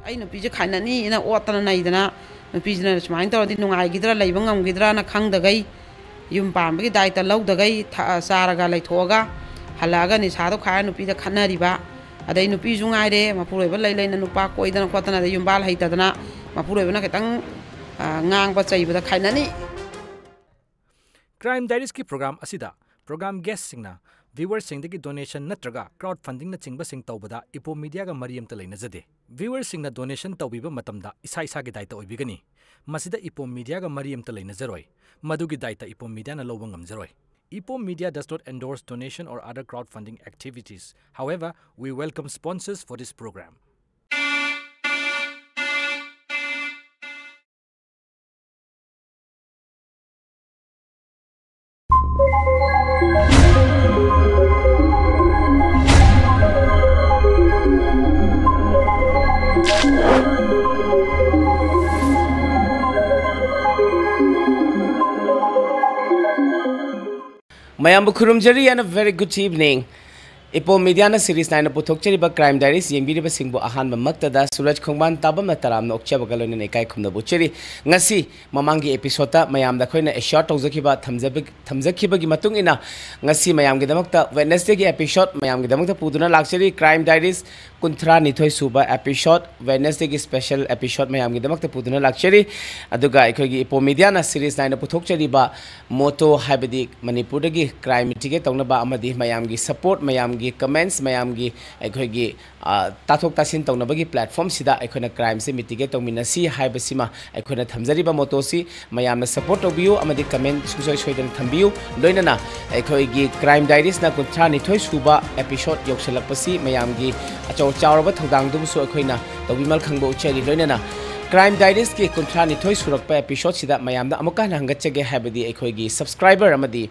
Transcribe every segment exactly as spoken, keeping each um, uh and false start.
ꯑꯩ ꯅꯨꯄꯤꯁꯦ ꯈꯥꯏꯅꯅꯤꯅ ꯑꯣꯠꯇꯅ ꯅꯩꯗꯅ, ꯅꯨꯄꯤꯁꯤꯅ ꯁꯨꯃꯥꯏꯅ ꯇꯧꯔꯗꯤ ꯅꯨꯡꯉꯥꯏꯈꯤꯗ꯭ꯔꯥ, ꯂꯩꯕ ꯉꯝꯈꯤꯗ꯭ꯔꯥꯅ ꯈꯪꯗꯈꯩ, ꯌꯨꯝ ꯄꯥꯟꯕꯒꯤ ꯗꯥꯏꯇ ꯂꯧꯗꯈꯩ, ꯊ-, ꯆꯥꯔꯒ ꯂꯩꯊꯣꯛꯑꯒ ꯍꯜꯂꯛꯑꯒ ꯅꯤꯁꯥꯗꯣ ꯈꯥꯏꯔ ꯅꯨꯄꯤꯗ ꯈꯠꯅꯔꯤꯕ꯫ ꯑꯗꯩ ꯅꯨꯄꯤꯁꯨ ꯉꯥꯏꯔꯦ, ꯃꯄꯨꯔꯣꯏꯕ ꯂꯩ ꯂꯩꯅ ꯅꯨꯄꯥ ꯀꯣꯏꯗꯅ ꯈꯣꯠꯇꯅ, ꯑꯗꯩ ꯌꯨꯝꯕꯥꯜ ꯍꯩꯇꯗꯅ ꯃꯄꯨꯔꯣꯏꯕꯅ ꯈꯤꯇꯪ, ꯑ, ꯉꯥꯡꯕ ꯆꯩꯕꯗ ꯈꯥꯏꯅꯅꯤ꯫ Crime Diaries ꯀꯤ program ꯑꯁꯤꯗ program guest ꯁꯤꯡꯅ viewer ꯁꯤꯡꯗꯒꯤ donation ꯅꯠꯇ꯭ꯔꯒ crowd funding ꯅꯆꯤꯡꯕꯁꯤꯡ ꯇꯧꯕꯗ ꯏꯄꯣꯝ ꯃꯤꯗꯤꯌꯥꯒ ꯃꯔꯤ ꯑꯃꯇ ꯂꯩꯅꯖꯗꯦ꯫ Viewer ꯁꯤꯡꯅ donation ꯇꯧꯕꯤꯕ ꯃꯇꯝꯗ ꯏꯁꯥ ꯏꯁꯥꯒꯤ ꯗꯥꯏꯇ ꯑꯣꯏꯕꯤꯒꯅꯤ꯫ ꯃꯁꯤꯗ ꯏꯄꯣꯝ ꯃꯤꯗꯤꯌꯥꯒ ꯃꯔꯤ ꯑꯃꯇ ꯂꯩꯅꯖꯔꯣꯏ꯫ ꯃꯗꯨꯒꯤ ꯗꯥꯏꯇ ꯏꯄꯣꯝ ꯃꯤꯗꯤꯌꯥꯅ ꯂꯧꯕ ꯉꯝꯖꯔꯣꯏ꯫ Ipom Media does not endorse donation or other crowdfunding activities. However, we welcome sponsors for this program. ꯃꯌꯥꯝꯕꯨ ꯈꯨꯔꯨꯝꯖꯔꯤ and a very good evening. ꯏꯄꯣꯝ ꯃꯤꯗꯤꯌꯥꯅ ꯁꯤꯔꯤꯁ ꯅꯥꯏꯅ ꯄꯨꯊꯣꯛꯆꯔꯤꯕ Crime Diaries ꯌꯦꯡꯕꯤꯔꯤꯕꯁꯤꯡꯕꯨ ꯑꯍꯥꯟꯕꯃꯛꯇꯗ ꯁꯨꯔꯖ ꯈꯣꯡꯕꯥꯟ ꯇꯥꯕꯝꯅ ꯇꯔꯥꯝꯅ ꯑꯣꯛꯆꯕꯒ ꯂꯣꯏꯅꯅ ꯏꯀꯥꯏ ꯈꯨꯝꯅꯕ ꯎꯠꯆꯔꯤ꯫ ꯉꯁꯤ ꯃꯃꯥꯡꯒꯤ episode ꯇ ꯃꯌꯥꯝꯗ ꯑꯩꯈꯣꯏꯅ assure ꯇꯧꯖꯈꯤꯕ, ꯊꯝꯖꯕ-, ꯊꯝꯖꯈꯤꯕꯒꯤ ꯃꯇꯨꯡ ꯏꯟꯅ ꯉꯁꯤ ꯃꯌꯥꯝꯒꯤꯗꯃꯛꯇ Wednesday ꯒꯤ episode ꯃꯌꯥꯝꯒꯤꯗꯃꯛꯇ ꯄꯨꯗꯨꯅ ꯂꯥꯛꯆꯔꯤ꯫ Crime Diaries ꯀꯨꯟꯊ꯭ꯔꯥ ꯅꯤꯊꯣꯏ ꯁꯨꯕ episode, Wednesday ꯒꯤ special episode ꯃꯌꯥꯝꯒꯤꯗꯃꯛꯇ ꯄꯨꯗꯨꯅ ꯂꯥꯛꯆꯔꯤ꯫ ꯑꯗꯨꯒ ꯑꯩꯈꯣꯏꯒꯤ ꯏꯄꯣꯝ ꯃꯤꯗꯤꯌꯥꯅ ꯁꯤꯔꯤꯁ ꯅꯥꯏꯅ ꯄꯨꯊꯣꯛꯆꯔꯤꯕ ꯃꯣꯇꯣ, ꯍꯥꯏꯕꯗꯤ ꯃꯅꯤꯄꯨꯔꯗꯒꯤ crime mitigate ꯇꯧꯅꯕ ꯑꯃꯗꯤ ꯃꯌꯥꯝꯒꯤ support, ꯃꯌꯥꯝꯒꯤ comments, ꯃꯌꯥꯝꯒꯤ ꯑꯩꯈꯣꯏꯒꯤ, ꯑ, ꯇꯥꯊꯣꯛ ꯇꯥꯁꯤꯟ ꯇꯧꯅꯕꯒꯤ platform ꯁꯤꯗ ꯑꯩꯈꯣꯏꯅ crime ꯁꯦ mitigate ꯇꯧꯃꯤꯟꯅꯁꯤ ꯍꯥꯏꯕꯁꯤꯃ ꯑꯩꯈꯣꯏꯅ ꯊꯝꯖꯔꯤꯕ ꯃꯣꯇꯣꯁꯤ ꯃꯌꯥꯝꯅ support ꯇꯧꯕꯤꯌꯨ ꯑꯃꯗꯤ comment ꯁꯨꯡꯁꯣꯏ ꯁꯣꯏꯗꯅ ꯊꯝꯕꯤꯌꯨ꯫ ꯂꯣꯏꯅꯅ ꯑꯩꯈꯣꯏꯒꯤ Crime Diaries ꯅ ꯀꯨꯟꯊ꯭ꯔꯥ ꯅꯤꯊꯣꯏ ꯁꯨꯕ episode ꯌꯧꯁꯤꯜꯂꯛꯄꯁꯤ ꯃꯌꯥꯝꯒꯤ ꯑꯆꯧ ꯆꯥꯎꯔꯕ ꯊꯧꯗꯥꯡꯗꯨꯕꯨꯁꯨ ꯑꯩꯈꯣꯏꯅ ꯇꯧꯕꯤꯃꯜ ꯈꯪꯕ ꯎꯠꯆꯔꯤ꯫ ꯂꯣꯏꯅꯅ Crime Diaries ꯀꯤ ꯀꯨꯟꯊ꯭ꯔꯥ ꯅꯤꯊꯣꯏ ꯁꯨꯔꯛꯄ episode ꯁꯤꯗ ꯃꯌꯥꯝꯗ ꯑꯃꯨꯛꯀ ꯍꯟꯅ ꯍꯪꯒꯠꯆꯒꯦ, ꯍꯥꯏꯕꯗꯤ ꯑꯩꯈꯣꯏꯒꯤ subscriber ꯑꯃꯗꯤ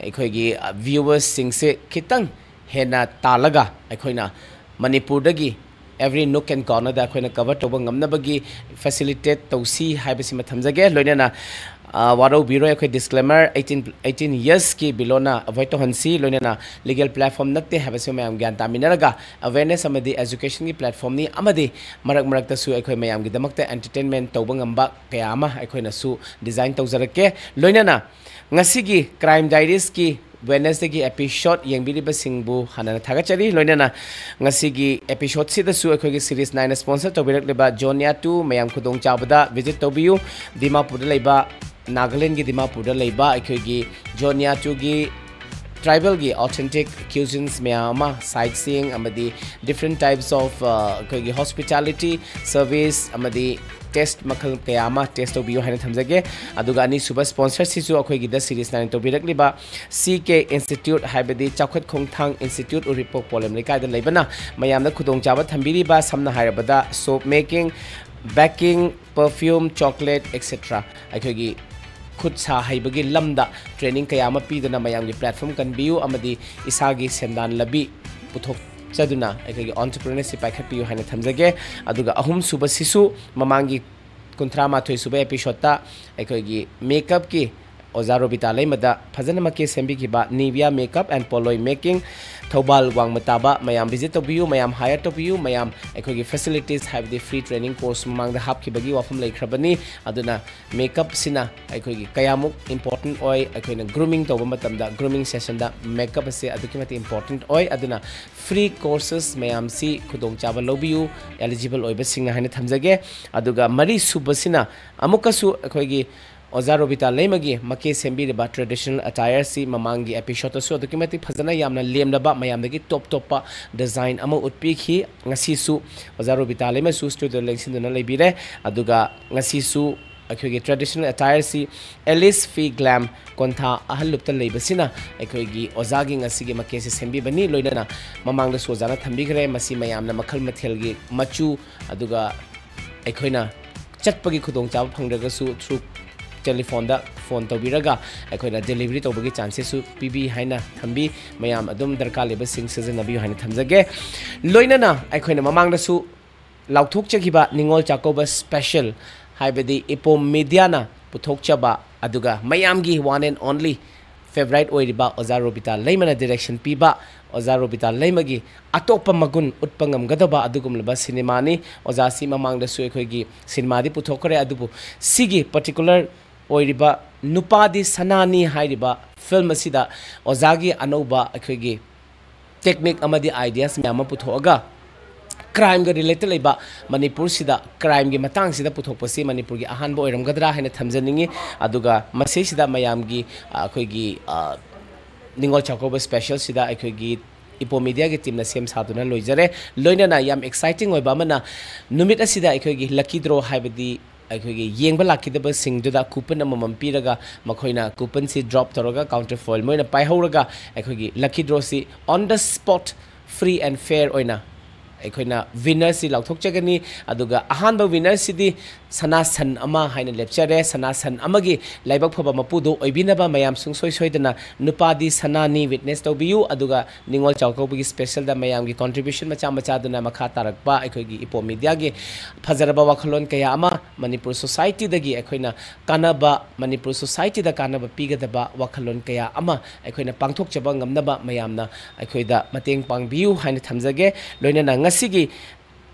ꯑꯩꯈꯣꯏꯒꯤ, ꯑ, viewers ꯁꯤꯡꯁꯦ ꯈꯤꯇꯪ ꯍꯦꯟꯅ ꯇꯥꯜꯂꯒ ꯑꯩꯈꯣꯏꯅ ꯃꯅꯤꯄꯨꯔꯗꯒꯤ every nook and corner ꯗ ꯑꯩꯈꯣꯏꯅ cover ꯇꯧꯕ ꯉꯝꯅꯕꯒꯤ facilitate ꯇꯧꯁꯤ ꯍꯥꯏꯕꯁꯤꯃ ꯊꯝꯖꯒꯦ꯫ ꯂꯣꯏꯅꯅ, ꯑ, ꯋꯥꯔꯧꯕꯤꯔꯣꯏ, ꯑꯩꯈꯣꯏ ꯗꯤꯁꯀ꯭ꯂꯦꯃꯔ, ꯑꯩꯠꯇꯤꯟ, ꯑꯩꯠꯇꯤꯟ ꯌꯔꯁꯀꯤ ꯕꯤꯂꯣꯅ ꯑꯦꯚꯣꯏꯗ ꯇꯧꯍꯟꯁꯤ, ꯂꯣꯏꯅꯅ ꯂꯤꯒꯦꯜ ꯄ꯭ꯂꯦꯠꯐꯣꯝ ꯅꯠꯇꯦ ꯍꯥꯏꯕꯁꯤ ꯃꯌꯥꯝ ꯒ꯭ꯌꯥꯟ ꯇꯥꯃꯤꯟꯅꯔꯒ ꯑꯦꯋꯦꯔꯅꯦꯁ ꯑꯃꯗꯤ ꯑꯦꯖꯨꯀꯦꯁꯟꯒꯤ ꯄ꯭ꯂꯦꯠꯐꯣꯝꯅꯤ, ꯑꯃꯗꯤ ꯃꯔꯛ ꯃꯔꯛꯇꯁꯨ ꯑꯩꯈꯣꯏ ꯃꯌꯥꯝꯒꯤꯗꯃꯛꯇ ꯑꯦꯟꯇꯔꯇꯦꯟꯃꯦꯟ ꯇꯧꯕ ꯉꯝꯕ ꯀꯌꯥ ꯑꯃ ꯑꯩꯈꯣꯏꯅꯁꯨ ꯗꯤꯖꯥꯏꯟ ꯇꯧꯖꯔꯛꯀꯦ꯫ ꯂꯣꯏꯅꯅ ꯉꯁꯤꯒꯤ ꯀ꯭ꯔꯥꯏꯝ ꯗꯥꯏꯔꯤꯁꯀꯤ ꯋꯦꯅꯁꯗꯦꯒꯤ ꯑꯦꯄꯤꯁꯣꯗ ꯌꯦꯡꯕꯤꯔꯤꯕꯁꯤꯡꯕꯨ ꯍꯥꯟꯅ ꯊꯥꯒꯠꯆꯔꯤ꯫ ꯂꯣꯏꯅꯅ ꯉꯁꯤꯒꯤ ꯑꯦꯄꯤꯁꯣꯗꯁꯤꯗꯁꯨ ꯑꯩꯈꯣꯏꯒꯤ ꯁꯤꯔꯤꯁ ꯅꯥꯏꯟꯅ ꯁ꯭ꯄꯣꯟꯁꯔ ꯇꯧꯕꯤꯔꯛꯂꯤꯕ ꯖꯣꯅꯤꯌꯥ ꯇꯨ ꯃꯌꯥꯝ ꯈꯨꯗꯣꯡꯆꯥꯕꯗ ꯚꯤꯖꯤꯠ ꯇꯧꯕꯤꯌꯨ꯫ ꯗꯤꯃꯥꯄꯨꯔꯗ ꯂꯩꯕ, ꯅꯥꯒꯥꯂꯦꯟꯒꯤ ꯗꯤꯃꯥꯄꯨꯔꯗ ꯂꯩꯕ ꯑꯩꯈꯣꯏꯒꯤ ꯖꯣꯅꯤꯌꯥ ꯇꯨꯒꯤ ꯇ꯭ꯔꯥꯏꯕꯦꯜꯒꯤ ꯑꯣꯊꯦꯟꯇꯤꯛ ꯀ꯭ꯌꯨꯖꯤꯟꯁ ꯃꯌꯥꯝ ꯑꯃ, ꯁꯥꯏꯠ ꯁꯤꯌꯤꯡ ꯑꯃꯗꯤ ꯗꯤꯐ꯭ꯔꯦꯟ ꯇꯥꯏꯞꯁ ꯑꯣꯐ ꯑꯩꯈꯣꯏꯒꯤ ꯍꯣꯁꯄꯤꯇꯥꯂꯤꯇꯤ ꯁꯔꯚꯤꯁ ꯑꯃꯗꯤ ꯇꯦꯁ ꯃꯈꯜ ꯀꯌꯥ ꯑꯃ ꯇꯦꯁ ꯇꯧꯕꯤꯌꯨ ꯍꯥꯏꯅ ꯊꯝꯖꯒꯦ꯫ ꯑꯗꯨꯒ ꯑꯅꯤꯁꯨꯕ ꯁ꯭ꯄꯣꯟꯁꯔꯁꯤꯁꯨ ꯑꯩꯈꯣꯏꯒꯤꯗ ꯁꯤꯔꯤꯁ ꯅꯥꯏꯟꯅ ꯇꯧꯕꯤꯔꯛꯂꯤꯕ ꯁꯤ ꯀꯦ ꯏꯟꯁꯇꯤꯇ꯭ꯌꯨꯠ, ꯍꯥꯏꯕꯗꯤ ꯆꯥꯎꯈꯠ ꯈꯣꯡꯊꯥꯡ ꯏꯟꯁꯇꯤꯇ꯭ꯌꯨꯠ, ꯎꯔꯤꯄꯣꯛ ꯄꯣꯂꯦꯝ ꯂꯩꯀꯥꯏꯗ ꯂꯩꯕꯅ ꯃꯌꯥꯝꯗ ꯈꯨꯗꯣꯡꯆꯥꯕ ꯊꯝꯕꯤꯔꯤꯕ, ꯁꯝꯅ ꯍꯥꯏꯔꯕꯗ soap making, baking, perfume, chocolate, etcetera ꯑꯩꯈꯣꯏꯒꯤ ꯈꯨꯠ ꯁꯥ ꯍꯩꯕꯒꯤ ꯂꯝꯗ ꯇ꯭ꯔꯦꯅꯤꯡ ꯀꯌꯥ ꯑꯃ ꯄꯤꯗꯨꯅ ꯃꯌꯥꯝꯒꯤ ꯄ꯭ꯂꯦꯠꯐꯣꯝ ꯀꯟꯕꯤꯌꯨ ꯑꯃꯗꯤ ꯏꯁꯥꯒꯤ ꯁꯦꯟꯗꯥꯟ ꯂꯝꯕꯤ ꯄꯨꯊꯣꯛꯆꯗꯨꯅ ꯑꯩꯈꯣꯏꯒꯤ ꯑꯣꯟꯇꯔꯄ꯭ꯔꯤꯅꯔꯁꯤꯞ ꯄꯥꯏꯈꯠꯄꯤꯌꯨ ꯍꯥꯏꯅ ꯊꯝꯖꯒꯦ꯫ ꯑꯗꯨꯒ ꯑꯍꯨꯝꯁꯨꯕꯁꯤꯁꯨ ꯃꯃꯥꯡꯒꯤ ꯀꯨꯟꯊ꯭ꯔꯥ ꯃꯥꯊꯣꯏ ꯁꯨꯕ ꯑꯦꯄꯤꯁꯣꯗꯇ ꯑꯩꯈꯣꯏꯒꯤ ꯃꯦꯀꯞꯀꯤ ꯑꯣꯖꯥ ꯔꯣꯕꯤꯇꯥ ꯂꯩꯃꯗ ꯐꯖꯅ ꯃꯀꯦ ꯁꯦꯝꯕꯤꯈꯤꯕ ꯅꯤꯚꯤꯌꯥ ꯃꯦꯀꯞ ꯑꯦꯟ ꯄꯣꯂꯣꯏ ꯃꯦꯀꯤꯡ, ꯊꯧꯕꯥꯜ ꯋꯥꯡꯃ ꯇꯥꯕ꯫ ꯃꯌꯥꯝ ꯚꯤꯖꯤꯠ ꯇꯧꯕꯤꯌꯨ, ꯃꯌꯥꯝ ꯍꯥꯌꯔ ꯇꯧꯕꯤꯌꯨ, ꯃꯌꯥꯝ ꯑꯩꯈꯣꯏꯒꯤ ꯐꯦꯁꯤꯂꯤꯇꯤꯁ, ꯍꯥꯏꯕꯗꯤ ꯐ꯭ꯔꯤ ꯇ꯭ꯔꯦꯅꯤꯡ ꯀꯣꯔꯁ ꯃꯃꯥꯡꯗ ꯍꯥꯞꯈꯤꯕꯒꯤ ꯋꯥꯐꯝ ꯂꯩꯈ꯭ꯔꯕꯅꯤ꯫ ꯑꯗꯨꯅ ꯃꯦꯀꯞꯁꯤꯅ ꯑꯩꯈꯣꯏꯒꯤ ꯀꯌꯥꯃꯨꯛ ꯏꯝꯄꯣꯔꯇꯦꯟ ꯑꯣꯏ, ꯑꯩꯈꯣꯏꯅ ꯒ꯭ꯔꯨꯃꯤꯡ ꯇꯧꯕ ꯃꯇꯝꯗ ꯒ꯭ꯔꯨꯃꯤꯡ ꯁꯦꯁꯟꯗ ꯃꯦꯀꯞ ꯑꯁꯦ ꯑꯗꯨꯛꯀꯤ ꯃꯇꯤꯛ ꯏꯝꯄꯣꯔꯇꯦꯟ ꯑꯣꯏ꯫ ꯑꯗꯨꯅ ꯐ꯭ꯔꯤ ꯀꯣꯔꯁꯦꯁ ꯃꯌꯥꯝꯁꯤ ꯈꯨꯗꯣꯡꯆꯥꯕ ꯂꯧꯕꯤꯌꯨ, ꯑꯦꯂꯤꯖꯤꯕꯜ ꯑꯣꯏꯕꯁꯤꯡꯅ ꯍꯥꯏꯅ ꯊꯝꯖꯒꯦ꯫ ꯑꯗꯨꯒ ꯃꯔꯤ ꯁꯨꯕꯁꯤꯅ ꯑꯃꯨꯛꯀꯁꯨ ꯑꯩꯈꯣꯏꯒꯤ ꯑꯣꯖꯥ ꯔꯣꯕꯤꯇꯥ ꯂꯩꯃꯒꯤ ꯃꯀꯦ ꯁꯦꯝꯕꯤꯔꯤꯕ ꯇ꯭ꯔꯦꯗꯤꯁꯅꯦꯜ ꯑꯇꯥꯌꯔꯁꯤ ꯃꯃꯥꯡꯒꯤ ꯑꯦꯄꯤꯁꯣꯗꯇꯁꯨ ꯑꯗꯨꯛꯀꯤ ꯃꯇꯤꯛ ꯐꯖꯅ ꯌꯥꯝꯅ ꯂꯦꯝꯂꯕ ꯃꯌꯥꯝꯗꯒꯤ ꯇꯣꯞ ꯇꯣꯞꯄ ꯗꯤꯖꯥꯏꯟ ꯑꯃ ꯎꯠꯄꯤꯈꯤ꯫ ꯉꯁꯤꯁꯨ ꯑꯣꯖꯥ ꯔꯣꯕꯤꯇꯥ ꯂꯩꯃꯁꯨ ꯁ꯭ꯇꯨꯗꯤꯑꯣꯗ ꯂꯦꯡꯁꯤꯟꯗꯨꯅ ꯂꯩꯕꯤꯔꯦ꯫ ꯑꯗꯨꯒ ꯉꯁꯤꯁꯨ ꯑꯩꯈꯣꯏꯒꯤ ꯇ꯭ꯔꯦꯗꯤꯁꯅꯦꯜ ꯑꯦꯇꯥꯌꯔꯁꯤ ꯑꯦꯂꯤꯁ ꯐꯤ ꯒ꯭ꯂꯥꯝ ꯀꯣꯟꯊꯥ ꯑꯍꯜꯂꯨꯞꯇ ꯂꯩꯕꯁꯤꯅ ꯑꯩꯈꯣꯏꯒꯤ ꯑꯣꯖꯥꯒꯤ ꯉꯁꯤꯒꯤ ꯃꯀꯦꯁꯦ ꯁꯦꯝꯕꯤꯕꯅꯤ꯫ ꯂꯣꯏꯅꯅ ꯃꯃꯥꯡꯗꯁꯨ ꯑꯣꯖꯥꯅ ꯊꯝꯕꯤꯈ꯭ꯔꯦ꯫ ꯃꯁꯤ ꯃꯌꯥꯝꯅ ꯃꯈꯜ ꯃꯊꯦꯜꯒꯤ ꯃꯆꯨ, ꯑꯗꯨꯒ ꯑꯩꯈꯣꯏꯅ ꯆꯠꯄꯒꯤ ꯈꯨꯗꯣꯡꯆꯥꯕ ꯐꯪꯗ꯭ꯔꯒꯁꯨ ꯊ꯭ꯔꯨ ꯇꯦꯂꯤꯐꯣꯟꯗ ꯐꯣꯟ ꯇꯧꯕꯤꯔꯒ ꯑꯩꯈꯣꯏꯅ ꯗꯦꯂꯤꯚꯔꯤ ꯇꯧꯕꯒꯤ ꯆꯥꯟꯁꯦꯁꯁꯨ ꯄꯤꯕꯤ ꯍꯥꯏꯅ ꯊꯝꯕꯤ꯫ ꯃꯌꯥꯝ ꯑꯗꯨꯝ ꯗꯔꯀꯥꯔ ꯂꯩꯕꯁꯤꯡ ꯁꯤꯖꯤꯟꯅꯕꯤꯌꯨ ꯍꯥꯏꯅ ꯊꯝꯖꯒꯦ꯫ ꯂꯣꯏꯅꯅ ꯑꯩꯈꯣꯏꯅ ꯃꯃꯥꯡꯗꯁꯨ ꯂꯥꯎꯊꯣꯛꯆꯈꯤꯕ ꯅꯤꯉꯣꯜ ꯆꯥꯛꯀꯧꯕ ꯁ꯭ꯄꯦꯁꯦꯜ, ꯍꯥꯏꯕꯗꯤ ꯏꯄꯣꯝ ꯃꯤꯗꯤꯌꯥꯅ ꯄꯨꯊꯣꯛꯆꯕ, ꯑꯗꯨꯒ ꯃꯌꯥꯝꯒꯤ one and only favourite ꯑꯣꯏꯔꯤꯕ ꯑꯣꯖꯥ ꯔꯣꯕꯤꯇꯥ ꯂꯩꯃꯅ direction ꯄꯤꯕ, ꯑꯣꯖꯥ ꯔꯣꯕꯤꯇꯥ ꯂꯩꯃꯒꯤ ꯑꯇꯣꯞꯄ ꯃꯒꯨꯟ ꯎꯠꯄ ꯉꯝꯒꯗꯕ ꯑꯗꯨꯒꯨꯝꯂꯕ ꯁꯤꯅꯦꯃꯥꯅꯤ꯫ ꯑꯣꯖꯥꯁꯤ ꯃꯃꯥꯡꯗꯁꯨ ꯑꯩꯈꯣꯏꯒꯤ ꯁꯤꯅꯦꯃꯥꯗꯤ ꯄꯨꯊꯣꯛꯈ꯭ꯔꯦ, ꯑꯗꯨꯕꯨ ꯁꯤꯒꯤ particular ꯑꯣꯏꯔꯤꯕ ꯅꯨꯄꯥꯗꯤ ꯁꯅꯥꯅꯤ ꯍꯥꯏꯔꯤꯕ film ꯑꯁꯤꯗ ꯑꯣꯖꯥꯒꯤ ꯑꯅꯧꯕ ꯑꯩꯈꯣꯏꯒꯤ technique ꯑꯃꯗꯤ ideas ꯃꯌꯥꯝ ꯑꯃ ꯄꯨꯊꯣꯛꯑꯒ crimeꯒ related ꯂꯩꯕ ꯃꯅꯤꯄꯨꯔꯁꯤꯗ crimeꯒꯤ ꯃꯇꯥꯡꯁꯤꯗ ꯄꯨꯊꯣꯛꯄꯁꯤ ꯃꯅꯤꯄꯨꯔꯒꯤ ꯑꯍꯥꯟꯕ ꯑꯣꯏꯔꯝꯒꯗ꯭ꯔꯥ ꯍꯥꯏꯅ ꯊꯝꯖꯅꯤꯡꯉꯤ꯫ ꯑꯗꯨꯒ ꯃꯁꯤꯁꯤꯗ ꯃꯌꯥꯝꯒꯤ, ꯑ, ꯑꯩꯈꯣꯏꯒꯤ, ꯑ, ꯅꯤꯉꯣꯜ ꯆꯥꯛꯀꯧꯕ specialꯁꯤꯗ ꯑꯩꯈꯣꯏꯒꯤ ꯏꯄꯣ ꯃꯤꯗꯤꯌꯥꯒꯤ teamꯅ ꯁꯦꯝ ꯁꯥꯗꯨꯅ ꯂꯣꯏꯖꯔꯦ꯫ ꯂꯣꯏꯅꯅ ꯌꯥꯝ exciting ꯑꯣꯏꯕ ꯑꯃꯅ, ꯅꯨꯃꯤꯠ ꯑꯁꯤꯗ ꯑꯩꯈꯣꯏꯒꯤ lucky draw, ꯍꯥꯏꯕꯗꯤ ꯑꯩꯈꯣꯏꯒꯤ ꯌꯦꯡꯕ ꯂꯥꯛꯈꯤꯗꯕꯁꯤꯡꯗꯨꯗ coupon ꯑꯃꯃꯝ ꯄꯤꯔꯒ, ꯃꯈꯣꯏꯅ couponꯁꯤ drop ꯇꯧꯔꯒ counterfoil ꯃꯣꯏꯅ ꯄꯥꯏꯍꯧꯔꯒ, ꯑꯩꯈꯣꯏꯒꯤ lucky drawꯁꯤ on the spot, free and fair ꯑꯣꯏꯅ ꯑꯩꯈꯣꯏꯅ winnerꯁꯤ ꯂꯥꯎꯊꯣꯛꯆꯒꯅꯤ꯫ ꯑꯗꯨꯒ ꯑꯍꯥꯟꯕ winnerꯁꯤꯗꯤ ꯁꯅꯥ ꯁꯟ ꯑꯃ ꯍꯥꯏꯅ ꯂꯦꯞꯆꯔꯦ꯫ ꯁꯅꯥ ꯁꯟ ꯑꯃꯒꯤ ꯂꯥꯏꯕꯛ ꯐꯕ ꯃꯄꯨꯗꯨ ꯑꯣꯏꯕꯤꯅꯕ ꯃꯌꯥꯝ ꯁꯨꯡꯁꯣꯏ ꯁꯣꯏꯗꯅ ꯅꯨꯄꯥꯗꯤ ꯁꯅꯥꯅꯤ witness ꯇꯧꯕꯤꯌꯨ꯫ ꯑꯗꯨꯒ ꯅꯤꯉꯣꯜ ꯆꯥꯛꯀꯧꯕꯒꯤ specialꯗ ꯃꯌꯥꯝꯒꯤ contribution ꯃꯆꯥ ꯃꯆꯥꯗꯨꯅ ꯃꯈꯥ ꯇꯥꯔꯛꯄ ꯑꯩꯈꯣꯏꯒꯤ ꯏꯄꯣ ꯃꯤꯗꯤꯌꯥꯒꯤ ꯐꯖꯔꯕ ꯋꯥꯈꯜꯂꯣꯟ ꯀꯌꯥ ꯑꯃ ꯃꯅꯤꯄꯨꯔ societyꯗꯒꯤ ꯑꯩꯈꯣꯏꯅ ꯀꯥꯟꯅꯕ, ꯃꯅꯤꯄꯨꯔ societyꯗ ꯀꯥꯟꯅꯕ ꯄꯤꯒꯗꯕ ꯋꯥꯈꯜꯂꯣꯟ ꯀꯌꯥ ꯑꯃ ꯑꯩꯈꯣꯏꯅ ꯄꯥꯡꯊꯣꯛꯆꯕ ꯉꯝꯅꯕ ꯃꯌꯥꯝꯅ ꯑꯩꯈꯣꯏꯗ ꯃꯇꯦꯡ ꯄꯥꯡꯕꯤꯌꯨ ꯍꯥꯏꯅ ꯊꯝꯖꯒꯦ꯫ ꯂꯣꯏꯅꯅ ꯉꯁꯤꯒꯤ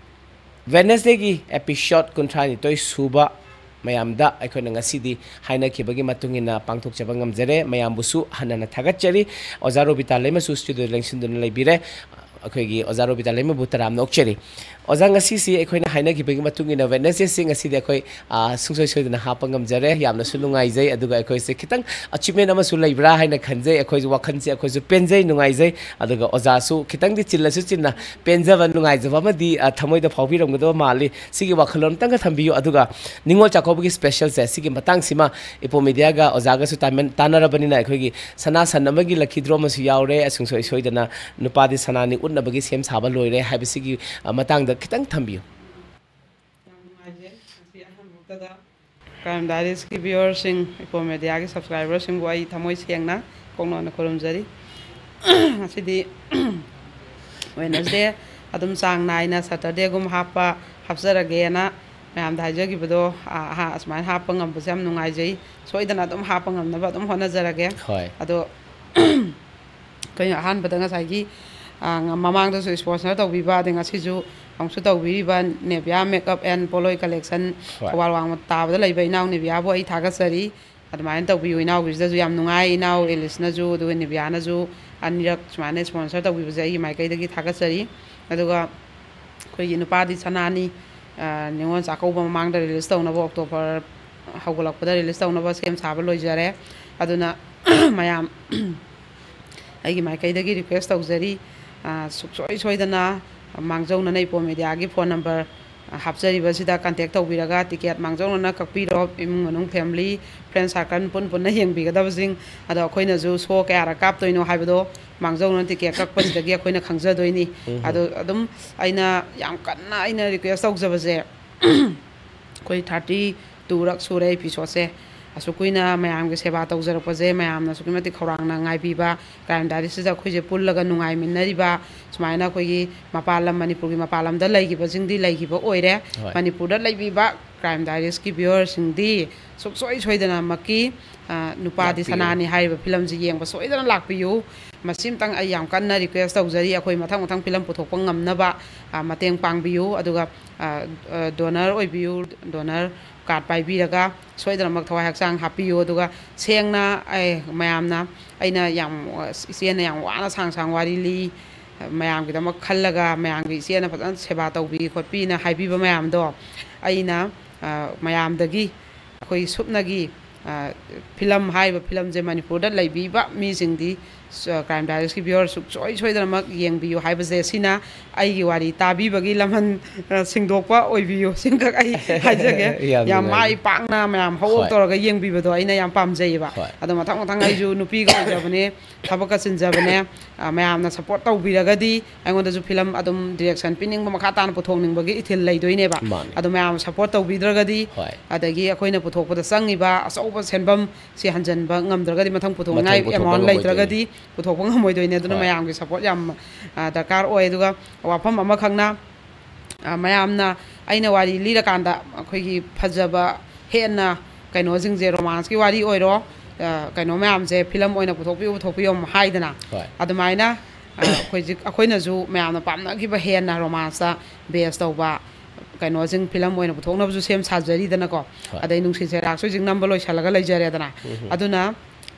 Wednesdayꯒꯤ episode ꯀꯨꯟꯊ꯭ꯔꯥꯅꯤꯊꯣꯏ ꯁꯨꯕ ꯃꯌꯥꯝꯗ ꯑꯩꯈꯣꯏꯅ ꯉꯁꯤꯗꯤ ꯍꯥꯏꯅꯈꯤꯕꯒꯤ ꯃꯇꯨꯡ ꯏꯟꯅ ꯄꯥꯡꯊꯣꯛꯆꯕ ꯉꯝꯖꯔꯦ꯫ ꯃꯌꯥꯝꯕꯨꯁꯨ ꯍꯟꯅ ꯍꯟꯅ ꯊꯥꯒꯠꯆꯔꯤ꯫ ꯑꯣꯖꯥ ꯔꯣꯕꯤꯇꯥ ꯂꯩꯃꯁꯨ studioꯗ ꯂꯦꯡꯁꯤꯟꯗꯨꯅ ꯂꯩꯕꯤꯔꯦ꯫ ꯑꯩꯈꯣꯏꯒꯤ ꯑꯣꯖꯥ ꯔꯣꯕꯤꯇꯥ ꯂꯩꯃꯕꯨ ꯇꯔꯥꯝꯅ ꯑꯣꯛꯆꯔꯤ꯫ ꯑꯣꯖꯥ, ꯉꯁꯤꯁꯤ ꯑꯩꯈꯣꯏꯅ ꯍꯥꯏꯅꯈꯤꯕꯒꯤ ꯃꯇꯨꯡ ꯏꯟꯅ Wednesdayꯁꯤ ꯉꯁꯤꯗꯤ ꯑꯩꯈꯣꯏ, ꯑ, ꯁꯨꯡꯁꯣꯏ ꯁꯣꯏꯗꯅ ꯍꯥꯞꯄ ꯉꯝꯖꯔꯦ꯫ ꯌꯥꯝꯅꯁꯨ ꯅꯨꯡꯉꯥꯏꯖꯩ꯫ ꯑꯗꯨꯒ ꯑꯩꯈꯣꯏꯁꯦ ꯈꯤꯇꯪ achievement ꯑꯃꯁꯨ ꯂꯩꯕ꯭ꯔꯥ ꯍꯥꯏꯅ ꯈꯟꯖꯩ꯫ ꯑꯩꯈꯣꯏꯁꯨ ꯋꯥꯈꯜꯁꯦ ꯑꯩꯈꯣꯏꯁꯨ ꯄꯦꯟꯖꯩ, ꯅꯨꯡꯉꯥꯏꯖꯩ꯫ ꯑꯗꯨꯒ ꯑꯣꯖꯥꯁꯨ ꯈꯤꯇꯪꯗꯤ ꯆꯤꯜꯂꯁꯨ ꯆꯤꯟꯅ ꯄꯦꯟꯖꯕ, ꯅꯨꯡꯉꯥꯏꯖꯕ ꯑꯃꯗꯤ, ꯑ, ꯊꯃꯣꯏꯗ ꯐꯥꯎꯕꯤꯔꯝꯒꯗꯕ ꯃꯥꯜꯂꯤ꯫ ꯁꯤꯒꯤ ꯋꯥꯈꯜꯂꯣꯟ ꯑꯝꯇꯪꯒ ꯊꯝꯕꯤꯌꯨ꯫ ꯑꯗꯨꯒ ꯅꯤꯉꯣꯜ ꯆꯥꯛꯀꯧꯕꯒꯤ specialꯁꯦ ꯁꯤꯒꯤ ꯃꯇꯥꯡꯁꯤꯃ ꯏꯄꯣ ꯃꯤꯗꯤꯌꯥꯒ ꯑꯣꯖꯥꯒꯁꯨ ꯇꯥꯟꯅ-, ꯇꯥꯟꯅꯔꯕꯅꯤꯅ ꯑꯩꯈꯣꯏꯒꯤ ꯁꯅꯥ ꯁꯟ ꯑꯃꯒꯤ lucky draw ꯑꯃꯁꯨ ꯌꯥꯎꯔꯦ꯫ ꯑꯁꯨꯡꯁꯣꯏ ꯁꯣꯏꯗꯅ ꯅꯨꯄꯥꯗꯤ ꯁꯅꯥꯅꯤ ꯎꯠꯅꯕꯒꯤ ꯁꯦꯝ ꯁꯥꯕ ꯂꯣꯏꯔꯦ ꯍꯥꯏꯕꯁꯤꯒꯤ, ꯑ, ꯃꯇꯥꯡꯗ ꯈꯤꯇꯪ ꯊꯝꯕꯤꯌꯨ꯫ ꯌꯥꯝ ꯅꯨꯡꯉꯥꯏꯖꯩ꯫ ꯉꯁꯤ ꯑꯍꯥꯟꯕꯃꯛꯇꯗ Crime Diariesꯀꯤ viewerꯁꯤꯡ, ꯏꯄꯣ ꯃꯤꯗꯤꯌꯥꯒꯤ subscriberꯁꯤꯡꯕꯨ ꯑꯩ ꯊꯃꯣꯏ ꯁꯦꯡꯅ ꯀꯣꯛꯅꯣꯟꯅ ꯈꯨꯔꯨꯝꯖꯔꯤ꯫ ꯉꯁꯤꯗꯤ Wednesday ꯑꯗꯨꯝ ꯆꯥꯡ ꯅꯥꯏꯅ Saturdayꯒꯨꯝ ꯍꯥꯞꯄ, ꯍꯥꯞꯆꯔꯒꯦꯅ ꯃꯌꯥꯝꯗ ꯍꯥꯏꯖꯈꯤꯕꯗꯣ, ꯑ, ꯑꯍꯥ-, ꯑꯁꯨꯃꯥꯏꯅ ꯍꯥꯞꯄ ꯉꯝꯕꯁꯦ ꯌꯥꯝ ꯅꯨꯡꯉꯥꯏꯖꯩ꯫ ꯁꯣꯏꯗꯅ ꯑꯗꯨꯝ ꯍꯥꯞꯄ ꯉꯝꯅꯕ ꯑꯗꯨꯝ ꯍꯣꯠꯅꯖꯔꯒꯦ꯫ ꯍꯣꯏ꯫ ꯑꯗꯣ ꯀꯩꯅꯣ, ꯑꯍꯥꯟꯕꯗ ꯉꯁꯥꯏꯒꯤ, ꯑ, ꯉ-, ꯃꯃꯥꯡꯗꯁꯨ sponsor ꯇꯧꯕꯤꯕ, ꯑꯗꯩ ꯉꯁꯤꯁꯨ ꯑꯃꯨꯛꯁꯨ ꯇꯧꯕꯤꯔꯤꯕ Nivea Makeup and Poloi Collection, ꯍꯣꯏ꯫ ꯊꯧꯕꯥꯜ ꯋꯥꯡꯃ ꯇꯥꯕꯗ ꯂꯩꯕ ꯏꯅꯥꯎ ꯅꯤꯕꯤꯌꯥꯕꯨ ꯑꯩ ꯊꯥꯒꯠꯆꯔꯤ꯫ ꯑꯗꯨꯃꯥꯏꯅ ꯇꯧꯕꯤꯌꯨ꯫ ꯏꯅꯥꯎꯒꯤꯁꯤꯗꯁꯨ ꯌꯥꯝ ꯅꯨꯡꯉꯥꯏ, ꯏꯅꯥꯎ ꯑꯦꯂꯤꯁꯅꯁꯨ ꯑꯗꯨꯒ ꯅꯤꯕꯤꯌꯥꯅꯁꯨ ꯑꯅꯤꯔꯛ ꯁꯨꯃꯥꯏꯅ sponsor ꯇꯧꯕꯤꯕꯁꯦ ꯑꯩꯒꯤ ꯃꯥꯏꯀꯩꯗꯒꯤ ꯊꯥꯒꯠꯆꯔꯤ꯫ ꯑꯗꯨꯒ ꯑꯩꯈꯣꯏꯒꯤ ꯅꯨꯄꯥꯗꯤ ꯁꯅꯥꯅꯤ, ꯑ, ꯅꯤꯉꯣꯜ ꯆꯥꯛꯀꯧꯕ ꯃꯃꯥꯡꯗ release ꯇꯧꯅꯕ, October ꯍꯧꯒꯠꯂꯛꯄꯗ release ꯇꯧꯅꯕ ꯁꯦꯝ ꯁꯥꯕ ꯂꯣꯏꯖꯔꯦ꯫ ꯑꯗꯨꯅ ꯃꯌꯥꯝ ꯑꯩꯒꯤ ꯃꯥꯏꯀꯩꯗꯒꯤ request ꯇꯧꯖꯔꯤ, ꯑ, ꯁꯨꯡꯁꯣꯏ ꯁꯣꯏꯗꯅ ꯃꯥꯡꯖꯧꯅꯅ ꯏꯄꯣ ꯃꯦꯗꯤꯌꯥꯒꯤ phone number ꯍꯥꯞꯆꯔꯤꯕꯁꯤꯗ contact ꯇꯧꯕꯤꯔꯒ ticket ꯃꯥꯡꯖꯧꯅꯅ ꯀꯛꯄꯤꯔꯣ꯫ ꯏꯃꯨꯡ ꯃꯅꯨꯡ, family, friend circle ꯄꯨꯟ ꯄꯨꯟꯅ ꯌꯦꯡꯕꯤꯒꯗꯕꯁꯤꯡ꯫ ꯑꯗꯣ ꯑꯩꯈꯣꯏꯅꯁꯨ show ꯀꯌꯥꯔꯛ ꯀꯥꯞꯇꯣꯏꯅꯣ ꯍꯥꯏꯕꯗꯣ ꯃꯥꯡꯖꯧꯅꯅ ticket ꯀꯛꯄꯁꯤꯗꯒꯤ ꯑꯩꯈꯣꯏꯅ ꯈꯪꯖꯗꯣꯏꯅꯤ꯫ ꯑꯗꯣ ꯑꯗꯨꯝ ꯑꯩꯅ ꯌꯥꯝ ꯀꯟꯅ ꯑꯩꯅ request ꯇꯧꯖꯕꯁꯦ, ꯑꯩꯈꯣꯏ thirty two ꯔꯛ ꯁꯨꯔꯦ episode ꯁꯦ꯫ ꯑꯁꯨꯛ ꯀꯨꯏꯅ ꯃꯌꯥꯝꯒꯤ ꯁꯦꯕꯥ ꯇꯧꯖꯔꯛꯄꯁꯦ, ꯃꯌꯥꯝꯅ ꯑꯁꯨꯛꯀꯤ ꯃꯇꯤꯛ ꯈꯧꯔꯥꯡꯅ ꯉꯥꯏꯕꯤꯕ, Crime Diaries ꯁꯤꯗ ꯑꯩꯈꯣꯏꯁꯦ ꯄꯨꯜꯂꯒ ꯅꯨꯡꯉꯥꯏꯃꯤꯟꯅꯔꯤꯕ, ꯁꯨꯃꯥꯏꯅ ꯑꯩꯈꯣꯏꯒꯤ ꯃꯄꯥꯟ ꯂꯝ, ꯃꯅꯤꯄꯨꯔꯒꯤ ꯃꯄꯥꯟ ꯂꯝꯗ ꯂꯩꯈꯤꯕꯁꯤꯡꯗꯤ ꯂꯩꯈꯤꯕ ꯑꯣꯏꯔꯦ꯫ ꯍꯣꯏ꯫ ꯃꯅꯤꯄꯨꯔꯗ ꯂꯩꯕꯤꯕ Crime Diaries ꯀꯤ viewer ꯁꯤꯡꯗꯤ ꯁꯨꯡꯁꯣꯏ ꯁꯣꯏꯗꯅꯃꯛꯀꯤ, ꯑ, ꯅꯨꯄꯥꯗꯤ ꯂꯥꯛꯄꯤꯌꯨ꯫ ꯁꯅꯥꯅꯤ ꯍꯥꯏꯔꯤꯕ film ꯁꯤ ꯌꯦꯡꯕ ꯁꯣꯏꯗꯅ ꯂꯥꯛꯄꯤꯌꯨ꯫ ꯃꯁꯤꯝꯇꯪ ꯑꯩ ꯌꯥꯝ ꯀꯟꯅ request ꯇꯧꯖꯔꯤ꯫ ꯑꯩꯈꯣꯏ ꯃꯊꯪ ꯃꯊꯪ film ꯄꯨꯊꯣꯛꯄ ꯉꯝꯅꯕ, ꯑ, ꯃꯇꯦꯡ ꯄꯥꯡꯕꯤꯌꯨ꯫ ꯑꯗꯨꯒ, ꯑ, ꯑ, donor ꯑꯣꯏꯕꯤꯌꯨ, donor card ꯄꯥꯏꯕꯤꯔꯒ ꯁꯣꯏꯗꯅꯃꯛ ꯊꯋꯥꯏ ꯍꯛꯆꯥꯡ ꯍꯥꯞꯄꯤꯌꯨ꯫ ꯑꯗꯨꯒ ꯁꯦꯡꯅ ꯑꯩ ꯃꯌꯥꯝꯅ, ꯑꯩꯅ ꯌꯥꯝ, ꯏꯆꯦꯅ ꯌꯥꯝ ꯋꯥꯅ ꯁꯥꯡ ꯁꯥꯡ ꯋꯥꯔꯤ ꯂꯤ, ꯃꯌꯥꯝꯒꯤꯗꯃꯛ ꯈꯜꯂꯒ ꯃꯌꯥꯝꯒꯤ ꯏꯆꯦꯅ ꯐꯖꯅ ꯁꯦꯕꯥ ꯇꯧꯕꯤ ꯈꯣꯠꯄꯤꯅ ꯍꯥꯏꯕꯤꯕ ꯃꯌꯥꯝꯗꯣ ꯑꯩꯅ, ꯑ, ꯃꯌꯥꯝꯗꯒꯤ ꯑꯩꯈꯣꯏ ꯁꯨꯞꯅꯒꯤ, ꯑ, film ꯍꯥꯏꯔꯤꯕ film ꯁꯦ ꯃꯅꯤꯄꯨꯔꯗ ꯂꯩꯕꯤꯕ ꯃꯤꯁꯤꯡꯗꯤ, ꯑ, Crime Diaries ꯀꯤ viewer ꯁꯨꯡꯁꯣꯏ ꯁꯣꯏꯗꯅꯃꯛ ꯌꯦꯡꯕꯤꯌꯨ ꯍꯥꯏꯕꯁꯦ, ꯁꯤꯅ ꯑꯩꯒꯤ ꯋꯥꯔꯤ ꯇꯥꯕꯤꯕꯒꯤ ꯂꯃꯟ, ꯑ, ꯁꯦꯡꯗꯣꯛꯄ ꯑꯣꯏꯕꯤꯌꯨ꯫ ꯁꯤꯈꯛ ꯑꯩ ꯍꯥꯏꯖꯒꯦ꯫ ꯌꯥꯝ ꯌꯥꯝ ꯅꯨꯡꯉꯥꯏ꯫ ꯃꯥꯏ ꯄꯥꯛꯅ ꯃꯌꯥꯝ ꯍꯧ ꯍꯧ ꯍꯣꯏ꯫ ꯇꯧꯔꯒ ꯌꯦꯡꯕꯤꯕꯗꯣ ꯑꯩꯅ ꯌꯥꯝ ꯄꯥꯝꯖꯩꯌꯦꯕ꯫ ꯍꯣꯏ꯫ ꯑꯗꯣ ꯃꯊꯪ ꯃꯊꯪ ꯑꯩꯁꯨ ꯅꯨꯄꯤꯒ ꯑꯣꯏꯖꯕꯅꯦ, ꯊꯕꯛꯀ ꯆꯤꯟꯖꯕꯅꯦ, ꯑ, ꯃꯌꯥꯝꯅ support ꯇꯧꯕꯤꯔꯒꯗꯤ ꯑꯩꯉꯣꯟꯗꯁꯨ film ꯑꯗꯨꯝ direction ꯄꯤꯅꯤꯡꯕ, ꯃꯈꯥ ꯇꯥꯅ ꯄꯨꯊꯣꯛꯅꯤꯡꯕꯒꯤ ꯏꯊꯤꯜ ꯂꯩꯗꯣꯏꯅꯦꯕ꯫ ꯃꯥꯅꯦ꯫ ꯑꯗꯣ ꯃꯌꯥꯝ support ꯇꯧꯕꯤꯗ꯭ꯔꯒꯗꯤ, ꯍꯣꯏ꯫ ꯑꯗꯒꯤ ꯑꯩꯈꯣꯏꯅ ꯄꯨꯊꯣꯛꯄꯗ ꯆꯪꯉꯤꯕ ꯑꯆꯧꯕ ꯁꯦꯟꯐꯝ ꯁꯤ ꯍꯟꯖꯤꯟꯕ ꯉꯝꯗ꯭ꯔꯒꯗꯤ, ꯃꯊꯪ ꯄꯨꯊꯣꯛꯅꯤꯡꯉꯥꯏ ꯃꯊꯪ ꯄꯨꯊꯣꯛꯄ amount ꯉꯝꯃꯣꯏꯗꯣꯏꯅꯤ꯫ ꯂꯩꯇ꯭ꯔꯒꯗꯤ ꯄꯨꯊꯣꯛꯄ ꯉꯝꯃꯣꯏꯗꯣꯏꯅꯦ꯫ ꯑꯗꯨꯅ ꯍꯣꯏ꯫ ꯃꯌꯥꯝꯒꯤ support ꯌꯥꯝ, ꯑ, ꯗꯔꯀꯥꯔ ꯑꯣꯏ꯫ ꯑꯗꯨꯒ ꯋꯥꯐꯝ ꯑꯃꯈꯛꯅ, ꯑ, ꯃꯌꯥꯝꯅ ꯑꯩꯅ ꯋꯥꯔꯤ ꯂꯤꯔꯀꯥꯟꯗ ꯑꯩꯈꯣꯏꯒꯤ ꯐꯖꯕ ꯍꯦꯟꯅ ꯀꯩꯅꯣꯁꯤꯡꯁꯦ, ꯔꯣꯃꯥꯟꯁꯀꯤ ꯋꯥꯔꯤ ꯑꯣꯏꯔꯣ, ꯑ, ꯀꯩꯅꯣ ꯃꯌꯥꯝꯁꯦ ꯐꯤꯂꯝ ꯑꯣꯏꯅ ꯄꯨꯊꯣꯛꯄꯤꯌꯨ, ꯄꯨꯊꯣꯛꯄꯤꯌꯨ ꯍꯥꯏꯗꯅ꯫ ꯍꯣꯏ꯫ ꯑꯗꯨꯃꯥꯏꯅ, ꯑ, ꯑꯩꯈꯣꯏ ꯍꯧꯖꯤꯛ ꯑꯩꯈꯣꯏꯅꯁꯨ ꯃꯌꯥꯝꯅ ꯄꯥꯝꯅꯈꯤꯕ ꯍꯦꯟꯅ ꯔꯣꯃꯥꯟꯁꯇ ꯕꯦꯁ ꯇꯧꯕ ꯀꯩꯅꯣꯁꯤꯡ ꯐꯤꯂꯝ ꯑꯣꯏꯅ ꯄꯨꯊꯣꯛꯅꯕꯁꯨ ꯁꯦꯝ ꯁꯥꯖꯔꯤꯗꯅꯀꯣ꯫ ꯍꯣꯏ꯫ ꯑꯗꯩ ꯅꯨꯡꯁꯤꯠ ꯆꯩꯔꯥꯛꯁꯨ ꯍꯧꯖꯤꯛ ꯅꯝꯕ ꯂꯣꯏꯁꯤꯜꯂꯒ ꯂꯩꯖꯔꯦꯗꯅ꯫ ꯑꯗꯨꯅ,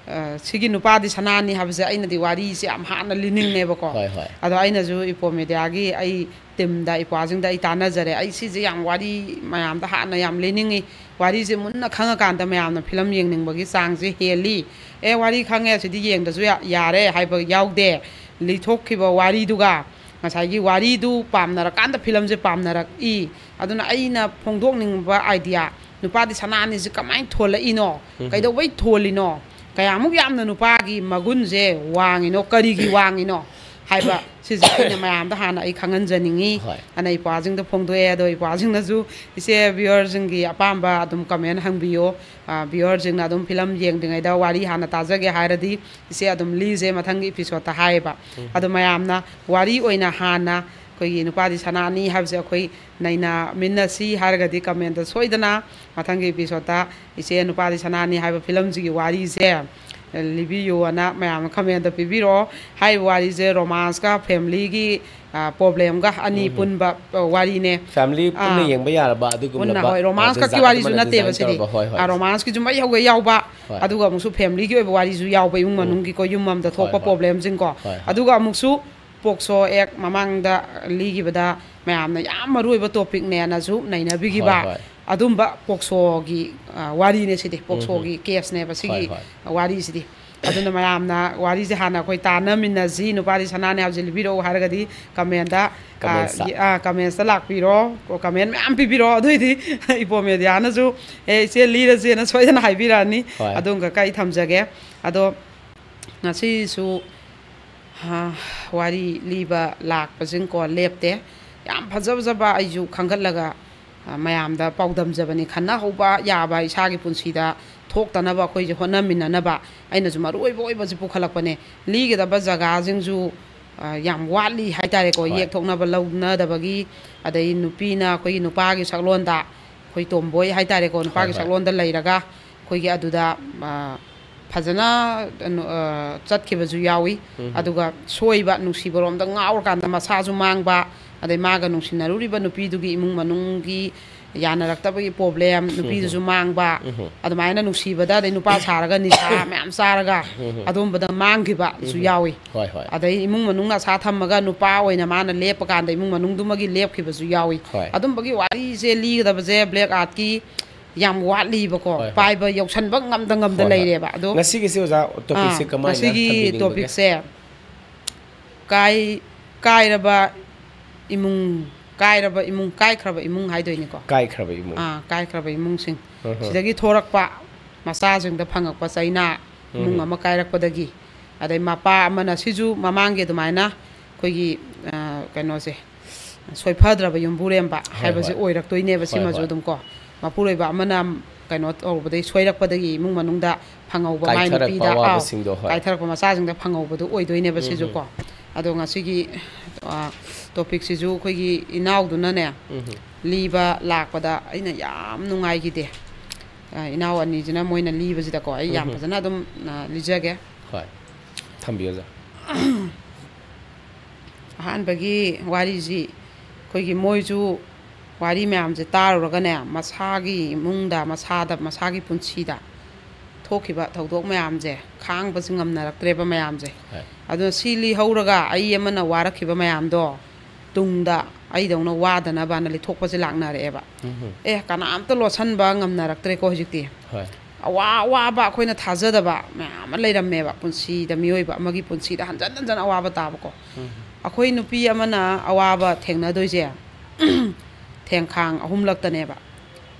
ꯑ, ꯁꯤꯒꯤ ꯅꯨꯄꯥꯗꯤ ꯁꯅꯥꯅꯤ ꯍꯥꯏꯕꯁꯦ ꯑꯩꯅꯗꯤ ꯋꯥꯔꯤꯁꯦ ꯌꯥꯝ ꯍꯥꯟꯅ ꯂꯤꯅꯤꯡꯉꯦꯕꯀꯣ꯫ ꯍꯣꯏ, ꯍꯣꯏ꯫ ꯑꯗꯣ ꯑꯩꯅꯁꯨ ꯏꯄꯣ ꯃꯦꯗꯤꯌꯥꯒꯤ ꯑꯩ ꯇꯤꯝꯗ, ꯏꯄ꯭ꯋꯥꯁꯤꯡꯗ ꯑꯩ ꯇꯥꯟꯅꯖꯔꯦ, ꯑꯩ ꯁꯤꯁꯦ ꯌꯥꯝ ꯋꯥꯔꯤ ꯃꯌꯥꯝꯗ ꯍꯥꯟꯅ ꯌꯥꯝ ꯂꯤꯅꯤꯡꯉꯤ, ꯋꯥꯔꯤꯁꯦ ꯃꯨꯟꯅ ꯈꯪꯉꯀꯥꯟꯗ ꯃꯌꯥꯝꯅ ꯐꯤꯂꯝ ꯌꯦꯡꯅꯤꯡꯕꯒꯤ ꯆꯥꯡꯁꯦ ꯍꯦꯜꯂꯤ꯫ ꯑꯦ, ꯋꯥꯔꯤ ꯈꯪꯉꯦ, ꯁꯤꯗꯤ ꯌꯦꯡꯗꯁꯨ ꯌꯥ-, ꯌꯥꯔꯦ ꯍꯥꯏꯕ ꯌꯥꯎꯗꯦ꯫ ꯂꯤꯊꯣꯛꯈꯤꯕ ꯋꯥꯔꯤꯗꯨꯒ ꯉꯁꯥꯏꯒꯤ ꯋꯥꯔꯤꯗꯨ ꯄꯥꯝꯅꯔꯀꯥꯟꯗ ꯐꯤꯂꯝꯁꯦ ꯄꯥꯝꯅꯔꯛꯏ꯫ ꯑꯗꯨꯅ ꯑꯩꯅ ꯐꯣꯡꯗꯣꯛꯅꯤꯡꯕ ꯑꯥꯏꯗꯤꯌꯥ, ꯅꯨꯄꯥꯗꯤ ꯁꯅꯥꯅꯤꯁꯤ ꯀꯃꯥꯏꯅ ꯊꯣꯜꯂꯛꯏꯅꯣ? ꯀꯩꯗꯧꯕꯩ ꯊꯣꯜꯂꯤꯅꯣ? ꯀꯌꯥꯃꯨꯛ ꯌꯥꯝꯅ ꯅꯨꯄꯥꯒꯤ ꯃꯒꯨꯟꯁꯦ ꯋꯥꯡꯉꯤꯅꯣ? ꯀꯔꯤꯒꯤ ꯋꯥꯡꯉꯤꯅꯣ ꯍꯥꯏꯕ ꯁꯤꯁꯦ ꯑꯩꯅ ꯃꯌꯥꯝꯗ ꯍꯥꯟꯅ ꯑꯩ ꯈꯪꯍꯟꯖꯅꯤꯡꯉꯤ꯫ ꯍꯣꯏ꯫ ꯑꯅ ꯏꯄ꯭ꯋꯥꯁꯤꯡꯗ ꯐꯣꯡꯗꯣꯛꯑꯦ꯫ ꯑꯗꯣ ꯏꯄ꯭ꯋꯥꯁꯤꯡꯅꯁꯨ ꯏꯆꯦ ꯚꯤꯌꯔꯁꯤꯡꯒꯤ ꯑꯄꯥꯝꯕ ꯑꯗꯨꯝ ꯀꯃꯦꯟ ꯍꯪꯕꯤꯌꯣ꯫ ꯑ, ꯚꯤꯌꯔꯁꯤꯡꯅ ꯑꯗꯨꯝ ꯐꯤꯂꯝ ꯌꯦꯡꯗ꯭ꯔꯤꯉꯩꯗ ꯋꯥꯔꯤ ꯍꯥꯟꯅ ꯇꯥꯖꯒꯦ ꯍꯥꯏꯔꯗꯤ ꯏꯆꯦ ꯑꯗꯨꯝ ꯂꯤꯁꯦ ꯃꯊꯪꯒꯤ ꯏꯄꯤꯁꯣꯗꯇ ꯍꯥꯏꯌꯦꯕ꯫ ꯑꯗꯣ ꯃꯌꯥꯝꯅ ꯋꯥꯔꯤ ꯑꯣꯏꯅ ꯍꯥꯟꯅ ꯑꯩꯈꯣꯏꯒꯤ ꯅꯨꯄꯥꯗꯤ ꯁꯅꯥꯅꯤ ꯍꯥꯏꯕꯁꯦ ꯑꯩꯈꯣꯏ ꯅꯩꯅꯃꯤꯟꯅꯁꯤ ꯍꯥꯏꯔꯒꯗꯤ ꯀꯃꯦꯟꯗ ꯁꯣꯏꯗꯅ ꯃꯊꯪꯒꯤ ꯏꯄꯤꯁꯣꯗꯇ ꯏꯆꯦ ꯅꯨꯄꯥꯗꯤ ꯁꯅꯥꯅꯤ ꯍꯥꯏꯕ ꯐꯤꯂꯝꯁꯤꯒꯤ ꯋꯥꯔꯤꯁꯦ ꯂꯤꯕꯤꯌꯨꯑꯅ ꯃꯌꯥꯝꯅ ꯀꯃꯦꯟꯗ ꯄꯤꯕꯤꯔꯛꯑꯣ꯫ ꯍꯥꯏꯔꯤꯕ ꯋꯥꯔꯤꯁꯦ ꯔꯣꯃꯥꯟꯁꯀ ꯐꯦꯃꯤꯂꯤꯒꯤ, ꯑ, ꯄ꯭ꯔꯣꯕ꯭ꯂꯦꯝꯒ ꯑꯅꯤ ꯄꯨꯟꯕ, ꯑ, ꯋꯥꯔꯤꯅꯦ꯫ ꯐꯦꯃꯤꯂꯤ ꯄꯨꯟꯅ ꯑꯥ꯫ ꯌꯦꯡꯕ ꯌꯥꯔꯕ ꯑꯗꯨꯒꯨꯝꯂꯕ, ꯄꯨꯟꯅ, ꯍꯣꯏ, ꯑ, ꯔꯣꯃꯥꯟꯁ ꯈꯛꯀꯤ design ꯋꯥꯔꯤꯁꯨ ꯑꯃꯅ ꯅꯠꯇꯦꯕ design ꯁꯤꯗꯤ꯫ ꯇꯧꯔꯕ, ꯍꯣꯏ, ꯍꯣꯏ꯫ ꯑ, ꯔꯣꯃꯥꯟꯁꯀꯤꯁꯨ ꯃꯩ ꯍꯧꯒꯩ ꯌꯥꯎꯕ, ꯍꯣꯏ꯫ ꯑꯗꯨꯒ ꯑꯃꯨꯛꯁꯨ ꯐꯦꯃꯤꯂꯤꯒꯤ ꯑꯣꯏꯕ ꯋꯥꯔꯤꯁꯨ ꯌꯥꯎꯕ, ꯏꯃꯨꯡ ꯃꯅꯨꯡꯒꯤꯀꯣ, ꯌꯨꯝ ꯑꯝꯗ ꯊꯣꯛꯄ ꯍꯣꯏ, ꯍꯣꯏ꯫ ꯄ꯭ꯔꯣꯕ꯭ꯂꯦꯝꯁꯤꯡꯀꯣ꯫ ꯍꯣꯏ, ꯍꯣꯏ꯫ ꯑꯗꯨꯒ ꯑꯃꯨꯛꯁꯨ ꯄꯣꯛꯁꯣ ꯑꯦꯛ ꯃꯃꯥꯡꯗ ꯂꯤꯈꯤꯕꯗ ꯃꯌꯥꯝꯅ ꯌꯥꯝ ꯃꯔꯨ ꯑꯣꯏꯕ ꯇꯣꯄꯤꯛꯅꯦꯅꯁꯨ ꯅꯩꯅꯕꯤꯈꯤꯕ ꯍꯣꯏ, ꯍꯣꯏ꯫ ꯑꯗꯨꯝꯕ ꯄꯣꯛꯁꯣꯒꯤ, ꯑ, ꯋꯥꯔꯤꯅꯦ ꯁꯤꯗꯤ, ꯄꯣꯛꯁꯣꯒꯤ ꯀꯦꯁꯅꯦꯕ ꯁꯤꯒꯤ ꯍꯣꯏ, ꯍꯣꯏ꯫ ꯋꯥꯔꯤꯁꯤꯗꯤ꯫ ꯑꯗꯨꯅ ꯃꯌꯥꯝꯅ ꯋꯥꯔꯤꯁꯦ ꯍꯥꯟꯅ ꯑꯩꯈꯣꯏ ꯇꯥꯟꯅꯃꯤꯟꯅꯁꯤ, ꯅꯨꯄꯥꯗꯤ ꯁꯅꯥꯅꯦ ꯍꯥꯏꯕꯁꯦ ꯂꯤꯕꯤꯔꯛꯎ ꯍꯥꯏꯔꯒꯗꯤ ꯀꯃꯦꯟꯗ, ꯑ, ꯀꯃꯦꯟꯁꯇ꯫ ꯌꯦ-, ꯑ, ꯀꯃꯦꯟꯁꯇ ꯂꯥꯛꯄꯤꯔꯣ, ꯀꯃꯦꯟ ꯃꯌꯥꯝ ꯄꯤꯕꯤꯔꯛꯑꯣ꯫ ꯑꯗꯨꯑꯣꯏꯗꯤ ꯏꯄꯣ ꯃꯦꯗꯤꯌꯥꯅꯁꯨ, "ꯑꯦ, ꯏꯆꯦ ꯂꯤꯔꯁꯦꯅ" ꯁꯣꯏꯗꯅ ꯍꯥꯏꯕꯤꯔꯛꯑꯅꯤ꯫ ꯍꯣꯏ꯫ ꯑꯗꯨꯝ ꯀꯀꯥ ꯑꯩ ꯊꯝꯖꯒꯦ꯫ ꯑꯗꯣ ꯉꯁꯤꯁꯨ, ꯑ, ꯋꯥꯔꯤ ꯂꯤꯕ ꯂꯥꯛꯄꯁꯤꯡꯀꯣ ꯂꯦꯞꯇꯦ꯫ ꯌꯥꯝ ꯐꯖ ꯐꯖꯕ ꯑꯩꯁꯨ ꯈꯟꯒꯠꯂꯒ, ꯑ, ꯃꯌꯥꯝꯗ ꯄꯥꯎꯗꯝꯖꯕꯅꯤ꯫ ꯈꯟꯅꯍꯧꯕ ꯌꯥꯕ ꯏꯁꯥꯒꯤ ꯄꯨꯟꯁꯤꯗ ꯊꯣꯛꯇꯅꯕ ꯑꯩꯈꯣꯏꯁꯦ ꯍꯣꯠꯅꯃꯤꯟꯅꯅꯕ ꯑꯩꯅꯁꯨ ꯃꯔꯨ ꯑꯣꯏꯕ ꯑꯣꯏꯕꯁꯤ ꯄꯨꯈꯠꯂꯛꯄꯅꯦ꯫ ꯂꯤꯒꯗꯕ ꯖꯒꯥꯁꯤꯡꯁꯨ ꯑ, ꯌꯥꯝ ꯋꯥꯠꯂꯤ ꯍꯥꯏꯇꯥꯔꯦꯀꯣ꯫ ꯍꯣꯏ꯫ ꯌꯦꯛ ꯊꯣꯛꯅꯕ ꯂꯧꯅꯗꯕꯒꯤ, ꯑꯗꯩ ꯅꯨꯄꯤꯅ ꯑꯩꯈꯣꯏꯒꯤ ꯅꯨꯄꯥꯒꯤ ꯁꯛꯂꯣꯟꯗ, ꯑꯩꯈꯣꯏ ꯇꯣꯝꯕꯣꯏ ꯍꯥꯏꯇꯥꯔꯦꯀꯣ, ꯅꯨꯄꯥꯒꯤ ꯍꯣꯏ, ꯍꯣꯏ꯫ ꯁꯛꯂꯣꯟꯗ ꯂꯩꯔꯒ ꯑꯩꯈꯣꯏꯒꯤ ꯑꯗꯨꯗ, ꯑ, ꯐꯖꯅ, ꯀꯩꯅꯣ, ꯑ, ꯆꯠꯈꯤꯕꯁꯨ ꯌꯥꯎꯏ꯫ ꯎꯝ꯫ ꯑꯗꯨꯒ ꯁꯣꯏꯕ, ꯅꯨꯡꯁꯤꯕꯔꯣꯝꯗ ꯉꯥꯎꯔꯀꯥꯟꯗ ꯃꯁꯥꯁꯨ ꯃꯥꯡꯕ, ꯑꯗꯩ ꯃꯥꯒ ꯅꯨꯡꯁꯤꯅꯔꯨꯔꯤꯕ ꯅꯨꯄꯤꯗꯨꯒꯤ ꯏꯃꯨꯡ ꯃꯅꯨꯡꯒꯤ ꯌꯥꯅꯔꯛꯇꯕꯒꯤ ꯄ꯭ꯔꯣꯕ꯭ꯂꯦꯝ, ꯅꯨꯄꯤꯗꯨꯁꯨ ꯃꯥꯡꯕ, ꯎꯝ꯫ ꯑꯗꯨꯃꯥꯏꯅ ꯅꯨꯡꯁꯤꯕꯗ, ꯑꯗꯩ ꯅꯨꯄꯥ ꯁꯥꯔꯒ ꯅꯤꯁꯥ ꯃꯌꯥꯝ ꯆꯥꯔꯒ ꯎꯝ꯫ ꯑꯗꯨꯝꯕꯗ ꯃꯥꯡꯈꯤꯕꯁꯨ ꯎꯝ꯫ ꯌꯥꯎꯏ꯫ ꯍꯣꯏ, ꯍꯣꯏ꯫ ꯑꯗꯩ ꯏꯃꯨꯡ ꯃꯅꯨꯡꯅ ꯑꯁꯥ ꯊꯝꯃꯒ ꯅꯨꯄꯥ ꯑꯣꯏꯅ ꯃꯥꯅ ꯂꯦꯞꯄ ꯀꯥꯟꯗ ꯏꯃꯨꯡ ꯃꯅꯨꯡꯗꯨꯃꯒꯤ ꯂꯦꯞꯈꯤꯕꯁꯨ ꯌꯥꯎꯏ꯫ ꯍꯣꯏ꯫ ꯑꯗꯨꯝꯕꯒꯤ ꯋꯥꯔꯤꯁꯦ ꯂꯤꯒꯗꯕꯁꯦ ꯕ꯭ꯂꯦꯛ ꯑꯥꯔꯠꯀꯤ ꯌꯥꯝ ꯋꯥꯠꯂꯤꯕꯀꯣ꯫ ꯍꯣꯏ, ꯍꯣꯏ꯫ ꯄꯥꯏꯕ ꯌꯧꯁꯟꯕ ꯉꯝꯗ ꯉꯝꯗ ꯍꯣꯏ, ꯍꯣꯏ꯫ ꯂꯩꯔꯦꯕ꯫ ꯑꯗꯣ, ꯉꯁꯤꯒꯤꯁꯦ ꯑꯣꯖꯥ, ꯇꯣꯄꯤꯛꯁꯦ ꯑꯥ, ꯀꯃꯥꯏꯅ ꯉꯁꯤꯒꯤ ꯊꯝꯕꯤꯅꯤꯡꯕꯒꯦ? ꯇꯣꯄꯤꯛꯁꯦ ꯀꯥꯏ-, ꯀꯥꯏꯔꯕ ꯏꯃꯨꯡ, ꯀꯥꯏꯔꯕ ꯏꯃꯨꯡ, ꯀꯥꯏꯈ꯭ꯔꯕ ꯏꯃꯨꯡ ꯍꯥꯏꯗꯣꯏꯅꯤꯀꯣ꯫ ꯀꯥꯏꯈ꯭ꯔꯕ ꯏꯃꯨꯡ꯫ ꯑꯥ, ꯀꯥꯏꯈ꯭ꯔꯕ ꯏꯃꯨꯡꯁꯤꯡ꯫ ꯎꯝ ꯍꯝ꯫ ꯁꯤꯗꯒꯤ ꯊꯣꯔꯛꯄ ꯃꯆꯥꯁꯤꯡꯗ ꯐꯪꯉꯛꯄ ꯆꯩꯅꯥ, ꯏꯃꯨꯡ ꯎꯝ꯫ ꯑꯃ ꯀꯥꯏꯔꯛꯄꯗꯒꯤ, ꯑꯗꯩ ꯃꯄꯥ ꯑꯃꯅ, ꯁꯤꯁꯨ ꯃꯃꯥꯡꯒꯤ ꯑꯗꯨꯃꯥꯏꯅ ꯑꯩꯈꯣꯏꯒꯤ, ꯑ, ꯀꯩꯅꯣꯁꯦ, ꯁꯣꯏꯐꯗ꯭ꯔꯕ ꯌꯨꯝꯕꯨꯔꯦꯝꯕ ꯍꯣꯏ, ꯍꯥꯏꯕꯁꯦ ꯍꯣꯏ꯫ ꯑꯣꯏꯔꯛꯇꯣꯏꯅꯦꯕ꯫ ꯍꯣꯏ, ꯁꯤꯃꯁꯨ ꯍꯣꯏ꯫ ꯑꯗꯨꯝ ꯀꯣ, ꯃꯄꯨꯔꯣꯏꯕ ꯑꯃꯅ ꯀꯩꯅꯣ ꯇꯧꯕꯗꯒꯤ, ꯁꯣꯏꯔꯛꯄꯗꯒꯤ ꯏꯃꯨꯡ ꯃꯅꯨꯡꯗ ꯐꯪꯍꯧꯕ ꯃꯥꯏ ꯀꯥꯏꯊꯔꯛꯄ ꯅꯨꯄꯤꯗ, ꯑꯥꯎ, ꯑꯋꯥꯕꯁꯤꯡꯗꯣ, ꯍꯣꯏ꯫ ꯀꯥꯏꯊꯔꯛꯄ ꯃꯆꯥꯁꯤꯡꯗ ꯐꯪꯍꯧꯕꯗꯨ ꯑꯣꯏꯗꯣꯏꯅꯦꯕ ꯎꯝ, ꯁꯤꯁꯨ ꯎꯝ꯫ ꯀꯣ꯫ ꯑꯗꯣ ꯉꯁꯤꯒꯤ, ꯑ, ꯇꯣꯄꯤꯛꯁꯤꯁꯨ ꯑꯩꯈꯣꯏꯒꯤ ꯏꯅꯥꯎꯗꯨꯅꯅꯦ, ꯎꯝ, ꯎꯝ꯫ ꯂꯤꯕ ꯂꯥꯛꯄꯗ ꯑꯩꯅ ꯌꯥꯝ ꯅꯨꯡꯉꯥꯏꯈꯤꯗꯦ꯫ ꯑ, ꯏꯅꯥꯎ ꯑꯅꯤꯁꯤꯅ ꯃꯣꯏꯅ ꯂꯤꯕꯁꯤꯗꯀꯣ, ꯑꯩ ꯌꯥꯝ ꯎꯝ, ꯎꯝ꯫ ꯐꯖꯅ ꯑꯗꯨꯝ, ꯑ, ꯂꯤꯖꯒꯦ꯫ ꯍꯣꯏ꯫ ꯊꯝꯕꯤꯌꯨ, ꯑꯣꯖꯥ꯫ ꯑꯍꯥꯟꯕꯒꯤ ꯋꯥꯔꯤꯁꯤ ꯑꯩꯈꯣꯏꯒꯤ ꯃꯣꯏꯁꯨ ꯋꯥꯔꯤ ꯃꯌꯥꯝꯁꯦ ꯇꯥꯔꯨꯔꯒꯅꯦ, ꯃꯁꯥꯒꯤ ꯏꯃꯨꯡꯗ, ꯃꯁꯥꯗ, ꯃꯁꯥꯒꯤ ꯄꯨꯟꯁꯤꯗ ꯊꯣꯛꯈꯤꯕ ꯊꯧꯗꯣꯛ ꯃꯌꯥꯝꯁꯦ ꯈꯥꯡꯕꯁꯦ ꯉꯝꯅꯔꯛꯇ꯭ꯔꯦꯕ ꯃꯌꯥꯝꯁꯦ꯫ ꯍꯣꯏ꯫ ꯑꯗꯨꯅ ꯁꯤ ꯂꯤꯍꯧꯔꯒ ꯑꯩ ꯑꯃꯅ ꯋꯥꯔꯛꯈꯤꯕ ꯃꯌꯥꯝꯗꯣ ꯇꯨꯡꯗ ꯑꯩꯗꯧꯅ ꯋꯥꯗꯅꯕꯅ ꯂꯤꯊꯣꯛꯄꯁꯦ ꯂꯥꯛꯅꯔꯛꯑꯦꯕ꯫ ꯎꯝ꯫ ꯑꯦ, ꯀꯅꯥꯝꯇ ꯂꯣꯠꯁꯟꯕ ꯉꯝꯅꯔꯛꯇ꯭ꯔꯦꯀꯣ ꯍꯧꯖꯤꯛꯇꯤ꯫ ꯍꯣꯏ꯫ ꯑꯋꯥ-, ꯑꯋꯥꯕ ꯑꯩꯈꯣꯏꯅ ꯊꯥꯖꯗꯕ ꯃꯌꯥꯝ ꯑꯃ ꯂꯩꯔꯝꯃꯦꯕ ꯄꯨꯟꯁꯤꯗ, ꯃꯤꯑꯣꯏꯕ ꯑꯃꯒꯤ ꯄꯨꯟꯁꯤꯗ ꯍꯟꯖꯟ ꯍꯟꯖꯟ ꯑꯋꯥꯕ ꯇꯥꯕꯀꯣ꯫ ꯎꯝ꯫ ꯑꯩꯈꯣꯏ ꯅꯨꯄꯤ ꯑꯃꯅ ꯑꯋꯥꯕ ꯊꯦꯡꯅꯗꯣꯏꯁꯦ ꯊꯦꯡꯈꯥꯡ ꯑꯍꯨꯝꯂꯛꯇꯅꯦꯕ꯫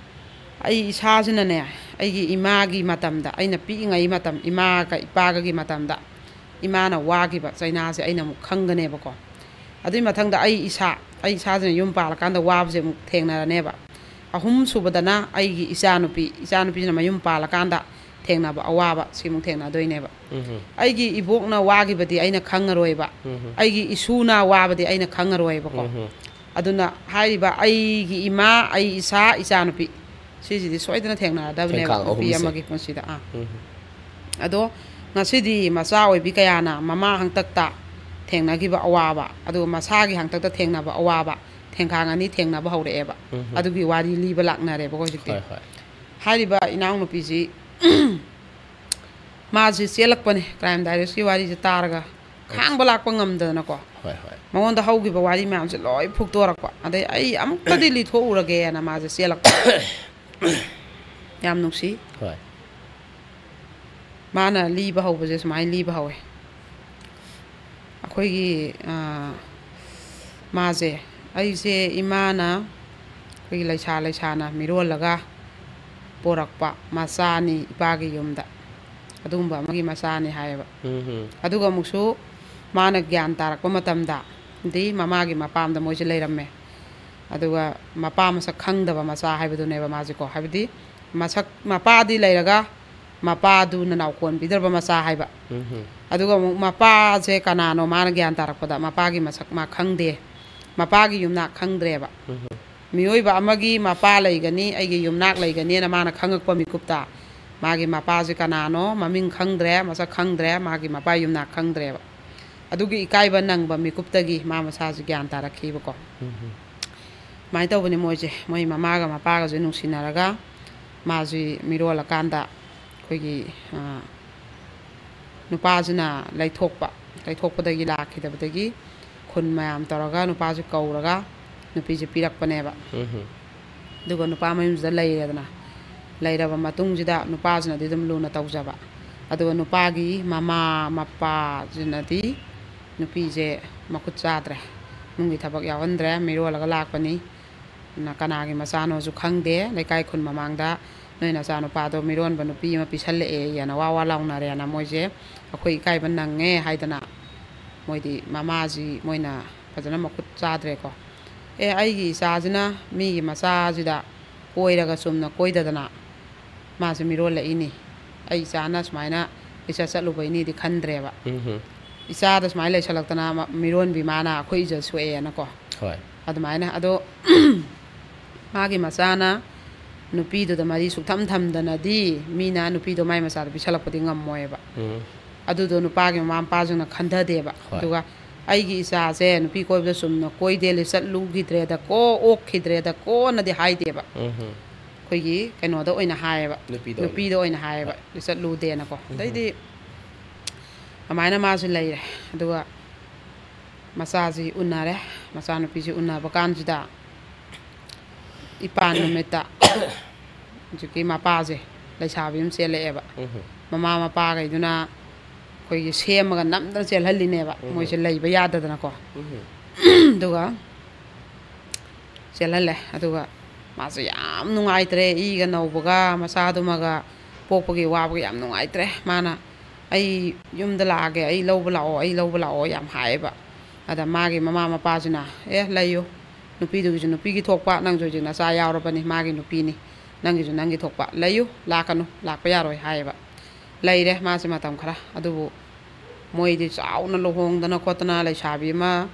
ꯑꯩ ꯏꯁꯥꯁꯤꯅꯅꯦ, ꯑꯩꯒꯤ ꯏꯃꯥꯒꯤ ꯃꯇꯝꯗ, ꯑꯩꯅ ꯄꯤꯛꯏꯉꯩ ꯃꯇꯝ, ꯏꯃꯥꯒ ꯏꯄꯥꯒꯒꯤ ꯃꯇꯝꯗ ꯏꯃꯥꯅ ꯋꯥꯈꯤꯕ ꯆꯩꯅꯥꯁꯦ ꯑꯩꯅ ꯑꯃꯨꯛ ꯈꯪꯒꯅꯦꯕꯀꯣ꯫ ꯑꯗꯨꯒꯤ ꯃꯊꯪꯗ ꯑꯩ ꯏꯁꯥ, ꯑꯩ ꯏꯁꯥꯁꯤꯅ ꯌꯨꯝ ꯄꯥꯜꯂꯀꯥꯟꯗ ꯋꯥꯕꯁꯦ ꯑꯃꯨꯛ ꯊꯦꯡꯅꯔꯅꯦꯕ꯫ ꯑꯍꯨꯝ ꯁꯨꯕꯗꯅ ꯑꯩꯒꯤ ꯏꯆꯥꯅꯨꯄꯤ, ꯏꯆꯥꯅꯨꯄꯤꯁꯤꯅ ꯃꯌꯨꯝ ꯄꯥꯜꯂꯀꯥꯟꯗ ꯊꯦꯡꯅꯕ ꯑꯋꯥꯕ ꯁꯤꯃꯨꯛ ꯊꯦꯡꯅꯗꯣꯏꯅꯦꯕ꯫ ꯎꯝ꯫ ꯑꯩꯒꯤ ꯏꯕꯣꯛꯅ ꯋꯥꯈꯤꯕꯗꯤ ꯑꯩꯅ ꯈꯪꯉꯔꯣꯏꯕ꯫ ꯎꯝ꯫ ꯑꯩꯒꯤ ꯏꯁꯨꯅ ꯋꯥꯕꯗꯤ ꯑꯩꯅ ꯈꯪꯉꯔꯣꯏꯕꯀꯣ꯫ ꯎꯝ꯫ ꯑꯗꯨꯅ ꯍꯥꯏꯔꯤꯕ ꯑꯩꯒꯤ ꯏꯃꯥ, ꯑꯩ ꯏꯁꯥ, ꯏꯆꯥꯅꯨꯄꯤ, ꯁꯤꯁꯤꯗꯤ ꯁꯣꯏꯗꯅ ꯊꯦꯡꯅꯔꯗꯕꯅꯦꯕ ꯊꯦꯡꯈꯥꯡ ꯅꯨꯄꯤ ꯑꯍꯨꯝꯁꯦ꯫ ꯑꯃꯒꯤ ꯄꯨꯟꯁꯤꯗ꯫ ꯑꯥ꯫ ꯎꯝ꯫ ꯑꯗꯣ ꯉꯁꯤꯗꯤ ꯃꯆꯥ ꯑꯣꯏꯕꯤ ꯀꯌꯥꯅ ꯃꯃꯥ ꯍꯥꯛꯇꯛꯇ ꯊꯦꯡꯅꯈꯤꯕ ꯑꯋꯥꯕ, ꯑꯗꯨꯒ ꯃꯁꯥꯒꯤ ꯍꯥꯛꯇꯛꯇ ꯊꯦꯡꯅꯕ ꯑꯋꯥꯕ, ꯊꯦꯡꯈꯥꯡ ꯑꯅꯤ ꯊꯦꯡꯅꯕ ꯍꯧꯔꯛꯑꯦꯕ꯫ ꯎꯝ꯫ ꯑꯗꯨꯒꯤ ꯋꯥꯔꯤ ꯂꯤꯕ ꯂꯥꯛꯅꯔꯦꯕꯀꯣ ꯍꯧꯖꯤꯛꯇꯤ꯫ ꯍꯣꯏ, ꯍꯣꯏ꯫ ꯍꯥꯏꯔꯤꯕ ꯏꯅꯥꯎꯅꯨꯄꯤꯁꯤ ꯃꯥꯁꯤ ꯆꯦꯜꯂꯛꯄꯅꯦ, ꯀ꯭ꯔꯥꯏꯝ ꯗꯥꯏꯔꯤꯁꯀꯤ ꯋꯥꯔꯤꯁꯦ ꯇꯥꯔꯒ ꯈꯥꯡꯕ ꯂꯥꯛꯄ ꯉꯝꯗꯗꯅꯀꯣ꯫ ꯍꯣꯏ, ꯍꯣꯏ꯫ ꯃꯉꯣꯟꯗ ꯍꯧꯈꯤꯕ ꯋꯥꯔꯤ ꯃꯌꯥꯝꯁꯦ ꯂꯣꯏ ꯐꯨꯛꯇꯣꯔꯛꯄ꯫ ꯑꯗꯩ ꯑꯩ ꯑꯃꯨꯛꯇꯗꯤ ꯂꯤꯊꯣꯛꯎꯔꯒꯦꯅ ꯃꯥꯁꯦ ꯆꯦꯜꯂꯛꯄ꯫ ꯌꯥꯝ ꯅꯨꯡꯁꯤ꯫ ꯍꯣꯏ꯫ ꯃꯥꯅ ꯂꯤꯕ ꯍꯧꯕꯁꯦ ꯁꯨꯃꯥꯏꯅ ꯂꯤꯕ ꯍꯧꯋꯦ꯫ ꯑꯩꯈꯣꯏꯒꯤ, ꯑ, ꯃꯥꯁꯦ, ꯑꯩꯁꯦ ꯏꯃꯥꯅ ꯑꯩꯈꯣꯏꯒꯤ ꯂꯩꯁꯥ ꯂꯩꯁꯥꯅ ꯃꯤꯔꯣꯜꯂꯒ ꯄꯣꯔꯛꯄ ꯃꯆꯥꯅꯤ ꯏꯄꯥꯒꯤ ꯌꯨꯝꯗ꯫ ꯑꯗꯨꯒꯨꯝꯕ ꯑꯃꯒꯤ ꯃꯆꯥꯅꯤ ꯍꯥꯏꯌꯦꯕ꯫ ꯎꯝ꯫ ꯑꯗꯨꯒ ꯑꯃꯨꯛꯁꯨ ꯃꯥꯅ ꯒ꯭ꯌꯥꯟ ꯇꯥꯔꯛꯄ ꯃꯇꯝꯗ ꯗꯤ ꯃꯃꯥꯒꯤ ꯃꯄꯥꯝꯗ ꯃꯣꯏꯁꯦ ꯂꯩꯔꯝꯃꯦ꯫ ꯑꯗꯨꯒ ꯃꯄꯥ ꯃꯁꯛ ꯈꯪꯗꯕ ꯃꯆꯥ ꯍꯥꯏꯕꯗꯨꯅꯦꯕ ꯃꯥꯁꯦꯀꯣ꯫ ꯍꯥꯏꯕꯗꯤ ꯃꯁꯛ, ꯃꯄꯥꯗꯤ ꯂꯩꯔꯒ ꯃꯄꯥꯗꯨꯅ ꯅꯥꯎꯀꯣꯟꯕꯤꯗ꯭ꯔꯕ ꯃꯆꯥ ꯍꯥꯏꯕ꯫ ꯎꯝ꯫ ꯑꯗꯨꯒ ꯑꯃꯨꯛ ꯃꯄꯥꯁꯦ ꯀꯅꯥꯅꯣ ꯃꯥꯅ ꯒ꯭ꯌꯥꯟ ꯇꯥꯔꯛꯄꯗ ꯃꯄꯥꯒꯤ ꯃꯁꯛ ꯃꯥ ꯈꯪꯗꯦ, ꯃꯄꯥꯒꯤ ꯌꯨꯝꯅꯥꯛ ꯈꯪꯗ꯭ꯔꯦꯕ꯫ ꯎꯝ꯫ ꯃꯤꯑꯣꯏꯕ ꯑꯃꯒꯤ ꯃꯄꯥ ꯂꯩꯒꯅꯤ, ꯑꯩꯒꯤ ꯌꯨꯝꯅꯥꯛ ꯂꯩꯒꯅꯤꯅ ꯃꯥꯅ ꯈꯪꯉꯛꯄ ꯃꯤꯀꯨꯞꯇ ꯃꯥꯒꯤ ꯃꯄꯥꯁꯦ ꯀꯅꯥꯅꯣ ꯃꯃꯤꯡ ꯈꯪꯗ꯭ꯔꯦ, ꯃꯁꯛ ꯈꯪꯗ꯭ꯔꯦ, ꯃꯥꯒꯤ ꯃꯄꯥ ꯌꯨꯝꯅꯥꯛ ꯈꯪꯗ꯭ꯔꯦꯕ꯫ ꯑꯗꯨꯒꯤ ꯏꯀꯥꯏꯕ ꯅꯪꯕ ꯃꯤꯀꯨꯞꯇꯒꯤ ꯃꯥ ꯃꯁꯥꯁꯦ ꯒ꯭ꯌꯥꯟ ꯇꯥꯔꯛꯈꯤꯕꯀꯣ꯫ ꯎꯝ꯫ ꯑꯗꯨꯃꯥꯏꯅ ꯇꯧꯕꯅꯤ ꯃꯣꯏꯁꯦ꯫ ꯃꯣꯏ ꯃꯃꯥꯒ ꯃꯄꯥꯒꯁꯦ ꯅꯨꯡꯁꯤꯅꯔꯒ ꯃꯥꯁꯤ ꯃꯤꯔꯣꯜꯂꯀꯥꯟꯗ ꯑꯩꯈꯣꯏꯒꯤ, ꯑ, ꯅꯨꯄꯥꯁꯤꯅ ꯂꯩꯊꯣꯛꯄ, ꯂꯩꯊꯣꯛꯄꯗꯒꯤ ꯂꯥꯛꯈꯤꯗꯕꯗꯒꯤ ꯈꯨꯟ ꯃꯌꯥꯝ ꯇꯧꯔꯒ ꯅꯨꯄꯥꯁꯦ ꯀꯧꯔꯒ ꯅꯨꯄꯤꯁꯦ ꯄꯤꯔꯛꯄꯅꯦꯕ꯫ ꯎꯝ꯫ ꯑꯗꯨꯒ ꯅꯨꯄꯥ ꯃꯌꯨꯝꯁꯤꯗ ꯂꯩꯔꯦꯗꯅ, ꯂꯩꯔꯕ ꯃꯇꯨꯡꯁꯤꯗ ꯅꯨꯄꯥꯁꯤꯅꯗꯤ ꯑꯗꯨꯝ ꯂꯨꯅ ꯇꯧꯖꯕ, ꯑꯗꯨꯒ ꯅꯨꯄꯥꯒꯤ ꯃꯃꯥ ꯃꯄꯥꯁꯤꯅꯗꯤ ꯅꯨꯄꯤꯁꯦ ꯃꯈꯨꯠ ꯆꯥꯗ꯭ꯔꯦ, ꯏꯃꯨꯡꯒꯤ ꯊꯕꯛ ꯌꯥꯎꯍꯟꯗ꯭ꯔꯦ, ꯃꯤꯔꯣꯜꯂꯒ ꯂꯥꯛꯄꯅꯤ, ꯅ-, ꯀꯅꯥꯒꯤ ꯃꯆꯥꯅꯣꯁꯨ ꯈꯪꯗꯦ, ꯂꯩꯀꯥꯏ ꯈꯨꯟ ꯃꯃꯥꯡꯗ ꯅꯣꯏ ꯅꯆꯥꯅꯨꯄꯥꯗꯣ ꯃꯤꯔꯣꯟꯕ ꯅꯨꯄꯤ ꯑꯃ ꯄꯤꯁꯜꯂꯛꯑꯦ ꯍꯥꯏꯅ ꯋꯥ ꯋꯥ ꯂꯥꯎꯅꯔꯦꯅ ꯃꯣꯏꯁꯦ ꯑꯩꯈꯣꯏ ꯏꯀꯥꯏꯕ ꯅꯪꯉꯦ ꯍꯥꯏꯗꯅ ꯃꯣꯏꯗꯤ ꯃꯃꯥꯁꯤ ꯃꯣꯏꯅ ꯐꯖꯅ ꯃꯈꯨꯠ ꯆꯥꯗ꯭ꯔꯦꯀꯣ꯫ ꯑꯦ, ꯑꯩꯒꯤ ꯏꯆꯥꯁꯤꯅ ꯃꯤꯒꯤ ꯃꯆꯥꯁꯤꯗ ꯀꯣꯏꯔꯒ ꯆꯨꯝꯅ ꯀꯣꯏꯗꯗꯅ ꯃꯥꯁꯦ ꯃꯤꯔꯣꯜꯂꯛꯏꯅꯤ꯫ ꯑꯩ ꯏꯆꯥꯅ ꯁꯨꯃꯥꯏꯅ ꯂꯤꯆꯠ ꯆꯠꯂꯨꯕꯩꯅꯤꯗꯤ ꯈꯟꯗ꯭ꯔꯦꯕ꯫ ꯎꯝ꯫ ꯏꯆꯥꯗ ꯁꯨꯃꯥꯏꯅ ꯂꯩꯁꯜꯂꯛꯇꯅ ꯃ-, ꯃꯤꯔꯣꯟꯕꯤ ꯃꯥꯅ ꯑꯩꯈꯣꯏ ꯏꯖꯠ ꯁꯣꯛꯑꯦꯅꯀꯣ꯫ ꯍꯣꯏ꯫ ꯑꯗꯨꯃꯥꯏꯅ꯫ ꯑꯗꯣ ꯃꯥꯒꯤ ꯃꯆꯥꯅ ꯅꯨꯄꯤꯗꯨꯗ ꯃꯔꯤ ꯁꯨꯛꯊꯝ ꯊꯝꯗꯅꯗꯤ ꯃꯤꯅ ꯅꯨꯄꯤꯗꯣ ꯃꯥꯏ ꯃꯆꯥꯗ ꯄꯤꯁꯜꯂꯛꯄꯗꯤ ꯉꯝꯃꯣꯏꯕ꯫ ꯎꯝ꯫ ꯑꯗꯨꯗꯣ ꯅꯨꯄꯥꯒꯤ ꯃꯃꯥ ꯃꯄꯥꯁꯤꯡꯅ ꯈꯟꯊꯗꯦꯕ꯫ ꯍꯣꯏ꯫ ꯑꯗꯨꯒ ꯑꯩꯒꯤ ꯏꯆꯥꯁꯦ ꯅꯨꯄꯤ ꯀꯣꯏꯕꯗ ꯆꯨꯝꯅ ꯀꯣꯏꯗꯦ, ꯂꯤꯆꯠꯂꯨꯈꯤꯗ꯭ꯔꯦꯗꯀꯣ, ꯑꯣꯛꯈꯤꯗ꯭ꯔꯦꯗꯀꯣꯅꯗꯤ ꯍꯥꯏꯗꯦꯕ꯫ ꯎꯝ꯫ ꯑꯩꯈꯣꯏꯒꯤ ꯀꯩꯅꯣꯗ ꯑꯣꯏꯅ ꯍꯥꯏꯌꯦꯕ꯫ ꯅꯨꯄꯤꯗ ꯑꯣꯏꯅ꯫ ꯅꯨꯄꯤꯗ ꯑꯣꯏꯅ ꯍꯥꯏꯌꯦꯕ, ꯍꯣꯏ꯫ ꯂꯤꯆꯠꯂꯨꯗꯦꯅꯀꯣ꯫ ꯎꯝ꯫ ꯑꯗꯩꯗꯤ ꯑꯗꯨꯃꯥꯏꯅ ꯃꯥꯁꯨ ꯂꯩꯔꯦ꯫ ꯑꯗꯨꯒ ꯃꯆꯥꯁꯤ ꯎꯅꯔꯦ꯫ ꯃꯆꯥꯅꯨꯄꯤꯁꯤ ꯎꯅꯕ ꯀꯥꯟꯁꯤꯗ ꯏꯄꯥꯟ ꯅꯨꯃꯤꯠꯇ ꯍꯧꯖꯤꯛꯀꯤ ꯃꯄꯥꯁꯦ ꯂꯩꯁꯥꯕꯤ ꯑꯃ ꯆꯦꯜꯂꯛꯑꯦꯕ꯫ ꯎꯝ꯫ ꯃꯃꯥ ꯃꯄꯥꯈꯩꯗꯨꯅ ꯑꯩꯈꯣꯏꯒꯤ ꯁꯦꯝꯃꯒ ꯅꯝꯗꯅ ꯆꯦꯜꯍꯜꯂꯤꯅꯦꯕ, ꯎꯝ꯫ ꯃꯣꯏꯁꯦ ꯂꯩꯕ ꯌꯥꯗꯗꯅꯀꯣ꯫ ꯎꯝ꯫ ꯑꯗꯨꯒ ꯆꯦꯜꯍꯜꯂꯦ꯫ ꯑꯗꯨꯒ ꯃꯥꯁꯦ ꯌꯥꯝ ꯅꯨꯡꯉꯥꯏꯇ꯭ꯔꯦ, ꯏꯒ ꯅꯧꯕꯒ ꯃꯆꯥꯗꯨꯃꯒ ꯄꯣꯛꯄꯒꯤ ꯋꯥꯕꯒꯤ ꯌꯥꯝ ꯅꯨꯡꯉꯥꯏꯇ꯭ꯔꯦ꯫ ꯃꯥꯅ "ꯑꯩ ꯌꯨꯝꯗ ꯂꯥꯛꯑꯒꯦ, ꯑꯩ ꯂꯧꯕ ꯂꯥꯛꯑꯣ, ꯑꯩ ꯂꯧꯕ ꯂꯥꯛꯑꯣ" ꯌꯥꯝ ꯍꯥꯏꯌꯦꯕ꯫ ꯑꯗ ꯃꯥꯒꯤ ꯃꯃꯥ ꯃꯄꯥꯁꯤꯅ "ꯑꯦ, ꯂꯩꯌꯨ, ꯅꯨꯄꯤꯗꯨꯒꯤꯁꯨ ꯅꯨꯄꯤꯒꯤ ꯊꯣꯛꯄ, ꯅꯪꯁꯨ ꯍꯧꯖꯤꯛ ꯅꯆꯥ ꯌꯥꯎꯔꯕꯅꯤ, ꯃꯥꯒꯤ ꯅꯨꯄꯤꯅꯤ, ꯅꯪꯒꯤꯁꯨ ꯅꯪꯒꯤ ꯊꯣꯛꯄ, ꯂꯩꯌꯨ, ꯂꯥꯛꯀꯅꯨ, ꯂꯥꯛꯄ ꯌꯥꯔꯣꯏ" ꯍꯥꯏꯌꯦꯕ꯫ ꯂꯩꯔꯦ ꯃꯥꯁꯦ ꯃꯇꯝ ꯈꯔ꯫ ꯑꯗꯨꯕꯨ ꯃꯣꯏꯗꯤ ꯆꯥꯎꯅ ꯂꯨꯍꯣꯡꯗꯅ ꯈꯣꯠꯇꯅ ꯂꯩꯁꯥꯕꯤ ꯑꯃ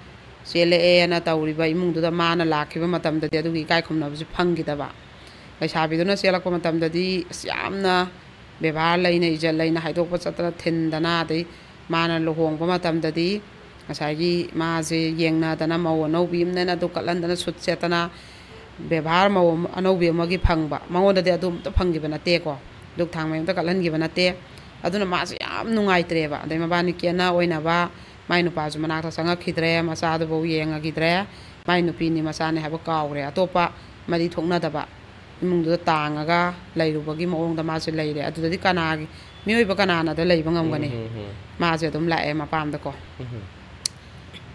ꯆꯦꯜꯂꯛꯑꯦꯅ ꯇꯧꯔꯤꯕ ꯏꯃꯨꯡꯗꯨꯗ ꯃꯥꯅ ꯂꯥꯛꯈꯤꯕ ꯃꯇꯝꯗꯗꯤ ꯑꯗꯨꯒꯤ ꯏꯀꯥꯏ ꯈꯨꯝꯅꯕꯁꯦ ꯐꯪꯈꯤꯗꯕ꯫ ꯂꯩꯁꯥꯕꯤꯗꯨꯅ ꯆꯦꯜꯂꯛꯄ ꯃꯇꯝꯗꯗꯤ ꯑꯁ ꯌꯥꯝꯅ ꯕꯦꯕꯥꯔ ꯂꯩꯅ, ꯏꯖꯠ ꯂꯩꯅ ꯍꯥꯏꯗꯣꯛꯄ ꯆꯠꯇꯅ ꯊꯤꯟꯗꯅ, ꯑꯗꯩ ꯃꯥꯅ ꯂꯨꯍꯣꯡꯕ ꯃꯇꯝꯗꯗꯤ ꯉꯁꯥꯏꯒꯤ ꯃꯥꯁꯦ ꯌꯦꯡꯅꯗꯅ, ꯃꯧ ꯑꯅꯧꯕꯤ ꯑꯃꯅꯦꯅ ꯑꯗꯨ ꯀꯠꯍꯟꯗꯅ, ꯁꯨꯠ ꯁꯦꯠꯇꯅ, ꯕꯦꯕꯥꯔ ꯃꯧ ꯑꯃ, ꯑꯅꯧꯕꯤ ꯑꯃꯒꯤ ꯐꯪꯕ, ꯃꯉꯣꯟꯗꯗꯤ ꯑꯗꯨ ꯑꯝꯇ ꯐꯪꯈꯤꯕ ꯅꯠꯇꯦꯀꯣ, ꯗꯨꯛ ꯊꯥꯡꯃꯩ ꯑꯝꯇ ꯀꯠꯍꯟꯈꯤꯕ ꯅꯠꯇꯦ꯫ ꯑꯗꯨꯅ ꯃꯥꯁꯦ ꯌꯥꯝ ꯅꯨꯡꯉꯥꯏꯇ꯭ꯔꯦꯕ꯫ ꯑꯗꯩ ꯃꯕꯥꯅꯤ ꯀꯦꯅ ꯑꯣꯏꯅꯕ, ꯃꯥꯏ ꯅꯨꯄꯥꯁꯨ ꯃꯅꯥꯛꯇ ꯆꯪꯉꯛꯈꯤꯗ꯭ꯔꯦ, ꯃꯆꯥꯗꯨꯐꯥꯎ ꯌꯦꯡꯉꯈꯤꯗ꯭ꯔꯦ꯫ ꯃꯥꯏ ꯅꯨꯄꯤꯅꯤ ꯃꯆꯥꯅꯤ ꯍꯥꯏꯕ ꯀꯥꯎꯈ꯭ꯔꯦ꯫ ꯑꯇꯣꯞꯄ ꯃꯔꯤ ꯊꯣꯛꯅꯗꯕ ꯏꯃꯨꯡꯗꯨꯗ ꯇꯥꯡꯉꯒ ꯂꯩꯔꯨꯕꯒꯤ ꯃꯑꯣꯡꯗ ꯃꯥꯁꯦ ꯂꯩꯔꯦ꯫ ꯑꯗꯨꯗꯗꯤ ꯀꯅꯥꯒꯤ, ꯃꯤꯑꯣꯏꯕ ꯀꯅꯥꯅꯗ ꯂꯩꯕ ꯉꯝꯒꯅꯤ? ꯎꯝ, ꯎꯝ, ꯎꯝ꯫ ꯃꯥꯁꯦ ꯑꯗꯨꯝ ꯂꯥꯛꯑꯦ ꯃꯄꯥꯝꯗꯀꯣ꯫ ꯎꯝ꯫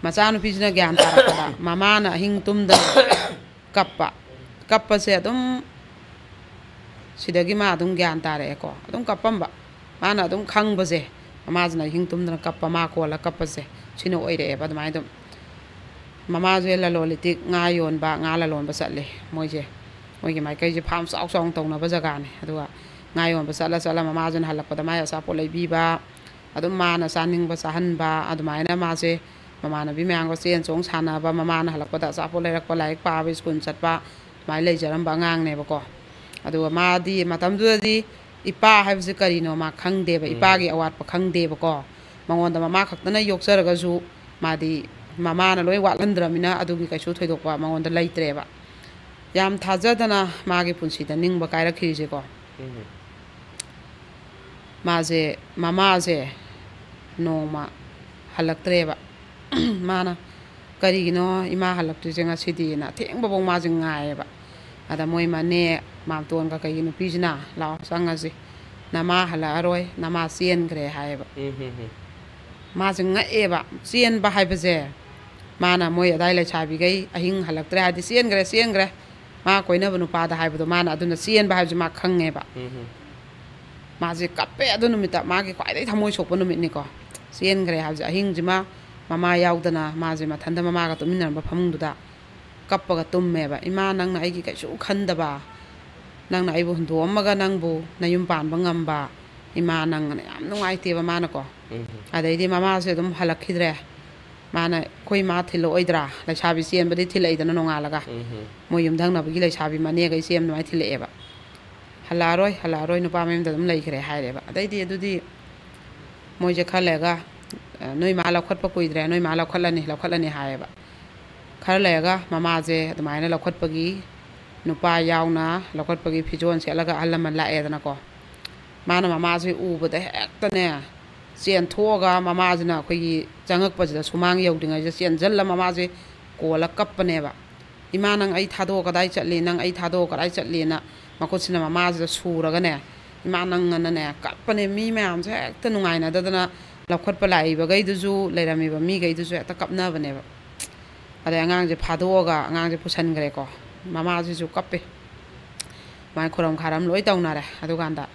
ꯃꯆꯥꯅꯨꯄꯤꯁꯤꯅ ꯒ꯭ꯌꯥꯟ ꯇꯥꯔꯛꯄꯗ ꯃꯃꯥꯅ ꯑꯍꯤꯡ ꯇꯨꯝꯗꯅ ꯀꯞꯄ꯫ ꯀꯞꯄꯁꯦ ꯑꯗꯨꯝ ꯁꯤꯗꯒꯤ ꯃꯥ ꯑꯗꯨꯝ ꯒ꯭ꯌꯥꯟ ꯇꯥꯔꯛꯑꯦꯀꯣ꯫ ꯑꯗꯨꯝ ꯀꯞꯄꯝꯕ꯫ ꯃꯥꯅ ꯑꯗꯨꯝ ꯈꯪꯕꯁꯦ, ꯃꯃꯥꯁꯤꯅ ꯑꯍꯤꯡ ꯇꯨꯝꯗꯅ ꯀꯞꯄ, ꯃꯥ ꯀꯣꯜꯂ ꯀꯞꯄꯁꯦ, ꯁꯤꯅ ꯑꯣꯏꯔꯛꯑꯦꯕ꯫ ꯑꯗꯨꯃꯥꯏꯅ ꯑꯗꯨꯝ ꯃꯃꯥꯁꯦ ꯂꯂꯣꯟ ꯏꯇꯤꯛ, ꯉꯥ ꯌꯣꯟꯕ, ꯉꯥ ꯂꯂꯣꯟꯕ ꯆꯠꯂꯦ ꯃꯣꯏꯁꯦ꯫ ꯃꯣꯏꯒꯤ ꯃꯥꯏꯀꯩꯁꯦ ꯐꯥꯝ ꯆꯥꯎ ꯆꯥꯎꯅ ꯇꯧꯅꯕ ꯖꯒꯥꯅꯦ꯫ ꯑꯗꯨꯒ ꯉꯥ ꯌꯣꯟꯕ ꯆꯠꯂ ꯆꯠꯂ ꯃꯃꯥꯁꯤꯅ ꯍꯜꯂꯛꯄꯗ ꯃꯥꯏ ꯑꯆꯥꯄꯣꯠ ꯂꯩꯕꯤꯕ, ꯑꯗꯨꯝ ꯃꯥꯅ ꯆꯥꯅꯤꯡꯕ ꯆꯥꯍꯟꯕ, ꯑꯗꯨꯃꯥꯏꯅ ꯃꯥꯁꯦ ꯃꯃꯥꯟꯅꯕꯤ ꯃꯌꯥꯝꯒ ꯆꯦꯟ ꯆꯣꯡ ꯁꯥꯟꯅꯕ, ꯃꯃꯥꯅ ꯍꯜꯂꯛꯄꯗ ꯑꯆꯥꯄꯣꯠ ꯂꯩꯔꯛꯄ, ꯂꯥꯏꯔꯤꯛ ꯄꯥꯕ, ꯁ꯭ꯀꯨꯜ ꯆꯠꯄ, ꯑꯗꯨꯃꯥꯏꯅ ꯂꯩꯖꯔꯝꯕ ꯑꯉꯥꯡꯅꯦꯕꯀꯣ꯫ ꯑꯗꯨꯒ ꯃꯥꯗꯤ ꯃꯇꯝꯗꯨꯗꯗꯤ ꯏꯄꯥ ꯍꯥꯏꯕꯁꯤ ꯀꯔꯤꯅꯣ ꯃꯥ ꯈꯪꯗꯦꯕ, ꯎꯝ꯫ ꯏꯄꯥꯒꯤ ꯑꯋꯥꯠꯄ ꯈꯪꯗꯦꯕꯀꯣ꯫ ꯃꯉꯣꯟꯗ ꯃꯃꯥ ꯈꯛꯇꯅ ꯌꯣꯛꯆꯔꯒꯁꯨ ꯃꯥꯗꯤ ꯃꯃꯥꯅ ꯂꯣꯏ ꯋꯥꯠꯍꯟꯗ꯭ꯔꯃꯤꯅ ꯑꯗꯨꯒꯤ ꯀꯩꯁꯨ ꯊꯣꯏꯗꯣꯛꯄ ꯃꯉꯣꯟꯗ ꯂꯩꯇ꯭ꯔꯦꯕ꯫ ꯌꯥꯝ ꯊꯥꯖꯗꯅ ꯃꯥꯒꯤ ꯄꯨꯟꯁꯤꯗ ꯅꯤꯡꯕ ꯀꯥꯏꯔꯛꯈꯤꯔꯤꯁꯦꯀꯣ꯫ ꯎꯝ꯫ ꯃꯥꯁꯦ, ꯃꯃꯥꯁꯦ ꯅꯣꯡꯃ ꯍꯜꯂꯛꯇ꯭ꯔꯦꯕ꯫ ꯃꯥꯅ, "ꯀꯔꯤꯒꯤꯅꯣ ꯏꯃꯥ ꯍꯜꯂꯛꯇ꯭ꯔꯤꯁꯦ ꯉꯁꯤꯗꯤꯅ?" ꯑꯊꯦꯡꯕꯐꯥꯎ ꯃꯥꯁꯦ ꯉꯥꯏꯌꯦꯕ꯫ ꯑꯗ ꯃꯣꯏ ꯃꯅꯦ ꯃꯥꯝꯇꯣꯟꯒ ꯀꯩꯒꯤ ꯅꯨꯄꯤꯁꯤꯅ, "ꯂꯥꯛꯑꯣ, ꯆꯪꯉꯁꯤ, ꯅꯃꯥ ꯍꯜꯂꯛꯑꯔꯣꯏ, ꯅꯃꯥ ꯆꯦꯟꯈ꯭ꯔꯦ" ꯍꯥꯏꯌꯦꯕ꯫ ꯎꯝ, ꯍꯝ, ꯍꯝ꯫ ꯃꯥꯁꯦ ꯉꯛꯑꯦꯕ꯫ ꯆꯦꯟꯕ ꯍꯥꯏꯕꯁꯦ, ꯃꯥꯅ ꯃꯣꯏ ꯑꯗꯥꯏ ꯂꯩꯁꯥꯕꯤꯈꯩ ꯑꯍꯤꯡ ꯍꯜꯂꯛꯇ꯭ꯔꯦ ꯍꯥꯏꯗꯤ, "ꯆꯦꯟꯈ꯭ꯔꯦ, ꯆꯦꯟꯈ꯭ꯔꯦ, ꯃꯥ ꯀꯣꯏꯅꯕ ꯅꯨꯄꯥꯗ" ꯍꯥꯏꯕꯗꯣ, ꯃꯥꯅ ꯑꯗꯨꯅ ꯆꯦꯟꯕ ꯍꯥꯏꯕꯁꯦ ꯃꯥ ꯈꯪꯉꯦꯕ꯫ ꯎꯝ, ꯍꯝ꯫ ꯃꯥꯁꯦ ꯀꯞꯄꯦ ꯑꯗꯨ ꯅꯨꯃꯤꯠꯇ, ꯃꯥꯒꯤ ꯈ꯭ꯋꯥꯏꯗꯒꯤ ꯊꯃꯣꯏ ꯁꯣꯛꯄ ꯅꯨꯃꯤꯠꯅꯤꯀꯣ꯫ ꯆꯦꯟꯈ꯭ꯔꯦ ꯍꯥꯏꯕꯁꯦ, ꯑꯍꯤꯡꯁꯤꯃ ꯃꯃꯥ ꯌꯥꯎꯗꯅ ꯃꯥꯁꯦ ꯃꯊꯟꯇ ꯃꯃꯥꯒ ꯇꯨꯃꯤꯟꯅꯔꯝꯕ ꯐꯃꯨꯡꯗꯨꯗ ꯀꯞꯄꯒ ꯇꯨꯝꯃꯦꯕ꯫ "ꯏꯃꯥ, ꯅꯪꯅ ꯑꯩꯒꯤ ꯀꯩꯁꯨ ꯈꯟꯗꯕ, ꯅꯪꯅ ꯑꯩꯕꯨ ꯍꯨꯟꯗꯣꯛꯑꯝꯃꯒ ꯅꯪꯕꯨ ꯅꯌꯨꯝ ꯄꯥꯟꯕ ꯉꯝꯕ ꯏꯃꯥ, ꯅꯪ" ꯑꯅ ꯌꯥꯝ ꯅꯨꯡꯉꯥꯏꯇꯦꯕ ꯃꯥꯅꯀꯣ꯫ ꯎꯝ꯫ ꯑꯗꯩꯗꯤ ꯃꯃꯥꯁꯦ ꯑꯗꯨꯝ ꯍꯜꯂꯛꯈꯤꯗ꯭ꯔꯦ꯫ ꯃꯥꯅ, "ꯑꯩꯈꯣꯏ ꯏꯃꯥ ꯊꯤꯜꯂꯛꯑꯣꯏꯗ꯭ꯔꯥ?" ꯂꯩꯁꯥꯕꯤ ꯆꯦꯟꯕꯗꯤ ꯊꯤꯜꯂꯛꯏꯗꯅ ꯅꯣꯡꯉꯥꯜꯂꯒ꯫ ꯎꯝ꯫ ꯃꯣꯏ ꯌꯨꯝꯊꯪꯅꯕꯒꯤ ꯂꯩꯁꯥꯕꯤ ꯃꯅꯦꯈꯩ ꯆꯦꯟ ꯑꯗꯨꯃꯥꯏꯅ ꯊꯤꯜꯂꯛꯑꯦꯕ꯫ "ꯍꯜꯂꯛꯑꯔꯣꯏ, ꯍꯜꯂꯛꯑꯔꯣꯏ, ꯅꯨꯄꯥ ꯃꯌꯨꯝꯗ ꯑꯗꯨꯝ ꯂꯩꯈ꯭ꯔꯦ" ꯍꯥꯏꯔꯦꯕ꯫ ꯑꯗꯩꯗꯤ ꯑꯗꯨꯗꯤ ꯃꯣꯏꯁꯦ ꯈꯔ ꯂꯩꯔꯒ, "ꯑ, ꯅꯣꯏ ꯃꯥ ꯂꯧꯈꯠꯄ ꯀꯨꯏꯗ꯭ꯔꯦ, ꯅꯣꯏ ꯃꯥ ꯂꯧꯈꯠꯂꯅꯤ, ꯂꯧꯈꯠꯂꯅꯤ" ꯍꯥꯏꯌꯦꯕ꯫ ꯈꯔ ꯂꯩꯔꯒ ꯃꯃꯥꯁꯦ ꯑꯗꯨꯃꯥꯏꯅ ꯂꯧꯈꯠꯄꯒꯤ, ꯅꯨꯄꯥ ꯌꯥꯎꯅ ꯂꯧꯈꯠꯄꯒꯤ ꯐꯤꯖꯣꯜ ꯁꯦꯠꯂꯒ ꯑꯍꯜ ꯂꯃꯟ ꯂꯥꯛꯑꯦꯗꯅꯀꯣ꯫ ꯃꯥꯅ ꯃꯃꯥꯁꯦ ꯎꯕꯗ ꯍꯦꯛꯇꯅꯦ, ꯆꯦꯟꯊꯣꯛꯑꯒ ꯃꯃꯥꯁꯤꯅ ꯑꯩꯈꯣꯏꯒꯤ ꯆꯪꯉꯛꯄꯁꯤꯗ, ꯁꯨꯃꯥꯡ ꯌꯧꯗ꯭ꯔꯤꯉꯩꯁꯤꯗ ꯆꯦꯟꯁꯤꯜꯂ ꯃꯃꯥꯁꯦ ꯀꯣꯜꯂ ꯀꯞꯄꯅꯦꯕ꯫ "ꯏꯃꯥ, ꯅꯪ ꯑꯩ ꯊꯥꯗꯣꯛꯑ ꯀꯗꯥꯏ ꯆꯠꯂꯤ? ꯅꯪ ꯑꯩ ꯊꯥꯗꯣꯛꯑ ꯀꯗꯥꯏ ꯆꯠꯂꯤꯅ?" ꯃꯈꯨꯠꯁꯤꯅ ꯃꯃꯥꯁꯤꯗ ꯁꯨꯔꯒꯅꯦ, ꯏꯃꯥ ꯅꯪ ꯑꯅꯅꯦ ꯀꯞꯄꯅꯦ꯫ ꯃꯤ ꯃꯌꯥꯝꯁꯦ ꯍꯦꯛꯇ ꯅꯨꯡꯉꯥꯏꯅꯗꯗꯅ, ꯂꯧꯈꯠꯄ ꯂꯥꯛꯏꯕꯈꯩꯗꯨꯁꯨ, ꯂꯩꯔꯝꯃꯤꯕ ꯃꯤꯈꯩꯗꯨꯁꯨ ꯍꯦꯛꯇ ꯀꯞꯅꯕꯅꯦꯕ꯫ ꯑꯗꯩ ꯑꯉꯥꯡꯁꯦ ꯐꯥꯗꯣꯛꯑꯒ ꯑꯉꯥꯡꯁꯦ ꯄꯨꯁꯟꯈ꯭ꯔꯦꯀꯣ꯫ ꯃꯃꯥꯁꯤꯁꯨ ꯀꯞꯄꯦ꯫ ꯃꯥꯏ ꯈꯨꯔꯝ ꯈꯥꯔꯝ ꯂꯣꯏ ꯇꯧꯅꯔꯦ꯫ ꯑꯗꯨꯀꯥꯟꯗ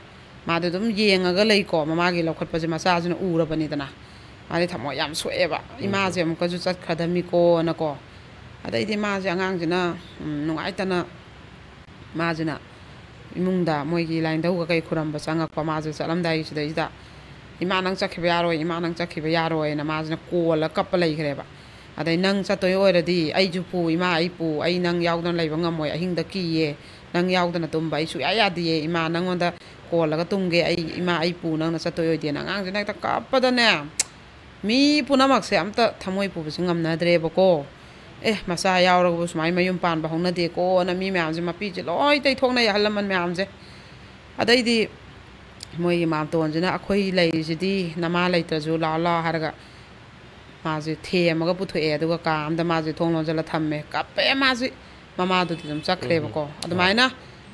ꯃꯥꯗꯤ ꯑꯗꯨꯝ ꯌꯦꯡꯉꯒ ꯂꯩꯀꯣ, ꯃꯃꯥꯒꯤ ꯂꯧꯈꯠꯄꯁꯦ ꯃꯆꯥꯁꯤꯅ ꯎꯔꯕꯅꯤꯗꯅ꯫ ꯃꯥꯗꯤ ꯊꯃꯣꯏ ꯌꯥꯝ ꯁꯣꯛꯑꯦꯕ, ꯎꯝ꯫ "ꯏꯃꯥꯁꯦ ꯑꯃꯨꯛꯀꯁꯨ ꯆꯠꯈ꯭ꯔꯗꯝꯃꯤꯀꯣꯅꯀꯣ"꯫ ꯑꯗꯩꯗꯤ ꯃꯥꯁꯦ, ꯑꯉꯥꯡꯁꯤꯅ, ꯎꯝ, ꯅꯨꯡꯉꯥꯏꯇꯅ ꯃꯥꯁꯤꯅ ꯏꯃꯨꯡꯗ ꯃꯣꯏꯒꯤ ꯂꯥꯏꯅꯤꯡꯊꯧꯒ ꯀꯩ ꯈꯨꯔꯝꯕ ꯆꯪꯉꯛꯄ꯫ ꯃꯥꯁꯦ ꯆꯠꯂꯝꯗꯥꯏꯒꯤꯁꯤꯗꯩꯁꯤꯗ, "ꯏꯃꯥ, ꯅꯪ ꯆꯠꯈꯤꯕ ꯌꯥꯔꯣꯏ, ꯏꯃꯥ, ꯅꯪ ꯆꯠꯈꯤꯕ ꯌꯥꯔꯣꯏꯅ" ꯃꯥꯁꯤꯅ ꯀꯣꯜꯂ ꯀꯞꯄ ꯂꯩꯈ꯭ꯔꯦꯕ꯫ "ꯑꯗꯩ ꯅꯪ ꯆꯠꯇꯣꯏ ꯑꯣꯏꯔꯗꯤ ꯑꯩꯁꯨ ꯄꯨ, ꯏꯃꯥ, ꯑꯩ ꯄꯨ, ꯑꯩ ꯅꯪ ꯌꯥꯎꯗꯅ ꯂꯩꯕ ꯉꯝꯃꯣꯏ, ꯑꯍꯤꯡꯗ ꯀꯤꯌꯦ, ꯅꯪ ꯌꯥꯎꯗꯅ ꯇꯨꯝꯕ ꯑꯩ ꯁꯨꯡꯌꯥ ꯌꯥꯗꯤꯌꯦ, ꯏꯃꯥ, ꯅꯪꯉꯣꯟꯗ ꯀꯣꯜꯂꯒ ꯇꯨꯝꯒꯦ ꯑꯩ, ꯏꯃꯥ, ꯑꯩ ꯄꯨ, ꯅꯪꯅ ꯆꯠꯇꯣꯏ ꯑꯣꯏꯗꯦꯅ" ꯑꯉꯥꯡꯁꯤꯅ ꯍꯦꯛꯇ ꯀꯞꯄꯗꯅꯦ, ꯃꯤ ꯄꯨꯝꯅꯃꯛꯁꯦ ꯑꯝꯇ ꯊꯃꯣꯏ ꯄꯨꯕꯁꯦ ꯉꯝꯅꯗ꯭ꯔꯦꯕꯀꯣ꯫ "ꯑꯦ, ꯃꯆꯥ ꯌꯥꯎꯔꯒꯕꯨ ꯁꯨꯃꯥꯏꯅ ꯃꯌꯨꯝ ꯄꯥꯟꯕ ꯍꯧꯅꯗꯦꯀꯣꯅ" ꯃꯤ ꯃꯌꯥꯝꯁꯦ, ꯃꯄꯤꯁꯦ ꯂꯣꯏ ꯇꯩꯊꯣꯛꯅꯩ, ꯑꯍꯜ ꯂꯃꯟ ꯃꯌꯥꯝꯁꯦ꯫ ꯑꯗꯩꯗꯤ ꯃꯣꯏꯒꯤ ꯃꯥꯝꯇꯣꯟꯁꯤꯅ, "ꯑꯩꯈꯣꯏ ꯂꯩꯔꯤꯁꯤꯗꯤ, ꯅꯃꯥ ꯂꯩꯇ꯭ꯔꯁꯨ ꯂꯥꯛꯑꯣ, ꯂꯥꯛꯑꯣ" ꯍꯥꯏꯔꯒ ꯃꯥꯁꯦ ꯊꯦꯝꯃꯒ ꯄꯨꯊꯣꯛꯑꯦ꯫ ꯑꯗꯨꯒ ꯀꯥ ꯑꯃꯗ ꯃꯥꯁꯦ ꯊꯣꯡ ꯂꯣꯟꯁꯤꯜꯂ ꯊꯝꯃꯦ꯫ ꯀꯞꯄꯦ ꯃꯥꯁꯦ꯫ ꯃꯃꯥꯗꯨꯗꯤ ꯑꯗꯨꯝ ꯆꯠꯈ꯭ꯔꯦꯕꯀꯣ꯫ ꯎꯝ꯫ ꯑꯗꯨꯃꯥꯏꯅ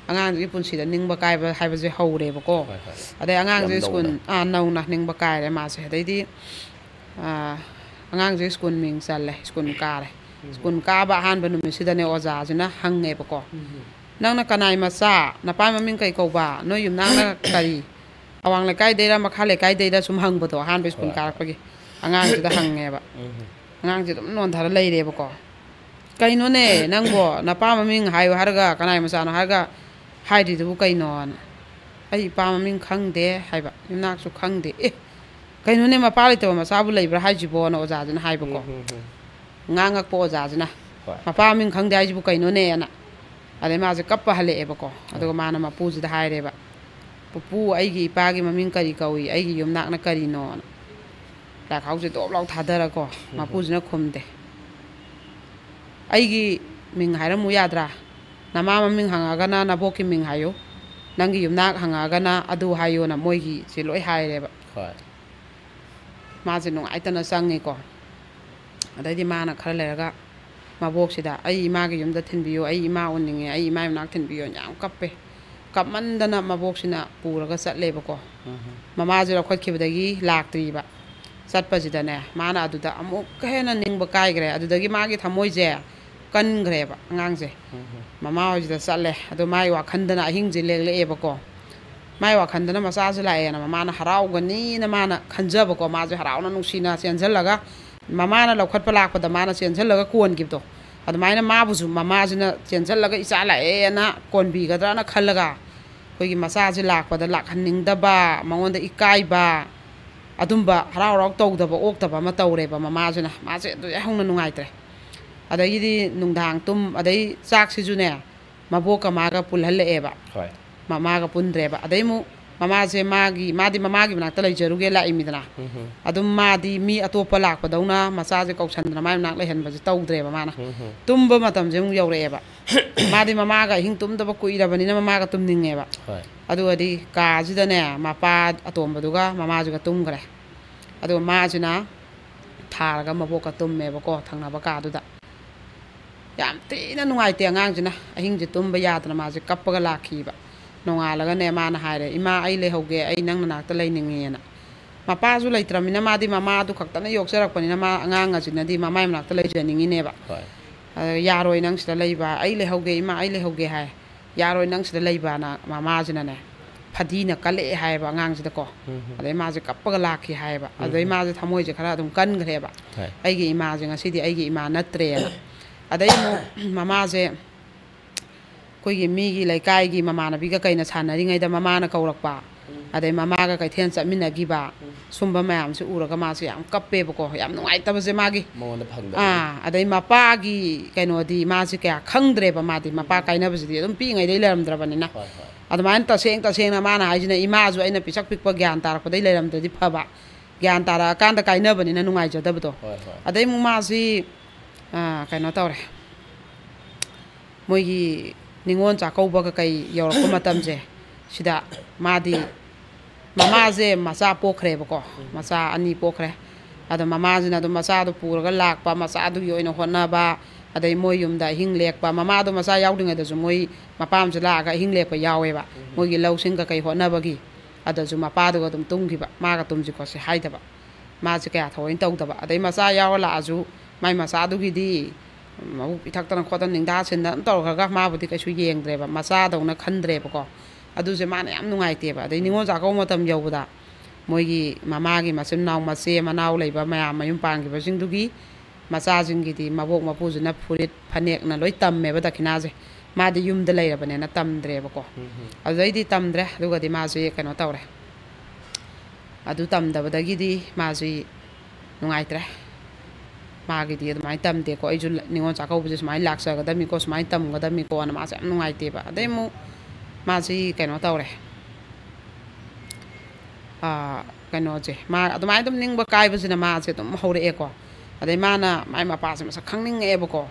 ꯑꯉꯥꯡꯁꯤꯒꯤ ꯄꯨꯟꯁꯤꯗ ꯅꯤꯡꯕ ꯀꯥꯏꯕ ꯍꯥꯏꯕꯁꯦ ꯍꯧꯔꯦꯕꯀꯣ꯫ ꯍꯣꯏ, ꯍꯣꯏ꯫ ꯑꯗꯩ ꯑꯉꯥꯡꯁꯦ ꯌꯥꯝ ꯁ꯭ꯀꯨꯜ, ꯅꯧꯅ꯫ ꯑꯥ, ꯅꯧꯅ ꯅꯤꯡꯕ ꯀꯥꯏꯔꯦ ꯃꯥꯁꯦ꯫ ꯑꯗꯩꯗꯤ, ꯑꯥ, ꯑꯉꯥꯡꯁꯦ ꯁ꯭ꯀꯨꯜ ꯃꯤꯡ ꯆꯜꯂꯦ, ꯁ꯭ꯀꯨꯜ ꯀꯥꯔꯦ꯫ ꯎꯝ꯫ ꯁ꯭ꯀꯨꯜ ꯀꯥꯕ ꯑꯍꯥꯟꯕ ꯅꯨꯃꯤꯠꯁꯤꯗꯅꯦ, ꯑꯣꯖꯥꯁꯤꯅ ꯍꯪꯉꯦꯕꯀꯣ, ꯎꯝ꯫ "ꯅꯪꯅ ꯀꯅꯥꯏ ꯃꯆꯥ? ꯅꯄꯥ ꯃꯃꯤꯡ ꯀꯩ ꯀꯧꯕ? ꯅꯣꯏ ꯌꯨꯝꯅꯥꯛꯅ ꯀꯔꯤ? ꯑꯋꯥꯡ ꯂꯩꯀꯥꯏꯗꯩꯔ, ꯃꯈꯥ ꯂꯩꯀꯥꯏꯗꯩꯔ?" ꯁꯨꯝ ꯍꯪꯕꯗꯣ, ꯑꯍꯥꯟꯕ ꯁ꯭ꯀꯨꯜ ꯍꯣꯏ꯫ ꯀꯥꯔꯛꯄꯒꯤ꯫ ꯑꯉꯥꯡꯁꯤꯗ ꯍꯪꯉꯦꯕ꯫ ꯎꯝ꯫ ꯑꯉꯥꯡꯁꯦ ꯑꯗꯨꯝ ꯅꯣꯟꯊꯔ ꯂꯩꯔꯦꯕꯀꯣ꯫ "ꯀꯩꯅꯣꯅꯦ ꯅꯪꯕꯣ, ꯅꯄꯥ ꯃꯃꯤꯡ ꯍꯥꯏꯌꯨ ꯍꯥꯏꯔꯒ ꯀꯅꯥꯏ ꯃꯆꯥꯅꯣ ꯍꯥꯏꯔꯒ ꯍꯥꯏꯗ꯭ꯔꯤꯗꯨꯕꯨ ꯀꯩꯅꯣꯅ?" "ꯑꯩ ꯏꯄꯥ ꯃꯃꯤꯡ ꯈꯪꯗꯦ" ꯍꯥꯏꯕ, "ꯌꯨꯝꯅꯥꯛꯁꯨ ꯈꯪꯗꯦ"꯫ "ꯑꯦ, ꯀꯩꯅꯣꯅꯦ, ꯃꯄꯥ ꯂꯩꯇꯕ ꯃꯆꯥꯕꯨ ꯂꯩꯕ꯭ꯔꯥ ꯍꯥꯏꯁꯤꯕꯣꯅ?" ꯑꯣꯖꯥꯁꯤꯅ ꯍꯥꯏꯕꯀꯣ꯫ ꯎꯝ, ꯎꯝ, ꯎꯝ꯫ ꯉꯥꯡꯉꯛꯄ ꯑꯣꯖꯥꯁꯤꯅ, ꯍꯣꯏ꯫ "ꯃꯄꯥ ꯃꯃꯤꯡ ꯈꯪꯗꯦ ꯍꯥꯏꯁꯤꯕꯨ ꯀꯩꯅꯣꯅꯦꯅ?" ꯑꯗꯩ ꯃꯥꯁꯦ ꯀꯞꯄ ꯍꯜꯂꯛꯑꯦꯕꯀꯣ꯫ ꯑꯗꯨꯒ ꯎꯝ꯫ ꯃꯥꯅ ꯃꯄꯨꯁꯤꯗ ꯍꯥꯏꯔꯦꯕ, "ꯄꯨꯄꯨ, ꯑꯩꯒꯤ ꯏꯄꯥꯒꯤ ꯃꯃꯤꯡ ꯀꯔꯤ ꯀꯧꯏ? ꯑꯩꯒꯤ ꯌꯨꯝꯅꯥꯛꯅ ꯀꯔꯤꯅꯣꯅ?" ꯂꯥꯏꯈꯥꯎꯁꯦ ꯗꯣꯞ ꯂꯥꯎ ꯊꯥꯗꯔꯀꯣ, ꯎꯝ꯫ ꯃꯄꯨꯁꯤꯅ ꯈꯨꯝꯗꯦ꯫ "ꯑꯩꯒꯤ ꯃꯤꯡ ꯍꯥꯏꯔꯝꯃꯨ ꯌꯥꯗ꯭ꯔꯥ? ꯅꯃꯥ ꯃꯃꯤꯡ ꯍꯪꯉꯒꯅ ꯅꯕꯣꯛꯀꯤ ꯃꯤꯡ ꯍꯥꯏꯌꯨ, ꯅꯪꯒꯤ ꯌꯨꯝꯅꯥꯛ ꯍꯪꯉꯒꯅ ꯑꯗꯨ ꯍꯥꯏꯌꯨꯅ" ꯃꯣꯏꯒꯤꯁꯦ ꯂꯣꯏ ꯍꯥꯏꯔꯦꯕ꯫ ꯍꯣꯏ꯫ ꯃꯥꯁꯦ ꯅꯨꯡꯉꯥꯏꯇꯅ ꯆꯪꯉꯦꯀꯣ꯫ ꯑꯗꯩꯗꯤ ꯃꯥꯅ ꯈꯔ ꯂꯩꯔꯒ ꯃꯕꯣꯛꯁꯤꯗ, "ꯑꯩ ꯏꯃꯥꯒꯤ ꯌꯨꯝꯗ ꯊꯤꯟꯕꯤꯌꯨ, ꯑꯩ ꯏꯃꯥ ꯎꯅꯤꯡꯉꯦ, ꯑꯩ ꯏꯃꯥꯒꯤ ꯃꯅꯥꯛ ꯊꯤꯟꯕꯤꯌꯨ" ꯌꯥꯝ ꯀꯞꯄꯦ꯫ ꯀꯞꯃꯟꯗꯅ ꯃꯕꯣꯛꯁꯤꯅ ꯄꯨꯔꯒ ꯆꯠꯂꯦꯕꯀꯣ꯫ ꯎꯝ꯫ ꯃꯃꯥꯁꯦ ꯂꯧꯈꯠꯈꯤꯕꯗꯒꯤ ꯂꯥꯛꯇ꯭ꯔꯤꯕ꯫ ꯆꯠꯄꯁꯤꯗꯅꯦ, ꯃꯥꯅ ꯑꯗꯨꯗ ꯑꯃꯨꯛꯀ ꯍꯦꯟꯅ ꯅꯤꯡꯕ ꯀꯥꯏꯈ꯭ꯔꯦ꯫ ꯑꯗꯨꯗꯒꯤ ꯃꯥꯒꯤ ꯊꯃꯣꯏꯁꯦ ꯀꯟꯈ꯭ꯔꯦꯕ ꯑꯉꯥꯡꯁꯦ꯫ ꯎꯝ꯫ ꯃꯃꯥ ꯍꯣꯏꯁꯤꯗ ꯆꯠꯂꯦ꯫ ꯑꯗꯣ ꯃꯥꯒꯤ ꯋꯥꯈꯜꯗꯅ ꯑꯍꯤꯡꯁꯦ ꯂꯦꯛꯂꯛꯑꯦꯕꯀꯣ꯫ ꯃꯥꯏ ꯋꯥꯈꯜꯗꯅ ꯃꯆꯥꯁꯦ ꯂꯥꯛꯑꯦꯅ ꯃꯃꯥꯅ ꯍꯔꯥꯎꯒꯅꯤꯅ ꯃꯥꯅ ꯈꯟꯖꯕꯀꯣ, ꯃꯥꯁꯦ ꯍꯔꯥꯎꯅ ꯅꯨꯡꯁꯤꯅ ꯆꯦꯟꯁꯤꯜꯂꯒ, ꯃꯃꯥꯅ ꯂꯧꯈꯠꯄ ꯂꯥꯛꯄꯗ ꯃꯥꯅ ꯆꯦꯟꯁꯤꯜꯂꯒ ꯀꯣꯟꯈꯤꯕꯗꯣ, ꯑꯗꯨꯃꯥꯏꯅ ꯃꯥꯕꯨꯁꯨ ꯃꯃꯥꯁꯤꯅ ꯆꯦꯟꯁꯤꯜꯂꯒ "ꯏꯆꯥ ꯂꯥꯛꯑꯦꯅ" ꯀꯣꯟꯕꯤꯒꯗ꯭ꯔꯅ ꯈꯜꯂꯒ ꯑꯩꯈꯣꯏꯒꯤ ꯃꯆꯥꯁꯦ ꯂꯥꯛꯄꯗ ꯂꯥꯛꯍꯟꯅꯤꯡꯗꯕ, ꯃꯉꯣꯟꯗ ꯏꯀꯥꯏꯕ, ꯑꯗꯨꯝꯕ ꯍꯔꯥꯎ ꯍꯔꯥꯎ ꯇꯧꯗꯕ ꯑꯣꯛꯇꯕ ꯑꯃ ꯇꯧꯔꯦꯕ ꯃꯃꯥꯁꯤꯅ꯫ ꯃꯥꯁꯦ ꯑꯗꯨꯗꯩ ꯍꯧꯅ ꯅꯨꯡꯉꯥꯏꯇ꯭ꯔꯦ꯫ ꯑꯗꯒꯤꯗꯤ ꯅꯨꯡꯗꯥꯡ ꯇꯨꯝ ꯑꯗꯩ ꯆꯥꯛꯁꯤꯁꯨꯅꯦ, ꯃꯕꯣꯛꯀ ꯃꯥꯒ ꯄꯨꯜꯍꯜꯂꯛꯑꯦꯕ꯫ ꯍꯣꯏ꯫ ꯃꯃꯥꯒ ꯄꯨꯟꯗ꯭ꯔꯦꯕ꯫ ꯑꯗꯩ ꯑꯃꯨꯛ ꯃꯃꯥꯁꯦ ꯃꯥꯒꯤ, ꯃꯥꯗꯤ ꯃꯃꯥꯒꯤ ꯃꯅꯥꯛꯇ ꯂꯩꯖꯔꯨꯒꯦ ꯂꯥꯛꯏꯃꯤꯗꯅ꯫ ꯎꯝꯍꯨꯝ꯫ ꯑꯗꯨꯝ ꯃꯥꯗꯤ ꯃꯤ ꯑꯇꯣꯞꯄ ꯂꯥꯛꯄꯗꯧꯅ ꯃꯆꯥꯁꯦ ꯀꯧꯁꯟꯗꯅ ꯃꯥꯏ ꯃꯅꯥꯛ ꯂꯩꯍꯟꯕꯁꯦ ꯇꯧꯗ꯭ꯔꯦꯕ ꯃꯥꯅ꯫ ꯎꯝꯍꯨꯝ꯫ ꯇꯨꯝꯕ ꯃꯇꯝꯁꯦ ꯑꯃꯨꯛ ꯌꯧꯔꯛꯑꯦꯕ꯫ ꯃꯥꯗꯤ ꯃꯃꯥꯒ ꯑꯍꯤꯡ ꯇꯨꯝꯗꯕ ꯀꯨꯏꯔꯕꯅꯤꯅ ꯃꯃꯥꯒ ꯇꯨꯝꯅꯤꯡꯉꯦꯕ꯫ ꯍꯣꯏ꯫ ꯑꯗꯨꯒꯗꯤ ꯀꯥꯁꯤꯗꯅꯦ ꯃꯄꯥ ꯑꯇꯣꯝꯕꯗꯨꯒ ꯃꯃꯥꯁꯤꯒ ꯇꯨꯝꯈ꯭ꯔꯦ꯫ ꯑꯗꯨꯒ ꯃꯥꯁꯤꯅ ꯊꯥꯔꯒ ꯃꯕꯣꯛꯀ ꯇꯨꯝꯃꯦꯕꯀꯣ, ꯊꯪꯅꯕ ꯀꯥꯗꯨꯗ꯫ ꯌꯥꯝ ꯊꯤꯅ ꯅꯨꯡꯉꯥꯏꯇꯦ ꯑꯉꯥꯡꯁꯤꯅ꯫ ꯑꯍꯤꯡꯁꯦ ꯇꯨꯝꯕ ꯌꯥꯗꯅ ꯃꯥꯁꯦ ꯀꯞꯄꯒ ꯂꯥꯛꯈꯤꯕ꯫ ꯅꯣꯡꯉꯥꯜꯂꯒꯅꯦ ꯃꯥꯅ ꯍꯥꯏꯔꯦ, "ꯏꯃꯥ, ꯑꯩ ꯂꯩꯍꯧꯒꯦ, ꯑꯩ ꯅꯪ ꯅꯅꯥꯛꯇ ꯂꯩꯅꯤꯡꯉꯦꯅ"꯫ ꯃꯄꯥꯁꯨ ꯂꯩꯇ꯭ꯔꯕꯅꯤꯅ ꯃꯥꯗꯤ ꯃꯃꯥꯗꯨ ꯈꯛꯇꯅ ꯌꯣꯛꯆꯔꯛꯄꯅꯤꯅ ꯃꯥ ꯑꯉꯥꯡ ꯑꯁꯤꯅꯗꯤ ꯃꯃꯥꯏ ꯃꯅꯥꯛꯇ ꯂꯩꯖꯅꯤꯡꯉꯤꯅꯦꯕ꯫ ꯍꯣꯏ꯫ ꯑꯗ, "ꯌꯥꯔꯣꯏ ꯅꯪ ꯁꯤꯗ ꯂꯩꯕ, ꯑꯩ ꯂꯩꯍꯧꯒꯦ ꯏꯃꯥ, ꯑꯩ ꯂꯩꯍꯧꯒꯦ" ꯍꯥꯏ꯫ "ꯌꯥꯔꯣꯏ ꯅꯪ ꯁꯤꯗ ꯂꯩꯕꯅ" ꯃꯃꯥꯁꯤꯅꯅꯦ ꯐꯗꯤꯅ ꯀꯜꯂꯛꯑꯦ ꯍꯥꯏꯌꯦꯕ ꯑꯉꯥꯡꯁꯤꯗꯀꯣ꯫ ꯎꯝ꯫ ꯑꯗꯩ ꯃꯥꯁꯦ ꯀꯞꯄꯒ ꯂꯥꯛꯈꯤ ꯍꯥꯏꯌꯦꯕ꯫ ꯑꯗꯩ ꯃꯥꯁꯦ ꯊꯃꯣꯏꯁꯦ ꯈꯔ ꯑꯗꯨꯝ ꯀꯟꯈ꯭ꯔꯦꯕ꯫ ꯍꯣꯏ꯫ "ꯑꯩꯒꯤ ꯏꯃꯥꯁꯦ ꯉꯁꯤꯗꯤ ꯑꯩꯒꯤ ꯏꯃꯥ ꯅꯠꯇ꯭ꯔꯦꯅ"꯫ ꯑꯗꯩ ꯑꯃꯨꯛ ꯃꯃꯥꯁꯦ ꯑꯩꯈꯣꯏꯒꯤ ꯃꯤꯒꯤ ꯂꯩꯀꯥꯏꯒꯤ ꯃꯃꯥꯟꯅꯕꯤꯒ ꯀꯩꯅ ꯁꯥꯟꯅꯔꯤꯉꯩꯗ ꯃꯃꯥꯅ ꯀꯧꯔꯛꯄ, ꯑꯗꯩ ꯃꯃꯥꯒ ꯀꯩꯊꯦꯜ ꯆꯠꯃꯤꯟꯅꯈꯤꯕ, ꯁꯨꯝꯕ ꯃꯌꯥꯝꯁꯦ ꯎꯔꯒ ꯃꯥꯁꯦ ꯌꯥꯝ ꯀꯞꯄꯦꯕꯀꯣ, ꯌꯥꯝ ꯅꯨꯡꯉꯥꯏꯇꯕꯁꯦ ꯃꯥꯒꯤ꯫ ꯃꯉꯣꯟꯗ ꯐꯪꯗꯕ꯫ ꯑꯥ, ꯑꯗꯩ ꯃꯄꯥꯒꯤ ꯀꯩꯅꯣꯗꯤ ꯃꯥꯁꯦ ꯀꯌꯥ ꯈꯪꯗ꯭ꯔꯦꯕ꯫ ꯃꯥꯗꯤ ꯃꯄꯥ ꯀꯥꯏꯅꯕꯁꯤꯗꯤ ꯑꯗꯨꯝ ꯄꯤꯛꯏꯉꯩꯗꯩ ꯂꯩꯔꯝꯗ꯭ꯔꯕꯅꯤꯅ꯫ ꯍꯣꯏ, ꯍꯣꯏ꯫ ꯑꯗꯨꯃꯥꯏꯅ ꯇꯁꯦꯡ ꯇꯁꯦꯡꯅ ꯃꯥꯅ ꯍꯥꯏꯁꯤꯅ, "ꯏꯃꯥꯁꯨ ꯑꯩꯅ ꯄꯤꯁꯛ ꯄꯤꯛꯄ ꯒ꯭ꯌꯥꯟ ꯇꯥꯔꯛꯄꯗꯩ ꯂꯩꯔꯝꯗ꯭ꯔꯗꯤ ꯐꯕ, ꯒ꯭ꯌꯥꯟ ꯇꯥꯔꯛꯑꯀꯥꯟꯗ ꯀꯥꯏꯅꯕꯅꯤꯅ ꯅꯨꯡꯉꯥꯏꯖꯗꯕꯗꯣ"꯫ ꯍꯣꯏ, ꯍꯣꯏ꯫ ꯑꯗꯩ ꯑꯃꯨꯛ ꯃꯥꯁꯤ, ꯑꯥ, ꯀꯩꯅꯣ ꯇꯧꯔꯦ, ꯃꯣꯏꯒꯤ ꯅꯤꯉꯣꯜ ꯆꯥꯛꯀꯧꯕ ꯀꯩꯀꯩ ꯌꯧꯔꯛꯄ ꯃꯇꯝꯁꯦ, ꯁꯤꯗ ꯃꯥꯗꯤ, ꯃꯃꯥꯁꯦ ꯃꯆꯥ ꯄꯣꯛꯈ꯭ꯔꯦꯕꯀꯣ, ꯃꯆꯥ ꯑꯅꯤ ꯄꯣꯛꯈ꯭ꯔꯦ꯫ ꯑꯗꯣ ꯃꯃꯥꯁꯤꯅ ꯑꯗꯨꯝ ꯃꯆꯥꯗꯣ ꯄꯨꯔꯒ ꯂꯥꯛꯄ, ꯃꯆꯥꯗꯨꯒꯤ ꯑꯣꯏꯅ ꯍꯣꯠꯅꯕ, ꯑꯗꯩ ꯃꯣꯏ ꯌꯨꯝꯗ ꯑꯍꯤꯡ ꯂꯦꯛꯄ꯫ ꯃꯃꯥꯗꯣ ꯃꯆꯥ ꯌꯥꯎꯗ꯭ꯔꯤꯉꯩꯗꯁꯨ ꯃꯣꯏ ꯃꯄꯥꯝꯁꯦ ꯂꯥꯛꯑꯒ ꯑꯍꯤꯡ ꯂꯦꯛꯄ ꯌꯥꯎꯋꯦꯕ, ꯃꯣꯏꯒꯤ ꯂꯧꯁꯤꯡ ꯀꯩꯀꯩ ꯍꯣꯠꯅꯕꯒꯤ꯫ ꯑꯗꯁꯨ ꯃꯄꯥꯗꯨꯒ ꯑꯗꯨꯝ ꯇꯨꯝꯈꯤꯕ, ꯃꯥꯒ ꯇꯨꯝꯁꯤ ꯈꯣꯠꯁꯤ ꯍꯥꯏꯗꯕ꯫ ꯃꯥꯁꯦ ꯀꯌꯥ ꯊꯑꯣꯏꯅ ꯇꯧꯗꯕ꯫ ꯑꯗꯩ ꯃꯆꯥ ꯌꯥꯎꯔ ꯂꯥꯛꯑꯁꯨ ꯃꯥꯏ ꯃꯆꯥꯗꯨꯒꯤꯗꯤ ꯃꯕꯨꯛ ꯄꯤꯊꯛꯇꯅ ꯈꯣꯠꯇꯅ ꯅꯤꯡꯗꯥ ꯁꯤꯟꯗꯅ ꯑꯗꯨꯝ ꯇꯧꯔꯒ ꯃꯥꯕꯨꯗꯤ ꯀꯩꯁꯨ ꯌꯦꯡꯗ꯭ꯔꯦꯕ, ꯃꯆꯥꯗꯧꯅ ꯈꯟꯗ꯭ꯔꯦꯕꯀꯣ꯫ ꯑꯗꯨꯁꯦ ꯃꯥꯅ ꯌꯥꯝ ꯅꯨꯡꯉꯥꯏꯇꯦꯕ꯫ ꯑꯗꯩ ꯅꯤꯉꯣꯜ ꯆꯥꯛꯀꯧꯕ ꯃꯇꯝ ꯌꯧꯕꯗ ꯃꯣꯏꯒꯤ ꯃꯃꯥꯒꯤ ꯃꯆꯤꯟ ꯃꯅꯥꯎ, ꯃꯆꯦ ꯃꯅꯥꯎ ꯂꯩꯕ ꯃꯌꯥꯝ ꯃꯌꯨꯝ ꯄꯥꯟꯈꯤꯕꯁꯤꯡꯗꯨꯒꯤ ꯃꯆꯥꯁꯤꯡꯒꯤꯗꯤ ꯃꯕꯣꯛ ꯃꯄꯨꯁꯤꯅ ꯐꯨꯔꯤꯠ ꯐꯅꯦꯛꯅ ꯂꯣꯏ ꯇꯝꯃꯦꯕ ꯗꯈꯤꯅꯥꯁꯦ꯫ ꯃꯥꯗꯤ ꯌꯨꯝꯗ ꯂꯩꯔꯕꯅꯤꯅ ꯇꯝꯗ꯭ꯔꯦꯕꯀꯣ꯫ ꯑꯗꯨꯗꯩꯗꯤ ꯇꯝꯗ꯭ꯔꯦ꯫ ꯑꯗꯨꯒꯗꯤ ꯃꯥꯁꯤ ꯀꯩꯅꯣ ꯇꯧꯔꯦ꯫ ꯑꯗꯨ ꯇꯝꯗꯕꯗꯒꯤꯗꯤ ꯃꯥꯁꯤ ꯅꯨꯡꯉꯥꯏꯇ꯭ꯔꯦ꯫ ꯃꯥꯒꯤꯗꯤ ꯑꯗꯨꯃꯥꯏꯅ ꯇꯝꯗꯦꯀꯣ, ꯑꯩꯁꯨ ꯅꯤꯉꯣꯜ ꯆꯥꯛꯀꯧꯕꯁꯦ ꯁꯨꯃꯥꯏꯅ ꯂꯥꯛꯆꯒꯗꯕꯅꯤꯀꯣ, ꯁꯨꯃꯥꯏꯅ ꯇꯝꯒꯗꯕꯅꯤꯀꯣꯅ ꯃꯥꯁꯦ ꯌꯥꯝ ꯅꯨꯡꯉꯥꯏꯇꯦꯕ꯫ ꯑꯗꯩ ꯑꯃꯨꯛ ꯃꯥꯁꯤ ꯀꯩꯅꯣ ꯇꯧꯔꯦ꯫ ꯑꯥ, ꯀꯩꯅꯣꯁꯦ, ꯃꯥ ꯑꯗꯨꯃꯥꯏꯅ ꯑꯗꯨꯝ ꯅꯤꯡꯕ ꯀꯥꯏꯕꯁꯤꯅ ꯃꯥꯁꯦ ꯑꯗꯨꯝ ꯍꯧꯔꯛꯑꯦꯀꯣ꯫ ꯑꯗꯩ ꯃꯥꯅ ꯃꯥꯏ ꯃꯄꯥꯁꯦ ꯃꯁꯛ ꯈꯪꯅꯤꯡꯉꯛꯑꯦꯕꯀꯣ꯫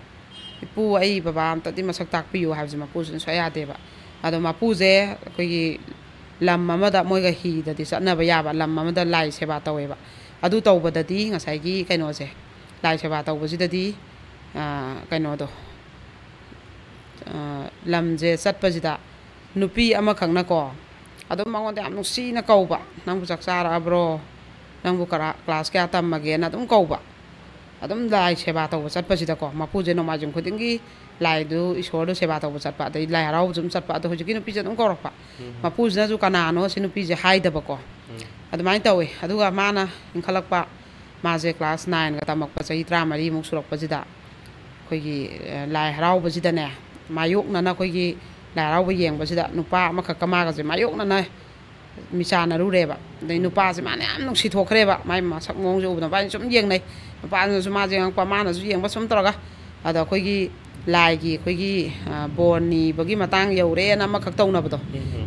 "ꯏꯄꯨ, ꯑꯩ ꯕꯕꯥ ꯑꯝꯇꯗꯤ ꯃꯁꯛ ꯇꯥꯛꯄꯤꯌꯨ" ꯍꯥꯏꯕꯁꯦ ꯃꯄꯨꯁꯤꯅ ꯁꯨꯡꯌꯥ ꯌꯥꯗꯦꯕ꯫ ꯑꯗꯣ ꯃꯄꯨꯁꯦ ꯑꯩꯈꯣꯏꯒꯤ ꯂꯝ ꯑꯃꯗ, ꯃꯣꯏꯒ ꯍꯤꯗꯗꯤ ꯆꯠꯅꯕ ꯌꯥꯕ ꯂꯝ ꯑꯃꯗ ꯂꯥꯏ ꯁꯦꯕꯥ ꯇꯧꯋꯦꯕ꯫ ꯑꯗꯨ ꯇꯧꯕꯗꯗꯤ ꯉꯁꯥꯏꯒꯤ ꯀꯩꯅꯣꯁꯦ, ꯂꯥꯏ ꯁꯦꯕꯥ ꯇꯧꯕꯁꯤꯗꯗꯤ, ꯑꯥ, ꯀꯩꯅꯣꯗꯣ, ꯑꯥ, ꯂꯝꯁꯦ ꯆꯠꯄꯁꯤꯗ ꯅꯨꯄꯤ ꯑꯃꯈꯛꯅꯀꯣ, ꯑꯗꯨꯝ ꯃꯉꯣꯟꯗ ꯌꯥꯝ ꯅꯨꯡꯁꯤꯅ ꯀꯧꯕ, "ꯅꯪꯕꯨ ꯆꯥꯛ ꯆꯥꯔꯛꯑꯕ꯭ꯔꯣ? ꯅꯪꯕꯨ ꯀꯔꯥ-, ꯀ꯭ꯂꯥꯁ ꯀꯌꯥ ꯇꯝꯃꯒꯦꯅ?" ꯑꯗꯨꯝ ꯀꯧꯕ꯫ ꯑꯗꯨꯝ ꯂꯥꯏ ꯁꯦꯕꯥ ꯇꯧꯕ ꯆꯠꯄꯁꯤꯗꯀꯣ, ꯃꯄꯨꯁꯦ ꯅꯣꯡꯃꯥꯏꯖꯤꯡ ꯈꯨꯗꯤꯡꯒꯤ ꯂꯥꯏꯗꯨ, ꯏꯁꯣꯔꯗꯨ ꯁꯦꯕꯥ ꯇꯧꯕ ꯆꯠꯄ, ꯑꯗꯩ ꯂꯥꯏ ꯍꯔꯥꯎꯕꯁꯨ ꯑꯗꯨꯝ ꯆꯠꯄ꯫ ꯑꯗꯣ ꯍꯧꯖꯤꯛꯀꯤ ꯅꯨꯄꯤꯁꯦ ꯑꯗꯨꯝ ꯀꯧꯔꯛꯄ꯫ ꯃꯄꯨꯁꯤꯅꯁꯨ ꯀꯅꯥꯅꯣ ꯁꯤ ꯅꯨꯄꯤꯁꯦ ꯍꯥꯏꯗꯕꯀꯣ꯫ ꯑꯗꯨꯃꯥꯏꯅ ꯇꯧꯋꯦ꯫ ꯑꯗꯨꯒ ꯃꯥꯅ ꯏꯟꯈꯠꯂꯛꯄ, ꯃꯥꯁꯦ ꯀ꯭ꯂꯥꯁ ꯅꯥꯏꯟꯒ ꯇꯝꯃꯛꯄ, ꯆꯍꯤ ꯇꯔꯥꯃꯔꯤꯃꯨꯛ ꯁꯨꯔꯛꯄꯁꯤꯗ, ꯑꯩꯈꯣꯏꯒꯤ, ꯑ, ꯂꯥꯏ ꯍꯔꯥꯎꯕꯁꯤꯗꯅꯦ, ꯃꯥꯌꯣꯛꯅꯅ, ꯑꯩꯈꯣꯏꯒꯤ ꯂꯥꯏ ꯍꯔꯥꯎꯕ ꯌꯦꯡꯕꯁꯤꯗ ꯅꯨꯄꯥ ꯑꯃꯈꯛꯀ ꯃꯥꯒꯁꯦ ꯃꯥꯌꯣꯛꯅꯅ ꯃꯤꯆꯥꯟꯅꯔꯨꯔꯦꯕ꯫ ꯑꯗꯩ ꯅꯨꯄꯥꯁꯦ ꯃꯥꯅ ꯌꯥꯝ ꯅꯨꯡꯁꯤꯊꯣꯛꯈ꯭ꯔꯦꯕ, ꯃꯥꯏ ꯃꯁꯛ ꯃꯑꯣꯡꯁꯦ ꯎꯕꯗ꯫ ꯃꯕꯥꯅꯤ ꯁꯨꯝ ꯌꯦꯡꯅꯩ, ꯅꯨꯄꯥꯗꯨꯅꯁꯨ ꯃꯥꯁꯦ ꯌꯦꯡꯉꯛꯄ, ꯃꯥꯅꯁꯨ ꯌꯦꯡꯕ, ꯁꯨꯝ ꯇꯧꯔꯒ꯫ ꯑꯗꯣ ꯑꯩꯈꯣꯏꯒꯤ ꯂꯥꯏꯒꯤ, ꯑꯩꯈꯣꯏꯒꯤ, ꯑ, ꯕꯣꯔ ꯅꯤꯕꯒꯤ ꯃꯇꯥꯡ ꯌꯧꯔꯦꯅ ꯑꯃꯈꯛ ꯇꯧꯅꯕꯗꯣ,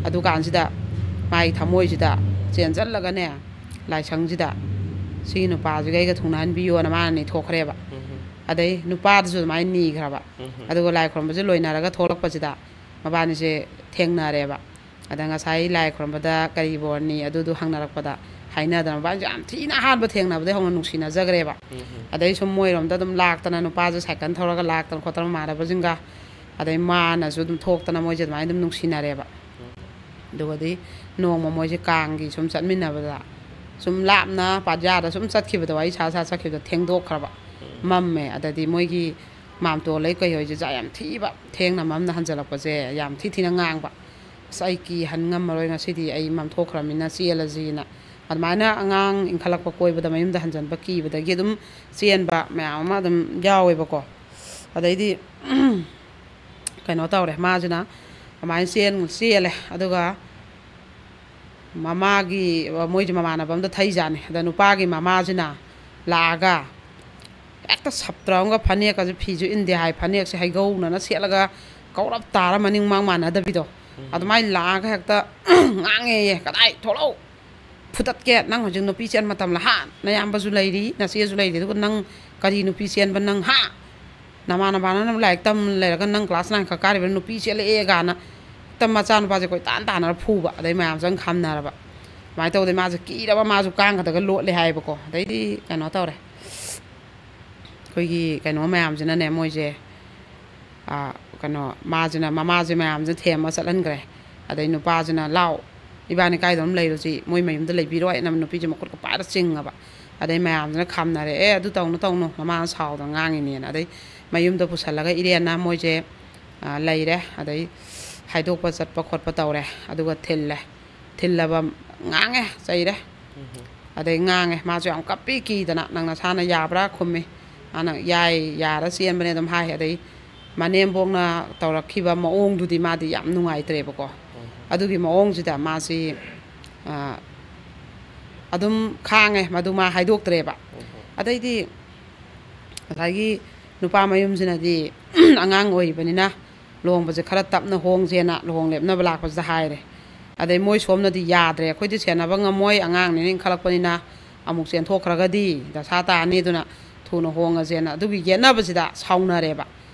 ꯑꯗꯨꯀꯥꯟꯁꯤꯗ ꯃꯥꯒꯤ ꯊꯃꯣꯏꯁꯤꯗ ꯆꯦꯟꯁꯤꯜꯂꯒꯅꯦ, ꯂꯥꯏꯁꯪꯁꯤꯗ "ꯁꯤꯒꯤ ꯅꯨꯄꯥꯁꯤꯒ ꯑꯩꯒ ꯊꯨꯡꯅꯍꯟꯕꯤꯌꯣꯅ" ꯃꯥꯅ ꯅꯤꯊꯣꯛꯈ꯭ꯔꯦꯕ꯫ ꯑꯗꯩ ꯅꯨꯄꯥꯗꯨꯁꯨ ꯑꯗꯨꯃꯥꯏꯅ ꯅꯤꯈ꯭ꯔꯕ꯫ ꯑꯗꯨꯒ ꯂꯥꯏ ꯈꯨꯔꯨꯝꯕꯁꯦ ꯂꯣꯏꯅꯔꯒ ꯊꯣꯛꯂꯛꯄꯁꯤꯗ ꯃꯕꯥꯅꯤꯁꯦ ꯊꯦꯡꯅꯔꯦꯕ꯫ ꯑꯗ ꯉꯁꯥꯏ ꯂꯥꯏ ꯈꯨꯔꯨꯝꯕꯗ ꯀꯔꯤ ꯕꯣꯔꯅꯤ ꯑꯗꯨꯗꯨ ꯍꯪꯅꯔꯛꯄꯗ, ꯍꯥꯏꯅꯗꯅ ꯃꯕꯥꯅꯤꯁꯦ ꯌꯥꯝ ꯊꯤꯅ ꯑꯍꯥꯟꯕ ꯊꯦꯡꯅꯕꯗꯩ ꯍꯧꯅ ꯅꯨꯡꯁꯤꯅꯖꯈ꯭ꯔꯦꯕ꯫ ꯑꯗꯩ ꯁꯨꯝ ꯃꯣꯏꯔꯣꯝꯗ ꯑꯗꯨꯝ ꯂꯥꯛꯇꯅ, ꯅꯨꯄꯥꯁꯦ ꯁꯥꯏꯀꯜ ꯊꯧꯔꯒ ꯂꯥꯛꯇꯅ ꯈꯣꯠꯇꯅ ꯃꯃꯥꯟꯅꯕꯁꯤꯡꯒ, ꯑꯗꯩ ꯃꯥꯅꯁꯨ ꯑꯗꯨꯝ ꯊꯣꯛꯇꯅ ꯃꯣꯏꯁꯦ ꯑꯗꯨꯃꯥꯏꯅ ꯑꯗꯨꯝ ꯅꯨꯡꯁꯤꯅꯔꯦꯕ꯫ ꯑꯗꯨꯒꯗꯤ ꯅꯣꯡꯃ ꯃꯣꯏꯁꯦ ꯀꯥꯡꯒꯤ ꯁꯨꯝ ꯆꯠꯃꯤꯟꯅꯕꯗ, ꯁꯨꯝ ꯂꯥꯞꯅ ꯄꯥꯠꯌꯥꯗ ꯁꯨꯝ ꯆꯠꯈꯤꯕꯗꯣ, ꯋꯥꯔꯤ ꯁꯥ ꯁꯥ ꯆꯠꯈꯤꯕꯗꯣ ꯊꯦꯡꯗꯣꯛꯈ꯭ꯔꯕ꯫ ꯃꯝꯃꯦ꯫ ꯑꯗꯗꯤ ꯃꯣꯏꯒꯤ ꯃꯥꯝꯇꯣ ꯂꯩ ꯀꯩ ꯍꯣꯏꯁꯦ ꯖꯥꯠ ꯌꯥꯝ ꯊꯤꯕ, ꯊꯦꯡꯅ ꯃꯝꯅ ꯍꯟꯖꯜꯂꯛꯄꯁꯦ ꯌꯥꯝ ꯊꯤ ꯊꯤꯅ ꯉꯥꯡꯕ꯫ "ꯑꯁ, ꯑꯩ ꯀꯤ ꯍꯟ ꯉꯝꯃꯔꯣꯏ ꯉꯁꯤꯗꯤ, ꯑꯩ ꯃꯝꯊꯣꯛꯈ꯭ꯔꯃꯤꯅ ꯆꯦꯜꯂꯁꯤꯅ"꯫ ꯑꯗꯨꯃꯥꯏꯅ ꯑꯉꯥꯡ ꯏꯟꯈꯠꯂꯛꯄ ꯀꯣꯏꯕꯗ ꯃꯌꯨꯝꯗ ꯍꯟꯖꯟꯕ ꯀꯤꯕꯗꯒꯤ ꯑꯗꯨꯝ ꯆꯦꯟꯕ ꯃꯌꯥꯝ ꯑꯃ ꯑꯗꯨꯝ ꯌꯥꯎꯋꯦꯕꯀꯣ꯫ ꯑꯗꯩꯗꯤ ꯀꯩꯅꯣ ꯇꯧꯔꯦ, ꯃꯥꯁꯤꯅ ꯑꯗꯨꯃꯥꯏꯅ ꯆꯦꯟ-, ꯆꯦꯜꯂꯦ꯫ ꯑꯗꯨꯒ ꯃꯃꯥꯒꯤ, ꯃꯣꯏꯁꯦ ꯃꯃꯥꯟꯅꯕ ꯑꯝꯗ ꯊꯩꯖꯥꯠꯅꯤ꯫ ꯑꯗ ꯅꯨꯄꯥꯒꯤ ꯃꯃꯥꯁꯤꯅ ꯂꯥꯛꯑꯒ ꯍꯦꯛꯇ ꯁꯞꯇ꯭ꯔ ꯑꯃꯒ ꯐꯅꯦꯛꯀꯁꯦ, ꯐꯤꯁꯨ ꯏꯟꯗꯦ ꯍꯥꯏ, ꯐꯅꯦꯛꯁꯦ ꯍꯩꯒꯧꯅꯅ ꯁꯦꯠꯂꯒ ꯀꯧꯔꯞ ꯇꯥꯔ ꯃꯅꯤꯡ ꯃꯥꯡ ꯃꯥꯟꯅꯗꯕꯤꯗꯣ, ꯑꯗꯨꯃꯥꯏꯅ ꯂꯥꯛꯑꯒ ꯍꯦꯛꯇ ꯉꯥꯡꯉꯦꯌꯦ, "ꯀꯗꯥꯏ ꯊꯣꯛꯂꯛꯎ, ꯐꯨꯗꯠꯀꯦ, ꯅꯪ ꯍꯧꯖꯤꯛ ꯅꯨꯄꯤ ꯆꯦꯟ ꯃꯇꯝꯂ ꯍꯥ? ꯅꯌꯥꯝꯕꯁꯨ ꯂꯩꯔꯤ, ꯅꯆꯦꯁꯨ ꯂꯩꯔꯤ, ꯑꯗꯨꯒ ꯅꯪ ꯀꯔꯤ ꯅꯨꯄꯤ ꯆꯦꯟꯕ ꯅꯪ ꯍꯥ? ꯅꯃꯥꯟ ꯅꯃꯥꯟꯅꯕꯅ ꯂꯥꯏꯔꯤꯛ ꯇꯝ ꯂꯩꯔꯒ ꯅꯪ ꯀ꯭ꯂꯥꯁ ꯅꯥꯏꯟ ꯈꯛ ꯀꯥꯔꯤꯕ ꯅꯨꯄꯤ ꯆꯦꯜꯂꯛꯑꯦ" ꯀꯥꯏꯅ ꯍꯦꯛꯇ ꯃꯆꯥꯅꯨꯄꯥꯁꯦ ꯀꯣꯏꯇꯥꯟ ꯇꯥꯟꯅꯔ ꯐꯨꯕ꯫ ꯑꯗꯩ ꯃꯌꯥꯝꯁꯦ ꯑꯃꯨꯛ ꯈꯝꯅꯔꯕ꯫ ꯑꯗꯨꯃꯥꯏꯅ ꯇꯧꯗꯩ ꯃꯥꯁꯦ ꯀꯤꯔꯕ, ꯃꯥꯁꯨ ꯀꯥꯡꯒꯗꯒ ꯂꯣꯠꯂꯦ ꯍꯥꯏꯌꯦꯕꯀꯣ꯫ ꯑꯗꯩꯗꯤ ꯀꯩꯅꯣ ꯇꯧꯔꯦ, ꯑꯩꯈꯣꯏꯒꯤ ꯀꯩꯅꯣ ꯃꯌꯥꯝꯁꯤꯅꯅꯦ, ꯃꯣꯏꯁꯦ, ꯑꯥ, ꯀꯩꯅꯣ, ꯃꯥꯁꯤꯅ, ꯃꯃꯥꯁꯦ ꯃꯌꯥꯝꯁꯤꯅ ꯊꯦꯝꯃ ꯆꯠꯍꯟꯈ꯭ꯔꯦ꯫ ꯑꯗꯩ ꯅꯨꯄꯥꯁꯤꯅ, "ꯂꯥꯎ, ꯏꯕꯥꯅꯤ ꯀꯥꯏꯗꯅꯣꯝ ꯂꯩꯔꯨꯁꯤ, ꯃꯣꯏ ꯃꯌꯨꯝꯗ ꯂꯩꯕꯤꯔꯣꯏ" ꯍꯥꯏꯅ ꯅꯨꯄꯤꯁꯦ ꯃꯈꯨꯠꯀ ꯄꯥꯏꯔ ꯆꯤꯡꯉꯕ꯫ ꯑꯗꯩ ꯃꯌꯥꯝꯁꯤꯅ ꯈꯥꯝꯅꯔꯦ, "ꯑꯦ, ꯑꯗꯨ ꯇꯧꯅꯨ, ꯇꯧꯅꯨ, ꯃꯃꯥꯅ ꯁꯥꯎꯗꯅ ꯉꯥꯡꯉꯤꯅꯦꯅ"꯫ ꯑꯗꯩ ꯃꯌꯨꯝꯗ ꯄꯨꯁꯜꯂꯒ ꯏꯔꯦꯟꯅ ꯃꯣꯏꯁꯦ, ꯑ, ꯂꯩꯔꯦ꯫ ꯑꯗꯩ ꯍꯥꯏꯗꯣꯛꯄ ꯆꯠꯄ ꯈꯣꯠꯄ ꯇꯧꯔꯦ꯫ ꯑꯗꯨꯒ ꯊꯤꯜꯂꯦ꯫ ꯊꯤꯜꯂꯕ ꯉꯥꯡꯉꯦ, ꯆꯩꯔꯦ꯫ ꯑꯗꯩ ꯉꯥꯡꯉꯦ, ꯃꯥꯁꯨ ꯌꯥꯝ ꯀꯞꯄꯤ, ꯀꯤꯗꯅ, "ꯅꯪ ꯅꯁꯥꯅ ꯌꯥꯕ꯭ꯔꯥ?" ꯈꯨꯝꯃꯤ꯫ ꯃꯥꯅ, "ꯌꯥꯏ, ꯌꯥꯔ ꯆꯦꯟꯕꯅꯦ" ꯑꯗꯨꯝ ꯍꯥꯏ꯫ ꯑꯗꯩ ꯃꯅꯦꯝꯕꯣꯛꯅ ꯇꯧꯔꯛꯈꯤꯕ ꯃꯑꯣꯡꯗꯨꯗꯤ ꯃꯥꯗꯤ ꯌꯥꯝ ꯅꯨꯡꯉꯥꯏꯇ꯭ꯔꯦꯕꯀꯣ꯫ ꯑꯗꯨꯒꯤ ꯃꯑꯣꯡꯁꯤꯗ ꯃꯥꯁꯤ, ꯑ, ꯑꯗꯨꯝ ꯈꯥꯡꯉꯦ, ꯃꯗꯨ ꯃꯥ ꯍꯥꯏꯗꯣꯛꯇ꯭ꯔꯦꯕ꯫ ꯑꯗꯩꯗꯤ ꯉꯁꯥꯏꯒꯤ ꯅꯨꯄꯥ ꯃꯌꯨꯝꯁꯤꯅꯗꯤ ꯑꯉꯥꯡ ꯑꯣꯏꯔꯤꯕꯅꯤꯅ ꯂꯨꯍꯣꯡꯕꯁꯦ ꯈꯔ ꯇꯞꯅ ꯍꯣꯡꯁꯦꯅ ꯂꯨꯍꯣꯡ ꯂꯦꯞꯅꯕ ꯂꯥꯛꯄꯁꯤꯗ ꯍꯥꯏꯔꯦ꯫ ꯑꯗꯩ ꯃꯣꯏ ꯁꯣꯝꯅꯗꯤ ꯌꯥꯗ꯭ꯔꯦ, "ꯑꯩꯈꯣꯏꯗꯤ ꯁꯦꯟꯅꯕ ꯉꯝꯃꯣꯏ, ꯑꯉꯥꯡꯅꯤꯅ ꯏꯟꯈꯠꯂꯛꯄꯅꯤꯅ ꯑꯃꯨꯛ ꯆꯦꯟꯊꯣꯛꯈ꯭ꯔꯒꯗꯤ ꯗꯁꯥ ꯇꯥꯔꯅꯤ, ꯑꯗꯨꯅ ꯊꯨꯅ ꯍꯣꯡꯉꯁꯦꯅ", ꯑꯗꯨꯒꯤ ꯌꯦꯠꯅꯕꯁꯤꯗ ꯁꯥꯎꯅꯔꯦꯕ꯫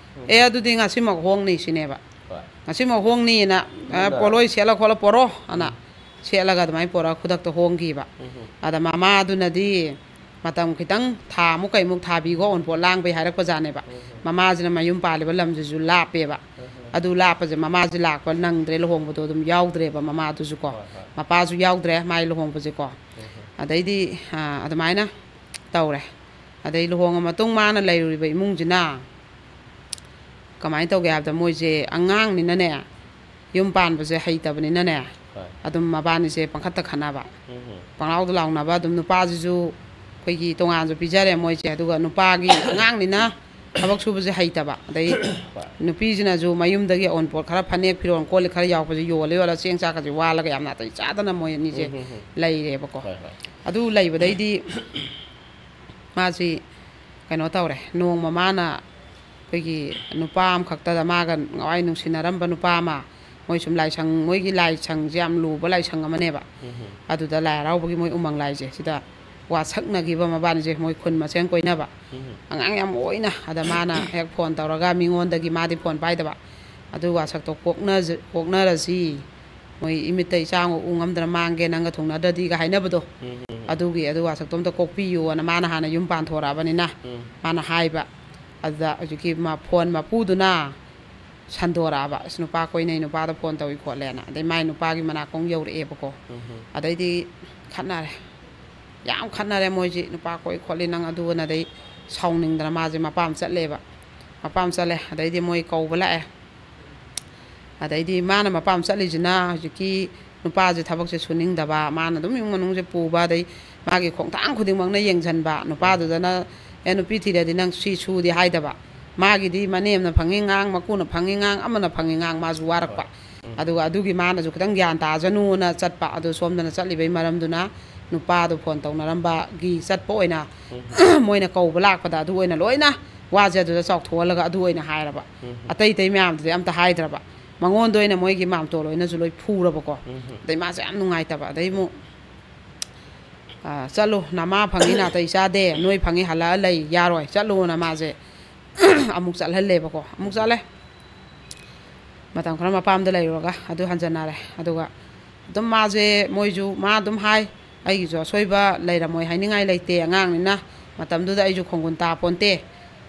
"ꯑꯦ, ꯑꯗꯨꯗꯤ ꯉꯁꯤꯃꯛ ꯍꯣꯡꯅꯤ" ꯁꯤꯅꯦꯕ꯫ ꯍꯣꯏ꯫ "ꯉꯁꯤꯃꯛ ꯍꯣꯡꯅꯤꯅ, ꯑ, ꯅꯪꯅ ꯄꯣꯠꯂꯣꯏ ꯁꯦꯠꯂ ꯈꯣꯠꯂ ꯄꯣꯔꯣ" ꯑꯅ ꯁꯦꯠꯂꯒ ꯑꯗꯨꯃꯥꯏꯅ ꯄꯣꯔꯛꯑ ꯈꯨꯗꯛꯇ ꯍꯣꯡꯈꯤꯕ꯫ ꯑꯗ ꯃꯃꯥꯗꯨꯅꯗꯤ ꯃꯇꯝ ꯈꯤꯇꯪ, ꯊꯥ ꯑꯃꯨꯛ ꯀꯩꯃꯨꯛ ꯊꯥꯕꯤꯈꯣ, ꯑꯎꯟꯄꯣꯠ ꯂꯥꯡꯕꯩ ꯍꯥꯏꯔꯛꯄꯖꯥꯠꯅꯦꯕ꯫ ꯃꯃꯥꯁꯤꯅ ꯃꯌꯨꯝ ꯄꯥꯜꯂꯤꯕ ꯂꯝꯁꯤꯁꯨ ꯂꯥꯞꯄꯦꯕ꯫ ꯑꯗꯨ ꯂꯥꯞꯄꯁꯦ ꯃꯃꯥꯁꯦ ꯂꯥꯛꯄ ꯅꯪꯗ꯭ꯔꯦ, ꯂꯨꯍꯣꯡꯕꯗꯣ ꯑꯗꯨꯝ ꯌꯥꯎꯗ꯭ꯔꯦꯕ ꯃꯃꯥꯗꯨꯁꯨꯀꯣ꯫ ꯍꯣꯏ, ꯍꯣꯏ꯫ ꯃꯄꯥꯁꯨ ꯌꯥꯎꯗ꯭ꯔꯦ ꯃꯥꯏ ꯂꯨꯍꯣꯡꯕꯁꯦꯀꯣ꯫ ꯑꯗꯩꯗꯤ, ꯑ, ꯑꯗꯨꯃꯥꯏꯅ ꯇꯧꯔꯦ꯫ ꯑꯗꯩ ꯂꯨꯍꯣꯡꯉ ꯃꯇꯨꯡ ꯃꯥꯅ ꯂꯩꯔꯨꯔꯤꯕ ꯏꯃꯨꯡꯁꯤꯅ ꯀꯃꯥꯏꯅ ꯇꯧꯒꯦ ꯍꯥꯏꯕꯗ, ꯃꯣꯏꯁꯦ ꯑꯉꯥꯡꯅꯤꯅꯅꯦ, ꯌꯨꯝ ꯄꯥꯟꯕꯁꯦ ꯍꯩꯇꯕꯅꯤꯅꯅꯦ, ꯍꯣꯏ꯫ ꯑꯗꯨꯝ ꯃꯕꯥꯅꯤꯁꯦ ꯄꯪꯈꯠꯇ ꯈꯠꯅꯕ, ꯎꯝ꯫ ꯄꯪꯂꯥꯎꯗ ꯂꯥꯎꯅꯕ꯫ ꯑꯗꯨꯝ ꯅꯨꯄꯥꯁꯤꯁꯨ ꯑꯩꯈꯣꯏꯒꯤ ꯇꯣꯉꯥꯟꯁꯨ ꯄꯤꯖꯔꯦ ꯃꯣꯏꯁꯦ, ꯑꯗꯨꯒ ꯅꯨꯄꯥꯒꯤ ꯑꯉꯥꯡꯅꯤꯅ ꯊꯕꯛ ꯁꯨꯕꯁꯦ ꯍꯩꯇꯕ, ꯑꯗꯩ ꯍꯣꯏ꯫ ꯅꯨꯄꯤꯁꯤꯅꯁꯨ ꯃꯌꯨꯝꯗꯒꯤ ꯑꯎꯟꯄꯣꯠ ꯈꯔ, ꯐꯅꯦꯛ ꯐꯤꯔꯣꯜ ꯀꯣꯜ ꯂꯤꯛ ꯈꯔ ꯌꯥꯎꯕꯁꯦ ꯌꯣꯜꯂ ꯌꯣꯜꯂ ꯆꯦꯡ ꯆꯥꯛꯀꯁꯦ ꯋꯥꯜꯂꯒ ꯌꯥꯝ ꯅꯥꯇꯩ ꯆꯥꯗꯅ ꯃꯣꯏ ꯑꯅꯤꯁꯦ ꯎꯝ, ꯎꯝ, ꯎꯝ꯫ ꯂꯩꯔꯦꯕꯀꯣ꯫ ꯍꯣꯏ, ꯍꯣꯏ꯫ ꯑꯗꯨ ꯂꯩꯕꯗꯩꯗꯤ ꯃꯥꯁꯤ ꯀꯩꯅꯣ ꯇꯧꯔꯦ꯫ ꯅꯣꯡꯃ ꯃꯥꯅ ꯑꯩꯈꯣꯏꯒꯤ ꯅꯨꯄꯥ ꯑꯃꯈꯛꯇꯗ, ꯃꯥꯒ ꯉꯋꯥꯏ ꯅꯨꯡꯁꯤꯅꯔꯝꯕ ꯅꯨꯄꯥ ꯑꯃ, ꯃꯣꯏ ꯁꯨꯝ ꯂꯥꯏꯁꯪ, ꯃꯣꯏꯒꯤ ꯂꯥꯏꯁꯪꯁꯦ ꯌꯥꯝ ꯂꯨꯕ ꯂꯥꯏꯁꯪ ꯑꯃꯅꯦꯕ꯫ ꯎꯝ, ꯎꯝ꯫ ꯑꯗꯨꯗ ꯂꯥꯏ ꯍꯔꯥꯎꯕꯒꯤ ꯃꯣꯏ ꯎꯃꯪ ꯂꯥꯏꯁꯦ, ꯁꯤꯗ ꯋꯥꯁꯛꯅꯈꯤꯕ ꯃꯕꯥꯅꯤꯁꯦ, ꯃꯣꯏ ꯈꯨꯟ ꯃꯁꯦꯟ ꯀꯣꯏꯅꯕ꯫ ꯎꯝ꯫ ꯑꯉꯥꯡ ꯌꯥꯝ ꯑꯣꯏꯅ꯫ ꯑꯗ ꯃꯥꯅ ꯍꯦꯛ ꯐꯣꯟ ꯇꯧꯔꯒ ꯃꯤꯉꯣꯟꯗꯒꯤ, ꯃꯥꯗꯤ ꯐꯣꯟ ꯄꯥꯏꯗꯕ, ꯑꯗꯨ ꯋꯥꯁꯛꯇꯣ ꯀꯣꯛꯅꯖ-, ꯀꯣꯛꯅꯔꯁꯤ, ꯃꯣꯏ ꯏꯃꯤꯠꯇ ꯏꯆꯥ ꯎ ꯉꯝꯗꯅ ꯃꯥꯡꯒꯦ, ꯅꯪꯒ ꯊꯨꯡꯅꯗ꯭ꯔꯗꯤꯒ ꯍꯥꯏꯅꯕꯗꯣ, ꯎꯝ, ꯎꯝ, ꯎꯝ꯫ ꯑꯗꯨꯒꯤ, ꯑꯗꯨ ꯋꯥꯁꯛꯇꯣ ꯑꯝꯇ ꯀꯣꯛꯄꯤꯌꯨꯅ ꯃꯥꯅ ꯍꯥꯟꯅ ꯌꯨꯝ ꯄꯥꯟꯊꯣꯔꯛꯑꯕꯅꯤꯅ ꯎꯝ꯫ ꯃꯥꯅ ꯍꯥꯏꯕ꯫ ꯑꯗꯨꯗ ꯍꯧꯖꯤꯛꯀꯤ ꯃ-, ꯐꯣꯟ ꯃꯄꯨꯗꯨꯅ ꯁꯟꯗꯣꯔꯛꯑꯕ, "ꯑꯁ, ꯅꯨꯄꯥ ꯀꯣꯏꯅꯩ, ꯅꯨꯄꯥꯗ ꯐꯣꯟ ꯇꯧꯏ ꯈꯣꯠꯂꯦꯅ"꯫ ꯑꯗꯩ ꯃꯥꯏ ꯅꯨꯄꯥꯒꯤ ꯃꯅꯥꯀꯣꯡ ꯌꯧꯔꯛꯑꯦꯕꯀꯣ꯫ ꯎꯝ꯫ ꯑꯗꯩꯗꯤ ꯈꯠꯅꯔꯦ, ꯌꯥꯝ ꯈꯠꯅꯔꯦ ꯃꯣꯏꯁꯤ, "ꯅꯨꯄꯥ ꯀꯣꯏ ꯈꯣꯠꯂꯤ ꯅꯪ ꯑꯗꯨꯅ"꯫ ꯑꯗꯩ ꯁꯥꯎꯅꯤꯡꯗꯅ ꯃꯥꯁꯦ ꯃꯄꯥꯝ ꯆꯠꯂꯦꯕ꯫ ꯃꯄꯥꯝ ꯆꯠꯂꯦ꯫ ꯑꯗꯩꯗꯤ ꯃꯣꯏ ꯀꯧꯕ ꯂꯥꯛꯑꯦ꯫ ꯑꯗꯩꯗꯤ ꯃꯥꯅ ꯃꯄꯥꯝ ꯆꯠꯂꯤꯁꯤꯅ ꯍꯧꯖꯤꯛꯀꯤ ꯅꯨꯄꯥꯁꯦ ꯊꯕꯛꯁꯦ ꯁꯨꯅꯤꯡꯗꯕ, ꯃꯥꯅ ꯑꯗꯨꯝ ꯏꯃꯨꯡ ꯃꯅꯨꯡꯁꯦ ꯄꯨꯕ, ꯑꯗꯩ ꯃꯥꯒꯤ ꯈꯣꯡꯊꯥꯡ ꯈꯨꯗꯤꯡꯃꯛꯅ ꯌꯦꯡꯁꯤꯟꯕ꯫ ꯅꯨꯄꯥꯗꯨꯗꯅ, "ꯑꯦ, ꯅꯨꯄꯤ ꯊꯤꯔꯗꯤ ꯅꯪ ꯁꯤ ꯁꯨꯗꯤ" ꯍꯥꯏꯗꯕ꯫ ꯃꯥꯒꯤꯗꯤ ꯃꯅꯦꯝꯅ ꯐꯪꯉꯤ ꯉꯥꯡ, ꯃꯀꯨꯅ ꯐꯪꯉꯤ ꯉꯥꯡ, ꯑꯃꯅ ꯐꯪꯉꯤ ꯉꯥꯡ, ꯃꯥꯁꯨ ꯋꯥꯔꯛꯄ꯫ ꯍꯣꯏ꯫ ꯎꯝ꯫ ꯑꯗꯨꯒ ꯑꯗꯨꯒꯤ ꯃꯥꯅꯁꯨ ꯈꯤꯇꯪ ꯒ꯭ꯌꯥꯟ ꯇꯥꯖꯅꯨꯅ ꯆꯠꯄ꯫ ꯑꯗꯨ ꯁꯣꯝꯗꯅ ꯆꯠꯂꯤꯕꯩ ꯃꯔꯝꯗꯨꯅ ꯅꯨꯄꯥꯗꯣ ꯐꯣꯟ ꯇꯧꯅꯔꯝꯕꯒꯤ ꯆꯠꯄ ꯑꯣꯏꯅ, ꯎꯝ꯫ ꯃꯣꯏꯅ ꯀꯧꯕ ꯂꯥꯛꯄꯗ ꯑꯗꯨ ꯑꯣꯏꯅ ꯂꯣꯏꯅ ꯋꯥꯁꯦ ꯑꯗꯨꯗ ꯆꯥꯎꯊꯣꯛꯍꯜꯂꯒ ꯑꯗꯨ ꯑꯣꯏꯅ ꯍꯥꯏꯔꯕ꯫ ꯎꯝ꯫ ꯑꯇꯩ ꯑꯇꯩ ꯃꯌꯥꯝꯗꯨꯗꯤ ꯑꯝꯇ ꯍꯥꯏꯗ꯭ꯔꯕ꯫ ꯃꯉꯣꯟꯗ ꯑꯣꯏꯅ ꯃꯣꯏꯒꯤ ꯃꯥꯝꯇꯣꯟ ꯂꯣꯏꯅꯁꯨ ꯂꯣꯏ ꯐꯨꯔꯕꯀꯣ꯫ ꯎꯝ꯫ ꯑꯗꯩ ꯃꯥꯁꯦ ꯌꯥꯝ ꯅꯨꯡꯉꯥꯏꯇꯕ꯫ ꯑꯗꯩ ꯑꯃꯨꯛ, "ꯑ, ꯆꯠꯂꯣ, ꯅꯃꯥ ꯐꯪꯉꯤ ꯅꯥꯇꯩ ꯆꯥꯗꯦ, ꯅꯣꯏ ꯐꯪꯉꯤ ꯍꯜꯂꯛꯑ ꯂꯩ ꯌꯥꯔꯣꯏ, ꯆꯠꯂꯣꯅ" ꯃꯥꯁꯦ ꯑꯃꯨꯛ ꯆꯠꯍꯜꯂꯦꯕꯀꯣ꯫ ꯑꯃꯨꯛ ꯆꯠꯂꯦ꯫ ꯃꯇꯝ ꯈꯔ ꯃꯄꯥꯝꯗ ꯂꯩꯔꯨꯔꯒ ꯑꯗꯨ ꯍꯟꯖꯟꯅꯔꯦ꯫ ꯑꯗꯨꯒ ꯑꯗꯨꯝ ꯃꯥꯁꯦ, ꯃꯣꯏꯁꯨ, ꯃꯥ ꯑꯗꯨꯝ ꯍꯥꯏ, "ꯑꯩꯒꯤꯁꯨ ꯑꯁꯣꯏꯕ ꯂꯩꯔꯝꯃꯣꯏ, ꯍꯥꯏꯅꯤꯡꯉꯥꯏ ꯂꯩꯇꯦ, ꯑꯉꯥꯡꯅꯤꯅ"꯫ ꯃꯇꯝꯗꯨꯗ ꯑꯩꯁꯨ ꯈꯣꯡꯒꯨꯟ ꯇꯥꯄꯣꯟꯇꯦ꯫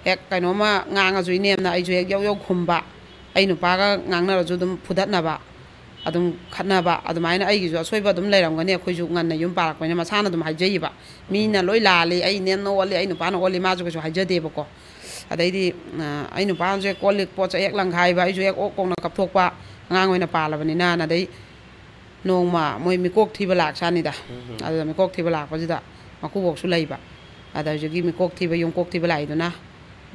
ꯍꯦꯛ ꯀꯩꯅꯣꯝꯃ ꯉꯥꯡꯉꯁꯨ ꯏꯅꯦꯝꯅ ꯑꯩꯁꯨ ꯍꯦꯛ ꯌꯧ ꯌꯧ ꯈꯨꯝꯕ, ꯑꯩ ꯅꯨꯄꯥꯒ ꯉꯥꯡꯅꯔꯁꯨ ꯑꯗꯨꯝ ꯐꯨꯗꯠꯅꯕ, ꯑꯗꯨꯝ ꯈꯠꯅꯕ, ꯑꯗꯨꯃꯥꯏꯅ ꯑꯩꯒꯤꯁꯨ ꯑꯁꯣꯏꯕ ꯑꯗꯨꯝ ꯂꯩꯔꯝꯒꯅꯤ꯫ ꯑꯩꯈꯣꯏꯁꯨ ꯉꯟꯅ ꯌꯨꯝ ꯄꯥꯜꯂꯛꯄꯅꯤꯅ ꯃꯁꯥꯅ ꯑꯗꯨꯝ ꯍꯥꯏꯖꯩꯌꯦꯕ, "ꯃꯤꯅ ꯂꯣꯏ ꯂꯥꯜꯂꯤ, ꯑꯩ ꯅꯦꯝꯅ ꯑꯣꯜꯂꯤ, ꯑꯩ ꯅꯨꯄꯥꯅ ꯑꯣꯜꯂꯤ", ꯃꯥꯁꯨ ꯀꯩꯁꯨ ꯍꯥꯏꯖꯗꯦꯕꯀꯣ꯫ ꯑꯗꯩꯗꯤ, ꯑ, ꯑꯩ ꯅꯨꯄꯥꯁꯦ ꯀꯣꯜ ꯂꯤꯛ ꯄꯣꯠ ꯆꯩ ꯍꯦꯛ ꯂꯪꯈꯥꯏꯕ, ꯑꯩꯁꯨ ꯍꯦꯛ ꯑꯣꯛ ꯀꯣꯡꯅ ꯀꯞꯊꯣꯛꯄ, ꯑꯉꯥꯡ ꯑꯣꯏꯅ ꯄꯥꯜꯂꯕꯅꯤꯅ꯫ ꯑꯗꯩ ꯅꯣꯡꯃ ꯃꯣꯏ ꯃꯤꯀꯣꯛ ꯊꯤꯕ ꯂꯥꯛꯁꯥꯅꯤꯗ꯫ ꯎꯝ꯫ ꯑꯗꯨꯗ ꯃꯤꯀꯣꯛ ꯊꯤꯕ ꯂꯥꯛꯄꯁꯤꯗ ꯃꯀꯨꯕꯣꯛꯁꯨ ꯂꯩꯕ꯫ ꯑꯗ ꯍꯧꯖꯤꯛꯀꯤ ꯃꯤꯀꯣꯛ ꯊꯤꯕ, ꯌꯨꯝꯀꯣꯛ ꯊꯤꯕ ꯂꯥꯛꯏꯗꯨꯅ,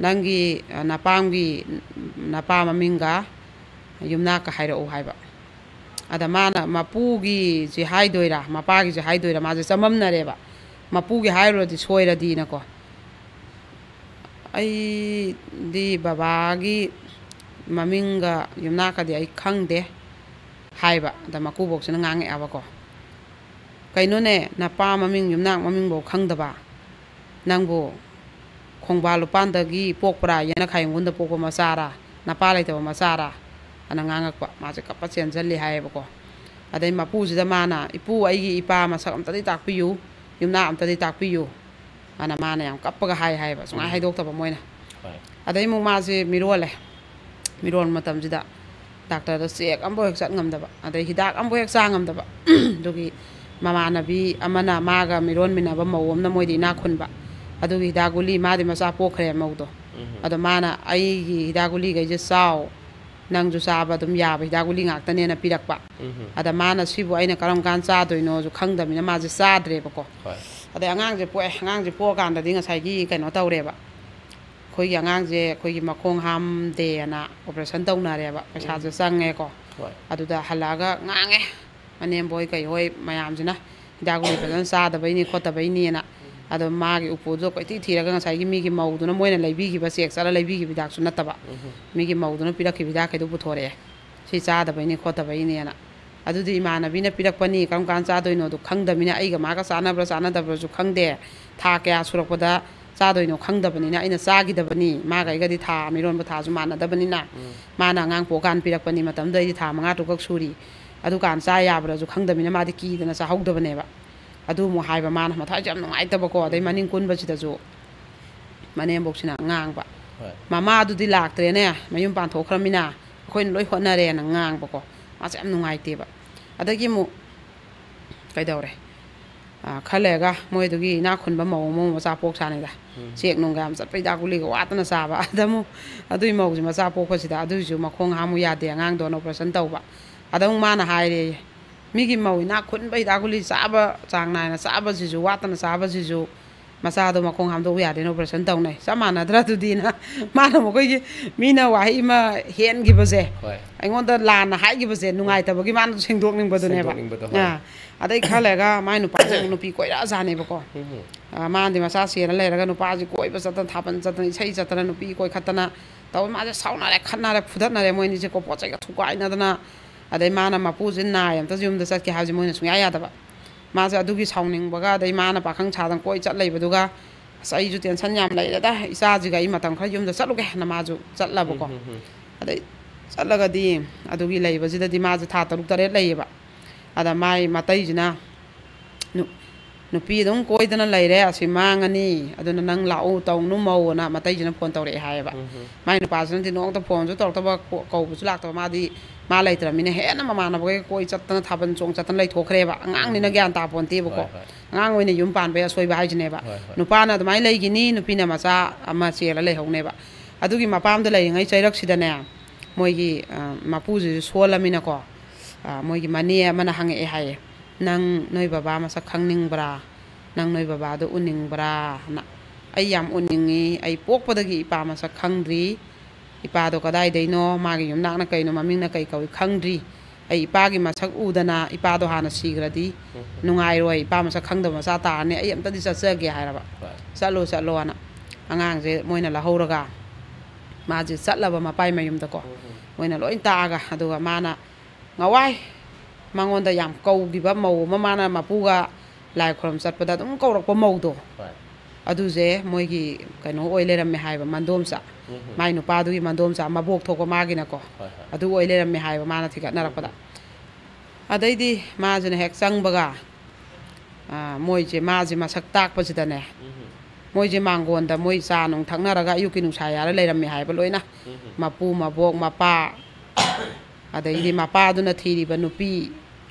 "ꯅꯪꯒꯤ, ꯑ, ꯅꯄꯥꯝꯒꯤ, ꯅꯄꯥ ꯃꯃꯤꯡꯒ ꯌꯨꯝꯅꯥꯛꯀ ꯍꯥꯏꯔꯛꯎ" ꯍꯥꯏꯕ꯫ ꯑꯗ ꯃꯥꯅ ꯃꯄꯨꯒꯤꯁꯦ ꯍꯥꯏꯗꯣꯏꯔꯥ, ꯃꯄꯥꯒꯤꯁꯦ ꯍꯥꯏꯗꯣꯏꯔꯥ, ꯃꯥꯁꯦ ꯆꯃꯝꯅꯔꯦꯕ꯫ ꯃꯄꯨꯒꯤ ꯍꯥꯏꯔꯨꯔꯗꯤ ꯁꯣꯏꯔꯗꯤꯅꯀꯣ꯫ "ꯑꯩꯗꯤ ꯕꯕꯥꯒꯤ ꯃꯃꯤꯡꯒ ꯌꯨꯝꯅꯥꯛꯀꯗꯤ ꯑꯩ ꯈꯪꯗꯦ" ꯍꯥꯏꯕ꯫ ꯑꯗ ꯃꯀꯨꯕꯣꯛꯁꯤꯅ ꯉꯥꯡꯉꯛꯑꯦꯕꯀꯣ, "ꯀꯩꯅꯣꯅꯦ, ꯅꯄꯥ ꯃꯃꯤꯡ ꯌꯨꯝꯅꯥꯛ ꯃꯃꯤꯡꯐꯧ ꯈꯪꯗꯕ? ꯅꯪꯕꯨ ꯈꯣꯡꯕꯥꯜ ꯂꯨꯄꯥꯟꯗꯒꯤ ꯄꯣꯛꯄ꯭ꯔꯥ, ꯌꯦꯅꯈꯥ ꯌꯨꯝꯒꯨꯟꯗ ꯄꯣꯛꯄ ꯃꯆꯥꯔꯥ, ꯅꯄꯥ ꯂꯩꯇꯕ ꯃꯆꯥꯔꯥ?" ꯑꯅ ꯉꯥꯡꯉꯛꯄ꯫ ꯃꯥꯁꯦ ꯀꯞꯄ ꯆꯦꯟꯁꯤꯜꯂꯤ ꯍꯥꯏꯌꯦꯕꯀꯣ꯫ ꯑꯗꯩ ꯃꯄꯨꯁꯤꯗ ꯃꯥꯅ, "ꯏꯄꯨ, ꯑꯩꯒꯤ ꯏꯄꯥ ꯃꯁꯛ ꯑꯝꯇꯗꯤ ꯇꯥꯛꯄꯤꯌꯨ, ꯌꯨꯝꯅꯥꯛ ꯑꯝꯇꯗꯤ ꯇꯥꯛꯄꯤꯌꯨ" ꯑꯅ ꯃꯥꯅ ꯌꯥꯝ ꯀꯞꯄꯒ ꯍꯥꯏ ꯍꯥꯏꯌꯦꯕ, ꯁꯨꯡꯍꯥꯏ ꯎꯝ꯫ ꯍꯥꯏꯗꯣꯛꯇꯕ ꯃꯣꯏꯅ꯫ ꯍꯣꯏ꯫ ꯑꯗꯩ ꯑꯃꯨꯛ ꯃꯥꯁꯦ ꯃꯤꯔꯣꯜꯂꯦ꯫ ꯃꯤꯔꯣꯟꯕ ꯃꯇꯝꯁꯤꯗ ꯗꯥꯛꯇꯔꯗ ꯆꯦꯛ ꯑꯃꯐꯥꯎ ꯍꯦꯛ ꯆꯠ ꯉꯝꯗꯕ, ꯑꯗꯩ ꯍꯤꯗꯥꯛ ꯑꯃꯐꯥꯎ ꯍꯦꯛ ꯆꯥ ꯉꯝꯗꯕ꯫ ꯑꯗꯨꯒꯤ ꯃꯃꯥꯟꯅꯕꯤ ꯑꯃꯅ, ꯃꯥꯒ ꯃꯤꯔꯣꯟꯃꯤꯟꯅꯕ ꯃꯧ ꯑꯃꯅ, ꯃꯣꯏꯗꯤ ꯏꯅꯥꯛ ꯈꯨꯟꯕ, ꯑꯗꯨꯒꯤ ꯍꯤꯗꯥꯛ ꯒꯨꯂꯤ, ꯃꯥꯗꯤ ꯃꯆꯥ ꯄꯣꯛꯈ꯭ꯔꯦ ꯃꯧꯗꯣ꯫ ꯎꯝ꯫ ꯑꯗꯣ ꯃꯥꯅ, "ꯑꯩꯒꯤ ꯍꯤꯗꯥꯛ ꯒꯨꯂꯤꯈꯩꯁꯦ ꯆꯥꯎ, ꯅꯪꯁꯨ ꯆꯥꯕ ꯑꯗꯨꯝ ꯌꯥꯕ ꯍꯤꯗꯥꯛ ꯒꯨꯂꯤ ꯉꯥꯛꯇꯅꯦꯅ" ꯄꯤꯔꯛꯄ꯫ ꯎꯝ꯫ ꯑꯗ ꯃꯥꯅ ꯁꯤꯕꯨ ꯑꯩꯅ ꯀꯔꯝ ꯀꯥꯟ ꯆꯥꯗꯣꯏꯅꯣꯁꯨ ꯈꯪꯗꯕꯅꯤꯅ ꯃꯥꯁꯦ ꯆꯥꯗ꯭ꯔꯦꯕꯀꯣ꯫ ꯍꯣꯏ꯫ ꯑꯗꯩ ꯑꯉꯥꯡꯁꯦ ꯄꯣꯛꯑꯦ꯫ ꯑꯉꯥꯡꯁꯦ ꯄꯣꯛꯑꯀꯥꯟꯗꯗꯤ ꯉꯁꯥꯏꯒꯤ ꯀꯩꯅꯣ ꯇꯧꯔꯦꯕ, ꯑꯩꯈꯣꯏꯒꯤ ꯑꯉꯥꯡꯁꯦ ꯑꯩꯈꯣꯏꯒꯤ ꯃꯈꯣꯡ ꯍꯥꯝꯗꯦꯅ ꯑꯣꯄꯔꯦꯁꯟ ꯇꯧꯅꯔꯦꯕ, ꯄꯩꯁꯥꯁꯨ ꯎꯝ꯫ ꯆꯪꯉꯦꯀꯣ꯫ ꯍꯣꯏ꯫ ꯑꯗꯨꯗ ꯍꯜꯂꯛꯑꯒ ꯉꯥꯡꯉꯦ, ꯃꯅꯦꯝꯕꯣꯏ ꯀꯩꯍꯣꯏ ꯃꯌꯥꯝꯁꯤꯅ, "ꯍꯤꯗꯥꯛ ꯒꯨꯂꯤ ꯐꯖꯅ ꯆꯥꯗꯕꯩꯅꯤ ꯈꯣꯠꯇꯕꯩꯅꯤꯅ"꯫ ꯑꯗꯣ ꯃꯥꯒꯤ ꯎꯄꯨꯗꯣ ꯀꯣꯏꯊꯤ ꯊꯤꯔꯒ ꯉꯁꯥꯏꯒꯤ ꯃꯤꯒꯤ ꯃꯧꯗꯨꯅ ꯃꯣꯏꯅ ꯂꯩꯕꯤꯈꯤꯕ, ꯆꯦꯛ ꯆꯠꯂ ꯂꯩꯕꯤꯈꯤꯕ ꯍꯤꯗꯥꯛꯁꯨ ꯅꯠꯇꯕ, ꯎꯝ꯫ ꯃꯤꯒꯤ ꯃꯧꯗꯨꯅ ꯄꯤꯔꯛꯈꯤꯕ ꯍꯤꯗꯥꯛꯈꯩꯗꯣ ꯄꯨꯊꯣꯔꯛꯑꯦ꯫ "ꯁꯤ ꯆꯥꯗꯕꯩꯅꯤ ꯈꯣꯠꯇꯕꯩꯅꯦꯅ"꯫ ꯑꯗꯨꯗꯤ ꯏꯃꯥꯟꯅꯕꯤꯅ ꯄꯤꯔꯛꯄꯅꯤ, ꯀꯔꯝ ꯀꯥꯟ ꯆꯥꯗꯣꯏꯅꯣꯗꯣ ꯈꯪꯗꯕꯅꯤꯅ, ꯑꯩꯒ ꯃꯥꯒ ꯆꯥꯟꯅꯕ꯭ꯔꯥ ꯆꯥꯟꯅꯗꯕ꯭ꯔꯥꯁꯨ ꯈꯪꯗꯦ, ꯊꯥ ꯀꯌꯥ ꯁꯨꯔꯛꯄꯗ ꯆꯥꯗꯣꯏꯅꯣ ꯈꯪꯗꯕꯅꯤꯅ ꯑꯩꯅ ꯆꯥꯈꯤꯗꯕꯅꯤ꯫ ꯃꯥꯒ ꯑꯩꯒꯗꯤ ꯊꯥ ꯃꯤꯔꯣꯟꯕ ꯊꯥꯁꯨ ꯃꯥꯟꯅꯗꯕꯅꯤꯅ, ꯎꯝ꯫ ꯃꯥꯅ ꯑꯉꯥꯡ ꯄꯣꯛꯑꯀꯥꯟ ꯄꯤꯔꯛꯄꯅꯤ, ꯃꯇꯝꯗꯨꯗ ꯑꯩꯗꯤ ꯊꯥ ꯃꯉꯥ ꯇꯔꯨꯛꯈꯛ ꯁꯨꯔꯤ꯫ ꯑꯗꯨꯀꯥꯟ ꯆꯥ ꯌꯥꯕ꯭ꯔꯥꯁꯨ ꯈꯪꯗꯕꯅꯤꯅ ꯃꯥꯗꯤ ꯀꯤꯗꯅ ꯆꯥꯍꯧꯗꯕꯅꯦꯕ꯫ ꯑꯗꯨ ꯑꯃꯨꯛ ꯍꯥꯏꯕ ꯃꯥꯅ, ꯃꯊꯥꯁꯨ ꯌꯥꯝ ꯅꯨꯡꯉꯥꯏꯇꯕꯀꯣ꯫ ꯑꯗꯩ ꯎꯝ꯫ ꯃꯅꯤꯡ ꯀꯨꯟꯕꯁꯤꯗꯁꯨ ꯃꯅꯦꯝꯕꯣꯛꯁꯤꯅ ꯉꯥꯡꯕ, ꯍꯣꯏ꯫ "ꯃꯃꯥꯗꯨꯗꯤ ꯂꯥꯛꯇ꯭ꯔꯦꯅꯦ, ꯃꯌꯨꯝ ꯄꯥꯟꯊꯣꯛꯈ꯭ꯔꯃꯤꯅ, ꯑꯩꯈꯣꯏꯅ ꯂꯣꯏ ꯍꯣꯠꯅꯔꯦꯅ" ꯉꯥꯡꯕꯀꯣ꯫ ꯃꯥꯁꯦ ꯌꯥꯝ ꯅꯨꯡꯉꯥꯏꯇꯦꯕ꯫ ꯑꯗꯒꯤ ꯑꯃꯨꯛ ꯀꯩꯗꯧꯔꯦ? ꯑꯥ, ꯈꯔ ꯂꯩꯔꯒ ꯃꯣꯏ ꯑꯗꯨꯒꯤ ꯏꯅꯥꯛ ꯈꯨꯟꯕ ꯃꯧ ꯑꯃ ꯑꯃꯨꯛ ꯃꯆꯥ ꯄꯣꯛ ꯁꯥꯅꯤꯗ꯫ ꯎꯝ꯫ ꯆꯦꯛ ꯅꯨꯡꯒ ꯌꯥꯝ ꯆꯠꯄ, ꯍꯤꯗꯥꯛ ꯒꯨꯂꯤꯒ ꯋꯥꯠꯇꯅ ꯆꯥꯕ꯫ ꯑꯗ ꯑꯃꯨꯛ ꯑꯗꯨꯏ ꯃꯧꯁꯦ ꯃꯆꯥ ꯄꯣꯛꯄꯁꯤꯗ, ꯑꯗꯨꯏꯁꯨ ꯃꯈꯣꯡ ꯍꯥꯝꯃꯨ ꯌꯥꯗꯦ ꯑꯉꯥꯡꯗꯣꯅ ꯑꯣꯄꯔꯦꯁꯟ ꯇꯧꯕ꯫ ꯑꯗ ꯑꯃꯨꯛ ꯃꯥꯅ ꯍꯥꯏꯔꯦꯌꯦ, "ꯃꯤꯒꯤ ꯃꯧ ꯏꯅꯥꯛ ꯈꯨꯟꯕ ꯍꯤꯗꯥꯛ ꯒꯨꯂꯤ ꯆꯥꯕ, ꯆꯥꯡ ꯅꯥꯏꯅ ꯆꯥꯕꯁꯤꯁꯨ, ꯋꯥꯠꯇꯅ ꯆꯥꯕꯁꯤꯁꯨ ꯃꯆꯥꯗꯣ ꯃꯈꯣꯡ ꯍꯥꯝꯗꯣꯛꯎ ꯌꯥꯗꯦꯅ operation ꯇꯧꯅꯩ꯫ ꯆꯞ ꯃꯥꯟꯅꯗ꯭ꯔꯥ ꯑꯗꯨꯗꯤꯅ? ꯃꯥꯅ ꯃꯈꯣꯏꯒꯤ ꯃꯤꯅ ꯋꯥꯍꯩ ꯑꯃ ꯍꯦꯟꯈꯤꯕꯁꯦ, ꯍꯣꯏ꯫ ꯑꯩꯉꯣꯟꯗ ꯂꯥꯟꯅ ꯍꯥꯏꯈꯤꯕꯁꯦ, ꯅꯨꯡꯉꯥꯏꯇꯕꯒꯤ ꯃꯥꯅꯁꯨ ꯁꯦꯡꯗꯣꯛꯅꯤꯡꯕꯗꯨꯅꯦꯕ꯫ ꯁꯦꯡꯗꯣꯛꯅꯤꯡꯕꯗꯣ, ꯍꯣꯏ꯫ ꯑꯥ, ꯑꯗꯩ ꯈꯔ ꯂꯩꯔꯒ ꯃꯥꯏ ꯅꯨꯄꯥꯁꯦ ꯑꯃꯨꯛ ꯅꯨꯄꯤ ꯀꯣꯏꯔꯛꯑꯖꯥꯠꯅꯦꯕꯀꯣ꯫ ꯎꯝ꯫ ꯑꯥ, ꯃꯥꯗꯤ ꯃꯆꯥ ꯆꯦꯔ ꯂꯩꯔꯒ ꯅꯨꯄꯥꯁꯤ ꯀꯣꯏꯕ ꯆꯠꯇꯅ, ꯊꯥꯕꯜ ꯆꯠꯇꯅ, ꯏꯁꯩ ꯆꯠꯇꯅ, ꯅꯨꯄꯤ ꯀꯣꯏꯈꯠꯇꯅ ꯇꯧꯋꯦ꯫ ꯃꯥꯁꯦ ꯁꯥꯎꯅꯔꯦ, ꯈꯠꯅꯔꯦ, ꯐꯨꯗꯠꯅꯔꯦ, ꯃꯣꯏ ꯑꯅꯤꯁꯦꯀꯣ, ꯄꯣꯠ ꯆꯩꯒ ꯊꯨꯒꯥꯏꯅꯗꯅ꯫ ꯑꯗꯩ ꯃꯥꯅ ꯃꯄꯨꯁꯦ ꯅꯥꯏ, ꯑꯝꯇꯁꯨ ꯌꯨꯝꯗ ꯆꯠꯀꯦ ꯍꯥꯏꯕꯁꯦ ꯃꯣꯏꯅ ꯁꯨꯡꯌꯥ ꯌꯥꯗꯕ꯫ ꯃꯥꯁꯦ ꯑꯗꯨꯒꯤ ꯁꯥꯎꯅꯤꯡꯕꯒ, ꯑꯗꯩ ꯃꯥꯅ ꯄꯥꯈꯪ ꯁꯥꯗꯅ ꯀꯣꯏ ꯆꯠ ꯂꯩꯕꯗꯨꯒ, "ꯑꯁ, ꯑꯩꯁꯨ tension ꯌꯥꯝ ꯂꯩꯔꯦꯗ, ꯏꯆꯥꯁꯤꯒ ꯑꯩ ꯃꯇꯝ ꯈꯔ ꯌꯨꯝꯗ ꯆꯠꯂꯨꯒꯦ" ꯍꯥꯏꯅ ꯃꯥꯁꯨ ꯆꯠꯂꯕꯀꯣ꯫ ꯎꯝ, ꯎꯝ, ꯎꯝ꯫ ꯑꯗꯩ ꯆꯠꯂꯒꯗꯤ ꯑꯗꯨꯒꯤ ꯂꯩꯕꯁꯤꯗꯗꯤ ꯃꯥꯁꯦ ꯊꯥ ꯇꯔꯨꯛ ꯇꯔꯦꯠ ꯂꯩꯌꯦꯕ꯫ ꯑꯗ ꯃꯥꯏ ꯃꯇꯩꯁꯤꯅ, "ꯅꯨ-, ꯅꯨꯄꯤ ꯑꯗꯨꯝ ꯀꯣꯏꯗꯅ ꯂꯩꯔꯦ, ꯑꯁꯤ ꯃꯥꯡꯉꯅꯤ, ꯑꯗꯨꯅ ꯅꯪ ꯂꯥꯛꯎ, ꯇꯧꯅꯨ ꯃꯧ" ꯑꯅ ꯃꯇꯩꯁꯤꯅ phone ꯇꯧꯔꯛꯑꯦ ꯍꯥꯏꯌꯦꯕ꯫ ꯎꯝ, ꯎꯝ꯫ ꯃꯥꯏ ꯅꯨꯄꯥꯁꯤꯅꯗꯤ ꯅꯣꯡꯃꯇ phoneꯁꯨ ꯇꯧꯔꯛꯇꯕ, ꯀꯣ-, ꯀꯧꯕꯁꯨ ꯂꯥꯛꯇꯕ꯫ ꯃꯥꯗꯤ ꯃꯥ ꯂꯩꯇ꯭ꯔꯕꯅꯤꯅ ꯍꯦꯟꯅ ꯃꯃꯥꯟꯅꯕꯈꯩ ꯀꯣꯏ ꯆꯠꯇꯅ, ꯊꯥꯕꯜ ꯆꯣꯡ ꯆꯠꯇꯅ ꯂꯩꯊꯣꯛꯈ꯭ꯔꯦꯕ꯫ ꯑꯉꯥꯡꯅꯤꯅ ꯎꯝ꯫ ꯒ꯭ꯌꯥꯟ ꯇꯥꯄꯣꯟꯇꯦꯕꯀꯣ꯫ ꯍꯣꯏ, ꯍꯣꯏ꯫ ꯑꯉꯥꯡ ꯑꯣꯏꯅ ꯌꯨꯝ ꯄꯥꯟꯕꯒꯤ ꯑꯁꯣꯏꯕ ꯍꯥꯏꯁꯤꯅꯦꯕ꯫ ꯍꯣꯏ, ꯍꯣꯏ꯫ ꯅꯨꯄꯥꯅ ꯑꯗꯨꯃꯥꯏꯅ ꯂꯩꯈꯤꯅꯤ, ꯅꯨꯄꯤꯅ ꯃꯆꯥ ꯑꯃ ꯆꯦꯜꯂ ꯂꯩꯍꯧꯅꯦꯕ꯫ ꯑꯗꯨꯒꯤ ꯃꯄꯥꯝꯗ ꯂꯩꯔꯤꯉꯩ ꯆꯩꯔꯛꯁꯤꯗꯅꯦ, ꯃꯣꯏꯒꯤ, ꯑ, ꯃꯄꯨꯁꯤꯁꯨ ꯁꯣꯜꯂꯃꯤꯅꯀꯣ, ꯑ, ꯃꯣꯏꯒꯤ ꯃꯅꯦ ꯑꯃꯅ ꯍꯪꯉꯛꯑꯦ ꯍꯥꯏꯌꯦ, "ꯅꯪ ꯅꯣꯏ ꯕꯕꯥ ꯃꯁꯛ ꯈꯪꯅꯤꯡꯕ꯭ꯔꯥ? ꯅꯪ ꯅꯣꯏ ꯕꯕꯥꯗꯣ ꯎꯅꯤꯡꯕ꯭ꯔꯥ?" ꯍꯥꯏꯅ꯫ "ꯑꯩ ꯌꯥꯝ ꯎꯅꯤꯡꯉꯤ, ꯑꯩ ꯄꯣꯛꯄꯗꯒꯤ ꯏꯄꯥ ꯃꯁꯛ ꯈꯪꯗ꯭ꯔꯤ, ꯏꯄꯥꯗꯣ ꯀꯗꯥꯏꯗꯩꯅꯣ, ꯃꯥꯒꯤ ꯌꯨꯝꯅꯥꯛꯅ ꯀꯩꯅꯣ, ꯃꯃꯤꯡꯅ ꯀꯩ ꯀꯧꯏ ꯈꯪꯗ꯭ꯔꯤ꯫ ꯑꯩ ꯏꯄꯥꯒꯤ ꯃꯁꯛ ꯎꯗꯅ, ꯏꯄꯥꯗꯣ ꯍꯥꯟꯅ ꯁꯤꯈ꯭ꯔꯗꯤ ꯎꯝ꯫ ꯅꯨꯡꯉꯥꯏꯔꯣꯏ, ꯏꯄꯥ ꯃꯁꯛ ꯈꯪꯗꯕ ꯃꯆꯥ ꯇꯥꯔꯅꯤ, ꯑꯩ ꯑꯝꯇꯗꯤ ꯆꯠꯆꯒꯦ" ꯍꯥꯏꯔꯕ꯫ ꯍꯣꯏ꯫ "ꯆꯠꯂꯣ, ꯆꯠꯂꯣꯅ" ꯑꯉꯥꯡꯁꯦ ꯃꯣꯏꯅ ꯂꯧꯍꯧꯔꯒ ꯃꯥꯁꯦ ꯆꯠꯂꯕ ꯃꯄꯥꯏ ꯃꯌꯨꯝꯗꯀꯣ꯫ ꯎꯝ, ꯎꯝ꯫ ꯃꯣꯏꯅ ꯂꯣꯏ ꯇꯥꯛꯑꯒ, ꯑꯗꯨꯒ ꯃꯥꯅ ꯉꯋꯥꯏ ꯃꯉꯣꯟꯗ ꯌꯥꯝ ꯀꯧꯈꯤꯕ ꯃꯧ ꯑꯃ, ꯃꯥꯅ ꯃꯄꯨꯒ ꯂꯥꯏ ꯈꯨꯔꯨꯝ ꯆꯠꯄꯗ ꯑꯗꯨꯝ ꯀꯧꯔꯛꯄ ꯃꯧꯗꯣ, ꯍꯣꯏ꯫ ꯑꯗꯨꯁꯦ ꯃꯣꯏꯒꯤ ꯀꯩꯅꯣ ꯑꯣꯏ ꯂꯩꯔꯝꯃꯦ ꯍꯥꯏꯕ, ꯃꯟꯗꯣꯝꯆꯥ꯫ ꯎꯝ, ꯎꯝ꯫ ꯃꯥꯏ ꯅꯨꯄꯥꯗꯨꯒꯤ ꯃꯟꯗꯣꯝꯆꯥ, ꯃꯕꯣꯛ ꯊꯣꯛꯄ ꯃꯥꯒꯤꯅꯀꯣ꯫ ꯍꯣꯏ, ꯍꯣꯏ꯫ ꯑꯗꯨ ꯑꯣꯏ ꯂꯩꯔꯝꯃꯦ ꯍꯥꯏꯕ ꯃꯥꯅ ꯊꯤꯒꯠꯅꯔꯛꯄꯗ꯫ ꯎꯝ, ꯎꯝ꯫ ꯑꯗꯩꯗꯤ ꯃꯥꯁꯤꯅ ꯍꯦꯛ ꯆꯪꯕꯒ, ꯑ, ꯃꯣꯏꯁꯦ, ꯃꯥꯁꯦ ꯃꯁꯛ ꯇꯥꯛꯄꯁꯤꯗꯅꯦ, ꯎꯝ꯫ ꯃꯣꯏꯁꯦ ꯃꯥꯡꯒꯣꯟꯗ ꯃꯣꯏ ꯆꯥ ꯅꯨꯡ ꯊꯛꯅꯔꯒ ꯑꯌꯨꯛꯀꯤ ꯅꯨꯡꯁꯥ ꯌꯥꯔ ꯂꯩꯔꯝꯃꯦ ꯍꯥꯏꯕ ꯂꯣꯏꯅ꯫ ꯎꯝ꯫ ꯃꯄꯨ, ꯃꯕꯣꯛ, ꯃꯄꯥ, ꯑꯗꯩꯗꯤ ꯃꯄꯥꯗꯨꯅ ꯊꯤꯔꯤꯕ ꯅꯨꯄꯤ,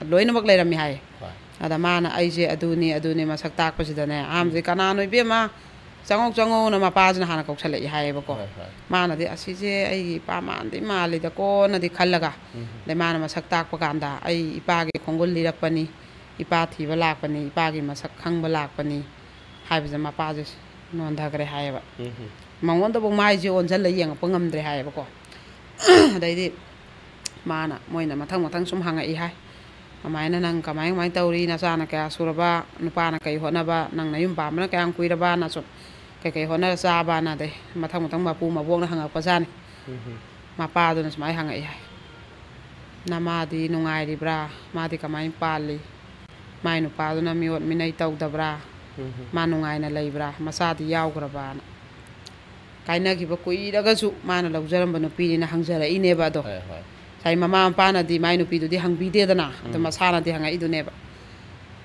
ꯂꯣꯏꯅꯃꯛ ꯂꯩꯔꯝꯃꯦ ꯍꯥꯏꯌꯦ꯫ ꯍꯣꯏ꯫ ꯑꯗ ꯃꯥꯅ, "ꯑꯩꯁꯦ ꯑꯗꯨꯅꯤ, ꯑꯗꯨꯅꯤ", ꯃꯁꯛ ꯇꯥꯛꯄꯁꯤꯗꯅꯦ, ꯑꯍꯥꯟꯕꯁꯦ, ꯎꯝ꯫ "ꯀꯅꯥꯅꯣ ꯏꯕꯦꯝꯃ? ꯆꯪꯉꯧ, ꯆꯪꯉꯧꯅ" ꯃꯄꯥꯁꯤꯅ ꯍꯥꯟꯅ ꯀꯧꯁꯜꯂꯛꯏ ꯍꯥꯏꯌꯦꯕꯀꯣ꯫ ꯍꯣꯏ, ꯍꯣꯏ꯫ ꯃꯥꯅꯗꯤ, "ꯑꯁꯤꯁꯦ ꯑꯩꯒꯤ ꯏꯄꯥ ꯃꯥꯟꯗꯤ ꯃꯥꯜꯂꯤꯗꯀꯣꯅꯗꯤ" ꯈꯜꯂꯒ, ꯎꯝ꯫ ꯑꯗꯩ ꯃꯥꯅ ꯃꯁꯛ ꯇꯥꯛꯄ ꯀꯥꯟꯗ, "ꯑꯩ ꯏꯄꯥꯒꯤ ꯈꯣꯡꯒꯨꯜ ꯂꯤꯔꯛꯄꯅꯤ, ꯏꯄꯥ ꯊꯤꯕ ꯂꯥꯛꯄꯅꯤ, ꯏꯄꯥꯒꯤ ꯃꯁꯛ ꯈꯪꯕ ꯂꯥꯛꯄꯅꯤ, ꯍꯥꯏꯕꯁꯦ ꯃꯄꯥꯁꯦ ꯅꯣꯟꯊꯈ꯭ꯔꯦ ꯍꯥꯏꯌꯦꯕ꯫ ꯎꯝ꯫ ꯃꯉꯣꯟꯗꯐꯥꯎ ꯃꯥꯏꯁꯦ ꯑꯣꯟꯁꯤꯜꯂ ꯌꯦꯡꯉꯛꯄ ꯉꯝꯗ꯭ꯔꯦ ꯍꯥꯏꯌꯦꯕꯀꯣ꯫ ꯑꯗꯩꯗꯤ ꯃꯥꯅ, ꯃꯣꯏꯅ ꯃꯊꯪ ꯃꯊꯪ ꯁꯨꯝ ꯍꯪꯉꯛꯏ ꯍꯥꯏ꯫ "ꯀꯃꯥꯏꯅ, ꯅꯪ ꯀꯃꯥꯏ ꯀꯃꯥꯏꯅ ꯇꯧꯔꯤ? ꯅꯆꯥꯅ ꯀꯌꯥ ꯁꯨꯔꯕ? ꯅꯨꯄꯥꯅ ꯀꯩ ꯍꯣꯠꯅꯕ? ꯅꯪ ꯅꯌꯨꯝ ꯄꯥꯟꯕꯅ ꯀꯌꯥꯝ ꯀꯨꯏꯔꯕꯅ?" ꯁꯨꯝ ꯀꯩꯀꯩ ꯍꯣꯠꯅꯔ ꯆꯥꯕꯅ, ꯑꯗꯩ ꯃꯊꯪ ꯃꯊꯪ ꯃꯄꯨ ꯃꯕꯣꯛꯅ ꯍꯪꯉꯛꯄꯖꯥꯠꯅꯤ꯫ ꯎꯝ꯫ ꯃꯄꯥꯗꯨꯅ ꯁꯨꯃꯥꯏꯅ ꯍꯪꯉꯛꯏ ꯍꯥꯏ, "ꯅꯃꯥꯗꯤ ꯅꯨꯡꯉꯥꯏꯔꯤꯕ꯭ꯔꯥ? ꯃꯥꯗꯤ ꯀꯃꯥꯏꯅ ꯄꯥꯜꯂꯤ? ꯃꯥꯏ ꯅꯨꯄꯥꯗꯨꯅ ꯃꯤꯑꯣꯠ ꯃꯤꯅꯩ ꯇꯧꯗꯕ꯭ꯔꯥ? ꯎꯝ꯫ ꯃꯥ ꯅꯨꯡꯉꯥꯏꯅ ꯂꯩꯕ꯭ꯔꯥ? ꯃꯆꯥꯗꯤ ꯌꯥꯎꯈ꯭ꯔꯕꯅ?" ꯀꯥꯏꯅꯈꯤꯕ ꯀꯨꯏꯔꯒꯁꯨ ꯃꯥꯅ ꯂꯧꯖꯔꯝꯕ ꯅꯨꯄꯤꯅꯤꯅ ꯍꯪꯖꯔꯛꯏꯅꯦꯕ ꯑꯗꯣ꯫ ꯍꯣꯏ, ꯍꯣꯏ꯫ ꯉꯁꯥꯏ ꯃꯃꯥ ꯃꯄꯥꯅꯗꯤ ꯃꯥꯏ ꯅꯨꯄꯤꯗꯨꯗꯤ ꯍꯪꯕꯤꯗꯦꯗꯅ, ꯑꯗꯣ ꯎꯝ꯫ ꯃꯁꯥꯅꯗꯤ ꯍꯪꯉꯛꯏꯗꯨꯅꯦꯕ꯫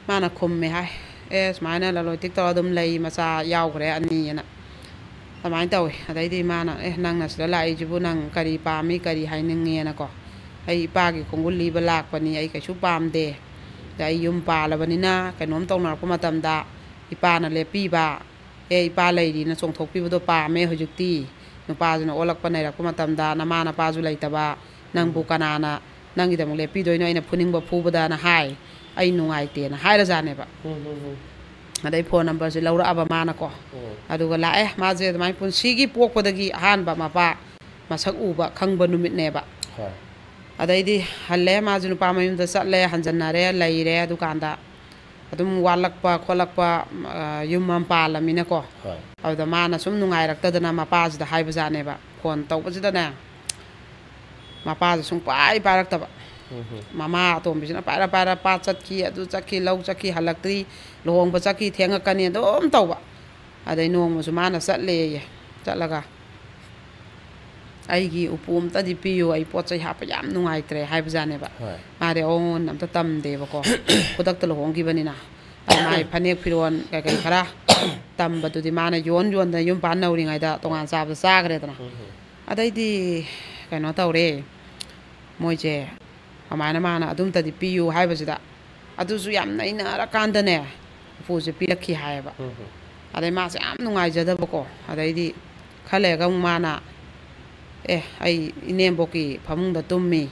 ꯃꯥꯅ ꯈꯨꯝꯃꯦ ꯍꯥꯏ, "ꯑꯦ, ꯁꯨꯃꯥꯏꯅ ꯂꯂꯣꯟ ꯏꯇꯤꯛ ꯇꯧꯔ ꯑꯗꯨꯝ ꯂꯩ, ꯃꯆꯥ ꯌꯥꯎꯈ꯭ꯔꯦ ꯑꯅꯤꯑꯅ"꯫ ꯑꯗꯨꯃꯥꯏꯅ ꯇꯧꯋꯦ꯫ ꯑꯗꯩꯗꯤ ꯃꯥꯅ, "ꯑꯦ, ꯅꯪꯅ ꯁꯤꯗ ꯂꯥꯛꯏꯁꯤꯕꯨ ꯅꯪ ꯀꯔꯤ ꯄꯥꯝꯃꯤ, ꯀꯔꯤ ꯍꯥꯏꯅꯤꯡꯉꯦꯅꯀꯣ? ꯑꯩ ꯏꯄꯥꯒꯤ ꯈꯣꯡꯒꯨꯜ ꯂꯤꯕ ꯂꯥꯛꯄꯅꯤ, ꯑꯩ ꯀꯩꯁꯨ ꯄꯥꯝꯗꯦ꯫ ꯑꯗ ꯑꯩ ꯌꯨꯝ ꯄꯥꯜꯂꯕꯅꯤꯅ ꯀꯩꯅꯣꯝ ꯇꯧꯅꯔꯛꯄ ꯃꯇꯝꯗ ꯏꯄꯥꯅ ꯂꯦꯞꯄꯤꯕ, ꯑꯦ, ꯏꯄꯥ ꯂꯩꯔꯤꯅ ꯆꯣꯡꯊꯣꯛꯄꯤꯕꯗꯣ ꯄꯥꯝꯃꯦ ꯍꯧꯖꯤꯛꯇꯤ꯫ ꯅꯨꯄꯥꯁꯤꯅ ꯑꯣꯜꯂꯛꯄ ꯅꯩꯔꯛꯄ ꯃꯇꯝꯗ ꯅꯃꯥ ꯅꯄꯥꯁꯨ ꯂꯩꯇꯕ, ꯅꯪꯕꯨ ꯎꯝ꯫ ꯀꯅꯥꯅ ꯅꯪꯒꯤꯗꯃꯛ ꯂꯦꯞꯄꯤꯗꯣꯏꯅꯣ? ꯑꯩꯅ ꯐꯨꯅꯤꯡꯕ ꯐꯨꯕꯗꯅ ꯍꯥꯏ꯫ ꯑꯩ ꯅꯨꯡꯉꯥꯏꯇꯦꯅ ꯍꯥꯏꯔꯖꯥꯠꯅꯦꯕ꯫ ꯎꯝ, ꯎꯝ, ꯎꯝ꯫ ꯑꯗꯩ ꯐꯣꯟ ꯅꯝꯕꯔꯁꯦ ꯂꯧꯔꯛꯑꯕ ꯃꯥꯅꯀꯣ꯫ ꯎꯝ꯫ ꯑꯗꯨꯒ ꯂꯥꯛꯑꯦ꯫ ꯃꯥꯁꯦ ꯑꯗꯨꯃꯥꯏꯅ ꯄꯨꯟꯁꯤꯒꯤ ꯄꯣꯛꯄꯗꯒꯤ ꯑꯍꯥꯟꯕ ꯃꯄꯥ ꯃꯁꯛ ꯎꯕ ꯈꯪꯕ ꯅꯨꯃꯤꯠꯅꯦꯕ꯫ ꯍꯣꯏ꯫ ꯑꯗꯩꯗꯤ ꯍꯜꯂꯦ꯫ ꯃꯥꯁꯨ ꯅꯨꯄꯥ ꯃꯌꯨꯝꯗ ꯆꯠꯂꯦ, ꯍꯟꯖꯟꯅꯔꯦ, ꯂꯩꯔꯦ꯫ ꯑꯗꯨꯀꯥꯟꯗ ꯑꯗꯨꯝ ꯋꯥꯠꯂꯛꯄ ꯈꯣꯠꯂꯛꯄ, ꯑ, ꯌꯨꯝ ꯑꯃ ꯄꯥꯜꯂꯃꯤꯅꯀꯣ꯫ ꯍꯣꯏ꯫ ꯑꯗꯨꯗ ꯃꯥꯅ ꯁꯨꯝ ꯅꯨꯡꯉꯥꯏꯔꯛꯇꯗꯅ ꯃꯄꯥꯁꯤꯗ ꯍꯥꯏꯕꯖꯥꯠꯅꯦꯕ꯫ ꯐꯣꯟ ꯇꯧꯕꯁꯤꯗꯅꯦ, ꯃꯄꯥꯁꯦ ꯁꯨꯡꯄꯥꯏ ꯄꯥꯏꯔꯛꯇꯕ꯫ ꯎꯝ ꯍꯨꯝ꯫ ꯃꯃꯥ ꯑꯇꯣꯝꯕꯤꯁꯤꯅ ꯄꯥꯏꯔ ꯄꯥꯏꯔ, "ꯄꯥꯠ ꯆꯠꯈꯤ, ꯑꯗꯨ ꯆꯠꯈꯤ, ꯂꯧ ꯆꯠꯈꯤ, ꯍꯜꯂꯛꯇ꯭ꯔꯤ, ꯂꯨꯍꯣꯡꯕ ꯆꯠꯈꯤ, ꯊꯦꯡꯉꯛꯀꯅꯤ", ꯑꯗꯨꯝ ꯇꯧꯕ꯫ ꯑꯗꯩ ꯅꯣꯡꯃꯁꯨ ꯃꯥꯅ ꯆꯠꯂꯦꯌꯦ꯫ ꯆꯠꯂꯒ, "ꯑꯩꯒꯤ ꯎꯄꯨ ꯑꯝꯇꯗꯤ ꯄꯤꯌꯨ, ꯑꯩ ꯄꯣꯠ ꯆꯩ ꯍꯥꯞꯄ ꯌꯥꯝ ꯅꯨꯡꯉꯥꯏꯇ꯭ꯔꯦ", ꯍꯥꯏꯕꯖꯥꯠꯅꯦꯕ꯫ ꯍꯣꯏ꯫ ꯃꯥꯗꯤ ꯑꯑꯣꯟ ꯑꯝꯇ ꯇꯝꯗꯦꯕꯀꯣ꯫ ꯈꯨꯗꯛꯇ ꯂꯨꯍꯣꯡꯈꯤꯕꯅꯤꯅ꯫ ꯑꯗ ꯃꯥꯏ ꯐꯅꯦꯛ ꯐꯤꯔꯣꯟ ꯀꯩꯀꯩ ꯈꯔ ꯇꯝꯕꯗꯨꯗꯤ ꯃꯥꯅ ꯌꯣꯟ ꯌꯣꯟꯗꯅ ꯌꯨꯝ ꯄꯥꯟ ꯅꯧꯔꯤꯉꯩꯗ ꯇꯣꯉꯥꯟ ꯆꯥꯕꯗ ꯆꯥꯈ꯭ꯔꯦꯗꯅ꯫ ꯎꯝ ꯍꯨꯝ꯫ ꯑꯗꯩꯗꯤ ꯀꯩꯅꯣ ꯇꯧꯔꯦ, ꯃꯣꯏꯁꯦ ꯑꯗꯨꯃꯥꯏꯅ ꯃꯥꯅ ꯑꯗꯨꯝꯇꯗꯤ ꯄꯤꯌꯨ ꯍꯥꯏꯕꯁꯤꯗ, ꯑꯗꯨꯁꯨ ꯌꯥꯝ ꯅꯩꯅꯔꯀꯥꯟꯗꯅꯦ, ꯎꯄꯨꯁꯦ ꯄꯤꯔꯛꯈꯤ ꯍꯥꯏꯌꯦꯕ꯫ ꯎꯝ ꯍꯨꯝ꯫ ꯑꯗꯩ ꯃꯥꯁꯦ ꯌꯥꯝ ꯅꯨꯡꯉꯥꯏꯖꯗꯕꯀꯣ꯫ ꯑꯗꯩꯗꯤ ꯈꯔ ꯂꯩꯔꯒ ꯑꯃꯨꯛ ꯃꯥꯅ, "ꯑꯦ, ꯑꯩ ꯏꯅꯦꯝꯕꯣꯛꯀꯤ ꯐꯃꯨꯡꯗ ꯇꯨꯝꯃꯤ,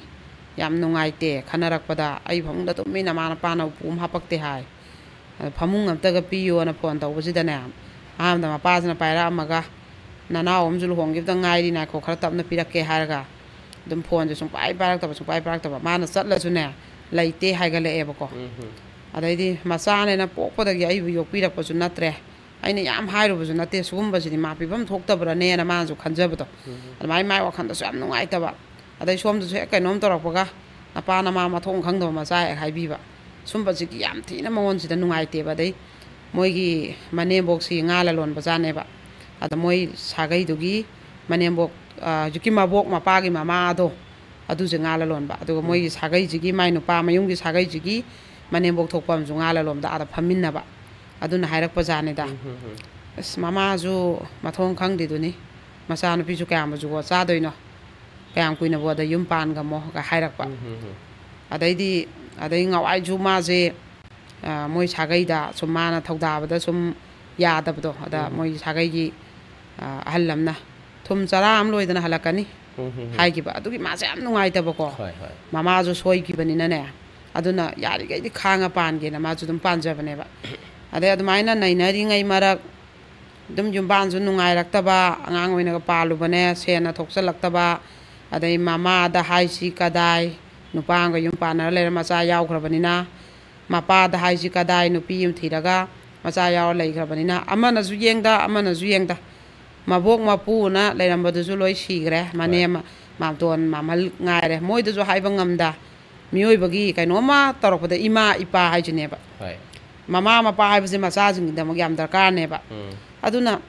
ꯌꯥꯝ ꯅꯨꯡꯉꯥꯏꯇꯦ, ꯈꯟꯅꯔꯛꯄꯗ ꯑꯩ ꯐꯃꯨꯡꯗ ꯇꯨꯝꯃꯤ, ꯅꯃꯥ ꯅꯄꯥꯅ ꯎꯄꯨ ꯑꯃ ꯍꯥꯞꯄꯛꯇꯦ ꯍꯥꯏ"꯫ ꯑꯗ ꯐꯃꯨꯡ ꯑꯝꯇꯒ ꯄꯤꯌꯣꯅ ꯐꯣꯟ ꯇꯧꯕꯁꯤꯗꯅꯦ, ꯑꯍꯥꯟꯕꯗ ꯃꯄꯥꯁꯤꯅ ꯄꯥꯏꯔꯛꯑꯝꯃꯒ, "ꯅꯅꯥꯎ ꯑꯃꯁꯨ ꯂꯨꯍꯣꯡꯈꯤꯕꯗ ꯉꯥꯏꯔꯤ, ꯉꯥꯏꯈꯣ, ꯈꯔ ꯇꯞꯅ ꯄꯤꯔꯛꯀꯦ" ꯍꯥꯏꯔꯒ, ꯑꯗꯨꯝ ꯐꯣꯟꯁꯦ ꯁꯨꯡꯄꯥꯏ ꯄꯥꯏꯔꯛꯇꯕ, ꯁꯨꯡꯄꯥꯏ ꯄꯥꯏꯔꯛꯇꯕ꯫ ꯃꯥꯅ ꯆꯠꯂꯁꯨꯅꯦ, ꯂꯩꯇꯦ ꯍꯥꯏꯒꯠꯂꯛꯑꯦꯕꯀꯣ꯫ ꯎꯝ, ꯎꯝ꯫ ꯑꯗꯩꯗꯤ ꯃꯆꯥꯅꯦꯅ ꯄꯣꯛꯄꯗꯒꯤ ꯑꯩꯕꯨ ꯌꯣꯛꯄꯤꯔꯛꯄꯁꯨ ꯅꯠꯇ꯭ꯔꯦ, ꯑꯩꯅ ꯌꯥꯝ ꯍꯥꯏꯔꯨꯕꯁꯨ ꯅꯠꯇꯦ, ꯁꯤꯒꯨꯝꯕꯁꯤꯗꯤ ꯃꯥ ꯄꯤꯐꯝ ꯊꯣꯛꯇꯕ꯭ꯔꯅꯦꯅ ꯃꯥꯅꯁꯨ ꯈꯟꯖꯕꯗꯣ꯫ ꯎꯝ꯫ ꯑꯗꯨꯃꯥꯏꯅ ꯃꯥꯏ ꯋꯥꯈꯜꯗꯁꯨ ꯌꯥꯝ ꯅꯨꯡꯉꯥꯏꯇꯕ꯫ ꯑꯗꯩ ꯁꯣꯝꯗꯁꯨ ꯍꯦꯛ ꯀꯩꯅꯣꯝ ꯇꯧꯔꯛꯄꯒ, "ꯅꯄꯥ ꯅꯃꯥ ꯃꯊꯣꯡ ꯈꯪꯗꯕ ꯃꯆꯥ" ꯍꯦꯛ ꯍꯥꯏꯕꯤꯕ꯫ ꯁꯨꯝꯕꯁꯤꯒꯤ ꯌꯥꯝ ꯊꯤꯅ ꯃꯉꯣꯟꯁꯤꯗ ꯅꯨꯡꯉꯥꯏꯇꯦꯕ꯫ ꯑꯗꯩ ꯃꯣꯏꯒꯤ ꯃꯅꯦꯝꯕꯣꯛꯁꯤ ꯉꯥ ꯂꯂꯣꯟꯕꯖꯥꯠꯅꯦꯕ꯫ ꯑꯗ ꯃꯣꯏ ꯁꯥꯒꯩꯗꯨꯒꯤ ꯃꯅꯦꯝꯕꯣꯛ, ꯑ, ꯍꯧꯖꯤꯛꯀꯤ ꯃꯕꯣꯛ ꯃꯄꯥꯒꯤ ꯃꯃꯥꯗꯣ, ꯑꯗꯨꯁꯦ ꯉꯥ ꯂꯂꯣꯟꯕ꯫ ꯑꯗꯨꯒ ꯎꯝ꯫ ꯃꯣꯏꯒꯤ ꯁꯥꯒꯩꯁꯤꯒꯤ, ꯃꯥꯏ ꯅꯨꯄꯥ ꯃꯌꯨꯝꯒꯤ ꯁꯥꯒꯩꯁꯤꯒꯤ ꯃꯅꯦꯝꯕꯣꯛ ꯊꯣꯛꯄ ꯑꯃꯁꯨ ꯉꯥ ꯂꯂꯣꯟꯕꯗ ꯑꯥꯗ ꯐꯝꯃꯤꯟꯅꯕ꯫ ꯑꯗꯨꯅ ꯍꯥꯏꯔꯛꯄ ꯖꯥꯠꯅꯤꯗ꯫ ꯎꯝ, ꯎꯝ, ꯎꯝ꯫ ꯑꯁ, ꯃꯃꯥꯁꯨ ꯃꯊꯣꯡ ꯈꯪꯗꯦꯗꯨꯅꯤ, ꯃꯆꯥꯅꯨꯄꯤꯁꯨ ꯀꯌꯥꯝꯕꯨ ꯖꯨꯒꯣꯠ ꯆꯥꯗꯣꯏꯅꯣ, ꯀꯌꯥꯝ ꯀꯨꯏꯅꯕꯨ ꯑꯗ ꯌꯨꯝ ꯄꯥꯟꯒꯝꯃꯣꯒ ꯍꯥꯏꯔꯛꯄ꯫ ꯎꯝ, ꯎꯝ, ꯎꯝ꯫ ꯑꯗꯩꯗꯤ, ꯑꯗꯩ ꯉꯋꯥꯏꯁꯨ ꯃꯥꯁꯦ, ꯑ, ꯃꯣꯏ ꯁꯥꯒꯩꯗ ꯁꯨꯝ ꯃꯥꯅ ꯊꯧꯗꯥꯕꯗ ꯁꯨꯝ ꯌꯥꯗꯕꯗꯣ, ꯑꯗ ꯎꯝ꯫ ꯃꯣꯏ ꯁꯥꯒꯩꯒꯤ, ꯑ, ꯑꯍꯜ ꯑꯃꯅ, "ꯊꯨꯝ ꯆꯔꯥ ꯑꯃ ꯂꯣꯏꯗꯅ ꯍꯜꯂꯛꯀꯅꯤ" ꯎꯝ, ꯎꯝ, ꯎꯝ꯫ ꯍꯥꯏꯈꯤꯕ꯫ ꯑꯗꯨꯒꯤ ꯃꯥꯁꯦ ꯌꯥꯝ ꯅꯨꯡꯉꯥꯏꯇꯕꯀꯣ꯫ ꯍꯣꯏ, ꯍꯣꯏ꯫ ꯃꯃꯥꯁꯨ ꯁꯣꯏꯈꯤꯕꯅꯤꯅꯅꯦ, ꯑꯗꯨꯅ ꯌꯥꯔꯤꯈꯩꯗꯤ ꯈꯥꯡꯉ ꯄꯥꯟꯒꯦꯅ ꯃꯥꯁꯨ ꯑꯗꯨꯝ ꯄꯥꯟꯖꯕꯅꯦꯕ꯫ ꯑꯗꯩ ꯑꯗꯨꯃꯥꯏꯅ ꯅꯩꯅꯔꯤꯉꯩ ꯃꯔꯛ, ꯑꯗꯨꯝ ꯌꯨꯝꯕꯥꯟꯁꯨ ꯅꯨꯡꯉꯥꯏꯔꯛꯇꯕ, ꯑꯉꯥꯡ ꯑꯣꯏꯅꯒ ꯄꯥꯜꯂꯨꯕꯅꯦ, ꯁꯦꯟꯅ ꯊꯣꯛꯆꯜꯂꯛꯇꯕ, ꯑꯗꯩ ꯃꯃꯥꯗ ꯍꯥꯏꯁꯤ ꯀꯗꯥꯏ, ꯅꯨꯄꯥ ꯑꯃꯒ ꯌꯨꯝ ꯄꯥꯟꯅꯔ ꯂꯩꯔ ꯃꯆꯥ ꯌꯥꯎꯈ꯭ꯔꯕꯅꯤꯅ, ꯃꯄꯥꯗ ꯍꯥꯏꯁꯤ ꯀꯗꯥꯏ, ꯅꯨꯄꯤ ꯑꯃ ꯊꯤꯔꯒ ꯃꯆꯥ ꯌꯥꯎꯔ ꯂꯩꯈ꯭ꯔꯕꯅꯤꯅ, ꯑꯃꯅꯁꯨ ꯌꯦꯡꯗ, ꯑꯃꯅꯁꯨ ꯌꯦꯡꯗ, ꯃꯕꯣꯛ ꯃꯄꯨꯅ ꯂꯩꯔꯝꯕꯗꯨꯁꯨ ꯂꯣꯏ ꯁꯤꯈ꯭ꯔꯦ, ꯃꯅꯦ, ꯍꯣꯏ꯫ ꯃ-, ꯃꯥꯝꯇꯣꯟ ꯃꯥꯝꯍꯜ ꯉꯥꯏꯔꯦ, ꯃꯣꯏꯗꯁꯨ ꯍꯥꯏꯕ ꯉꯝꯗ꯫ ꯃꯤꯑꯣꯏꯕꯒꯤ ꯀꯩꯅꯣꯝꯃ ꯇꯧꯔꯛꯄꯗ ꯏꯃꯥ ꯏꯄꯥ ꯍꯥꯏꯁꯤꯅꯦꯕ꯫ ꯍꯣꯏ꯫ ꯃꯃꯥ ꯃꯄꯥ ꯍꯥꯏꯕꯁꯦ ꯃꯆꯥꯁꯤꯡꯒꯤꯗꯃꯛ ꯌꯥꯝ ꯗꯔꯀꯥꯔꯅꯦꯕ꯫ ꯎꯝ꯫ ꯑꯗꯨꯅ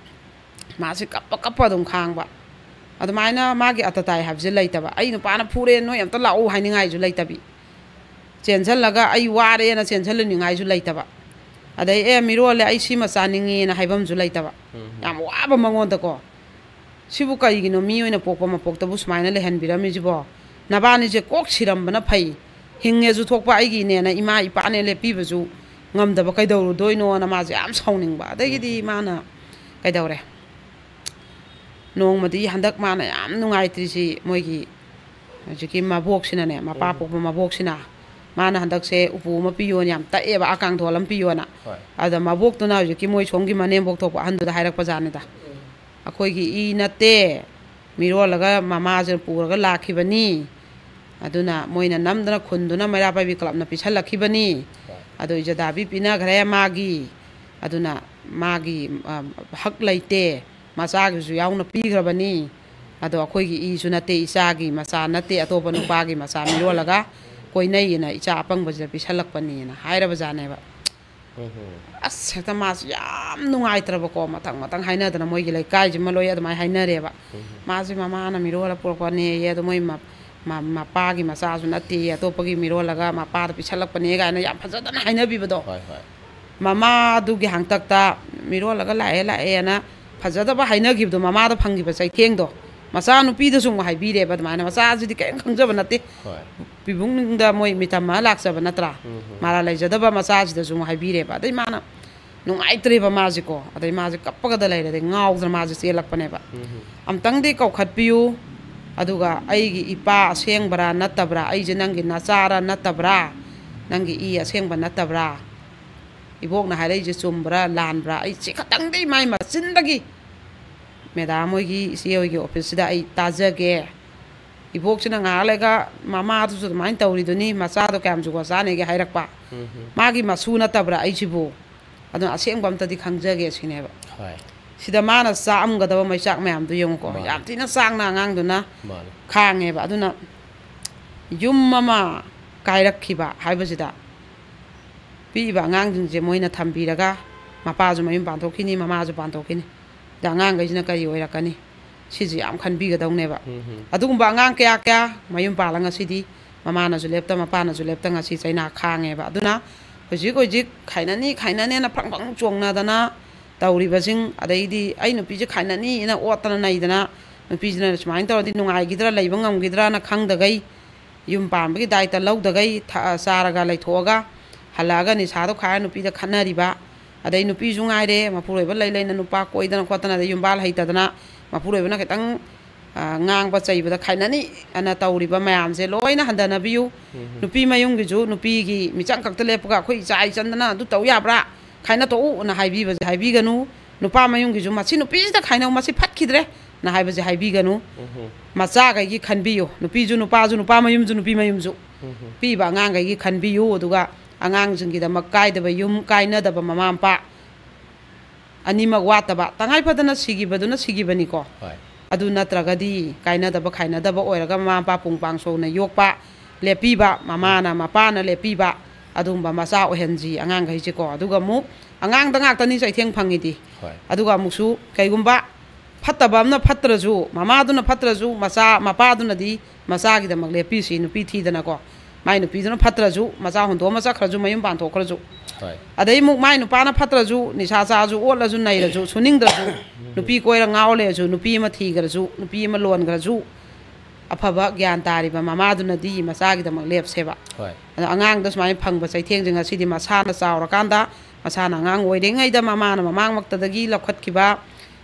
ꯃꯥꯁꯦ ꯀꯞꯄ ꯀꯞꯄ ꯑꯗꯨꯝ ꯈꯥꯡꯕ꯫ ꯑꯗꯨꯃꯥꯏꯅ ꯃꯥꯒꯤ ꯑꯇꯇꯥꯏ ꯍꯥꯏꯕꯁꯦ ꯂꯩꯇꯕ꯫ "ꯑꯩ ꯅꯨꯄꯥꯅ ꯐꯨꯔꯦ, ꯅꯣꯏ ꯑꯝꯇ ꯂꯥꯛꯎ" ꯍꯥꯏꯅꯤꯡꯉꯥꯏꯁꯨ ꯂꯩꯇꯕꯤ꯫ ꯆꯦꯟꯁꯤꯜꯂꯒ "ꯑꯩ ꯋꯥꯔꯦꯅ" ꯆꯦꯟꯁꯤꯜꯂꯨꯅꯤꯡꯉꯥꯏꯁꯨ ꯂꯩꯇꯕ꯫ ꯑꯗꯩ, "ꯑꯦ, ꯃꯤꯔꯣꯜꯂꯦ, ꯑꯩ ꯁꯤꯃ ꯆꯥꯅꯤꯡꯉꯦꯅ" ꯍꯥꯏꯐꯝꯁꯨ ꯂꯩꯇꯕ꯫ ꯎꯝ꯫ ꯌꯥꯝ ꯋꯥꯕ ꯃꯉꯣꯟꯗꯀꯣ꯫ "ꯁꯤꯕꯨ ꯀꯔꯤꯒꯤꯅꯣ ꯃꯤ ꯑꯣꯏꯅ ꯄꯣꯛꯄ ꯃꯄꯣꯛꯇꯕꯨ ꯁꯨꯃꯥꯏꯅ ꯂꯩꯍꯟꯕꯤꯔꯝꯃꯤꯁꯤꯕꯣ? ꯅꯕꯥꯅꯤꯁꯦ ꯀꯣꯛ ꯁꯤꯔꯝꯕꯅ ꯐꯩ꯫ ꯍꯤꯡꯉꯦꯁꯨ ꯊꯣꯛꯄ ꯑꯩꯒꯤꯅꯦꯅ ꯏꯃꯥ ꯏꯄꯥꯅꯦ ꯂꯦꯞꯄꯤꯕꯁꯨ ꯉꯝꯗꯕ ꯀꯩꯗꯧꯔꯨꯗꯣꯏꯅꯣꯅ" ꯃꯥꯁꯦ ꯌꯥꯝ ꯁꯥꯎꯅꯤꯡꯕ꯫ ꯑꯗꯒꯤꯗꯤ ꯎꯝ꯫ ꯃꯥꯅ ꯀꯩꯗꯧꯔꯦ? ꯅꯣꯡꯃꯗꯤ ꯍꯟꯗꯛ ꯃꯥꯅ ꯌꯥꯝ ꯅꯨꯡꯉꯥꯏꯇ꯭ꯔꯤꯁꯤ, ꯃꯣꯏꯒꯤ ꯍꯧꯖꯤꯛꯀꯤ ꯃꯕꯣꯛꯁꯤꯅꯅꯦ, ꯃꯄꯥ ꯎꯝ꯫ ꯄꯣꯛꯄ ꯃꯕꯣꯛꯁꯤꯅ, ꯃꯥꯅ ꯍꯟꯗꯛꯁꯦ ꯎꯄꯨ ꯑꯃ ꯄꯤꯌꯣꯅ ꯌꯥꯝ ꯇꯛꯑꯦꯕ, ꯑꯥ ꯀꯥꯡꯊꯣꯜ ꯑꯃ ꯄꯤꯌꯣꯅ꯫ ꯍꯣꯏ꯫ ꯑꯗ ꯃꯕꯣꯛꯇꯨꯅ ꯍꯧꯖꯤꯛꯀꯤ ꯃꯣꯏ ꯁꯣꯝꯒꯤ ꯃꯅꯦꯝꯕꯣꯛ ꯊꯣꯛꯄ ꯑꯍꯟꯗꯨꯗ ꯍꯥꯏꯔꯛꯄ ꯖꯥꯠꯅꯤꯗ, "ꯑꯩꯈꯣꯏꯒꯤ ꯏ ꯅꯠꯇꯦ, ꯃꯤꯔꯣꯜꯂꯒ ꯃꯃꯥꯁꯤꯅ ꯄꯨꯔꯒ ꯂꯥꯛꯈꯤꯕꯅꯤ꯫ ꯑꯗꯨꯅ ꯃꯣꯏꯅ ꯅꯝꯗꯅ ꯈꯨꯟꯗꯨꯅ ꯃꯩꯔꯥ ꯄꯥꯏꯕꯤ ꯀ꯭ꯂꯕꯅ ꯄꯤꯁꯜꯂꯛꯈꯤꯕꯅꯤ꯫ ꯍꯣꯏ꯫ ꯑꯗꯣ ꯏꯖꯗꯥꯕꯤ ꯄꯤꯅꯈ꯭ꯔꯦ ꯃꯥꯒꯤ꯫ ꯑꯗꯨꯅ ꯃꯥꯒꯤ, ꯑ, ꯍꯛ ꯂꯩꯇꯦ꯫ ꯃꯆꯥꯒꯤꯁꯨ ꯌꯥꯎꯅ ꯄꯤꯈ꯭ꯔꯕꯅꯤ꯫ ꯑꯗꯣ ꯑꯩꯈꯣꯏꯒꯤ ꯏꯁꯨ ꯅꯠꯇꯦ, ꯏꯆꯥꯒꯤ ꯃꯆꯥ ꯅꯠꯇꯦ, ꯑꯇꯣꯞꯄ ꯅꯨꯄꯥꯒꯤ ꯃꯆꯥ ꯃꯤꯔꯣꯜꯂꯒ ꯀꯣꯏꯅꯩꯌꯦꯅ ꯏꯆꯥ ꯑꯄꯪꯕꯁꯤꯗ ꯄꯤꯁꯜꯂꯛꯄꯅꯦꯅ" ꯍꯥꯏꯔꯕ ꯖꯥꯠꯅꯦꯕ꯫ ꯎꯝ ꯍꯨꯝ꯫ ꯑꯁ, ꯍꯦꯛꯇ ꯃꯥꯁꯤ ꯌꯥꯝ ꯅꯨꯡꯉꯥꯏꯇ꯭ꯔꯕꯀꯣ꯫ ꯃꯊꯪ ꯃꯊꯪ ꯍꯥꯏꯅꯗꯅ ꯃꯣꯏꯒꯤ ꯂꯩꯀꯥꯏꯁꯤꯃ ꯂꯣꯏ ꯑꯗꯨꯃꯥꯏꯅ ꯍꯥꯏꯅꯔꯦꯕ꯫ ꯎꯝ ꯍꯨꯝ꯫ "ꯃꯥꯁꯤ ꯃꯃꯥꯅ ꯃꯤꯔꯣꯜꯂ ꯄꯨꯔꯛꯄꯅꯦꯌꯦ, ꯑꯗꯣ ꯃꯣꯏ ꯃ-, ꯃ-, ꯃꯄꯥꯒꯤ ꯃꯆꯥꯁꯨ ꯅꯠꯇꯦꯌꯦ, ꯑꯇꯣꯞꯄꯒꯤ ꯃꯤꯔꯣꯜꯂꯒ ꯃꯄꯥꯗ ꯄꯤꯁꯜꯂꯛꯄꯅꯦ" ꯀꯥꯏꯅ ꯌꯥꯝ ꯐꯖꯗꯅ ꯍꯥꯏꯅꯕꯤꯕꯗꯣ꯫ ꯍꯣꯏ, ꯍꯣꯏ꯫ ꯃꯃꯥꯗꯨꯒꯤ ꯍꯥꯡꯇꯛꯇ ꯃꯤꯔꯣꯜꯂꯒ ꯂꯥꯛꯑꯦ ꯂꯥꯛꯑꯦꯅ ꯐꯖꯗꯕ ꯍꯥꯏꯅꯈꯤꯕꯗꯣ, ꯃꯃꯥꯗ ꯐꯪꯈꯤꯕ ꯆꯩꯊꯦꯡꯗꯣ ꯃꯆꯥꯅꯨꯄꯤꯗꯁꯨ ꯑꯃꯨꯛ ꯍꯥꯏꯕꯤꯔꯦꯕ꯫ ꯑꯗꯨꯃꯥꯏꯅ ꯃꯆꯥꯁꯤꯗꯤ ꯀꯔꯤꯝ ꯈꯪꯖꯕ ꯅꯠꯇꯦ꯫ ꯍꯣꯏ꯫ ꯄꯤꯕꯨꯡꯗ ꯃꯣꯏ ꯃꯤꯇꯝ ꯑꯃ ꯂꯥꯛꯆꯕ ꯅꯠꯇ꯭ꯔꯥ? ꯎꯝ ꯍꯨꯝ꯫ ꯃꯔꯥꯜ ꯂꯩꯖꯗꯕ ꯃꯆꯥꯁꯤꯗꯁꯨ ꯑꯃꯨꯛ ꯍꯥꯏꯕꯤꯔꯦꯕ꯫ ꯑꯗꯩ ꯃꯥꯅ ꯅꯨꯡꯉꯥꯏꯇ꯭ꯔꯦꯕ ꯃꯥꯁꯤꯀꯣ꯫ ꯑꯗꯩ ꯃꯥꯁꯦ ꯀꯞꯄꯒꯗ ꯂꯩꯔꯦ꯫ ꯑꯗꯩ ꯉꯥꯎꯗꯅ ꯃꯥꯁꯦ ꯆꯦꯜꯂꯛꯄꯅꯦꯕ꯫ ꯎꯝ ꯍꯨꯝ꯫ "ꯑꯝꯇꯪꯗꯤ ꯀꯧꯈꯠꯄꯤꯌꯨ, ꯑꯗꯨꯒ ꯑꯩꯒꯤ ꯏꯄꯥ ꯑꯁꯦꯡꯕꯔꯥ ꯅꯠꯇꯕ꯭ꯔꯥ, ꯑꯩꯁꯦ ꯅꯪꯒꯤ ꯅꯆꯥꯔ ꯅꯠꯇꯕ꯭ꯔꯥ, ꯅꯪꯒꯤ ꯏ ꯑꯁꯦꯡꯕ ꯅꯠꯇꯕ꯭ꯔꯥ, ꯏꯕꯣꯛꯅ ꯍꯥꯏꯔꯛꯏꯁꯦ ꯆꯨꯝꯕ꯭ꯔꯥ ꯂꯥꯟꯕ꯭ꯔꯥ, ꯑꯩ ꯁꯤ ꯈꯛꯇꯪꯗꯤ ꯃꯥꯏ ꯃꯆꯤꯟꯗꯒꯤ ꯃꯦꯗꯥꯝ ꯍꯣꯏꯒꯤ, ꯏꯆꯦ ꯍꯣꯏꯒꯤ ꯑꯣꯐꯤꯁꯁꯤꯗ ꯑꯩ ꯇꯥꯖꯒꯦ꯫ ꯏꯕꯣꯛꯁꯤꯅ ꯉꯥꯏꯍꯥꯛ ꯂꯩꯒ ꯃꯃꯥꯗꯨꯁꯨ ꯑꯗꯨꯃꯥꯏꯅ ꯇꯧꯔꯤꯗꯨꯅꯤ, ꯃꯆꯥꯗꯣ ꯀꯌꯥꯝ ꯖꯨꯒꯣꯠ ꯆꯥꯅꯤꯒꯦ ꯍꯥꯏꯔꯛꯄ꯫ ꯎꯝ ꯍꯨꯝ꯫ ꯃꯥꯒꯤ ꯃꯁꯨ ꯅꯠꯇꯕ꯭ꯔꯥ ꯑꯩꯁꯤꯕꯨ? ꯑꯗꯨꯅ ꯑꯁꯦꯡꯕ ꯑꯝꯇꯗꯤ ꯈꯪꯖꯒꯦ ꯁꯤꯅꯦꯕ꯫ ꯍꯣꯏ꯫ ꯁꯤꯗ ꯃꯥꯅ ꯆꯥꯛꯑꯝꯒꯗꯕ ꯃꯩꯆꯥꯛ ꯃꯌꯥꯝꯗꯨ ꯌꯦꯡꯉꯨꯀꯣ꯫ ꯃꯥꯅꯦ꯫ ꯌꯥꯝ ꯊꯤꯅ ꯆꯥꯛꯅ ꯑꯉꯥꯡꯗꯨꯅ ꯃꯥꯅꯦ꯫ ꯈꯥꯡꯉꯦꯕ꯫ ꯑꯗꯨꯅ ꯌꯨꯝ ꯑꯃ ꯀꯥꯏꯔꯛꯈꯤꯕ ꯍꯥꯏꯕꯁꯤꯗ ꯄꯤꯛꯏꯕ ꯑꯉꯥꯡꯁꯤꯡꯁꯦ ꯃꯣꯏꯅ ꯊꯝꯕꯤꯔꯒ, ꯃꯄꯥꯁꯨ ꯃꯌꯨꯝ ꯄꯥꯟꯊꯣꯛꯈꯤꯅꯤ, ꯃꯃꯥꯁꯨ ꯄꯥꯟꯊꯣꯛꯈꯤꯅꯤ, ꯑꯗ ꯑꯉꯥꯡꯈꯩꯁꯤꯅ ꯀꯔꯤ ꯑꯣꯏꯔꯛꯀꯅꯤ? ꯁꯤꯁꯦ ꯌꯥꯝ ꯈꯟꯕꯤꯒꯗꯧꯅꯦꯕ꯫ ꯎꯝ ꯍꯨꯝ꯫ ꯑꯗꯨꯒꯨꯝꯕ ꯑꯉꯥꯡ ꯀꯌꯥ ꯀꯌꯥ ꯃꯌꯨꯝ ꯄꯥꯜꯂ ꯉꯁꯤꯗꯤ ꯃꯃꯥꯅꯁꯨ ꯂꯦꯞꯇ, ꯃꯄꯥꯅꯁꯨ ꯂꯦꯞꯇ ꯉꯁꯤ ꯆꯩꯅꯥ ꯈꯥꯡꯉꯦꯕ꯫ ꯑꯗꯨꯅ ꯍꯧꯖꯤꯛ ꯍꯧꯖꯤꯛ ꯈꯥꯏꯅꯅꯤ ꯈꯥꯏꯅꯅꯦꯅ ꯐꯪ ꯐꯪ ꯆꯣꯡꯅꯗꯅ ꯇꯧꯔꯤꯕꯁꯤꯡ, ꯑꯗꯩꯗꯤ "ꯑꯩ ꯅꯨꯄꯤꯁꯦ ꯈꯥꯏꯅꯅꯤꯅ" ꯑꯣꯠꯇꯅ ꯅꯩꯗꯅ, ꯅꯨꯄꯤꯁꯤꯅ ꯁꯨꯃꯥꯏꯅ ꯇꯧꯔꯗꯤ ꯅꯨꯡꯉꯥꯏꯈꯤꯗ꯭ꯔꯥ, ꯂꯩꯕ ꯉꯝꯈꯤꯗ꯭ꯔꯥꯅ ꯈꯪꯗꯈꯩ, ꯌꯨꯝ ꯄꯥꯟꯕꯒꯤ ꯗꯥꯏꯇ ꯂꯧꯗꯈꯩ ꯊ-, ꯆꯥꯔꯒ ꯂꯩꯊꯣꯛꯑꯒ ꯍꯜꯂꯛꯑꯒ ꯅꯤꯁꯥꯗꯣ ꯈꯥꯏꯔ ꯅꯨꯄꯤꯗ ꯈꯠꯅꯔꯤꯕ, ꯑꯗꯩ ꯅꯨꯄꯤꯁꯨ ꯉꯥꯏꯔꯦ, ꯃꯄꯨꯔꯣꯏꯕ ꯂꯩ ꯂꯩꯅ ꯅꯨꯄꯥ ꯀꯣꯏꯗꯅ ꯈꯣꯠꯇꯅ, ꯑꯗꯩ ꯌꯨꯝꯕꯥꯜ ꯍꯩꯇꯗꯅ, ꯃꯄꯨꯔꯣꯏꯕꯅ ꯈꯤꯇꯪ ꯑ, ꯉꯥꯡꯕ ꯆꯩꯕꯗ ꯈꯥꯏꯅꯅꯤ ꯑꯅ ꯇꯧꯔꯤꯕ ꯃꯌꯥꯝꯁꯦ ꯂꯣꯏꯅ ꯍꯟꯊꯅꯕꯤꯌꯨ꯫ ꯎꯝ꯫ ꯅꯨꯄꯤ ꯃꯌꯨꯝꯒꯤꯁꯨ ꯅꯨꯄꯤꯒꯤ ꯃꯤꯆꯪ ꯈꯛꯇ ꯂꯦꯞꯄꯒ ꯑꯩꯈꯣꯏ ꯏꯆꯥ ꯏꯆꯟꯗꯅ ꯑꯗꯨ ꯇꯧ ꯌꯥꯕ꯭ꯔꯥ? ꯈꯥꯏꯅꯊꯣꯛꯎ ꯑꯅ ꯍꯥꯏꯕꯤꯕꯁꯦ ꯍꯥꯏꯕꯤꯒꯅꯨ꯫ ꯅꯨꯄꯥ ꯃꯌꯨꯝꯒꯤꯁꯨ "ꯃꯁꯤ ꯅꯨꯄꯤꯁꯤꯗ ꯈꯥꯏꯅꯧ, ꯃꯁꯤ ꯐꯠꯈꯤꯗ꯭ꯔꯦ" ꯅ ꯍꯥꯏꯕꯁꯦ ꯍꯥꯏꯕꯤꯒꯅꯨ꯫ ꯎꯝ꯫ ꯃꯆꯥꯈꯩꯒꯤ ꯈꯟꯕꯤꯌꯨ꯫ ꯅꯨꯄꯤꯁꯨ ꯅꯨꯄꯥꯁꯨ, ꯅꯨꯄꯥ ꯃꯌꯨꯝꯁꯨ ꯅꯨꯄꯤ ꯃꯌꯨꯝꯁꯨ꯫ ꯎꯝ꯫ ꯄꯤꯕ ꯑꯉꯥꯡꯈꯩꯒꯤ ꯈꯟꯕꯤꯌꯨ꯫ ꯑꯗꯨꯒ ꯑꯉꯥꯡꯁꯤꯡꯒꯤꯗꯃꯛ ꯀꯥꯏꯗꯕ ꯌꯨꯝ, ꯀꯥꯏꯅꯗꯕ ꯃꯃꯥ ꯃꯄꯥ, ꯑꯅꯤꯃꯛ ꯋꯥꯠꯇꯕ, ꯇꯉꯥꯏ ꯐꯗꯅ ꯁꯤꯈꯤꯕꯗꯨꯅ ꯁꯤꯈꯤꯕꯅꯤꯀꯣ꯫ ꯍꯣꯏ꯫ ꯑꯗꯨ ꯅꯠꯇ꯭ꯔꯒꯗꯤ ꯀꯥꯏꯅꯗꯕ ꯈꯥꯏꯅꯗꯕ ꯑꯣꯏꯔꯒ ꯃꯃꯥ ꯃꯄꯥ ꯄꯨꯡ ꯄꯥꯡ ꯁꯧꯅ ꯌꯣꯛꯄ, ꯂꯦꯞꯄꯤꯕ, ꯃꯃꯥꯅ ꯃꯄꯥꯅ ꯂꯦꯞꯄꯤꯕ, ꯑꯗꯨꯒꯨꯝꯕ ꯃꯆꯥ ꯑꯣꯏꯍꯟꯁꯤ ꯑꯉꯥꯡꯈꯩꯁꯦꯀꯣ꯫ ꯑꯗꯨꯒ ꯑꯃꯨꯛ ꯑꯉꯥꯡꯗ ꯉꯥꯛꯇꯅꯤ ꯆꯩꯊꯦꯡ ꯐꯪꯉꯤꯗꯤ꯫ ꯍꯣꯏ꯫ ꯑꯗꯨꯒ ꯑꯃꯨꯛꯁꯨ ꯀꯩꯒꯨꯝꯕ ꯐꯠꯇꯕ ꯑꯃꯅ ꯐꯠꯇ꯭ꯔꯁꯨ, ꯃꯃꯥꯗꯨꯅ ꯐꯠꯇ꯭ꯔꯁꯨ, ꯃꯆꯥ, ꯃꯄꯥꯗꯨꯅꯗꯤ ꯃꯆꯥꯒꯤꯗꯃꯛ ꯂꯦꯞꯄꯤꯁꯤ, ꯅꯨꯄꯤ ꯊꯤꯗꯅꯀꯣ꯫ ꯃꯥꯏ ꯅꯨꯄꯤꯗꯨꯅ ꯐꯠꯇ꯭ꯔꯁꯨ, ꯃꯆꯥ ꯍꯨꯟꯗꯣꯛꯑꯃ ꯆꯠꯈ꯭ꯔꯁꯨ, ꯃꯌꯨꯝ ꯄꯥꯟꯊꯣꯛꯈ꯭ꯔꯁꯨ꯫ ꯍꯣꯏ꯫ ꯑꯗꯩ ꯑꯃꯨꯛ ꯃꯥꯏ ꯅꯨꯄꯥꯅ ꯐꯠꯇ꯭ꯔꯁꯨ, ꯅꯤꯁꯥ ꯆꯥꯁꯨ, ꯑꯣꯠꯂꯁꯨ, ꯅꯩꯔꯁꯨ, ꯁꯨꯅꯤꯡꯗ꯭ꯔꯁꯨ, ꯅꯨꯄꯤ ꯀꯣꯏꯔ ꯉꯥꯎ ꯂꯩꯔꯁꯨ, ꯅꯨꯄꯤ ꯑꯃ ꯊꯤꯈ꯭ꯔꯁꯨ, ꯅꯨꯄꯤ ꯑꯃ ꯂꯣꯟꯈ꯭ꯔꯁꯨ, ꯑꯐꯕ ꯒ꯭ꯌꯥꯟ ꯇꯥꯔꯤꯕ ꯃꯃꯥꯗꯨꯅꯗꯤ ꯃꯆꯥꯒꯤꯗꯃꯛ ꯂꯦꯞꯁꯦꯕ꯫ ꯍꯣꯏ꯫ ꯑꯗꯣ ꯑꯉꯥꯡꯗ ꯁꯨꯃꯥꯏꯅ ꯐꯪꯕ ꯆꯩꯊꯦꯡꯁꯦ ꯉꯁꯤꯗꯤ ꯃꯁꯥꯅ ꯆꯥꯎꯔꯀꯥꯟꯗ, ꯃꯁꯥꯅ ꯑꯉꯥꯡ ꯑꯣꯏꯔꯤꯉꯩꯗ ꯃꯃꯥꯅ ꯃꯃꯥꯡꯃꯛꯇꯗꯒꯤ ꯂꯧꯈꯠꯈꯤꯕ,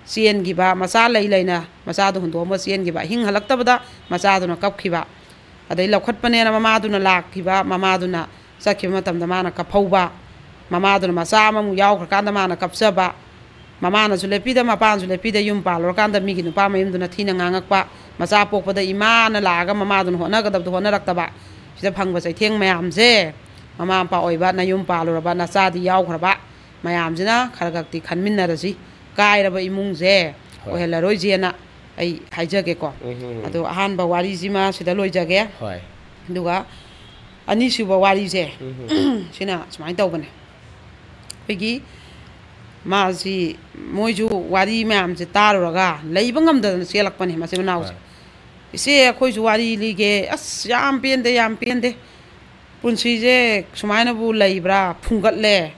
ꯆꯦꯟꯈꯤꯕ, ꯃꯆꯥ ꯂꯩ ꯂꯩꯅ ꯃꯆꯥꯗꯣ ꯍꯨꯟꯗꯣꯛꯑꯝꯃꯒ ꯆꯦꯟꯈꯤꯕ, ꯑꯍꯤꯡ ꯍꯜꯂꯛꯇꯕꯗ ꯃꯆꯥꯗꯨꯅ ꯀꯞꯈꯤꯕ, ꯑꯗꯩ ꯂꯧꯈꯠꯄꯅꯦꯅ ꯃꯃꯥꯗꯨꯅ ꯂꯥꯛꯈꯤꯕ, ꯃꯃꯥꯗꯨꯅ ꯆꯠꯈꯤꯕ ꯃꯇꯝꯗ ꯃꯥꯅ ꯀꯞꯍꯧꯕ, ꯃꯃꯥꯗꯨꯅ ꯃꯆꯥ ꯑꯃꯃꯨꯛ ꯌꯥꯎꯈ꯭ꯔꯀꯥꯟꯗ ꯃꯥꯅ ꯀꯞꯆꯕ, ꯃꯃꯥꯅꯁꯨ ꯂꯦꯞꯄꯤꯗ, ꯃꯄꯥꯅꯁꯨ ꯂꯦꯞꯄꯤꯗ, ꯌꯨꯝ ꯄꯥꯜꯂꯨꯔꯀꯥꯟꯗ ꯃꯤꯒꯤ ꯅꯨꯄꯥ ꯃꯌꯨꯝꯗꯨꯅ ꯊꯤꯅ ꯉꯥꯡꯉꯛꯄ, ꯃꯆꯥ ꯄꯣꯛꯄꯗ ꯏꯃꯥꯅ ꯂꯥꯛꯑꯒ ꯃꯃꯥꯗꯨꯅ ꯍꯣꯠꯅꯒꯗꯕꯗꯣ ꯍꯣꯠꯅꯔꯛꯇꯕ, ꯁꯤꯗ ꯐꯪꯕ ꯆꯩꯊꯦꯡ ꯃꯌꯥꯝꯁꯦ, ꯃꯃꯥ ꯃꯄꯥ ꯑꯣꯏꯕ, ꯅꯌꯨꯝ ꯄꯥꯜꯂꯨꯔꯕ, ꯅꯆꯥꯗꯤ ꯌꯥꯎꯈ꯭ꯔꯕ ꯃꯌꯥꯝꯁꯤꯅ ꯈꯔ ꯈꯛꯇꯤ ꯈꯟꯃꯤꯟꯅꯔꯁꯤ꯫ ꯀꯥꯏꯔꯕ ꯏꯃꯨꯡꯁꯦ ꯍꯣꯏ꯫ ꯑꯣꯏꯍꯜꯂꯔꯣꯏꯁꯦꯅ ꯑꯩ ꯍꯥꯏꯖꯒꯦꯀꯣ꯫ ꯎꯝ, ꯎꯝ, ꯎꯝ꯫ ꯑꯗꯣ ꯑꯍꯥꯟꯕ ꯋꯥꯔꯤꯁꯤꯃ ꯁꯤꯗ ꯂꯣꯏꯖꯒꯦ꯫ ꯍꯣꯏ꯫ ꯑꯗꯨꯒ ꯑꯅꯤꯁꯨꯕ ꯋꯥꯔꯤꯁꯦ ꯎꯝ, ꯎꯝ꯫ ꯁꯤꯅ ꯁꯨꯃꯥꯏꯅ ꯇꯧꯕꯅꯦ꯫ ꯑꯩꯈꯣꯏꯒꯤ ꯃꯥꯁꯤ, ꯃꯣꯏꯁꯨ ꯋꯥꯔꯤ ꯃꯌꯥꯝꯁꯦ ꯇꯥꯔꯨꯔꯒ ꯂꯩꯕ ꯉꯝꯗꯗꯅ ꯆꯦꯜꯂꯛꯄꯅꯦ ꯃꯆꯤꯟ ꯃꯅꯥꯎꯁꯦ꯫ ꯍꯣꯏ꯫ "ꯏꯆꯦ, ꯑꯩꯈꯣꯏꯁꯨ ꯋꯥꯔꯤ ꯂꯤꯒꯦ꯫ ꯑꯁ, ꯌꯥꯝ ꯄꯦꯟꯗꯦ, ꯌꯥꯝ ꯄꯦꯟꯗꯦ꯫ ꯄꯨꯟꯁꯤꯁꯦ ꯁꯨꯃꯥꯏꯅꯕꯨ ꯂꯩꯕ꯭ꯔꯥ? ꯐꯨꯡꯒꯠꯂꯦ꯫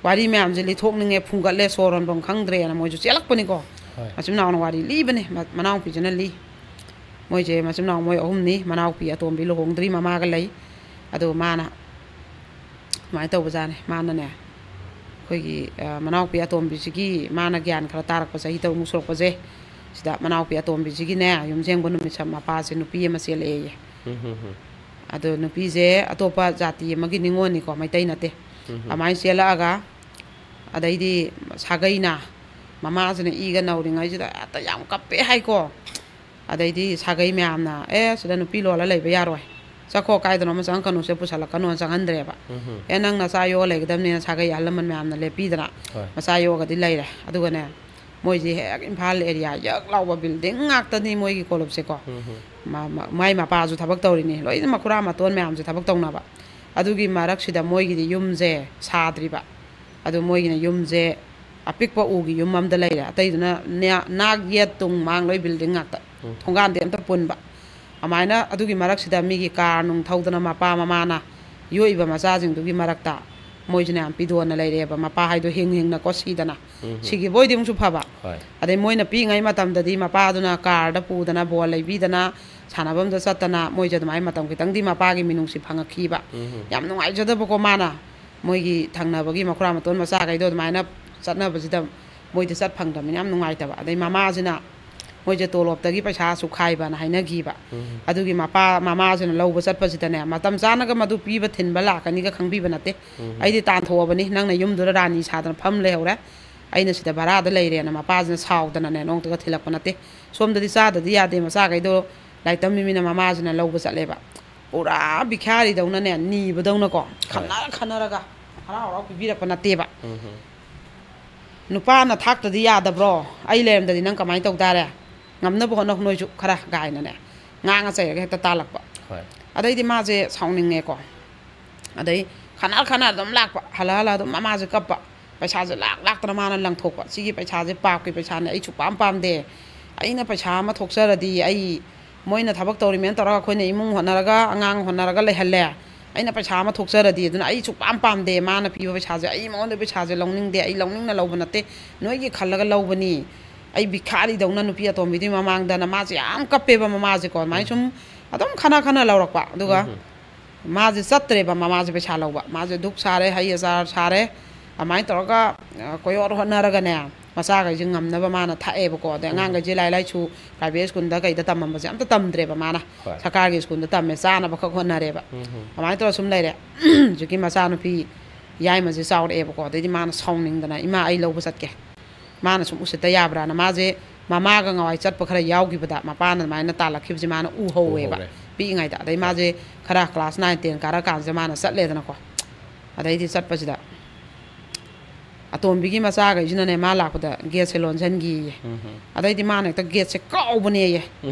ꯋꯥꯔꯤ ꯃꯌꯥꯝꯁꯦ ꯂꯤꯊꯣꯛꯅꯤꯡꯉꯦ, ꯐꯨꯡꯒꯠꯂꯦ, ꯁꯣꯔ ꯍꯣꯟꯐꯝ ꯈꯪꯗ꯭ꯔꯦꯅ" ꯃꯣꯏꯁꯨ ꯆꯦꯜꯂꯛꯄꯅꯤꯀꯣ꯫ ꯍꯣꯏ꯫ ꯃꯆꯤꯟ ꯃꯅꯥꯎꯅ ꯋꯥꯔꯤ ꯂꯤꯕꯅꯦ, ꯃ-, ꯃꯅꯥꯎꯄꯤꯁꯤꯅ ꯂꯤ꯫ ꯃꯣꯏꯁꯦ ꯃꯆꯤꯟ ꯃꯅꯥꯎ ꯃꯣꯏ ꯑꯍꯨꯝꯅꯤ, ꯃꯅꯥꯎꯄꯤ ꯑꯇꯣꯝꯕꯤ ꯂꯨꯍꯣꯡꯗ꯭ꯔꯤ, ꯃꯃꯥꯒ ꯂꯩ꯫ ꯑꯗꯣ ꯃꯥꯅ ꯁꯨꯃꯥꯏꯅ ꯇꯧꯕꯖꯥꯠꯅꯦ꯫ ꯃꯥꯅꯅꯦ, ꯑꯩꯈꯣꯏꯒꯤ, ꯑ, ꯃꯅꯥꯎꯄꯤ ꯑꯇꯣꯝꯕꯤꯁꯤꯒꯤ ꯃꯥꯅ ꯒ꯭ꯌꯥꯟ ꯈꯔ ꯇꯥꯔꯛꯄ, ꯆꯍꯤ ꯇꯔꯨꯛꯃꯨꯛ ꯁꯨꯔꯛꯄꯁꯦ, ꯁꯤꯗ ꯃꯅꯥꯎꯄꯤ ꯑꯇꯣꯝꯕꯤꯁꯤꯒꯤꯅꯦ ꯌꯨꯝ ꯁꯦꯡꯕ ꯅꯨꯃꯤꯠ ꯁꯝ ꯃꯄꯥꯁꯦ ꯅꯨꯄꯤ ꯑꯃ ꯆꯦꯜꯂꯛꯑꯦꯌꯦ꯫ ꯎꯝ, ꯎꯝ, ꯎꯝ, ꯑꯗꯣ ꯅꯨꯄꯤꯁꯦ ꯑꯇꯣꯞꯄ ꯖꯥꯇꯤ ꯑꯃꯒꯤ ꯅꯤꯉꯣꯜꯅꯤꯀꯣ, ꯃꯩꯇꯩ ꯅꯠꯇꯦ꯫ ꯎꯝ, ꯎꯝ, ꯑꯗꯨꯃꯥꯏꯅ ꯆꯦꯜꯂꯛꯑꯒ ꯑꯗꯩꯗꯤ ꯁꯥꯒꯩꯅ, ꯃꯃꯥꯁꯤꯅ ꯏꯒ ꯅꯧꯔꯤꯉꯩꯁꯤꯗ ꯍꯦꯛꯇ ꯌꯥꯝ ꯀꯞꯄꯦ ꯍꯥꯏꯀꯣ꯫ ꯑꯗꯩꯗꯤ ꯁꯥꯒꯩ ꯃꯌꯥꯝꯅ, "ꯑꯦ, ꯁꯤꯗ ꯅꯨꯄꯤ ꯂꯣꯜꯂ ꯂꯩꯕ ꯌꯥꯔꯣꯏ, ꯆꯠꯈꯣ, ꯀꯥꯏꯗꯅꯣ ꯑꯃ ꯆꯪꯉꯛꯀꯅꯨ, ꯁꯤꯗ ꯄꯨꯁꯜꯂꯛꯀꯅꯣꯅ ꯆꯪꯍꯟꯗ꯭ꯔꯦꯕ꯫ ꯎꯝ, ꯎꯝ, ꯑꯦ, ꯅꯪ ꯅꯆꯥ ꯌꯣꯛꯑ ꯂꯩꯒꯗꯕꯅꯤꯅ ꯁꯥꯒꯩ ꯑꯍꯜ ꯂꯃꯟ ꯃꯌꯥꯝꯅ ꯂꯦꯞꯄꯤꯗꯅ ꯍꯣꯏ, ꯃꯆꯥ ꯌꯣꯛꯑꯒꯗꯤ ꯂꯩꯔꯦ꯫ ꯑꯗꯨꯒꯅꯦ, ꯃꯣꯏꯁꯦ ꯍꯦꯛ ꯏꯝꯐꯥꯜ ꯑꯦꯔꯤꯌꯥ ꯌꯛ ꯂꯥꯎꯕ ꯕꯤꯜꯗꯤꯡ ꯉꯥꯛꯇꯅꯤ ꯃꯣꯏꯒꯤ ꯀꯣꯂꯨꯞꯁꯦꯀꯣ꯫ ꯎꯝ, ꯎꯝ, ꯃ-, ꯃ-, ꯃꯥꯏ ꯃꯄꯥꯁꯨ ꯊꯕꯛ ꯇꯧꯔꯤꯅꯤ, ꯂꯣꯏꯅ ꯃꯈꯨꯔꯥ ꯃꯇꯣꯟ ꯃꯌꯥꯝꯁꯦ ꯊꯕꯛ ꯇꯧꯅꯕ꯫ ꯑꯗꯨꯒꯤ ꯃꯔꯛꯁꯤꯗ ꯃꯣꯏꯒꯤꯗꯤ ꯌꯨꯝꯁꯦ ꯁꯥꯗ꯭ꯔꯤꯕ꯫ ꯑꯗꯨ ꯃꯣꯏꯒꯤꯅ ꯌꯨꯝꯁꯦ ꯑꯄꯤꯛꯄ ꯎꯒꯤ ꯌꯨꯝ ꯑꯃꯗ ꯂꯩꯔꯦ, ꯑꯇꯩꯗꯨꯅ ꯅꯦ-, ꯅꯥꯛ ꯌꯦꯠ ꯇꯨꯡ ꯃꯥꯡ ꯂꯣꯏ ꯕꯤꯜꯗꯤꯡ ꯉꯥꯛꯇ, ꯎꯝ, ꯊꯣꯡꯒꯥꯟꯗꯤ ꯑꯝꯇ ꯄꯨꯟꯕ꯫ ꯑꯗꯨꯃꯥꯏꯅ ꯑꯗꯨꯒꯤ ꯃꯔꯛꯁꯤꯗ ꯃꯤꯒꯤ ꯀꯥꯔ ꯅꯨꯡ ꯊꯧꯗꯅ ꯃꯄꯥ ꯃꯃꯥꯅ ꯌꯣꯛꯏꯕ ꯃꯆꯥꯁꯤꯡꯗꯨꯒꯤ ꯃꯔꯛꯇ ꯃꯣꯏꯁꯤꯅ ꯌꯥꯝ ꯄꯤꯗꯣꯟꯅ ꯂꯩꯔꯛꯑꯦꯕ, ꯃꯄꯥ ꯍꯥꯏꯗꯣ ꯍꯤꯡ ꯍꯤꯡꯅꯀꯣ ꯁꯤꯗꯅ꯫ ꯎꯝ, ꯎꯝ, ꯁꯤꯈꯤꯕ ꯑꯣꯏꯗꯤ ꯑꯃꯨꯛꯁꯨ ꯐꯕ꯫ ꯍꯣꯏ, ꯑꯗꯩ ꯃꯣꯏꯅ ꯄꯤꯛꯏꯉꯩ ꯃꯇꯝꯗꯗꯤ ꯃꯄꯥꯗꯨꯅ ꯀꯥꯔꯗ ꯄꯨꯗꯅ, ꯕꯣꯜ ꯂꯩꯕꯤꯗꯅ, ꯁꯥꯟꯅꯐꯝꯗ ꯆꯠꯇꯅ, ꯃꯣꯏꯁꯦ ꯑꯗꯨꯃꯥꯏꯅ ꯃꯇꯝ ꯈꯤꯇꯪꯗꯤ ꯃꯄꯥꯒꯤ ꯃꯤꯅꯨꯡꯁꯤ ꯐꯪꯉꯛꯈꯤꯕ꯫ ꯎꯝ, ꯎꯝ, ꯌꯥꯝ ꯅꯨꯡꯉꯥꯏꯖꯗꯕꯀꯣ ꯃꯥꯅ꯫ ꯃꯣꯏꯒꯤ ꯊꯪꯅꯕꯒꯤ ꯃꯈꯨꯔꯥ ꯃꯇꯣꯟ ꯃꯆꯥꯈꯩꯗꯣ ꯑꯗꯨꯃꯥꯏꯅ ꯆꯠꯅꯕꯁꯤꯗ ꯃꯣꯏꯗꯤ ꯆꯠ ꯐꯪꯗꯕꯅꯤꯅ ꯌꯥꯝ ꯅꯨꯡꯉꯥꯏꯇꯕ꯫ ꯑꯗꯩ ꯃꯃꯥꯁꯤꯅ ꯃꯣꯏꯁꯦ ꯇꯣꯂꯣꯞꯇꯒꯤ ꯄꯩꯁꯥ ꯑꯁꯨꯛ ꯈꯥꯏꯕꯅ ꯍꯥꯏꯅꯈꯤꯕ꯫ ꯎꯝ, ꯑꯗꯨꯒꯤ ꯃꯄꯥ, ꯃꯃꯥꯁꯤꯅ ꯂꯧꯕ ꯆꯠꯄꯁꯤꯗꯅꯦ, ꯃꯇꯝ ꯆꯥꯅꯒ ꯃꯗꯨ ꯄꯤꯕ ꯊꯤꯟꯕ ꯂꯥꯛꯀꯅꯤꯒ ꯈꯪꯕꯤꯕ ꯅꯠꯇꯦ꯫ ꯎꯝ, "ꯑꯩꯗꯤ ꯇꯥꯟꯊꯣꯛꯑꯕꯅꯤ, ꯅꯪꯅ ꯌꯨꯝꯗꯨꯗ ꯔꯥꯅꯤ ꯁꯥꯗꯅ ꯐꯝ ꯂꯩꯍꯧꯔꯦ, ꯑꯩꯅ ꯁꯤꯗ ꯚꯔꯥꯗ ꯂꯩꯔꯦꯅ" ꯃꯄꯥꯁꯤꯅ ꯁꯥꯎꯗꯅꯅꯦ, ꯅꯣꯡꯇꯒ ꯊꯤꯜꯂꯛꯄ ꯅꯠꯇꯦ꯫ ꯁꯣꯝꯗꯗꯤ ꯆꯥꯗꯗꯤ ꯌꯥꯗꯦ, ꯃꯆꯥꯈꯩꯗꯣ ꯂꯥꯏꯔꯤꯛ ꯇꯝꯃꯤꯃꯤꯅ ꯃꯃꯥꯁꯤꯅ ꯂꯧꯕ ꯆꯠꯂꯦꯕ꯫ ꯄꯨꯔꯥ ꯚꯤꯈꯥꯔꯤꯗꯧꯅꯅꯦ, ꯅꯤꯕꯗꯧꯅꯀꯣ, ꯍꯣꯏ, ꯈꯟꯅꯔ ꯈꯟꯅꯔꯒ ꯍꯔꯥꯎ ꯍꯔꯥꯎ ꯄꯤꯕꯤꯔꯛꯄ ꯅꯠꯇꯦꯕ꯫ ꯎꯝ, ꯎꯝ, "ꯅꯨꯄꯥꯅ ꯊꯥꯛꯇꯗꯤ ꯌꯥꯗꯕ꯭ꯔꯣ? ꯑꯩ ꯂꯩꯔꯝꯗꯗꯤ ꯅꯪ ꯀꯃꯥꯏꯅ ꯇꯧ ꯇꯥꯔꯦ? ꯉꯝꯅꯕ ꯍꯣꯠꯅꯧ ꯅꯣꯏꯁꯨ ꯈꯔ" ꯀꯥꯏꯅꯅꯦ, ꯉꯥꯡꯉ ꯆꯩꯔꯒ ꯍꯦꯛꯇ ꯇꯥꯜꯂꯛꯄ꯫ ꯍꯣꯏ, ꯑꯗꯩꯗꯤ ꯃꯥꯁꯦ ꯁꯥꯎꯅꯤꯡꯉꯦꯀꯣ꯫ ꯑꯗꯩ ꯈꯠꯅ ꯈꯠꯅ ꯑꯗꯨꯝ ꯂꯥꯛꯄ, ꯍꯜꯂ ꯍꯜꯂ ꯑꯗꯨꯝ ꯃꯃꯥꯁꯦ ꯀꯞꯄ꯫ ꯄꯩꯁꯥꯁꯦ ꯂꯥꯛ ꯂꯥꯛꯇꯅ ꯃꯥꯅ ꯂꯪꯊꯣꯛꯄ꯫ "ꯁꯤꯒꯤ ꯄꯩꯁꯥꯁꯦ ꯄꯥꯞꯀꯤ ꯄꯩꯁꯥꯅꯦ, ꯑꯩ ꯁꯨꯛꯄꯥꯝ ꯄꯥꯝꯗꯦ꯫ ꯑꯩꯅ ꯄꯩꯁꯥ ꯑꯃ ꯊꯣꯛꯆꯔꯗꯤ, ꯑꯩ, ꯃꯣꯏꯅ ꯊꯕꯛ ꯇꯧꯔꯤꯃꯦꯅ ꯇꯧꯔꯒ ꯑꯩꯈꯣꯏꯅ ꯏꯃꯨꯡ ꯍꯣꯠꯅꯔꯒ, ꯑꯉꯥꯡ ꯍꯣꯠꯅꯔꯒ ꯂꯩꯍꯜꯂꯦ꯫ ꯑꯩꯅ ꯄꯩꯁꯥ ꯑꯃ ꯊꯣꯛꯆꯔꯗꯤ, ꯑꯗꯨꯅ ꯑꯩ ꯁꯨꯛꯄꯥꯝ ꯄꯥꯝꯗꯦ꯫ ꯃꯥꯅ ꯄꯤꯕ ꯄꯩꯁꯥꯁꯦ ꯑꯩ ꯃꯉꯣꯟꯗ ꯄꯩꯁꯥꯁꯦ ꯂꯧꯅꯤꯡꯗꯦ, ꯑꯩ ꯂꯧꯅꯤꯡꯅ ꯂꯧꯕ ꯅꯠꯇꯦ, ꯅꯣꯏꯒꯤ ꯈꯜꯂꯒ ꯂꯧꯕꯅꯤ꯫ ꯑꯩ ꯚꯤꯈꯥꯔꯤꯗꯧꯅ ꯅꯨꯄꯤ ꯑꯇꯣꯝꯕꯤꯗꯨꯒꯤ ꯃꯃꯥꯡꯗꯅ" ꯃꯥꯁꯦ ꯌꯥꯝ ꯀꯞꯄꯦꯕ ꯃꯃꯥꯁꯦꯀꯣ꯫ ꯑꯗꯨꯃꯥꯏꯅ ꯁꯨꯝ ꯑꯗꯨꯝ ꯈꯠꯅ ꯈꯠꯅ ꯂꯧꯔꯛꯄ꯫ ꯑꯗꯨꯒ ꯎꯝ, ꯃꯥꯁꯦ ꯆꯠꯇ꯭ꯔꯦꯕ, ꯃꯃꯥꯁꯦ ꯄꯩꯁꯥ ꯂꯧꯕ꯫ ꯃꯥꯁꯦ ꯙꯨꯛ ꯁꯥꯔꯦ, ꯍꯩ ꯑꯆꯥꯔ ꯁꯥꯔꯦ, ꯑꯗꯨꯃꯥꯏꯅ ꯇꯧꯔꯒ, ꯑ, ꯀꯣꯏꯍꯣꯠ ꯍꯣꯠꯅꯔꯒꯅꯦ, ꯃꯆꯥꯈꯩꯁꯦ ꯉꯝꯅꯕ ꯃꯥꯅ ꯊꯥꯛꯑꯦꯕꯀꯣ꯫ ꯑꯗꯩ ꯑꯉꯥꯡꯈꯩꯁꯦ ꯂꯥꯏ ꯂꯥꯏꯁꯨ ꯄ꯭ꯔꯥꯏꯚꯦꯠ ꯁ꯭ꯀꯨꯜꯗ ꯀꯩꯗ ꯇꯝꯃꯝꯕꯁꯦ ꯑꯝꯇ ꯇꯝꯗ꯭ꯔꯦꯕ ꯃꯥꯅ꯫ ꯁꯔꯀꯥꯔꯒꯤ ꯁ꯭ꯀꯨꯜꯗ ꯇꯝꯃꯦ, ꯆꯥꯅꯕ ꯈꯛ ꯍꯣꯠꯅꯔꯦꯕ꯫ ꯑꯗꯨꯃꯥꯏꯅ ꯇꯧꯔ ꯁꯨꯝ ꯂꯩꯔꯦ꯫ ꯍꯧꯖꯤꯛꯀꯤ ꯃꯆꯥꯅꯨꯄꯤ ꯌꯥꯏꯃꯁꯦ ꯆꯥꯎꯔꯛꯑꯦꯕꯀꯣ꯫ ꯑꯗꯩꯗꯤ ꯃꯥꯅ ꯁꯥꯎꯅꯤꯡꯗꯅ, "ꯏꯃꯥ, ꯑꯩ ꯂꯧꯕ ꯆꯠꯀꯦ꯫ ꯃꯥꯅ ꯁꯨꯝ ꯎꯁꯤꯠꯇ ꯌꯥꯕ꯭ꯔꯥꯅ?" ꯃꯥꯁꯦ ꯃꯃꯥꯒ ꯉꯋꯥꯏ ꯆꯠꯄ ꯈꯔ ꯌꯥꯎꯈꯤꯕꯗ, ꯃꯄꯥꯅ ꯑꯗꯨꯃꯥꯏꯅ ꯇꯥꯜꯂꯛꯈꯤꯕꯁꯦ ꯃꯥꯅ ꯎꯍꯧꯋꯦꯕ, ꯎꯍꯧꯋꯦ꯫ ꯄꯤꯛꯏꯉꯩꯗ꯫ ꯑꯗꯩ ꯃꯥꯁꯦ ꯈꯔ ꯀ꯭ꯂꯥꯁ ꯅꯥꯏꯟ ꯇꯦꯟ ꯀꯥꯔꯛꯀꯥꯟꯁꯤꯗ ꯃꯥꯅ ꯆꯠꯂꯦꯗꯅꯀꯣ꯫ ꯑꯗꯩꯗꯤ ꯆꯠꯄꯁꯤꯗ ꯑꯇꯣꯝꯕꯤꯒꯤ ꯃꯆꯥꯈꯩꯁꯤꯅꯅꯦ, ꯃꯥ ꯂꯥꯛꯄꯗ ꯒꯦꯠꯁꯦ ꯂꯣꯟꯁꯤꯟꯈꯤꯌꯦ꯫ ꯑꯗꯩꯗꯤ ꯃꯥꯅ ꯍꯦꯛꯇ ꯒꯦꯠꯁꯦ ꯀꯥꯎꯕꯅꯦꯌꯦ꯫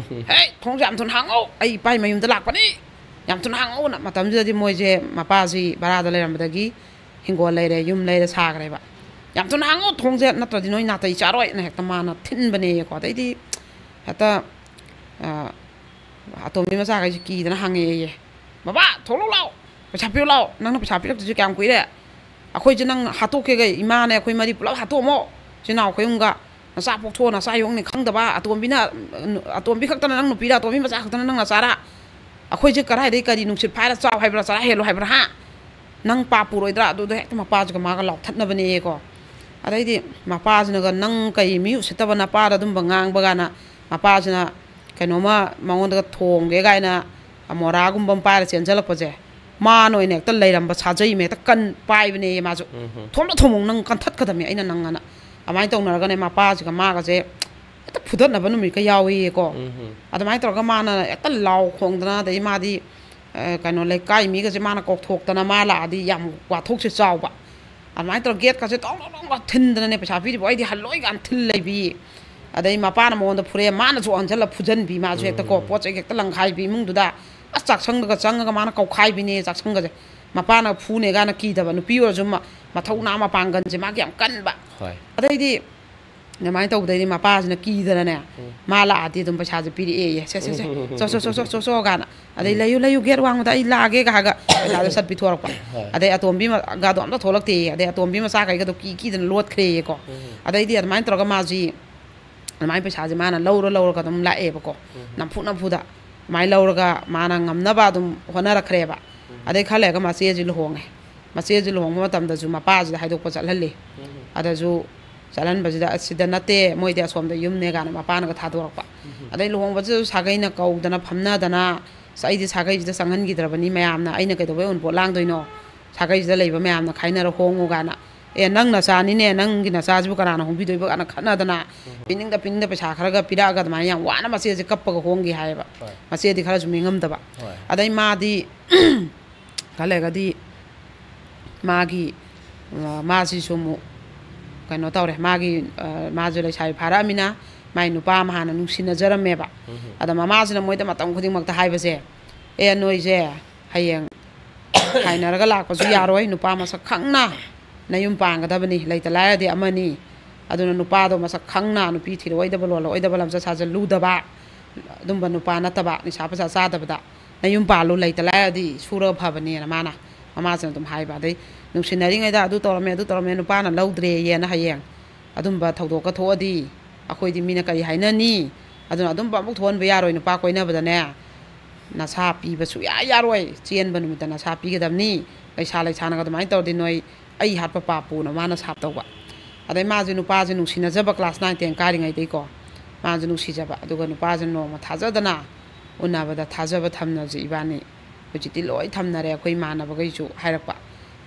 "ꯍꯦ, ꯊꯣꯡꯁꯦ ꯌꯥꯝ ꯊꯨꯅ ꯍꯥꯡꯉꯧ, ꯑꯩ ꯏꯄꯥꯏ ꯃꯌꯨꯝꯗ ꯂꯥꯛꯄꯅꯤ, ꯌꯥꯝ ꯊꯨꯅ ꯍꯥꯡꯉꯧꯅ"꯫ ꯃꯇꯝꯗꯨꯗꯗꯤ ꯃꯣꯏꯁꯦ, ꯃꯄꯥꯁꯤ ꯚꯔꯥꯗ ꯂꯩꯔꯝꯕꯗꯒꯤ ꯍꯤꯡꯒꯣꯜ ꯂꯩꯔꯦ, ꯌꯨꯝ ꯂꯩꯔꯦ, ꯁꯥꯈ꯭ꯔꯦꯕ꯫ "ꯌꯥꯝ ꯊꯨꯅ ꯍꯥꯡꯉꯧ ꯊꯣꯡꯁꯦ, ꯅꯠꯇ꯭ꯔꯗꯤ ꯅꯣꯏ ꯅꯥꯇꯩ ꯆꯥꯔꯣꯏꯅ" ꯍꯦꯛꯇ ꯃꯥꯅ ꯊꯤꯟꯕꯅꯦꯌꯦꯀꯣ꯫ ꯑꯗꯩꯗꯤ ꯍꯦꯛꯇ, ꯑ, ꯑꯇꯣꯝꯕꯤ ꯃꯆꯥꯈꯩꯁꯦ ꯀꯤꯗꯅ ꯍꯪꯉꯛꯑꯦꯌꯦ, "ꯕꯕꯥ, ꯊꯣꯛꯂꯛꯎ ꯂꯥꯎ, ꯄꯩꯁꯥ ꯄꯤꯔꯨ ꯂꯥꯎ, ꯅꯪꯅ ꯄꯩꯁꯥ ꯄꯤꯔꯛꯇ꯭ꯔꯤꯁꯦ ꯀꯌꯥꯝ ꯀꯨꯏꯔꯦ? ꯑꯩꯈꯣꯏꯁꯦ ꯅꯪ ꯍꯥꯠꯇꯣꯛꯀꯦꯒ, ꯏꯃꯥꯅꯦ ꯑꯩꯈꯣꯏ ꯃꯔꯤ ꯄꯨꯂꯞ ꯍꯥꯠꯇꯣꯛꯑꯝꯃꯣ, ꯏꯆꯤꯟ ꯏꯅꯥꯎ ꯑꯩꯈꯣꯏ ꯑꯍꯨꯝꯒ, ꯅꯆꯥ ꯄꯣꯛꯊꯣꯛꯑꯣ, ꯅꯆꯥ ꯌꯣꯛꯅꯤ ꯈꯪꯗꯕ, ꯑꯇꯣꯝꯕꯤꯅ, ꯑꯇꯣꯝꯕꯤ ꯈꯛꯇꯅ ꯅꯪ ꯅꯨꯄꯤꯔꯥ, ꯑꯇꯣꯝꯕꯤ ꯃꯆꯥ ꯈꯛꯇꯅ ꯅꯪ ꯅꯆꯥꯔꯥ? ꯑꯩꯈꯣꯏꯁꯦ ꯀꯗꯥꯏꯗꯒꯤ ꯀꯔꯤ ꯅꯨꯡꯁꯤꯠ ꯐꯥꯏꯔ ꯆꯥꯎ ꯍꯥꯏꯕ꯭ꯔꯥ, ꯆꯔꯥ ꯍꯦꯜꯂꯨ ꯍꯥꯏꯕ꯭ꯔꯥ, ꯍꯥ? ꯅꯪ ꯄꯥꯞ ꯄꯨꯔꯣꯏꯗ꯭ꯔꯥ?" ꯑꯗꯨꯗ ꯍꯦꯛꯇ ꯃꯄꯥꯁꯤꯒ ꯃꯥꯒ ꯂꯥꯎꯊꯠꯅꯕꯅꯦꯌꯦꯀꯣ꯫ ꯑꯗꯩꯗꯤ ꯃꯄꯥꯁꯤꯅꯒ, "ꯅꯪ ꯀꯩ ꯃꯤ ꯎꯁꯤꯠꯇꯕ ꯅꯄꯥꯗ ꯑꯗꯨꯝꯕ ꯉꯥꯡꯕ?" ꯀꯥꯏꯅ ꯃꯄꯥꯁꯤꯅ ꯀꯩꯅꯣꯝꯃ ꯃꯉꯣꯟꯗꯒ ꯊꯣꯡꯒꯦ ꯀꯥꯏꯅ ꯃꯣꯔꯥꯒꯨꯝꯕ ꯑꯃ ꯄꯥꯏꯔ ꯆꯦꯟꯖꯜꯂꯛꯄꯁꯦ, ꯃꯥꯅ ꯑꯣꯏꯅ ꯍꯦꯛꯇ ꯂꯩꯔꯝꯕ ꯁꯥꯖꯩ ꯑꯃ ꯍꯦꯛꯇ ꯀꯟ ꯄꯥꯏꯕꯅꯦꯌꯦ ꯃꯥꯁꯨ꯫ "ꯊꯣꯝꯗ ꯊꯣꯝꯃꯣ, ꯅꯪ ꯀꯟꯊꯠꯀꯗꯕꯅꯤ ꯑꯩꯅ ꯅꯪ" ꯑꯅ꯫ ꯑꯗꯨꯃꯥꯏꯅ ꯇꯧꯅꯔꯒꯅꯦ, ꯃꯄꯥꯁꯤꯒ ꯃꯥꯒꯁꯦ ꯍꯦꯛꯇ ꯐꯨꯗꯠꯅꯕ ꯅꯨꯃꯤꯠꯀ ꯌꯥꯎꯋꯦꯌꯦꯀꯣ꯫ ꯑꯗꯨꯃꯥꯏꯅ ꯇꯧꯔꯒ ꯃꯥꯅ ꯍꯦꯛꯇ ꯂꯥꯎ ꯈꯣꯡꯗꯅ, ꯑꯗꯩ ꯃꯥꯗꯤ, ꯑ, ꯀꯩꯅꯣ, ꯂꯩꯀꯥꯏ ꯃꯤꯒꯁꯦ ꯃꯥꯅ ꯀꯧꯊꯣꯛꯇꯅ, ꯃꯥ ꯂꯥꯛꯑꯗꯤ ꯌꯥꯝ ꯋꯥꯊꯣꯛꯁꯦ ꯆꯥꯎꯕ꯫ ꯑꯗꯨꯃꯥꯏꯅ ꯇꯧꯔꯒ ꯒꯦꯠꯀꯁꯦ ꯇꯣꯡ ꯇꯣꯡ ꯇꯣꯡ ꯊꯤꯟꯗꯅꯅꯦ, "ꯄꯩꯁꯥ ꯄꯤꯗ꯭ꯔꯤꯕꯣ ꯑꯩꯗꯤ ꯍꯜꯂꯣꯏ" ꯀꯥꯏꯅ ꯊꯤꯜ ꯂꯩꯕꯤ꯫ ꯑꯗꯩ ꯃꯄꯥꯅ ꯃꯉꯣꯟꯗ ꯐꯨꯔꯦ, ꯃꯥꯅꯁꯨ ꯑꯣꯟꯁꯤꯜꯂ ꯐꯨꯖꯟꯕꯤ, ꯃꯥꯁꯨ ꯍꯦꯛꯇꯀꯣ꯫ ꯄꯣꯠ ꯆꯩ ꯍꯦꯛꯇ ꯂꯪꯈꯥꯏꯕꯤ ꯏꯃꯨꯡꯗꯨꯗ꯫ ꯑꯁ, ꯆꯥꯛꯁꯪꯗꯒ ꯆꯪꯉꯒ ꯃꯥꯅ ꯀꯧꯈꯥꯏꯕꯤꯅꯦ ꯆꯥꯛꯁꯪꯒꯁꯦ꯫ ꯃꯄꯥꯅ ꯐꯨꯅꯦ ꯀꯥꯏꯅ ꯀꯤꯗꯕ, ꯅꯨꯄꯤ ꯑꯣꯏꯔꯁꯨ ꯃ-, ꯃꯊꯧꯅꯥ ꯃꯄꯥꯡꯒꯜꯁꯦ ꯃꯥꯒꯤ ꯌꯥꯝ ꯀꯟꯕ꯫ ꯍꯣꯏ꯫ ꯑꯗꯩꯗꯤ ꯑꯗꯨꯃꯥꯏꯅ ꯇꯧꯕꯗꯩꯗꯤ ꯃꯄꯥꯁꯤꯅ ꯀꯤꯗꯅꯅꯦ, "ꯃꯥ ꯂꯥꯛꯑꯗꯤ ꯑꯗꯨꯝ ꯄꯩꯁꯥꯁꯦ ꯄꯤꯔꯛꯑꯦꯌꯦ, ꯁꯦ, ꯁꯦ, ꯁꯦ, ꯆꯣ, ꯆꯣ, ꯆꯣ, ꯆꯣ, ꯆꯣ, ꯆꯣ" ꯀꯥꯏꯅ꯫ ꯑꯗꯩ, "ꯂꯩꯌꯨ, ꯂꯩꯌꯨ, ꯒꯦꯠ ꯋꯥꯡꯃꯗ ꯑꯩ ꯂꯥꯛꯑꯒꯦ" ꯀꯥꯏꯒ ꯄꯩꯁꯥꯗꯣ ꯁꯠ ꯄꯤꯊꯣꯔꯛꯄ꯫ ꯍꯣꯏ꯫ ꯑꯗꯩ ꯑꯇꯣꯝꯕꯤ ꯃ-, ꯒꯥꯗꯣ ꯑꯝꯇ ꯊꯣꯛꯂꯛꯇꯦꯌꯦ꯫ ꯑꯗꯩ ꯑꯇꯣꯝꯕꯤ ꯃꯆꯥꯈꯩꯒꯗꯣ ꯀꯤ ꯀꯤꯗꯅ ꯂꯣꯠꯈ꯭ꯔꯦꯌꯦꯀꯣ꯫ ꯑꯗꯩꯗꯤ ꯑꯗꯨꯃꯥꯏꯅ ꯇꯧꯔꯒ ꯃꯥꯁꯤ ꯑꯗꯨꯃꯥꯏꯅ ꯄꯩꯁꯥꯁꯦ ꯃꯥꯅ ꯂꯧꯔ ꯂꯧꯔꯒ ꯑꯗꯨꯝ ꯂꯥꯛꯑꯦꯕꯀꯣ꯫ ꯅꯝꯐꯨ ꯅꯝꯐꯨꯗ ꯑꯗꯨꯃꯥꯏꯅ ꯂꯧꯔꯒ ꯃꯥꯅ ꯉꯝꯅꯕ ꯑꯗꯨꯝ ꯍꯣꯠꯅꯔꯛꯈ꯭ꯔꯦꯕ꯫ ꯑꯗꯩ ꯈꯔ ꯂꯩꯔꯒ ꯃꯆꯦꯁꯤ ꯂꯨꯍꯣꯡꯉꯦ꯫ ꯃꯆꯦꯁꯤ ꯂꯨꯍꯣꯡꯕ ꯃꯇꯝꯗꯁꯨ ꯃꯄꯥꯁꯤꯗ ꯍꯥꯏꯗꯣꯛꯄ ꯆꯠꯍꯜꯂꯤ꯫ ꯑꯗꯁꯨ ꯆꯠꯍꯟꯕꯁꯤꯗ, "ꯑꯁꯤꯗ ꯅꯠꯇꯦ, ꯃꯣꯏꯗꯤ ꯑꯁꯣꯝꯗ ꯌꯨꯝꯅꯦ" ꯀꯥꯏꯅ ꯃꯄꯥꯅꯒ ꯊꯥꯗꯣꯔꯛꯄ꯫ ꯑꯗꯩ ꯂꯨꯍꯣꯡꯕꯁꯤꯗꯁꯨ ꯁꯥꯒꯩꯅ ꯀꯧꯗꯅ ꯐꯝꯅꯗꯅ, "ꯑꯁ, ꯑꯩꯗꯤ ꯁꯥꯒꯩꯁꯤꯗ ꯆꯪꯍꯟꯈꯤꯗ꯭ꯔꯕꯅꯤ, ꯃꯌꯥꯝꯅ ꯑꯩꯅ ꯀꯩꯗꯧꯕꯩ ꯑꯣꯏꯅ ꯄꯣꯠ ꯂꯥꯡꯗꯣꯏꯅꯣ? ꯁꯥꯒꯩꯁꯤꯗ ꯂꯩꯕ ꯃꯌꯥꯝꯅ ꯈꯥꯏꯅꯔ ꯍꯣꯡꯉꯨ" ꯀꯥꯏꯅ꯫ "ꯑꯦ, ꯅꯪ ꯅꯆꯥꯅꯤꯅꯦ, ꯅꯪꯒꯤ ꯅꯆꯥꯁꯤꯕꯨ ꯀꯅꯥꯅ ꯍꯣꯡꯕꯤꯗꯣꯏꯕ?" ꯀꯥꯏꯅ ꯈꯠꯅꯗꯅ, ꯄꯤꯅꯤꯡꯗ ꯄꯤꯅꯤꯡꯗ ꯄꯩꯁꯥ ꯈꯔꯒ ꯄꯤꯔꯛꯑꯒ ꯑꯗꯨꯃꯥꯏꯅ ꯌꯥꯝ ꯋꯥꯅ ꯃꯆꯦꯁꯦ ꯀꯞꯄꯒ ꯍꯣꯡꯈꯤ ꯍꯥꯏꯌꯦꯕ꯫ ꯍꯣꯏ꯫ ꯃꯆꯦꯗꯤ ꯈꯔꯁꯨ ꯃꯤ ꯉꯝꯗꯕ꯫ ꯍꯣꯏ꯫ ꯑꯗꯩ ꯃꯥꯗꯤ ꯈꯔ ꯂꯩꯔꯒꯗꯤ ꯃꯥꯒꯤ, ꯑ, ꯃꯥꯁꯤꯁꯨ ꯑꯃꯨꯛ ꯀꯩꯅꯣ ꯇꯧꯔꯦ, ꯃꯥꯒꯤ, ꯑ, ꯃꯥꯁꯨ ꯂꯩꯁꯥꯕꯤ ꯐꯥꯔꯛꯑꯃꯤꯅ ꯃꯥꯏ ꯅꯨꯄꯥ ꯑꯃ ꯍꯥꯟꯅ ꯅꯨꯡꯁꯤꯅꯖꯔꯝꯃꯦꯕ꯫ ꯎꯝ꯫ ꯑꯗ ꯃꯃꯥꯁꯤꯅ ꯃꯣꯏꯗ ꯃꯇꯝ ꯈꯨꯗꯤꯡꯃꯛꯇ ꯍꯥꯏꯕꯁꯦ, "ꯑꯦ, ꯅꯣꯏꯁꯦ ꯍꯌꯦꯡ ꯈꯥꯏꯅꯔꯒ ꯂꯥꯛꯄꯁꯨ ꯌꯥꯔꯣꯏ, ꯅꯨꯄꯥ ꯃꯁꯛ ꯈꯪꯅ ꯅꯌꯨꯝ ꯄꯥꯟꯒꯗꯕꯅꯤ, ꯂꯩꯇ ꯂꯥꯏꯔꯗꯤ ꯑꯃꯅꯤ꯫ ꯑꯗꯨꯅ ꯅꯨꯄꯥꯗꯣ ꯃꯁꯛ ꯈꯪꯅ ꯅꯨꯄꯤ ꯊꯤꯔꯛꯑꯣꯏꯗꯕ, ꯂꯣꯜꯂꯛꯑꯣꯏꯗꯕ, ꯂꯝꯆꯠ ꯁꯥꯖꯠ ꯂꯨꯗꯕ ꯑꯗꯨꯝꯕ ꯅꯨꯄꯥ ꯅꯠꯇꯕ, ꯅꯤꯁꯥ ꯄꯩꯁꯥ ꯆꯥꯗꯕꯗ ꯅꯌꯨꯝ ꯄꯥꯜꯂꯨ, ꯂꯩꯇ ꯂꯥꯏꯔꯗꯤ ꯁꯨꯔꯒ ꯐꯕꯅꯦꯅ" ꯃꯥꯅ, ꯃꯃꯥꯁꯤꯅ ꯑꯗꯨꯝ ꯍꯥꯏꯕ꯫ ꯑꯗꯩ ꯅꯨꯡꯁꯤꯅꯔꯤꯉꯩꯗ ꯑꯗꯨ ꯇꯧꯔꯝꯃꯦ, ꯑꯗꯨ ꯇꯧꯔꯝꯃꯦ, ꯅꯨꯄꯥꯅ ꯂꯧꯗ꯭ꯔꯦꯌꯦꯅ ꯍꯌꯦꯡ ꯑꯗꯨꯝꯕ ꯊꯧꯗꯣꯛꯀ ꯊꯣꯛꯑꯗꯤ ꯑꯩꯈꯣꯏꯗꯤ ꯃꯤꯅ ꯀꯔꯤ ꯍꯥꯏꯅꯅꯤ? ꯑꯗꯨꯅ ꯑꯗꯨꯝꯕ ꯑꯃꯨꯛ ꯊꯣꯛꯍꯟꯕ ꯌꯥꯔꯣꯏ꯫ ꯅꯨꯄꯥ ꯀꯣꯏꯅꯕꯗꯅꯦ ꯅꯁꯥ ꯄꯤꯕ ꯁꯨꯡꯌꯥ ꯌꯥꯔꯣꯏ꯫ ꯆꯦꯟꯕ ꯅꯨꯃꯤꯠꯇ ꯅꯁꯥ ꯄꯤꯒꯗꯕꯅꯤ꯫ ꯂꯩꯁꯥ ꯂꯩꯁꯥꯅꯒ ꯑꯗꯨꯃꯥꯏꯅ ꯇꯧꯔꯗꯤ ꯅꯣꯏ ꯑꯩ ꯍꯥꯠꯄ ꯄꯥꯞꯄꯨꯅ ꯃꯥꯅ ꯁꯥꯞ ꯇꯧꯕ꯫ ꯑꯗꯩ ꯃꯥꯁꯦ ꯅꯨꯄꯥꯁꯦ ꯅꯨꯡꯁꯤꯅꯖꯕ, class nine ten ꯀꯥꯔꯤꯉꯩꯗꯩꯀꯣ ꯃꯥꯁꯦ ꯅꯨꯡꯁꯤꯖꯕ꯫ ꯑꯗꯨꯒ ꯅꯨꯄꯥꯁꯦ ꯅꯣꯡꯃ ꯊꯥꯖꯗꯅ ꯎꯅꯕꯗ, "ꯊꯥꯖꯕ ꯊꯝꯅꯁꯦ ꯏꯕꯥꯅꯤ, ꯍꯧꯖꯤꯛꯇꯤ ꯂꯣꯏ ꯊꯝꯅꯔꯦ" ꯑꯩꯈꯣꯏ ꯏꯃꯥꯟꯅꯕꯈꯩꯁꯨ ꯍꯥꯏꯔꯛꯄ꯫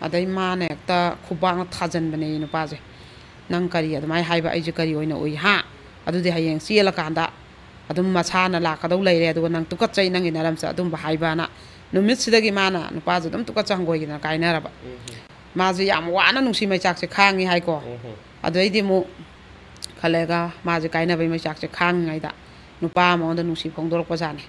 ꯑꯗꯩ ꯃꯥꯅ ꯍꯦꯛꯇ ꯈꯨꯕꯥꯛꯅ ꯊꯥꯖꯟꯕꯅꯦ ꯅꯨꯄꯥꯁꯦ꯫ "ꯅꯪ ꯀꯔꯤ ꯑꯗꯨꯃꯥꯏꯅ ꯍꯥꯏꯕ? ꯑꯩꯁꯦ ꯀꯔꯤ ꯑꯣꯏꯅ ꯎꯏ, ꯍꯥ? ꯑꯗꯨꯗꯤ ꯍꯌꯦꯡ ꯆꯦꯜꯂꯀꯥꯟꯗ ꯑꯗꯨꯝ ꯃꯁꯥꯅ ꯂꯥꯛꯀꯗꯧ ꯂꯩꯔꯦ, ꯑꯗꯨꯒ ꯅꯪ ꯇꯨꯀꯠꯆꯩ, ꯅꯪꯒꯤ ꯅꯔꯝꯆꯠ ꯑꯗꯨꯝꯕ ꯍꯥꯏꯕꯅ" ꯅꯨꯃꯤꯠꯁꯤꯗꯒꯤ ꯃꯥꯅ ꯅꯨꯄꯥꯁꯦ ꯑꯗꯨꯝ ꯇꯨꯀꯠꯆ ꯍꯪꯒꯣꯏꯈꯤꯗꯅ ꯀꯥꯏꯅꯔꯕ꯫ ꯎꯝ꯫ ꯃꯥꯁꯦ ꯌꯥꯝ ꯋꯥꯅ ꯅꯨꯡꯁꯤ ꯃꯩꯆꯥꯛꯁꯦ ꯈꯥꯡꯉꯤ ꯍꯥꯏꯀꯣ꯫ ꯎꯝ꯫ ꯑꯗꯨꯗꯩꯗꯤ ꯑꯃꯨꯛ ꯈꯜꯂꯦꯒ ꯃꯥꯁꯦ ꯀꯥꯏꯅꯕꯩ ꯃꯩꯆꯥꯛꯁꯦ ꯈꯥꯡꯉꯤꯉꯩꯗ ꯅꯨꯄꯥ ꯃꯉꯣꯟꯗ ꯅꯨꯡꯁꯤ ꯐꯣꯡꯗꯣꯔꯛꯄꯖꯥꯠꯅꯤ꯫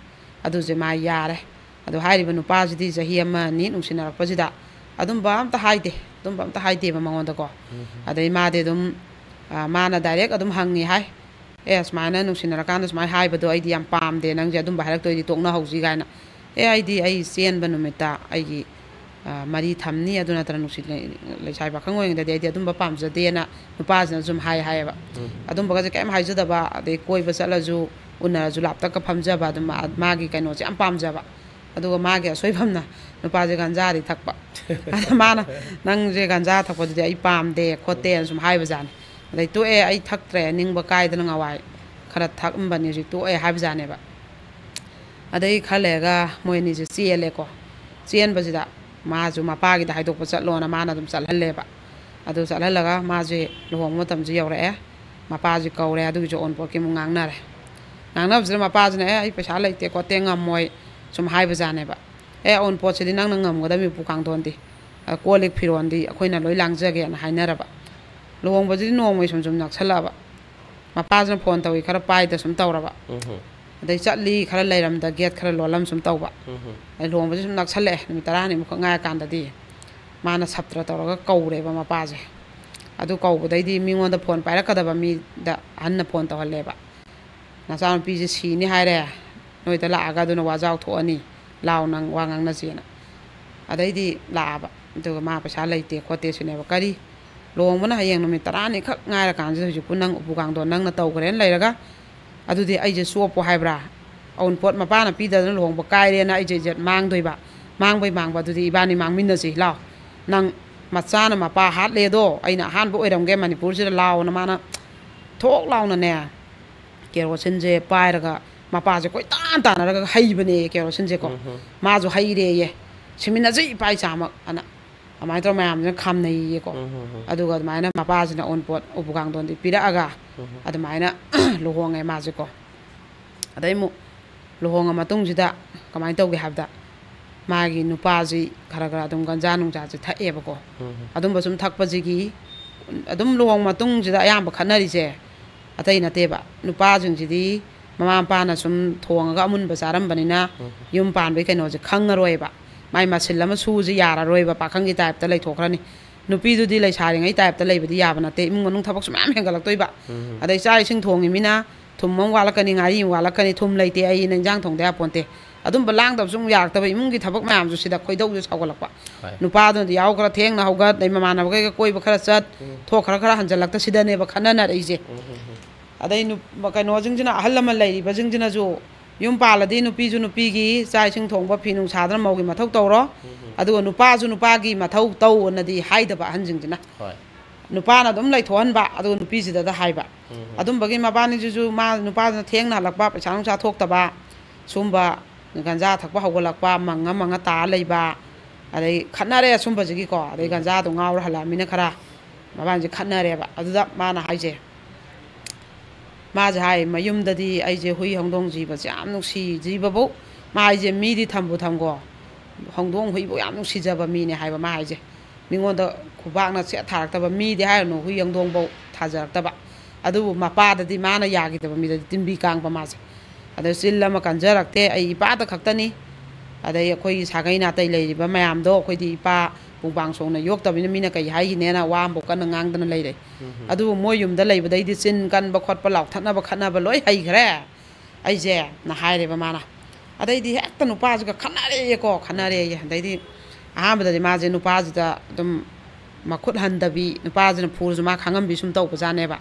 ꯑꯗꯨꯁꯦ ꯃꯥ ꯌꯥꯔꯦ꯫ ꯑꯗꯣ ꯍꯥꯏꯔꯤꯕ ꯅꯨꯄꯥꯁꯤꯗꯤ ꯆꯍꯤ ꯑꯃ ꯑꯅꯤ ꯅꯨꯡꯁꯤꯅꯔꯛꯄꯁꯤꯗ ꯑꯗꯨꯝꯕ ꯑꯝꯇ ꯍꯥꯏꯗꯦ, ꯑꯗꯨꯝꯕ ꯑꯝꯇ ꯍꯥꯏꯗꯦꯕ ꯃꯉꯣꯟꯗꯀꯣ꯫ ꯎꯝ꯫ ꯑꯗꯩ ꯃꯥꯗꯤ ꯑꯗꯨꯝ, ꯑ, ꯃꯥꯅ direct ꯑꯗꯨꯝ ꯍꯪꯉꯤ ꯍꯥꯏ, "ꯑꯦ, ꯁꯨꯃꯥꯏꯅ ꯅꯨꯡꯁꯤꯅꯔꯀꯥꯟꯗ ꯁꯨꯃꯥꯏꯅ ꯍꯥꯏꯕꯗꯣ ꯑꯩꯗꯤ ꯌꯥꯝ ꯄꯥꯝꯗꯦ, ꯅꯪꯁꯦ ꯑꯗꯨꯝꯕ ꯍꯥꯏꯔꯛꯇꯣꯏꯗꯤ ꯇꯣꯛꯅꯍꯧꯁꯤ" ꯀꯥꯏꯅ꯫ "ꯑꯦ, ꯑꯩꯗꯤ ꯑꯩ ꯆꯦꯟꯕ ꯅꯨꯃꯤꯠꯇ ꯑꯩꯒꯤ, ꯑ, ꯃꯔꯤ ꯊꯝꯅꯤ, ꯑꯗꯨ ꯅꯠꯇꯅ ꯅꯨꯡꯁꯤ ꯂꯩ-, ꯂꯩꯁꯥꯕꯤ ꯄꯥꯈꯪ ꯑꯣꯏꯔꯤꯉꯩꯗꯗꯤ ꯑꯩꯗꯤ ꯑꯗꯨꯝꯕ ꯄꯥꯝꯖꯗꯦꯅ" ꯅꯨꯄꯥꯁꯤꯅ ꯁꯨꯝ ꯍꯥꯏ ꯍꯥꯏꯌꯦꯕ꯫ ꯎꯝ꯫ ꯑꯗꯨꯝꯕꯒꯁꯦ ꯀꯩꯝ ꯍꯥꯏꯖꯗꯕ, ꯑꯗꯩ ꯀꯣꯏꯕ ꯆꯠꯂꯁꯨ, ꯎꯅꯔꯁꯨ ꯂꯥꯞꯇꯛꯀ ꯐꯝꯖꯕ, ꯑꯗꯨꯝ ꯃꯥ-, ꯃꯥꯒꯤ ꯀꯩꯅꯣꯁꯦ ꯌꯥꯝ ꯄꯥꯝꯖꯕ꯫ ꯑꯗꯨꯒ ꯃꯥꯒꯤ ꯑꯁꯣꯏꯕꯝꯅ ꯅꯨꯄꯥꯁꯦ ꯒꯟꯖꯥꯗꯤ ꯊꯛꯄ꯫ ꯑꯗ ꯃꯥꯅ, "ꯅꯪꯁꯦ ꯒꯟꯖꯥ ꯊꯛꯄꯗꯨꯗꯤ ꯑꯩ ꯄꯥꯝꯗꯦ ꯈꯣꯠꯇꯦꯅ" ꯁꯨꯝ ꯍꯥꯏꯕꯖꯥꯠꯅꯤ꯫ ꯑꯗꯩ ꯇꯣꯛꯑꯦ, ꯑꯩ ꯊꯛꯇ꯭ꯔꯦ, ꯅꯤꯡꯕ ꯀꯥꯏꯗꯅ ꯉꯋꯥꯏ ꯈꯔ ꯊꯛꯑꯝꯕꯅꯤ, ꯍꯧꯖꯤꯛ ꯇꯣꯛꯑꯦ ꯍꯥꯏꯕꯖꯥꯠꯅꯦꯕ꯫ ꯑꯗꯩ ꯈꯔ ꯂꯩꯔꯒ ꯃꯣꯏ ꯑꯅꯤꯁꯦ ꯆꯦꯜꯂꯦꯀꯣ꯫ ꯆꯦꯟꯕꯁꯤꯗ ꯃꯥꯁꯨ ꯃꯄꯥꯒꯤꯗ ꯍꯥꯏꯗꯣꯛꯄ ꯆꯠꯂꯣꯅ ꯃꯥꯅ ꯑꯗꯨꯝ ꯆꯠꯍꯜꯂꯦꯕ꯫ ꯑꯗꯨ ꯆꯠꯍꯜꯂꯒ ꯃꯥꯁꯦ ꯂꯨꯍꯣꯡꯕ ꯃꯇꯝꯁꯨ ꯌꯧꯔꯛꯑꯦ, ꯃꯄꯥꯁꯤ ꯀꯧꯔꯦ, ꯑꯗꯨꯒꯤꯁꯨ ꯑꯑꯣꯟꯄꯣꯠꯀꯤ ꯑꯃꯨꯛ ꯉꯥꯡꯅꯔꯦ꯫ ꯉꯥꯡꯅꯕꯁꯤꯗ ꯃꯄꯥꯁꯤꯅ "ꯑꯦ, ꯑꯩ ꯄꯩꯁꯥ ꯂꯩꯇꯦ ꯈꯣꯠꯇꯦ, ꯉꯝꯃꯣꯏ" ꯁꯨꯝ ꯍꯥꯏꯕꯖꯥꯠꯅꯦꯕ꯫ "ꯑꯦ, ꯑꯑꯣꯟꯄꯣꯠꯁꯤꯗꯤ ꯅꯪꯅ ꯉꯝꯒꯗꯕꯅꯤ, ꯎꯄꯨ ꯀꯥꯡꯊꯣꯟꯗꯤ, ꯑ, ꯀꯣꯜ ꯂꯤꯛ ꯐꯤꯔꯣꯟꯗꯤ ꯑꯩꯈꯣꯏꯅ ꯂꯣꯏ ꯂꯥꯡꯖꯒꯦꯅ" ꯍꯥꯏꯅꯔꯕ꯫ ꯂꯨꯍꯣꯡꯕꯁꯤꯗꯤ ꯅꯣꯡꯃꯒꯤ ꯁꯨꯝ ꯁꯨꯝ ꯅꯛꯁꯜꯂꯛꯑꯕ꯫ ꯃꯄꯥꯁꯤꯅ ꯐꯣꯟ ꯇꯧꯏ, ꯈꯔ ꯄꯥꯏꯗ ꯁꯨꯝ ꯇꯧꯔꯕ꯫ ꯎꯝꯍꯨꯝ꯫ ꯑꯗꯩ ꯆꯠꯂꯤ, ꯈꯔ ꯂꯩꯔꯝꯗ ꯒꯦꯠ ꯈꯔ ꯂꯣꯜꯂꯝ ꯁꯨꯝ ꯇꯧꯕ꯫ ꯎꯝꯍꯨꯝ꯫ ꯑꯗꯩ ꯂꯨꯍꯣꯡꯕꯁꯤ ꯁꯨꯝ ꯅꯛꯁꯜꯂꯛꯑꯦ, ꯅꯨꯃꯤꯠ ꯇꯔꯥꯅꯤꯃꯨꯛꯈꯛ ꯉꯥꯏꯔꯀꯥꯟꯗꯗꯤ ꯃꯥꯅ ꯁꯞꯇ꯭ꯔ ꯇꯧꯔꯒ ꯀꯧꯔꯦꯕ ꯃꯄꯥꯁꯦ꯫ ꯑꯗꯨ ꯀꯧꯕꯗꯩꯗꯤ ꯃꯤꯉꯣꯟꯗ ꯐꯣꯟ ꯄꯥꯏꯔꯛꯀꯗꯕ ꯃꯤꯗ ꯑꯍꯟꯅ ꯐꯣꯟ ꯇꯧꯍꯜꯂꯦꯕ꯫ "ꯅꯆꯥꯅꯨꯄꯤꯁꯦ ꯁꯤꯅꯤ ꯍꯥꯏꯔꯦ, ꯅꯣꯏꯗ ꯂꯥꯛꯑꯒ ꯑꯗꯨꯅ ꯋꯥꯖꯥꯎ ꯊꯣꯛꯑꯅꯤ, ꯂꯥꯎ ꯅꯪ ꯋꯥ ꯉꯥꯡꯅꯁꯦꯅ"꯫ ꯑꯗꯩꯗꯤ ꯂꯥꯛꯑꯕ꯫ ꯑꯗꯨꯒ ꯃꯥ ꯄꯩꯁꯥ ꯂꯩꯇꯦ ꯈꯣꯠꯇꯦ ꯁꯤꯅꯦꯕ꯫ "ꯀꯔꯤ? ꯂꯨꯍꯣꯡꯕꯅ ꯍꯌꯦꯡ ꯅꯨꯃꯤꯠ ꯇꯔꯥꯅꯤꯈꯛ ꯉꯥꯏꯔꯀꯥꯟꯁꯤꯗ ꯍꯧꯖꯤꯛꯄꯨ ꯅꯪ ꯎꯄꯨ ꯀꯥꯡꯊꯣꯟ ꯅꯪꯅ ꯇꯧꯈ꯭ꯔꯦꯅ ꯂꯩꯔꯒ, ꯑꯗꯨꯗꯤ ꯑꯩꯁꯦ ꯆꯣꯞꯄꯣ ꯍꯥꯏꯕ꯭ꯔꯥ? ꯑꯎꯟꯄꯣꯠ ꯃꯄꯥꯅ ꯄꯤꯗꯗꯅ ꯂꯨꯍꯣꯡꯕ ꯀꯥꯏꯔꯦꯅ ꯑꯩꯁꯦ ꯏꯖꯠ ꯃꯥꯡꯗꯣꯏꯕ? ꯃꯥꯡꯕꯩ ꯃꯥꯡꯕ ꯑꯗꯨꯗꯤ ꯏꯕꯥꯅꯤ ꯃꯥꯡꯃꯤꯟꯅꯁꯤ ꯂꯥꯎ꯫ ꯅꯪ ꯃꯆꯥꯅ ꯃꯄꯥ ꯍꯥꯠꯂꯦꯗꯣ, ꯑꯩꯅ ꯑꯍꯥꯟꯕ ꯑꯣꯏꯔꯝꯒꯦ ꯃꯅꯤꯄꯨꯔꯁꯤꯗ ꯂꯥꯎꯅ" ꯃꯥꯅ ꯊꯣꯛ ꯂꯥꯎꯅꯅꯦ, ꯀꯦꯔꯣꯁꯤꯟꯁꯦ ꯄꯥꯏꯔꯒ ꯃꯄꯥꯁꯦ ꯀꯣꯏꯇꯥꯟ ꯇꯥꯟꯅꯔꯒ ꯍꯩꯕꯅꯦ ꯀꯦꯔꯣꯁꯤꯟꯁꯦꯀꯣ꯫ ꯎꯝꯍꯨꯝ꯫ ꯃꯥꯁꯨ ꯍꯩꯔꯦꯌꯦ, "ꯁꯤꯃꯤꯟꯅꯁꯤ ꯏꯄꯥ ꯏꯆꯥꯃꯛ" ꯑꯅ꯫ ꯑꯗꯨꯃꯥꯏꯅ ꯇꯧꯔꯒ ꯃꯌꯥꯝꯁꯤꯅ ꯈꯥꯝꯅꯩꯌꯦꯀꯣ꯫ ꯎꯝ, ꯎꯝ, ꯎꯝ꯫ ꯑꯗꯨꯒ ꯑꯗꯨꯃꯥꯏꯅ ꯃꯄꯥꯁꯤꯅ ꯑꯎꯟꯄꯣꯠ ꯎꯄꯨ ꯀꯥꯡꯊꯣꯟꯗꯤ ꯄꯤꯔꯛꯑꯒ ꯎꯝ, ꯎꯝ꯫ ꯑꯗꯨꯃꯥꯏꯅ ꯂꯨꯍꯣꯡꯉꯦ ꯃꯥꯁꯦꯀꯣ꯫ ꯑꯗꯩ ꯑꯃꯨꯛ ꯂꯨꯍꯣꯡꯉ ꯃꯇꯨꯡꯁꯤꯗ ꯀꯃꯥꯏꯅ ꯇꯧꯒꯦ ꯍꯥꯏꯕꯗ, ꯃꯥꯒꯤ ꯅꯨꯄꯥꯁꯤ ꯈꯔ ꯈꯔ ꯑꯗꯨꯝ ꯒꯟꯖꯥ ꯅꯨꯡꯖꯥꯁꯦ ꯊꯛꯑꯦꯕꯀꯣ꯫ ꯎꯝ, ꯎꯝ꯫ ꯑꯗꯨꯝꯕ ꯁꯨꯝ ꯊꯛꯄꯁꯤꯒꯤ ꯑꯗꯨꯝ ꯂꯨꯍꯣꯡ ꯃꯇꯨꯡꯁꯤꯗ ꯑꯌꯥꯝꯕ ꯈꯠꯅꯔꯤꯁꯦ ꯑꯇꯩ ꯅꯠꯇꯦꯕ꯫ ꯅꯨꯄꯥꯁꯤꯡꯁꯤꯗꯤ ꯃꯃꯥ ꯃꯄꯥꯅ ꯁꯨꯝ ꯊꯣꯡꯉꯒ ꯑꯃꯨꯟꯕ ꯆꯥꯔꯝꯕꯅꯤꯅ ꯎꯝ꯫ ꯌꯨꯝ ꯄꯥꯟꯕꯒꯤ ꯀꯩꯅꯣꯁꯦ ꯈꯪꯉꯔꯣꯏꯕ꯫ ꯃꯥꯏ ꯃꯁꯤꯜ ꯑꯃ ꯁꯨꯁꯤ ꯌꯥꯔꯔꯣꯏꯕ, ꯄꯥꯈꯪꯒꯤ ꯇꯥꯏꯞꯇ ꯂꯩꯊꯣꯛꯈ꯭ꯔꯅꯤ꯫ ꯅꯨꯄꯤꯗꯨꯗꯤ ꯂꯩꯁꯥꯔꯤꯉꯩ ꯇꯥꯏꯞꯇ ꯂꯩꯕꯗꯤ ꯌꯥꯕ ꯅꯠꯇꯦ, ꯏꯃꯨꯡ ꯃꯅꯨꯡ ꯊꯕꯛꯁꯨ ꯃꯌꯥꯝ ꯍꯦꯟꯒꯠꯂꯛꯇꯣꯏꯕ꯫ ꯎꯝ꯫ ꯑꯗꯩ ꯆꯥꯛ ꯏꯁꯤꯡ ꯊꯣꯡꯉꯤꯃꯤꯅ ꯊꯨꯝ ꯑꯃ ꯋꯥꯠꯂꯛꯀꯅꯤ, ꯉꯥꯔꯤ ꯑꯃ ꯋꯥꯠꯂꯛꯀꯅꯤ, ꯊꯨꯝ ꯂꯩꯇꯦ ꯑꯩꯅ ꯏꯟꯖꯥꯡ ꯊꯣꯡꯗ ꯌꯥꯄꯣꯟꯇꯦ꯫ ꯑꯗꯨꯝꯕ ꯂꯥꯡꯗꯕꯁꯨ ꯑꯃꯨꯛ ꯌꯥꯔꯛꯇꯕ, ꯏꯃꯨꯡꯒꯤ ꯊꯕꯛ ꯃꯌꯥꯝꯁꯨ ꯁꯤꯗ ꯈꯣꯏꯗꯧꯁꯨ ꯁꯥꯎꯒꯠꯂꯛꯄ꯫ ꯍꯣꯏ꯫ ꯅꯨꯄꯥꯗꯨꯅꯗꯤ ꯌꯥꯍꯧ ꯈꯔ ꯊꯦꯡꯅ ꯍꯧꯒꯠ, ꯑꯗꯩ ꯃꯃꯥꯟꯅꯕꯈꯩꯒ ꯀꯣꯏꯕ ꯈꯔ ꯆꯠ, ꯎꯝ꯫ ꯊꯣꯛꯈ꯭ꯔ ꯈꯔ ꯍꯟꯖꯜꯂꯛꯇ ꯁꯤꯗꯅꯦꯕ ꯈꯠꯅꯅꯔꯛꯏꯁꯦ꯫ ꯎꯝ, ꯎꯝ, ꯎꯝ꯫ ꯑꯗꯩ ꯅꯨ-, ꯀꯩꯅꯣꯁꯤꯡꯁꯤꯅ, ꯑꯍꯜ ꯂꯃꯟ ꯂꯩꯔꯤꯕꯁꯤꯡꯁꯤꯅꯁꯨ ꯌꯨꯝ ꯄꯥꯜꯂꯗꯤ ꯅꯨꯄꯤꯁꯨ ꯅꯨꯄꯤꯒꯤ ꯆꯥꯛ ꯏꯁꯤꯡ ꯊꯣꯡꯕ, ꯐꯤ ꯅꯨꯡ ꯁꯥꯗꯅ ꯃꯧꯒꯤ ꯃꯊꯧ ꯇꯧꯔꯣ, ꯎꯝ, ꯎꯝ꯫ ꯑꯗꯨꯒ ꯅꯨꯄꯥꯁꯨ ꯅꯨꯄꯥꯒꯤ ꯃꯊꯧ ꯇꯧꯑꯅꯗꯤ ꯍꯥꯏꯗꯕ ꯑꯍꯟꯁꯤꯡꯁꯤꯅ꯫ ꯍꯣꯏ꯫ ꯅꯨꯄꯥꯅ ꯑꯗꯨꯝ ꯂꯩꯊꯣꯛꯍꯟꯕ, ꯑꯗꯨꯒ ꯅꯨꯄꯤꯁꯤꯗꯗ ꯍꯥꯏꯕ꯫ ꯑꯗꯨꯝꯕꯒꯤ ꯃꯕꯥꯅꯤꯁꯤꯁꯨ, ꯃꯥ ꯅꯨꯄꯥꯗꯨꯅ ꯊꯦꯡꯅ ꯍꯜꯂꯛꯄ, ꯄꯩꯁꯥ ꯅꯨꯡꯁꯥ ꯊꯣꯛꯇꯕ, ꯁꯨꯝꯕ ꯒꯟꯖꯥ ꯊꯛꯄ ꯍꯧꯒꯠꯂꯛꯄ, ꯃꯪꯉ ꯃꯪꯉ ꯇꯥ ꯂꯩꯕ, ꯑꯗꯩ ꯈꯠꯅꯔꯦ ꯁꯨꯝꯕꯁꯤꯒꯤꯀꯣ꯫ ꯑꯗꯩ ꯒꯟꯖꯥꯗꯣ ꯉꯥꯎꯔ ꯍꯜꯂꯛꯑꯃꯤꯅ ꯈꯔ ꯃꯕꯥꯅꯤꯁꯦ ꯈꯠꯅꯔꯦꯕ꯫ ꯑꯗꯨꯗ ꯃꯥꯅ ꯍꯥꯏꯁꯦ, ꯃꯥꯁꯦ ꯍꯥꯏ, "ꯃꯌꯨꯝꯗꯗꯤ ꯑꯩꯁꯦ ꯍꯨꯏ ꯍꯧꯗꯣꯡ ꯖꯤꯕꯁꯦ ꯌꯥꯝ ꯅꯨꯡꯁꯤ, ꯖꯤꯕꯕꯨ", ꯃꯥ ꯍꯥꯏꯁꯦ, "ꯃꯤꯗꯤ ꯊꯝꯕꯨ ꯊꯝꯈꯣ, ꯍꯧꯗꯣꯡ ꯍꯨꯏꯕꯨ ꯌꯥꯝ ꯅꯨꯡꯁꯤꯖꯕ ꯃꯤꯅꯦ" ꯍꯥꯏꯕ ꯃꯥ ꯍꯥꯏꯁꯦ꯫ ꯃꯤꯉꯣꯟꯗ ꯈꯨꯕꯥꯛꯅ ꯁꯦꯠ ꯊꯥꯔꯛꯇꯕ, ꯃꯤꯗꯤ ꯍꯥꯏꯔꯨꯅꯨ, ꯍꯨꯏ ꯍꯧꯗꯣꯡꯐꯧ ꯊꯥꯖꯔꯛꯇꯕ꯫ ꯑꯗꯨꯕꯨ ꯃꯄꯥꯗꯗꯤ, ꯃꯥꯅ ꯌꯥꯈꯤꯗꯕ ꯃꯤꯗꯗꯤ ꯇꯤꯟꯕꯤ ꯀꯥꯡꯕ ꯃꯥꯁꯦ꯫ ꯑꯗ ꯆꯤꯜ ꯑꯃ ꯀꯟꯖꯔꯛꯇꯦ, ꯑꯩ ꯏꯄꯥꯗ ꯈꯛꯇꯅꯤ꯫ ꯑꯗꯩ ꯑꯩꯈꯣꯏꯒꯤ ꯁꯥꯒꯩ ꯅꯥꯇꯩ ꯂꯩꯔꯤꯕ ꯃꯌꯥꯝꯗꯣ, ꯑꯩꯈꯣꯏꯗꯤ ꯏꯄꯥ ꯄꯨꯡꯄꯥꯡ ꯁꯣꯡꯅ ꯌꯣꯛꯇꯕꯅꯤꯅ ꯃꯤꯅ ꯀꯩ ꯍꯥꯏꯈꯤꯅꯦꯅ ꯋꯥ ꯑꯃꯐꯥꯎ ꯀꯟꯅ ꯉꯥꯡꯗꯅ ꯂꯩꯔꯦ꯫ ꯑꯗꯨꯕꯨ ꯃꯣꯏ ꯌꯨꯝꯗ ꯂꯩꯕꯗꯩꯗꯤ ꯆꯤꯟ ꯀꯟꯕ ꯈꯣꯠꯄ, ꯂꯥꯎꯊꯠꯅꯕ ꯈꯠꯅꯕ ꯂꯣꯏ ꯍꯩꯈ꯭ꯔꯦ ꯑꯩꯁꯦ, ꯅ ꯍꯥꯏꯔꯦꯕ ꯃꯥꯅ꯫ ꯑꯗꯩꯗꯤ ꯍꯦꯛꯇ ꯅꯨꯄꯥꯁꯤꯒ ꯈꯠꯅꯔꯦꯌꯦꯀꯣ, ꯈꯠꯅꯔꯦꯌꯦ꯫ ꯑꯗꯩꯗꯤ ꯑꯍꯥꯟꯕꯗꯗꯤ ꯃꯥꯁꯦ ꯅꯨꯄꯥꯁꯤꯗ ꯑꯗꯨꯝ ꯃꯈꯨꯠ ꯍꯟꯗꯕꯤ, ꯅꯨꯄꯥꯁꯤꯅ ꯐꯨꯔꯁꯨ ꯃꯥ ꯈꯪꯉꯝꯕꯤ ꯁꯨꯝ ꯇꯧꯕꯖꯥꯠꯅꯦꯕ꯫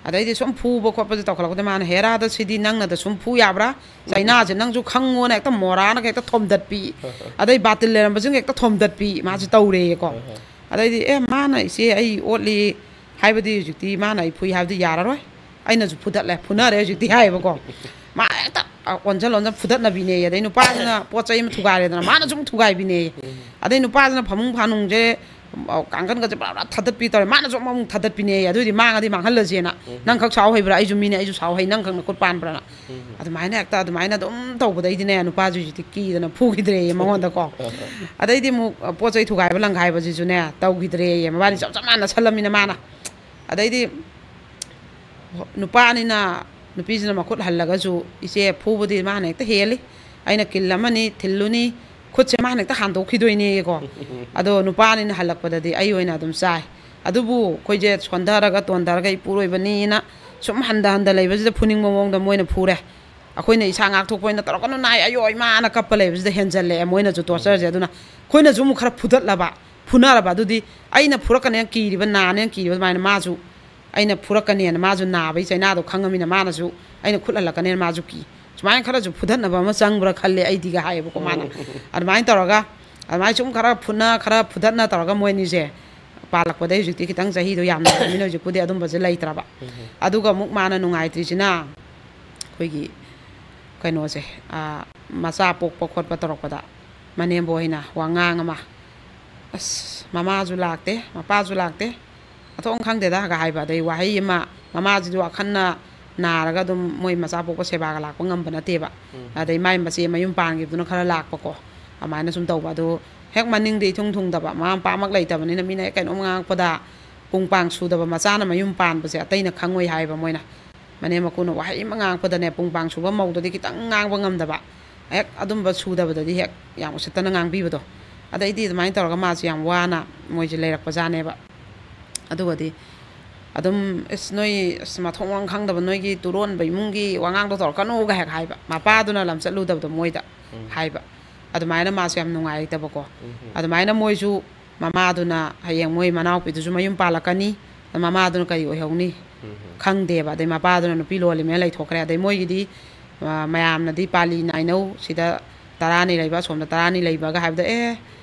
ꯑꯗꯩꯗꯤ ꯁꯨꯝ ꯐꯨꯕ ꯈꯣꯠꯄꯁꯦ ꯇꯧꯈꯠꯂꯛꯄꯗ ꯃꯥꯅ, "ꯍꯦꯔꯥꯗ, ꯁꯤꯗꯤ ꯅꯪꯅꯗ ꯁꯨꯝ ꯐꯨ ꯌꯥꯕ꯭ꯔꯥ? ꯆꯩꯅꯥꯁꯦ ꯅꯪꯁꯨ ꯈꯪꯉꯣꯅ" ꯍꯦꯛꯇ ꯃꯣꯔꯥꯅꯒ ꯍꯦꯛꯇ ꯊꯣꯝꯗꯠꯄꯤ, ꯑꯗꯩ ꯕꯥꯇꯤꯜ ꯂꯩꯔꯝꯕꯁꯤꯡ ꯍꯦꯛꯇ ꯊꯣꯝꯗꯠꯄꯤ, ꯃꯥꯁꯦ ꯇꯧꯔꯦꯌꯦꯀꯣ꯫ ꯑꯗꯩꯗꯤ, "ꯑꯦ, ꯃꯥꯅ ꯏꯆꯦ ꯑꯩ ꯑꯣꯠꯂꯤ ꯍꯥꯏꯕꯗꯤ ꯍꯧꯖꯤꯛꯇꯤ ꯃꯥꯅ ꯑꯩ ꯐꯨꯏ ꯍꯥꯏꯕꯗꯤ ꯌꯥꯔꯔꯣꯏ, ꯑꯩꯅꯁꯨ ꯐꯨꯗꯠꯂꯦ, ꯐꯨꯅꯔꯦ ꯍꯧꯖꯤꯛꯇꯤ" ꯍꯥꯏꯌꯦꯕꯀꯣ꯫ ꯃꯥ ꯍꯦꯛꯇ ꯑꯣꯟꯁꯤꯜ ꯑꯣꯟꯁꯤꯜ ꯐꯨꯗꯠꯅꯕꯤꯅꯦꯌꯦ꯫ ꯑꯗꯩ ꯅꯨꯄꯥꯁꯤꯅ ꯄꯣꯠ ꯆꯩ ꯑꯃ ꯊꯨꯒꯥꯏꯔꯦꯗꯅ, ꯃꯥꯅꯁꯨ ꯑꯃꯨꯛ ꯊꯨꯒꯥꯏꯕꯤꯅꯦꯌꯦ꯫ ꯑꯗꯩ ꯅꯨꯄꯥꯁꯤꯅ ꯐꯃꯨꯡ ꯐꯥꯅꯨꯡꯁꯦ, ꯑ, ꯀꯥꯡꯈꯟꯒꯁꯦ ꯄꯨꯔꯥ ꯄꯨꯔꯥ ꯊꯥꯗꯠꯄꯤ ꯇꯧꯔꯦ, ꯃꯥꯅꯁꯨ ꯑꯃꯨꯛ ꯑꯃꯨꯛ ꯊꯥꯗꯠꯄꯤꯅꯦꯌꯦ꯫ "ꯑꯗꯨꯗꯤ ꯃꯥꯡꯉꯗꯤ ꯃꯥꯡꯍꯜꯂꯁꯦꯅ, ꯅꯪ ꯈꯛ ꯁꯥꯎ ꯍꯩꯕ꯭ꯔꯥ? ꯑꯩꯁꯨ ꯃꯤꯅꯦ, ꯑꯩꯁꯨ ꯁꯥꯎ ꯍꯩ, ꯅꯪ ꯈꯛ ꯅꯈꯨꯠ ꯄꯥꯟꯕ꯭ꯔꯥꯅ?" ꯑꯗꯨꯃꯥꯏꯅ ꯍꯦꯛꯇ ꯑꯗꯨꯃꯥꯏꯅ ꯑꯗꯨꯝ ꯇꯧꯕꯗꯩꯗꯤꯅꯦ, ꯅꯨꯄꯥꯁꯤꯁꯨ ꯀꯤꯗꯅ ꯐꯨꯈꯤꯗ꯭ꯔꯦꯌꯦ ꯃꯉꯣꯟꯗꯀꯣ꯫ ꯑꯗꯩꯗꯤ ꯑꯃꯨꯛ, ꯑ, ꯄꯣꯠ ꯆꯩ ꯊꯨꯒꯥꯏꯕ ꯂꯪꯒꯥꯏꯕꯁꯤꯁꯨꯅꯦ ꯇꯧꯈꯤꯗ꯭ꯔꯦꯌꯦ, ꯃꯕꯥꯅꯤ ꯆꯞ ꯆꯞ ꯃꯥꯟꯅ ꯁꯜꯂꯝꯃꯤꯅ ꯃꯥꯅ꯫ ꯑꯗꯩꯗꯤ ꯅꯨꯄꯥꯅꯤꯅ, ꯅꯨꯄꯤꯁꯤꯅ ꯃꯈꯨꯠ ꯍꯜꯂꯒꯁꯨ, ꯏꯆꯦ, ꯐꯨꯕꯗꯤ ꯃꯥꯅ ꯍꯦꯛꯇ ꯍꯦꯜꯂꯤ꯫ ꯑꯩꯅ ꯀꯤꯜ ꯑꯃꯅꯤ ꯊꯤꯜꯂꯨꯅꯤ, ꯈꯨꯠꯁꯦ ꯃꯥꯅ ꯍꯦꯛꯇ ꯍꯟꯗꯣꯛꯈꯤꯗꯣꯏꯅꯦꯀꯣ꯫ ꯑꯗꯣ ꯅꯨꯄꯥꯅꯤꯅ ꯍꯜꯂꯛꯄꯗꯗꯤ ꯑꯩ ꯑꯣꯏꯅ ꯑꯗꯨꯝ ꯆꯥꯏ꯫ ꯑꯗꯨꯕꯨ ꯑꯩꯈꯣꯏꯁꯦ ꯁꯣꯟꯊꯔꯒ ꯇꯣꯟꯊꯔꯒ ꯏꯄꯨꯔꯣꯏꯕꯅꯤꯅ ꯁꯨꯝ ꯍꯟꯊ ꯍꯟꯊ ꯂꯩꯕꯁꯤꯗ ꯐꯨꯅꯤꯡꯕ ꯃꯑꯣꯡꯗ ꯃꯣꯏꯅ ꯐꯨꯔꯦ꯫ ꯑꯩꯈꯣꯏꯅ ꯏꯁꯥ ꯉꯥꯛꯊꯣꯛꯄ ꯑꯣꯏꯅ "ꯇꯧꯔꯛꯀꯅꯨ ꯅꯥꯏ, ꯑꯌꯣ ꯏꯃꯥꯅ" ꯀꯞꯄ ꯂꯩꯕꯁꯤꯗ ꯍꯦꯟꯖꯜꯂꯛꯑꯦ ꯃꯣꯏꯅꯁꯨ ꯇꯣꯔꯆꯔꯁꯦ꯫ ꯑꯗꯨꯅ ꯑꯩꯈꯣꯏꯅꯁꯨ ꯑꯃꯨꯛ ꯈꯔ ꯐꯨꯗꯠꯂꯕ, ꯐꯨꯅꯔꯕ꯫ ꯑꯗꯨꯗꯤ ꯑꯩꯅ ꯐꯨꯔꯛꯀꯅꯦꯅ ꯀꯤꯔꯤꯕ, ꯅꯥꯅꯦꯅ ꯀꯤꯔꯤꯕ ꯑꯗꯨꯃꯥꯏꯅ ꯃꯥꯁꯨ ꯑꯩꯅ ꯐꯨꯔꯛꯀꯅꯦꯅ ꯃꯥꯁꯨ ꯅꯥꯕꯒꯤ ꯆꯩꯅꯥꯗꯣ ꯈꯪꯉꯃꯤꯅ ꯃꯥꯅꯁꯨ ꯑꯩꯅ ꯈꯨꯠ ꯍꯜꯂꯛꯀꯅꯦꯅ ꯃꯥꯁꯨ ꯀꯤ꯫ ꯁꯨꯃꯥꯏꯅ ꯈꯔꯁꯨ ꯐꯨꯗꯠꯅꯕ ꯑꯃ ꯆꯪꯕ꯭ꯔꯥ ꯈꯜꯂꯦ ꯑꯩꯗꯤꯒ ꯍꯥꯏꯌꯦꯕꯀꯣ ꯃꯥꯅ꯫ ꯑꯗꯨꯃꯥꯏꯅ ꯇꯧꯔꯒ, ꯑꯗꯨꯃꯥꯏꯅ ꯁꯨꯝ ꯈꯔ ꯐꯨꯅ, ꯈꯔ ꯐꯨꯗꯠꯅ ꯇꯧꯔꯒ ꯃꯣꯏ ꯑꯅꯤꯁꯦ ꯄꯥꯜꯂꯛꯄꯗꯩ ꯍꯧꯖꯤꯛꯇꯤ ꯈꯤꯇꯪ ꯆꯍꯤꯗꯣ ꯌꯥꯝꯅꯔꯕꯅꯤꯅ ꯍꯧꯖꯤꯛꯄꯨꯗꯤ ꯑꯗꯨꯝꯕꯁꯦ ꯂꯩꯇ꯭ꯔꯕ꯫ ꯑꯗꯨꯒ ꯑꯃꯨꯛ ꯃꯥꯅ ꯅꯨꯡꯉꯥꯏꯇ꯭ꯔꯤꯁꯤꯅ ꯑꯩꯈꯣꯏꯒꯤ ꯀꯩꯅꯣꯁꯦ, ꯑꯥ, ꯃꯆꯥ ꯄꯣꯛꯄ ꯈꯣꯠꯄ ꯇꯧꯔꯛꯄꯗ ꯃꯅꯦꯝꯕꯣꯛ ꯍꯣꯏꯅ ꯋꯥꯉꯥꯡ ꯑꯃ, "ꯑꯁ, ꯃꯃꯥꯁꯨ ꯂꯥꯛꯇꯦ, ꯃꯄꯥꯁꯨ ꯂꯥꯛꯇꯦ, ꯃꯊꯣꯡ ꯈꯪꯗꯦꯗ"ꯒ ꯍꯥꯏꯕ, ꯑꯗꯩ ꯋꯥꯍꯩ ꯑꯃ, ꯃꯃꯥꯁꯤꯁꯨ ꯑꯈꯟꯅ ꯅꯥꯔꯒ ꯑꯗꯨꯝ ꯃꯣꯏ ꯃꯆꯥ ꯄꯣꯛꯄ ꯁꯦꯕꯥꯒ ꯂꯥꯛꯄ ꯉꯝꯕ ꯅꯠꯇꯦꯕ꯫ ꯑꯗꯩ ꯃꯥꯏ ꯃꯆꯦ ꯃꯌꯨꯝ ꯄꯥꯟꯈꯤꯕꯗꯨꯅ ꯈꯔ ꯂꯥꯛꯄꯀꯣ, ꯑꯗꯨꯃꯥꯏꯅ ꯁꯨꯝ ꯇꯧꯕ꯫ ꯑꯗꯨ ꯍꯦꯛ ꯃꯅꯤꯡꯗ ꯏꯊꯨꯡ ꯊꯨꯡꯗꯕ, ꯃꯃꯥ ꯃꯄꯥꯃꯛ ꯂꯩꯇꯕꯅꯤꯅ ꯃꯤꯅ ꯍꯦꯛ ꯀꯩꯅꯣꯝ ꯉꯥꯡꯉꯛꯄꯗ ꯄꯨꯡ ꯄꯥꯡ ꯁꯨꯗꯕ ꯃꯆꯥꯅ ꯃꯌꯨꯝ ꯄꯥꯟꯕꯁꯦ ꯑꯇꯩꯅ ꯈꯪꯉꯣꯏ ꯍꯥꯏꯕ ꯃꯣꯏꯅ꯫ ꯃꯅꯦꯝ ꯃꯀꯨꯅ ꯋꯥꯍꯩ ꯑꯃ ꯉꯥꯡꯉꯛꯄꯗꯅꯦ, ꯄꯨꯡ ꯄꯥꯡ ꯁꯨꯕ ꯃꯧꯗꯗꯤ ꯈꯤꯇꯪ ꯉꯥꯡꯕ ꯉꯝꯗꯕ, ꯍꯦꯛ ꯑꯗꯨꯝꯕ ꯁꯨꯗꯕꯗꯗꯤ ꯍꯦꯛ ꯌꯥꯝ ꯎꯁꯤꯠꯇꯅ ꯉꯥꯡꯕꯤꯕꯗꯣ꯫ ꯑꯗꯩꯗꯤ ꯑꯗꯨꯃꯥꯏꯅ ꯇꯧꯔꯒ ꯃꯥꯁꯦ ꯌꯥꯝ ꯋꯥꯅ ꯃꯣꯏꯁꯦ ꯂꯩꯔꯛꯄꯖꯥꯠꯅꯦꯕ꯫ ꯑꯗꯨꯒꯗꯤ ꯑꯗꯨꯝ, "ꯑꯁ, ꯅꯣꯏ, ꯑꯁ, ꯃꯊꯣꯡ ꯃꯔꯝ ꯈꯪꯗꯕ ꯅꯣꯏꯒꯤ ꯇꯨꯔꯣꯟꯕ ꯏꯃꯨꯡꯒꯤ ꯋꯥꯉꯥꯡꯗꯣ ꯇꯧꯔꯛꯀꯅꯨꯒ" ꯍꯦꯛ ꯍꯥꯏꯕ, ꯃꯄꯥꯗꯨꯅ ꯂꯝ ꯆꯠꯂꯨꯗꯕꯗꯣ ꯃꯣꯏꯗ ꯍꯥꯏꯕ꯫ ꯑꯗꯨꯃꯥꯏꯅ ꯃꯥꯁꯦ ꯌꯥꯝ ꯅꯨꯡꯉꯥꯏꯇꯕꯀꯣ꯫ ꯑꯗꯨꯃꯥꯏꯅ ꯃꯣꯏꯁꯨ, ꯃꯃꯥꯗꯨꯅ ꯍꯌꯦꯡ ꯃꯣꯏ ꯃꯅꯥꯎꯄꯤꯗꯨꯁꯨ ꯃꯌꯨꯝ ꯄꯥꯜꯂꯛꯀꯅꯤ, ꯃꯃꯥꯗꯨꯅ ꯀꯔꯤ ꯑꯣꯏꯍꯧꯅꯤ ꯈꯪꯗꯦꯕ꯫ ꯑꯗꯩ ꯃꯄꯥꯗꯨꯅ ꯅꯨꯄꯤ ꯂꯣꯜꯂꯤꯃꯦꯅ ꯂꯩꯊꯣꯛꯈ꯭ꯔꯦ꯫ ꯑꯗꯩ ꯃꯣꯏꯒꯤꯗꯤ, ꯑ, ꯃꯌꯥꯝꯅꯗꯤ ꯄꯥꯂꯤ ꯅꯥꯏꯅꯧ, ꯁꯤꯗ ꯇꯔꯥꯅꯤ ꯂꯩꯕ, ꯑꯁꯣꯝꯗ ꯇꯔꯥꯅꯤ ꯂꯩꯕꯒ ꯍꯥꯏꯕꯗ, ꯑꯦ,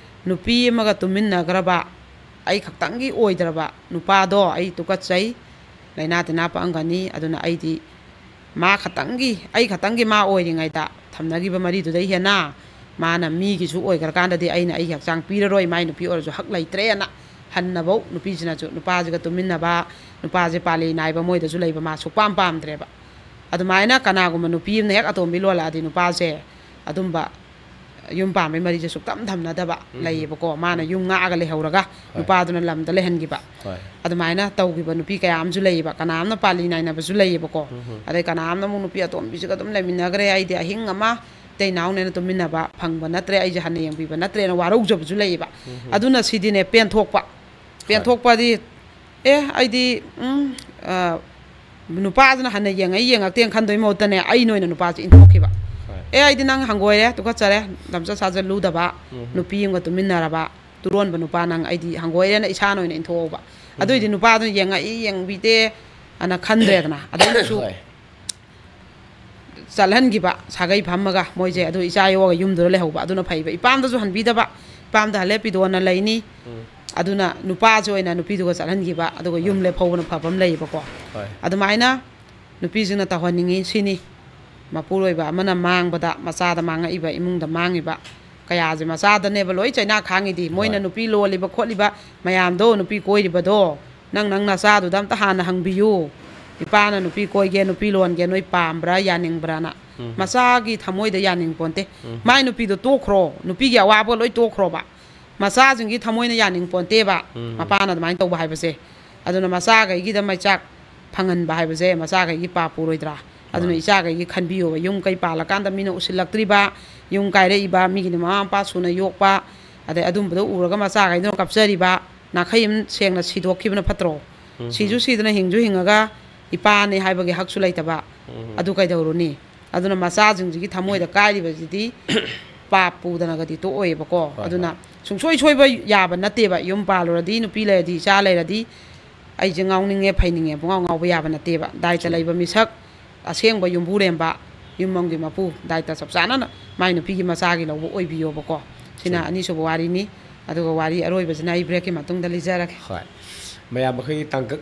ꯅꯨꯄꯤ ꯑꯃꯒ ꯇꯨꯃꯤꯟꯅꯈ꯭ꯔꯕ, ꯑꯩ ꯈꯛꯇꯪꯒꯤ ꯑꯣꯏꯗ꯭ꯔꯕ ꯅꯨꯄꯥꯗꯣ ꯑꯩ ꯇꯨꯀꯠꯆꯩ, ꯂꯥꯏꯅꯥ ꯇꯤꯟꯅꯥ ꯄꯛꯑꯝꯒꯅꯤ꯫ ꯑꯗꯨꯅ ꯑꯩꯗꯤ ꯃꯥ ꯈꯛꯇꯪꯒꯤ, ꯑꯩ ꯈꯛꯇꯪꯒꯤ ꯃꯥ ꯑꯣꯏꯔꯤꯉꯩꯗ ꯊꯝꯅꯈꯤꯕ ꯃꯔꯤꯗꯨꯗꯩ ꯍꯦꯟꯅ ꯃꯥꯅ ꯃꯤꯒꯤꯁꯨ ꯑꯣꯏꯈ꯭ꯔꯀꯥꯟꯗꯗꯤ ꯑꯩꯅ ꯑꯩꯒꯤ ꯍꯛꯆꯥꯡ ꯄꯤꯔꯔꯣꯏ, ꯃꯥꯏ ꯅꯨꯄꯤ ꯑꯣꯏꯔꯁꯨ ꯍꯛ ꯂꯩꯇ꯭ꯔꯦꯅ꯫ ꯍꯟꯅꯐꯧ ꯅꯨꯄꯤꯁꯤꯅꯁꯨ ꯅꯨꯄꯥꯁꯤꯒ ꯇꯨꯃꯤꯟꯅꯕ, ꯅꯨꯄꯥꯁꯦ ꯄꯥꯜꯂꯤ ꯅꯥꯏꯕ ꯃꯣꯏꯗꯁꯨ ꯂꯩꯕ ꯃꯥ ꯁꯨꯛꯄꯥꯝ ꯄꯥꯝꯗ꯭ꯔꯦꯕ꯫ ꯑꯗꯨꯃꯥꯏꯅ ꯀꯅꯥꯒꯨꯝꯕ ꯅꯨꯄꯤ ꯑꯃꯅ ꯍꯦꯛ ꯑꯇꯣꯝꯕꯤ ꯂꯣꯜꯂꯛꯑꯗꯤ ꯅꯨꯄꯥꯁꯦ ꯑꯗꯨꯝꯕ ꯌꯨꯝ ꯄꯥꯟꯕꯩ ꯃꯔꯤꯁꯦ ꯁꯨꯛꯇꯝ ꯊꯝꯅꯗꯕ ꯂꯩꯌꯦꯕꯀꯣ꯫ ꯃꯥꯅ ꯌꯨꯝ ꯉꯥꯛꯑꯒ ꯂꯩꯍꯧꯔꯒ ꯅꯨꯄꯥꯗꯨꯅ ꯂꯝꯗ ꯂꯩꯍꯟꯈꯤꯕ꯫ ꯍꯣꯏ꯫ ꯑꯗꯨꯃꯥꯏꯅ ꯇꯧꯈꯤꯕ ꯅꯨꯄꯤ ꯀꯌꯥ ꯑꯃꯁꯨ ꯂꯩꯌꯦꯕ꯫ ꯀꯅꯥ ꯑꯃꯅ ꯄꯥꯜꯂꯤ ꯅꯥꯏꯅꯕꯁꯨ ꯂꯩꯌꯦꯕꯀꯣ꯫ ꯑꯗꯩ ꯀꯅꯥ ꯑꯃꯅ ꯑꯃꯨꯛ ꯅꯨꯄꯤ ꯑꯇꯣꯝꯕꯤꯁꯤꯒ ꯑꯗꯨꯝ ꯂꯩꯃꯤꯟꯅꯈ꯭ꯔꯦ, ꯑꯩꯗꯤ ꯑꯍꯤꯡ ꯑꯃ ꯏꯇꯩ ꯏꯅꯥꯎꯅꯦꯅ ꯇꯨꯝꯃꯤꯟꯅꯕ ꯐꯪꯕ ꯅꯠꯇ꯭ꯔꯦ, ꯑꯩꯁꯦ ꯍꯟꯅ ꯌꯦꯡꯕꯤꯕ ꯅꯠꯇ꯭ꯔꯦꯅ ꯋꯥꯔꯧꯖꯕꯁꯨ ꯂꯩꯌꯦꯕ꯫ ꯑꯗꯨꯅ ꯁꯤꯗꯤꯅꯦ ꯄꯦꯟꯊꯣꯛꯄ꯫ ꯄꯦꯟꯊꯣꯛꯄꯗꯤ, ꯑꯦ, ꯑꯩꯗꯤ, ꯎꯝ, ꯑ, ꯅꯨꯄꯥꯁꯤꯅ ꯍꯟꯅ ꯌꯦꯡꯉꯛꯏ ꯌꯦꯡꯉꯛꯇꯦꯅ ꯈꯟꯗꯣꯏ ꯃꯍꯨꯠꯇꯅꯦ, ꯑꯩꯅ ꯑꯣꯏꯅ ꯅꯨꯄꯥꯁꯦ ꯏꯟꯊꯣꯛꯈꯤꯕ꯫ ꯍꯣꯏ꯫ "ꯑꯦ, ꯑꯩꯗꯤ ꯅꯪ ꯍꯪꯒꯣꯏꯔꯦ, ꯇꯨꯀꯠꯆꯔꯦ, ꯂꯝꯆꯠ ꯁꯥꯖꯠ ꯂꯨꯗꯕ, ꯅꯨꯄꯤ ꯑꯃꯒ ꯇꯨꯃꯤꯟꯅꯔꯕ, ꯇꯨꯔꯣꯟꯕ ꯅꯨꯄꯥ ꯅꯪ", ꯑꯩꯗꯤ ꯍꯪꯒꯣꯏꯔꯦꯅ ꯏꯁꯥꯅ ꯑꯣꯏꯅ ꯏꯟꯊꯣꯛꯍꯧꯕ꯫ ꯑꯗꯨꯏꯗꯤ ꯅꯨꯄꯥꯗꯨꯅ ꯌꯦꯡꯉꯛꯏ ꯌꯦꯡꯕꯤꯗꯦ ꯑꯅ ꯈꯟꯗ꯭ꯔꯦꯗꯅ꯫ ꯑꯗꯩꯁꯨ ꯍꯣꯏ꯫ ꯆꯠꯍꯟꯈꯤꯕ, ꯁꯥꯒꯩ ꯐꯝꯃꯒ ꯃꯣꯏꯁꯦ꯫ ꯑꯗꯨ ꯏꯆꯥ ꯌꯣꯛꯑꯒ ꯌꯨꯝꯗꯨꯗ ꯂꯩꯍꯧꯕ ꯑꯗꯨꯅ ꯐꯩꯕ꯫ ꯏꯄꯥꯝꯗꯁꯨ ꯍꯟꯕꯤꯗꯕ, ꯏꯄꯥꯝꯗ ꯍꯜꯂꯦ ꯄꯤꯗꯣꯅ ꯂꯩꯅꯤ꯫ ꯑꯗꯨꯅ ꯅꯨꯄꯥꯁꯦ ꯑꯣꯏꯅ ꯅꯨꯄꯤꯗꯨꯒ ꯆꯠꯍꯟꯈꯤꯕ, ꯑꯗꯨꯒ ꯌꯨꯝ ꯂꯦꯞꯍꯧꯕꯅ ꯐꯕ ꯑꯃ ꯂꯩꯌꯦꯕꯀꯣ꯫ ꯍꯣꯏ꯫ ꯑꯗꯨꯃꯥꯏꯅ ꯅꯨꯄꯤꯁꯤꯡꯅ ꯇꯧꯍꯟꯅꯤꯡꯉꯤ ꯁꯤꯅꯤ꯫ ꯃꯄꯨꯔꯣꯏꯕ ꯑꯃꯅ ꯃꯥꯡꯕꯗ ꯃꯆꯥꯗ ꯃꯥꯡꯉꯛꯏꯕ, ꯏꯃꯨꯡꯗ ꯃꯥꯡꯉꯤꯕ ꯀꯌꯥꯁꯦ ꯃꯆꯥꯗꯅꯦꯕ ꯂꯣꯏ ꯆꯩꯅꯥ ꯈꯥꯡꯉꯤꯗꯤ꯫ ꯃꯣꯏꯅ ꯍꯣꯏ꯫ ꯅꯨꯄꯤ ꯂꯣꯜꯂꯤꯕ ꯈꯣꯠꯂꯤꯕ ꯃꯌꯥꯝꯗꯣ, ꯅꯨꯄꯤ ꯀꯣꯏꯔꯤꯕꯗꯣ, ꯅꯪ ꯅꯪ ꯅꯆꯥꯗꯨꯗ ꯑꯝꯇ ꯍꯥꯟꯅ ꯍꯪꯕꯤꯌꯨ꯫ ꯏꯄꯥꯅ ꯅꯨꯄꯤ ꯀꯣꯏꯒꯦ, ꯅꯨꯄꯤ ꯂꯣꯟꯒꯦ, ꯅꯣꯏ ꯄꯥꯝꯕ꯭ꯔꯥ, ꯌꯥꯅꯤꯡꯕ꯭ꯔꯥꯅ꯫ ꯃꯆꯥꯒꯤ ꯊꯃꯣꯏꯗ ꯌꯥꯅꯤꯡ ꯄꯣꯟꯇꯦ꯫ ꯃꯥꯏ ꯅꯨꯄꯤꯗꯣ ꯇꯣꯛꯈ꯭ꯔꯣ, ꯅꯨꯄꯤꯒꯤ ꯑꯋꯥꯕ ꯂꯣꯏ ꯇꯣꯛꯈ꯭ꯔꯣꯕ꯫ ꯃꯆꯥꯁꯤꯡꯒꯤ ꯊꯃꯣꯏꯅ ꯌꯥꯅꯤꯡ ꯄꯣꯟꯇꯦꯕ꯫ ꯃꯄꯥꯅ ꯑꯗꯨꯃꯥꯏꯅ ꯇꯧꯕ ꯍꯥꯏꯕꯁꯦ꯫ ꯑꯗꯨꯅ ꯃꯆꯥꯈꯩꯒꯤꯗ ꯃꯩꯆꯥꯛ ꯐꯪꯍꯟꯕ ꯍꯥꯏꯕꯁꯦ ꯃꯆꯥꯈꯩꯒꯤ ꯄꯥꯞ ꯄꯨꯔꯣꯏꯗ꯭ꯔꯥ? ꯑꯗꯨꯅ ꯃꯥꯅꯤ꯫ ꯏꯆꯥꯈꯩꯒꯤ ꯈꯟꯕꯤꯌꯣꯕ꯫ ꯌꯨꯝ ꯀꯩ ꯄꯥꯜꯂꯀꯥꯟꯗ ꯃꯤꯅ ꯎꯁꯤꯜꯂꯛꯇ꯭ꯔꯤꯕ, ꯌꯨꯝ ꯀꯥꯏꯔꯛꯏꯕ, ꯃꯤꯒꯤꯅ ꯃꯃꯥ ꯃꯄꯥ ꯁꯨꯅ ꯌꯣꯛꯄ, ꯑꯗꯩ ꯑꯗꯨꯝꯕꯗꯣ ꯎꯔꯒ ꯃꯆꯥꯈꯩꯗꯨꯅ ꯀꯞꯆꯔꯤꯕ, ꯅꯥꯈꯩ ꯑꯃ ꯁꯦꯡꯅ ꯁꯤꯗꯣꯛꯈꯤꯕꯅ ꯐꯠꯇ꯭ꯔꯣ? ꯁꯤꯁꯨ ꯁꯤꯗꯅ ꯍꯤꯡꯁꯨ ꯍꯤꯡꯉꯒ ꯏꯄꯥꯅꯦ ꯍꯥꯏꯕꯒꯤ ꯍꯛꯁꯨ ꯂꯩꯇꯕ, ꯑꯗꯨ ꯀꯩꯗꯧꯔꯨꯅꯤ? ꯑꯗꯨꯅ ꯃꯆꯥꯁꯤꯡꯁꯤꯒꯤ ꯊꯃꯣꯏꯗ ꯀꯥꯏꯔꯤꯕꯁꯤꯗꯤ ꯄꯥꯞ ꯄꯨꯗꯅꯒꯗꯤ ꯇꯣꯛꯑꯣꯏꯕꯀꯣ꯫ ꯍꯣꯏ, ꯑꯗꯨꯅ ꯁꯨꯡꯁꯣꯏ ꯁꯣꯏꯕ ꯌꯥꯕ ꯅꯠꯇꯦꯕ꯫ ꯌꯨꯝ ꯄꯥꯜꯂꯨꯔꯗꯤ, ꯅꯨꯄꯤ ꯂꯩꯔꯗꯤ, ꯏꯆꯥ ꯂꯩꯔꯗꯤ ꯑꯩꯁꯦ ꯉꯥꯎꯅꯤꯡꯉꯦ ꯐꯩꯅꯤꯡꯉꯦ ꯄꯨꯡꯉꯥꯎ ꯉꯥꯎꯕ ꯌꯥꯕ ꯅꯠꯇꯦꯕ꯫ ꯗꯥꯏꯇ ꯂꯩꯕ ꯃꯤꯁꯛ, ꯑꯁꯦꯡꯕ ꯌꯨꯝꯕꯨꯔꯦꯝꯕ, ꯌꯨꯝ ꯑꯃꯒꯤ ꯃꯄꯨ, ꯗꯥꯏꯇ ꯆꯞ ꯆꯥꯅ ꯃꯥꯏ ꯅꯨꯄꯤꯒꯤ ꯃꯆꯥꯒꯤ ꯂꯧꯕ ꯑꯣꯏꯕꯤꯌꯣꯕꯀꯣ꯫ ꯁꯤꯅ ꯑꯅꯤꯁꯨꯕ ꯋꯥꯔꯤꯅꯤ꯫ ꯑꯗꯨꯒ ꯋꯥꯔꯤ ꯑꯔꯣꯏꯕꯁꯤꯅ ꯑꯩ ꯕ꯭ꯔꯦꯛꯀꯤ ꯃꯇꯨꯡꯗ ꯂꯤꯖꯔꯒꯦ꯫ ꯍꯣꯏ꯫ ꯃꯌꯥꯝ ꯑꯩꯈꯣꯏꯒꯤ ꯇꯥꯡꯀꯛ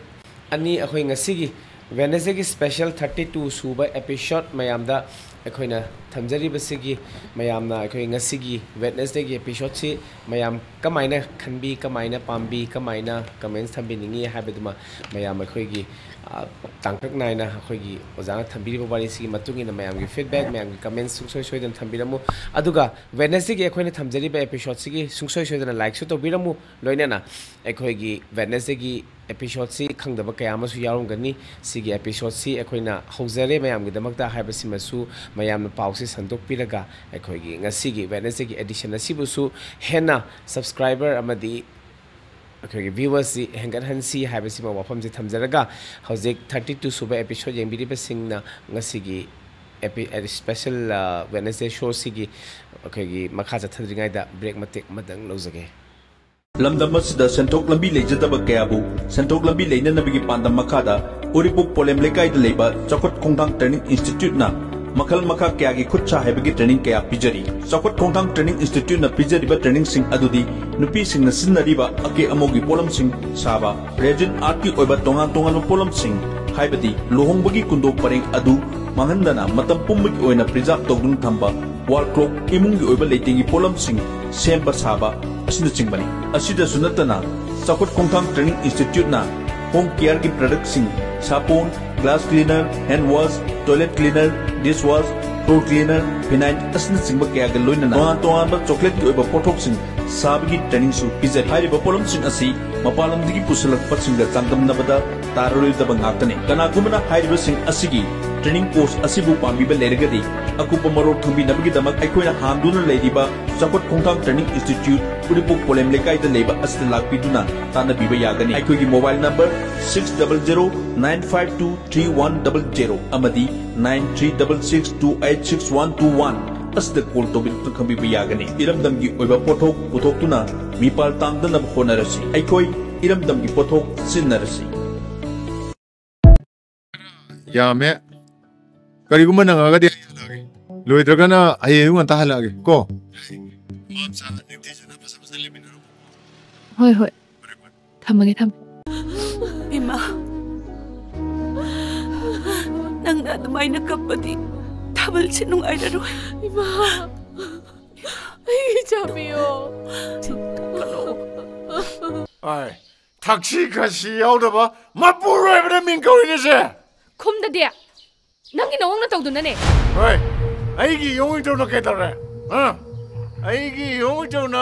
ꯑꯅꯤ, ꯑꯩꯈꯣꯏ ꯉꯁꯤꯒꯤ ꯋꯦꯅꯁꯗꯦꯒꯤ ꯁ꯭ꯄꯦꯁꯦꯜ ꯊꯥꯔꯇꯤ ꯇꯨ ꯁꯨꯕ ꯑꯦꯄꯤꯁꯣꯗ ꯃꯌꯥꯝꯗ ꯑꯩꯈꯣꯏꯅ ꯊꯝꯖꯔꯤꯕꯁꯤꯒꯤ, ꯃꯌꯥꯝꯅ ꯑꯩꯈꯣꯏ ꯉꯁꯤꯒꯤ ꯋꯦꯅꯁꯗꯦꯒꯤ ꯑꯦꯄꯤꯁꯣꯗꯁꯤ ꯃꯌꯥꯝ ꯀꯃꯥꯏꯅ ꯈꯟꯕꯤ, ꯀꯃꯥꯏꯅ ꯄꯥꯝꯕꯤ, ꯀꯃꯥꯏꯅ ꯀꯃꯦꯟꯁ ꯊꯝꯕꯤꯅꯤꯡꯉꯤ ꯍꯥꯏꯕꯗꯨꯃ ꯃꯌꯥꯝ ꯑꯩꯈꯣꯏꯒꯤ, ꯑ, ꯇꯥꯡꯀꯛ ꯅꯥꯏꯅ ꯑꯩꯈꯣꯏꯒꯤ ꯑꯣꯖꯥꯅ ꯊꯝꯕꯤꯔꯤꯕ ꯋꯥꯔꯤꯁꯤꯒꯤ ꯃꯇꯨꯡ ꯏꯟꯅ ꯃꯌꯥꯝꯒꯤ ꯐꯤꯗꯕꯦꯛ, ꯃꯌꯥꯝꯒꯤ ꯀꯃꯦꯟꯁ ꯁꯨꯡꯁꯣꯏ ꯁꯣꯏꯗꯅ ꯊꯝꯕꯤꯔꯝꯃꯨ꯫ ꯑꯗꯨꯒ ꯋꯦꯅꯁꯗꯦꯒꯤ ꯑꯩꯈꯣꯏꯅ ꯊꯝꯖꯔꯤꯕ ꯑꯦꯄꯤꯁꯣꯗꯁꯤꯒꯤ ꯁꯨꯡꯁꯣꯏ ꯁꯣꯏꯗꯅ ꯂꯥꯏꯛꯁꯨ ꯇꯧꯕꯤꯔꯝꯃꯨ꯫ ꯂꯣꯏꯅꯅ ꯑꯩꯈꯣꯏꯒꯤ ꯋꯦꯅꯁꯗꯦꯒꯤ ꯑꯦꯄꯤꯁꯣꯗꯁꯤ ꯈꯪꯗꯕ ꯀꯌꯥ ꯑꯃꯁꯨ ꯌꯥꯎꯔꯝꯒꯅꯤ꯫ ꯁꯤꯒꯤ ꯑꯦꯄꯤꯁꯣꯗꯁꯤ ꯑꯩꯈꯣꯏꯅ ꯍꯧꯖꯔꯦ ꯃꯌꯥꯝꯒꯤꯗꯃꯛꯇ ꯍꯥꯏꯕꯁꯤꯃꯁꯨ ꯃꯌꯥꯝꯅ ꯄꯥꯎꯁꯤ ꯁꯟꯗꯣꯛꯄꯤꯔꯒ ꯑꯩꯈꯣꯏꯒꯤ ꯉꯁꯤꯒꯤ ꯋꯦꯅꯁꯗꯦꯒꯤ ꯑꯦꯗꯤꯁꯟ ꯑꯁꯤꯕꯨꯁꯨ ꯍꯦꯟꯅ ꯁꯕꯁꯀ꯭ꯔꯥꯏꯕꯔ ꯑꯃꯗꯤ ꯑꯩꯈꯣꯏꯒꯤ ꯚ꯭ꯌꯨꯋꯔꯁꯁꯤ ꯍꯦꯟꯒꯠꯍꯟꯁꯤ ꯍꯥꯏꯕꯁꯤꯃ ꯋꯥꯐꯝꯁꯤ ꯊꯝꯖꯔꯒ, ꯍꯧꯖꯤꯛ ꯊꯥꯔꯇꯤ ꯇꯨ ꯁꯨꯕ ꯑꯦꯄꯤꯁꯣꯗ ꯌꯦꯡꯕꯤꯔꯤꯕꯁꯤꯡꯅ ꯉꯁꯤꯒꯤ ꯑꯦꯄꯤ-, ꯁ꯭ꯄꯦꯁꯦꯜ, ꯑ, ꯋꯦꯅꯁꯗꯦ ꯁꯣꯁꯤꯒꯤ ꯑꯩꯈꯣꯏꯒꯤ ꯃꯈꯥ ꯆꯠꯊꯗ꯭ꯔꯤꯉꯩꯗ ꯕ꯭ꯔꯦꯛ ꯃꯇꯦꯛ ꯑꯃꯇꯪ ꯂꯧꯖꯒꯦ꯫ ꯂꯝꯗꯝ ꯑꯁꯤꯗ ꯁꯦꯟꯊꯣꯛ ꯂꯝꯕꯤ ꯂꯩꯖꯗꯕ ꯀꯌꯥꯕꯨ ꯁꯦꯟꯊꯣꯛ ꯂꯝꯕꯤ ꯂꯩꯅꯅꯕꯒꯤ ꯄꯥꯟꯗꯝ ꯃꯈꯥꯗ ꯎꯔꯤꯄꯣꯛ ꯄꯣꯂꯦꯝ ꯂꯩꯀꯥꯏꯗ ꯂꯩꯕ ꯆꯥꯎꯈꯠ ꯈꯣꯡꯊꯥꯡ ꯇ꯭ꯔꯦꯅꯤꯡ ꯏꯟꯁꯇꯤꯇ꯭ꯌꯨꯠꯅ ꯃꯈꯜ ꯃꯈꯥ ꯀꯌꯥꯒꯤ ꯈꯨꯠ ꯁꯥ ꯍꯩꯕꯒꯤ training ꯀꯌꯥ ꯄꯤꯖꯔꯤ꯫ ꯆꯥꯎꯈꯠ ꯈꯣꯡꯊꯥꯡ training instituteꯅ ꯄꯤꯖꯔꯤꯕ trainingꯁꯤꯡ ꯑꯗꯨꯗꯤ ꯅꯨꯄꯤꯁꯤꯡꯅ ꯁꯤꯖꯤꯟꯅꯔꯤꯕ ꯑꯀꯦ ꯑꯃꯧꯒꯤ ꯄꯣꯠꯂꯝꯁꯤꯡ ꯁꯥꯕ, resin artꯀꯤ ꯑꯣꯏꯕ ꯇꯣꯉꯥꯟ ꯇꯣꯉꯥꯟꯕ ꯄꯣꯠꯂꯝꯁꯤꯡ, ꯍꯥꯏꯕꯗꯤ ꯂꯨꯍꯣꯡꯕꯒꯤ ꯀꯨꯟꯗꯣ ꯄꯔꯦꯡ ꯑꯗꯨ ꯃꯥꯡꯍꯟꯗꯅ ꯃꯇꯝ ꯄꯨꯝꯕꯒꯤ ꯑꯣꯏꯅ preserve ꯇꯧꯗꯨꯅ ꯊꯝꯕ, wall clock, ꯏꯃꯨꯡꯒꯤ ꯑꯣꯏꯕ ꯂꯩꯇꯦꯡꯒꯤ ꯄꯣꯠꯂꯝꯁꯤꯡ ꯁꯦꯝꯕ ꯁꯥꯕ ꯑꯁꯤꯅꯆꯤꯡꯕꯅꯤ꯫ ꯑꯁꯤꯗꯁꯨ ꯅꯠꯇꯅ ꯆꯥꯎꯈꯠ ꯈꯣꯡꯊꯥꯡ training instituteꯅ home careꯒꯤ productꯁꯤꯡ, ꯁꯥꯄꯣꯟ, glass cleaner, hand wash, toilet cleaner, dish wash, floor cleaner, phenyl ꯑꯁꯤꯅꯆꯤꯡꯕ ꯀꯌꯥꯒ ꯂꯣꯏꯅꯅ ꯇꯣꯉꯥꯟ ꯇꯣꯉꯥꯟꯕ chocolateꯀꯤ ꯑꯣꯏꯕ ꯄꯣꯠꯊꯣꯛꯁꯤꯡ ꯁꯥꯕꯒꯤ trainingꯁꯨ ꯄꯤꯖꯔꯤ꯫ ꯍꯥꯏꯔꯤꯕ ꯄꯣꯠꯂꯝꯁꯤꯡ ꯑꯁꯤ ꯃꯄꯥꯟ ꯂꯝꯗꯒꯤ ꯄꯨꯁꯤꯜꯂꯛꯄꯁꯤꯡꯒ ꯆꯥꯡꯗꯝꯅꯕꯗ ꯇꯥꯔꯔꯣꯏꯗꯕ ꯉꯥꯛꯇꯅꯤ꯫ ꯀꯅꯥꯒꯨꯝꯕꯅ ꯍꯥꯏꯔꯤꯕꯁꯤꯡ ꯑꯁꯤꯒꯤ training course ꯑꯁꯤꯕꯨ ꯄꯥꯝꯕꯤꯕ ꯂꯩꯔꯒꯗꯤ, ꯑꯀꯨꯞꯄ ꯃꯔꯣꯜ ꯈꯪꯕꯤꯅꯕꯒꯤꯗꯃꯛ ꯑꯩꯈꯣꯏꯅ ꯍꯥꯡꯗꯨꯅ ꯂꯩꯔꯤꯕ ꯆꯥꯎꯈꯠ ꯈꯣꯡꯊꯥꯡ training institute, ꯎꯔꯤꯄꯣꯛ ꯄꯣꯂꯦꯝ ꯂꯩꯀꯥꯏꯗ ꯂꯩꯕ ꯑꯁꯤꯗ ꯂꯥꯛꯄꯤꯗꯨꯅ ꯇꯥꯟꯅꯕꯤꯕ ꯌꯥꯒꯅꯤ꯫ ꯑꯩꯈꯣꯏꯒꯤ mobile number six double zero nine five two three one double zero ꯑꯃꯗꯤ nine three double six two eight six one two one ꯑꯁꯤꯗ call ꯇꯧꯕꯤꯗꯨꯅ ꯈꯪꯕꯤꯕ ꯌꯥꯒꯅꯤ꯫ ꯏꯔꯝꯗꯝꯒꯤ ꯑꯣꯏꯕ ꯄꯣꯠꯊꯣꯛ ꯄꯨꯊꯣꯛꯇꯨꯅ ꯃꯤꯄꯥꯜ ꯇꯥꯡꯗꯅꯕ ꯍꯣꯠꯅꯔꯁꯤ꯫ ꯑꯩꯈꯣꯏ ꯏꯔꯝꯗꯝꯒꯤ ꯄꯣꯠꯊꯣꯛ ꯁꯤꯖꯤꯟꯅꯔꯁꯤ꯫ ꯌꯥꯝꯃꯦ꯫ ꯀꯔꯤꯒꯨꯝꯕ ꯅꯪꯉꯒꯗꯤ ꯑꯩ ꯍꯜꯂꯛꯑꯒꯦ, ꯂꯣꯏꯗ꯭ꯔꯒꯅ ꯍꯌꯦꯡ ꯑꯌꯨꯛ ꯉꯟꯇꯥ ꯍꯜꯂꯛꯑꯒꯦ ꯀꯣ꯫ ꯍꯣꯏ ꯍꯣꯏ, ꯊꯝꯃꯒꯦ, ꯊꯝꯃꯦ꯫ ꯏꯃꯥ, ꯅꯪꯅ ꯑꯗꯨꯃꯥꯏꯅ ꯀꯞꯄꯗꯤ ꯊꯥꯕꯜꯁꯦ ꯅꯨꯡꯉꯥꯏꯔꯔꯣꯏ꯫ ꯏꯃꯥ, ꯑꯩ ꯏꯆꯥ ꯄꯤꯌꯣ꯫ ꯑꯥꯏ, ꯊꯛꯁꯤ ꯈꯥꯁꯤ ꯌꯥꯎꯗꯕ ꯃꯄꯨꯔꯣꯏꯕꯅ ꯃꯤꯡ ꯀꯧꯔꯤꯅꯦꯁꯦ꯫ ꯈꯨꯝꯗꯗꯤ ꯅꯪꯒꯤ ꯅꯋꯣꯡꯅ ꯇꯧꯗꯨꯅꯅꯦ꯫ ꯍꯣꯏ, ꯑꯩꯒꯤ ꯌꯣꯡ ꯏꯇꯧꯅ ꯀꯩꯗꯧꯔꯦ? ꯍꯥ? ꯑꯩꯒꯤ ꯌꯣꯡ ꯏꯇꯧꯅ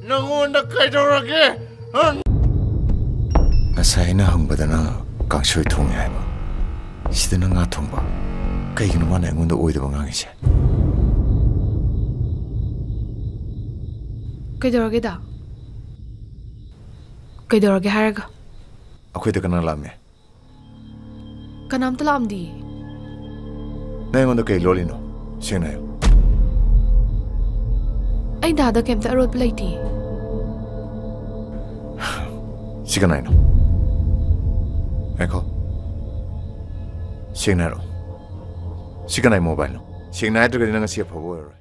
ꯅꯪꯉꯣꯟꯗ ꯀꯩꯗꯧꯔꯒꯦ? ꯍꯥ? ꯉꯁꯥꯏ ꯑꯩꯅ ꯍꯪꯕꯗꯅ ꯀꯥꯡꯁꯣꯏ ꯊꯣꯡꯉꯦ ꯍꯥꯏꯕ, ꯁꯤꯗꯅ ꯉꯥ ꯊꯣꯡꯕ꯫ ꯀꯩꯒꯤꯅꯣ ꯃꯥꯅ ꯑꯩꯉꯣꯟꯗ ꯑꯣꯏꯗꯕ ꯉꯥꯡꯉꯤꯁꯦ? ꯀꯩꯗꯧꯔꯒꯦꯗ? ꯀꯩꯗꯧꯔꯒꯦ ꯍꯥꯏꯔꯒ? ꯑꯩꯈꯣꯏꯗ ꯀꯅꯥ ꯂꯥꯛꯑꯝꯃꯦ? ꯀꯅꯥꯝꯇ ꯂꯥꯛꯑꯝꯗꯤꯌꯦ꯫ ꯅꯪ ꯑꯩꯉꯣꯟꯗ ꯀꯩ ꯂꯣꯜꯂꯤꯅꯣ? ꯁꯦꯡꯅ ꯍꯥꯏꯌꯨ꯫ ꯑꯩ ꯗꯥꯗ ꯀꯩꯝꯇ ꯑꯔꯣꯠꯄ ꯂꯩꯇꯦ꯫ ꯁꯤ ꯀꯅꯥꯏꯅꯣ? ꯉꯥꯏꯈꯣ꯫ ꯁꯦꯡꯅ ꯍꯥꯏꯔꯛꯑꯣ꯫ ꯁꯤ ꯀꯅꯥꯏ ꯃꯣꯕꯥꯏꯜꯅꯣ? ꯁꯦꯡꯅ ꯍꯥꯏꯗ꯭ꯔꯒꯗꯤ ꯅꯪ ꯉꯁꯤ ꯑꯐꯕ ꯑꯣꯏꯔꯔꯣꯏ꯫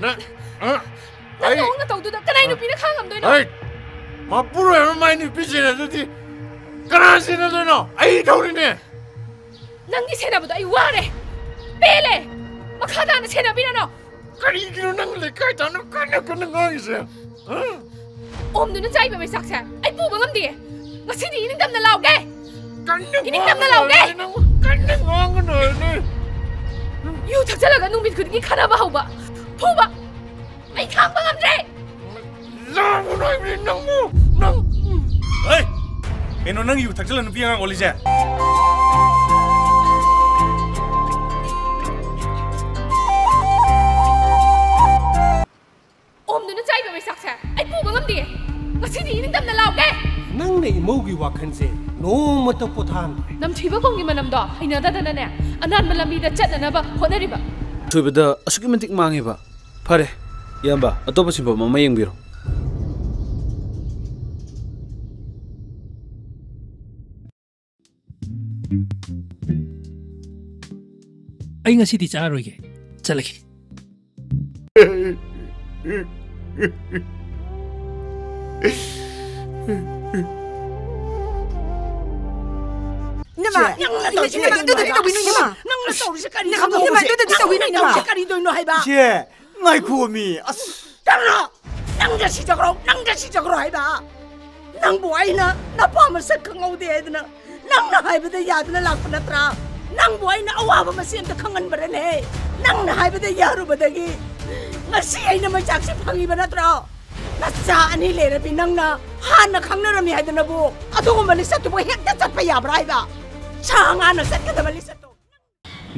ꯅꯪ, ꯑ, ꯅꯪ ꯑꯩ ꯅꯑꯣꯡ ꯅꯇꯧꯗꯨꯗ ꯀꯅꯥꯏ ꯅꯨꯄꯤꯅ ꯈꯥꯡꯉꯝꯗꯣꯏꯅꯣ? ꯍꯩ! ꯃꯄꯨꯔꯣꯏꯕ ꯃꯥꯏ ꯅꯨꯄꯤꯁꯤꯡ ꯑꯗꯨꯗꯤ ꯀꯅꯥ ꯁꯦꯟꯅꯗꯣꯏꯅꯣ? ꯑꯩ ꯊꯧꯔꯤꯅꯦ꯫ ꯅꯪꯒꯤ ꯁꯦꯟꯅꯕꯗꯣ ꯑꯩ ꯋꯥꯔꯦ, ꯄꯦꯜꯂꯦ꯫ ꯃꯈꯥ ꯇꯥꯅ ꯁꯦꯟꯅꯕꯤꯔꯅꯨ꯫ ꯀꯔꯤꯒꯤꯅꯣ ꯅꯪ ꯂꯩꯀꯥꯏ ꯇꯥꯅ ꯀꯟꯅ ꯀꯟꯅ ꯉꯥꯡꯉꯤꯁꯦ? ꯍꯥ? ꯑꯣꯝꯗꯨꯅ ꯆꯥꯏꯕ ꯃꯩꯆꯥꯛꯁꯦ ꯑꯩ ꯄꯨꯕ ꯉꯝꯗꯤꯌꯦ꯫ ꯉꯁꯤꯗꯤ ꯏꯅꯤꯡꯇꯝꯅ ꯂꯥꯎꯒꯦ꯫ ꯀꯟꯅ ꯏꯅꯤꯡꯇꯝꯅ ꯉꯥꯡꯒꯅꯨ ꯂꯥꯎꯒꯦ꯫ ꯍꯥꯏꯕꯅꯦ ꯅꯪꯕꯨ, ꯀꯟꯅ ꯉꯥꯡꯒꯅꯨ ꯍꯥꯏꯕꯅꯦ꯫ ꯌꯨ ꯊꯛꯆꯜꯂꯒ ꯅꯨꯃꯤꯠ ꯈꯨꯗꯤꯡꯒꯤ ꯈꯠꯅꯕ ꯍꯧꯕ, ꯐꯨꯕ, ꯑꯩ ꯈꯥꯡꯕ ꯉꯝꯗ꯭ꯔꯦ꯫ ꯂꯥꯡꯒꯅꯨ ꯍꯥꯏꯕꯅꯦ ꯅꯪꯕꯨ, ꯅꯪ꯫ ꯍꯩ! ꯀꯩꯅꯣ ꯅꯪ ꯌꯨ ꯊꯛꯆꯜꯂ ꯅꯨꯄꯤ ꯑꯉꯥꯡ ꯑꯣꯜꯂꯤꯁꯦ? ꯑꯣꯝꯗꯨꯅ ꯆꯥꯏꯕ ꯃꯩꯆꯥꯛꯁꯦ ꯑꯩ ꯄꯨꯕ ꯉꯝꯗꯦ꯫ ꯉꯁꯤꯗꯤ ꯏꯅꯤꯡꯇꯝꯅ ꯂꯥꯎꯒꯦ꯫ ꯅꯪꯅ ꯏꯃꯧꯒꯤ ꯋꯥꯈꯜꯁꯦ ꯅꯣꯡꯃꯇ ꯄꯣꯊꯥꯍꯟꯗ꯭ꯔꯦ꯫ ꯅꯝꯊꯤꯕ ꯈꯣꯡꯒꯤ ꯃꯅꯝꯗꯣ ꯍꯩꯅꯗꯗꯅꯅꯦ, ꯑꯅꯥꯟꯕ ꯂꯝꯕꯤꯗ ꯆꯠꯅꯅꯕ ꯍꯣꯠꯅꯔꯤꯕ꯫ ꯊꯣꯏꯕꯗ ꯑꯁꯨꯛꯀꯤ ꯃꯇꯤꯛ ꯃꯥꯡꯉꯦꯕ꯫ ꯐꯔꯦ, ꯏꯌꯥꯝꯕ, ꯑꯇꯣꯞꯄ ꯁꯤꯟꯐꯝ ꯑꯃ ꯌꯦꯡꯕꯤꯔꯣ꯫ ꯑꯩ ꯉꯁꯤꯗꯤ ꯆꯥꯔꯣꯏꯒꯦ, ꯆꯠꯂꯒꯦ꯫ ꯏꯅꯝꯃ, ꯆꯦ, ꯅꯪꯅ ꯇꯧꯔꯤꯁꯤ ꯏꯅꯝꯃ, ꯀꯔꯤꯅꯣ ꯑꯗꯨꯗꯤ ꯍꯥꯏꯕ? ꯀꯩꯗꯧꯕꯤꯅꯣ, ꯏꯅꯝꯃ? ꯅꯪꯅ ꯇꯧꯔꯤꯁꯤ ꯀꯔꯤꯅꯣ? ꯏꯅꯝꯃ, ꯑꯗꯨꯗꯤ ꯀꯩꯗꯧꯕꯤꯅꯣ, ꯏꯅꯝꯃ? ꯅꯪꯅ ꯇꯧꯔꯤꯁꯤ ꯀꯔꯤꯅꯣ ꯍꯥꯏꯕ? ꯏꯆꯦ, ꯉꯥꯏꯈꯣꯃꯤ, ꯑꯁ꯫ ꯆꯠꯂꯣ! ꯅꯪ ꯉꯁꯤ ꯆꯠꯈ꯭ꯔꯣ, ꯅꯪ ꯉꯁꯤ ꯆꯠꯈ꯭ꯔꯣ ꯍꯥꯏꯕ? ꯅꯪꯕꯨ ꯑꯩꯅ ꯅꯄꯥ ꯃꯁꯛ ꯈꯪꯍꯧꯗꯦ ꯍꯥꯏꯗꯅ ꯅꯪꯅ ꯍꯥꯏꯕꯗ ꯌꯥꯗꯅ ꯂꯥꯛꯄ ꯅꯠꯇ꯭ꯔꯥ? ꯅꯪꯕꯨ ꯑꯩꯅ ꯑꯋꯥꯕ ꯃꯆꯦ ꯑꯝꯇ ꯈꯪꯍꯟꯕꯔꯅꯦ? ꯅꯪꯅ ꯍꯥꯏꯕꯗ ꯌꯥꯔꯨꯕꯗꯒꯤ ꯉꯁꯤ ꯑꯩꯅ ꯃꯩꯆꯥꯛꯁꯤ ꯐꯪꯉꯤꯕ ꯅꯠꯇ꯭ꯔꯣ? ꯅꯆꯥ ꯑꯅꯤ ꯂꯩꯔꯕꯤ ꯅꯪꯅ ꯍꯥꯟꯅ ꯈꯪꯅꯔꯝꯃꯤ ꯍꯥꯏꯗꯅꯕꯨ ꯑꯗꯨꯒꯨꯝꯕ ꯂꯤꯆꯠꯇꯨꯕꯨ ꯍꯦꯛꯇ ꯆꯠꯄ ꯌꯥꯕ꯭ꯔꯥ ꯍꯥꯏꯕ? ꯁꯥ ꯉꯥꯅ ꯆꯠꯀꯗꯕ ꯂꯤꯆꯠꯇꯣ꯫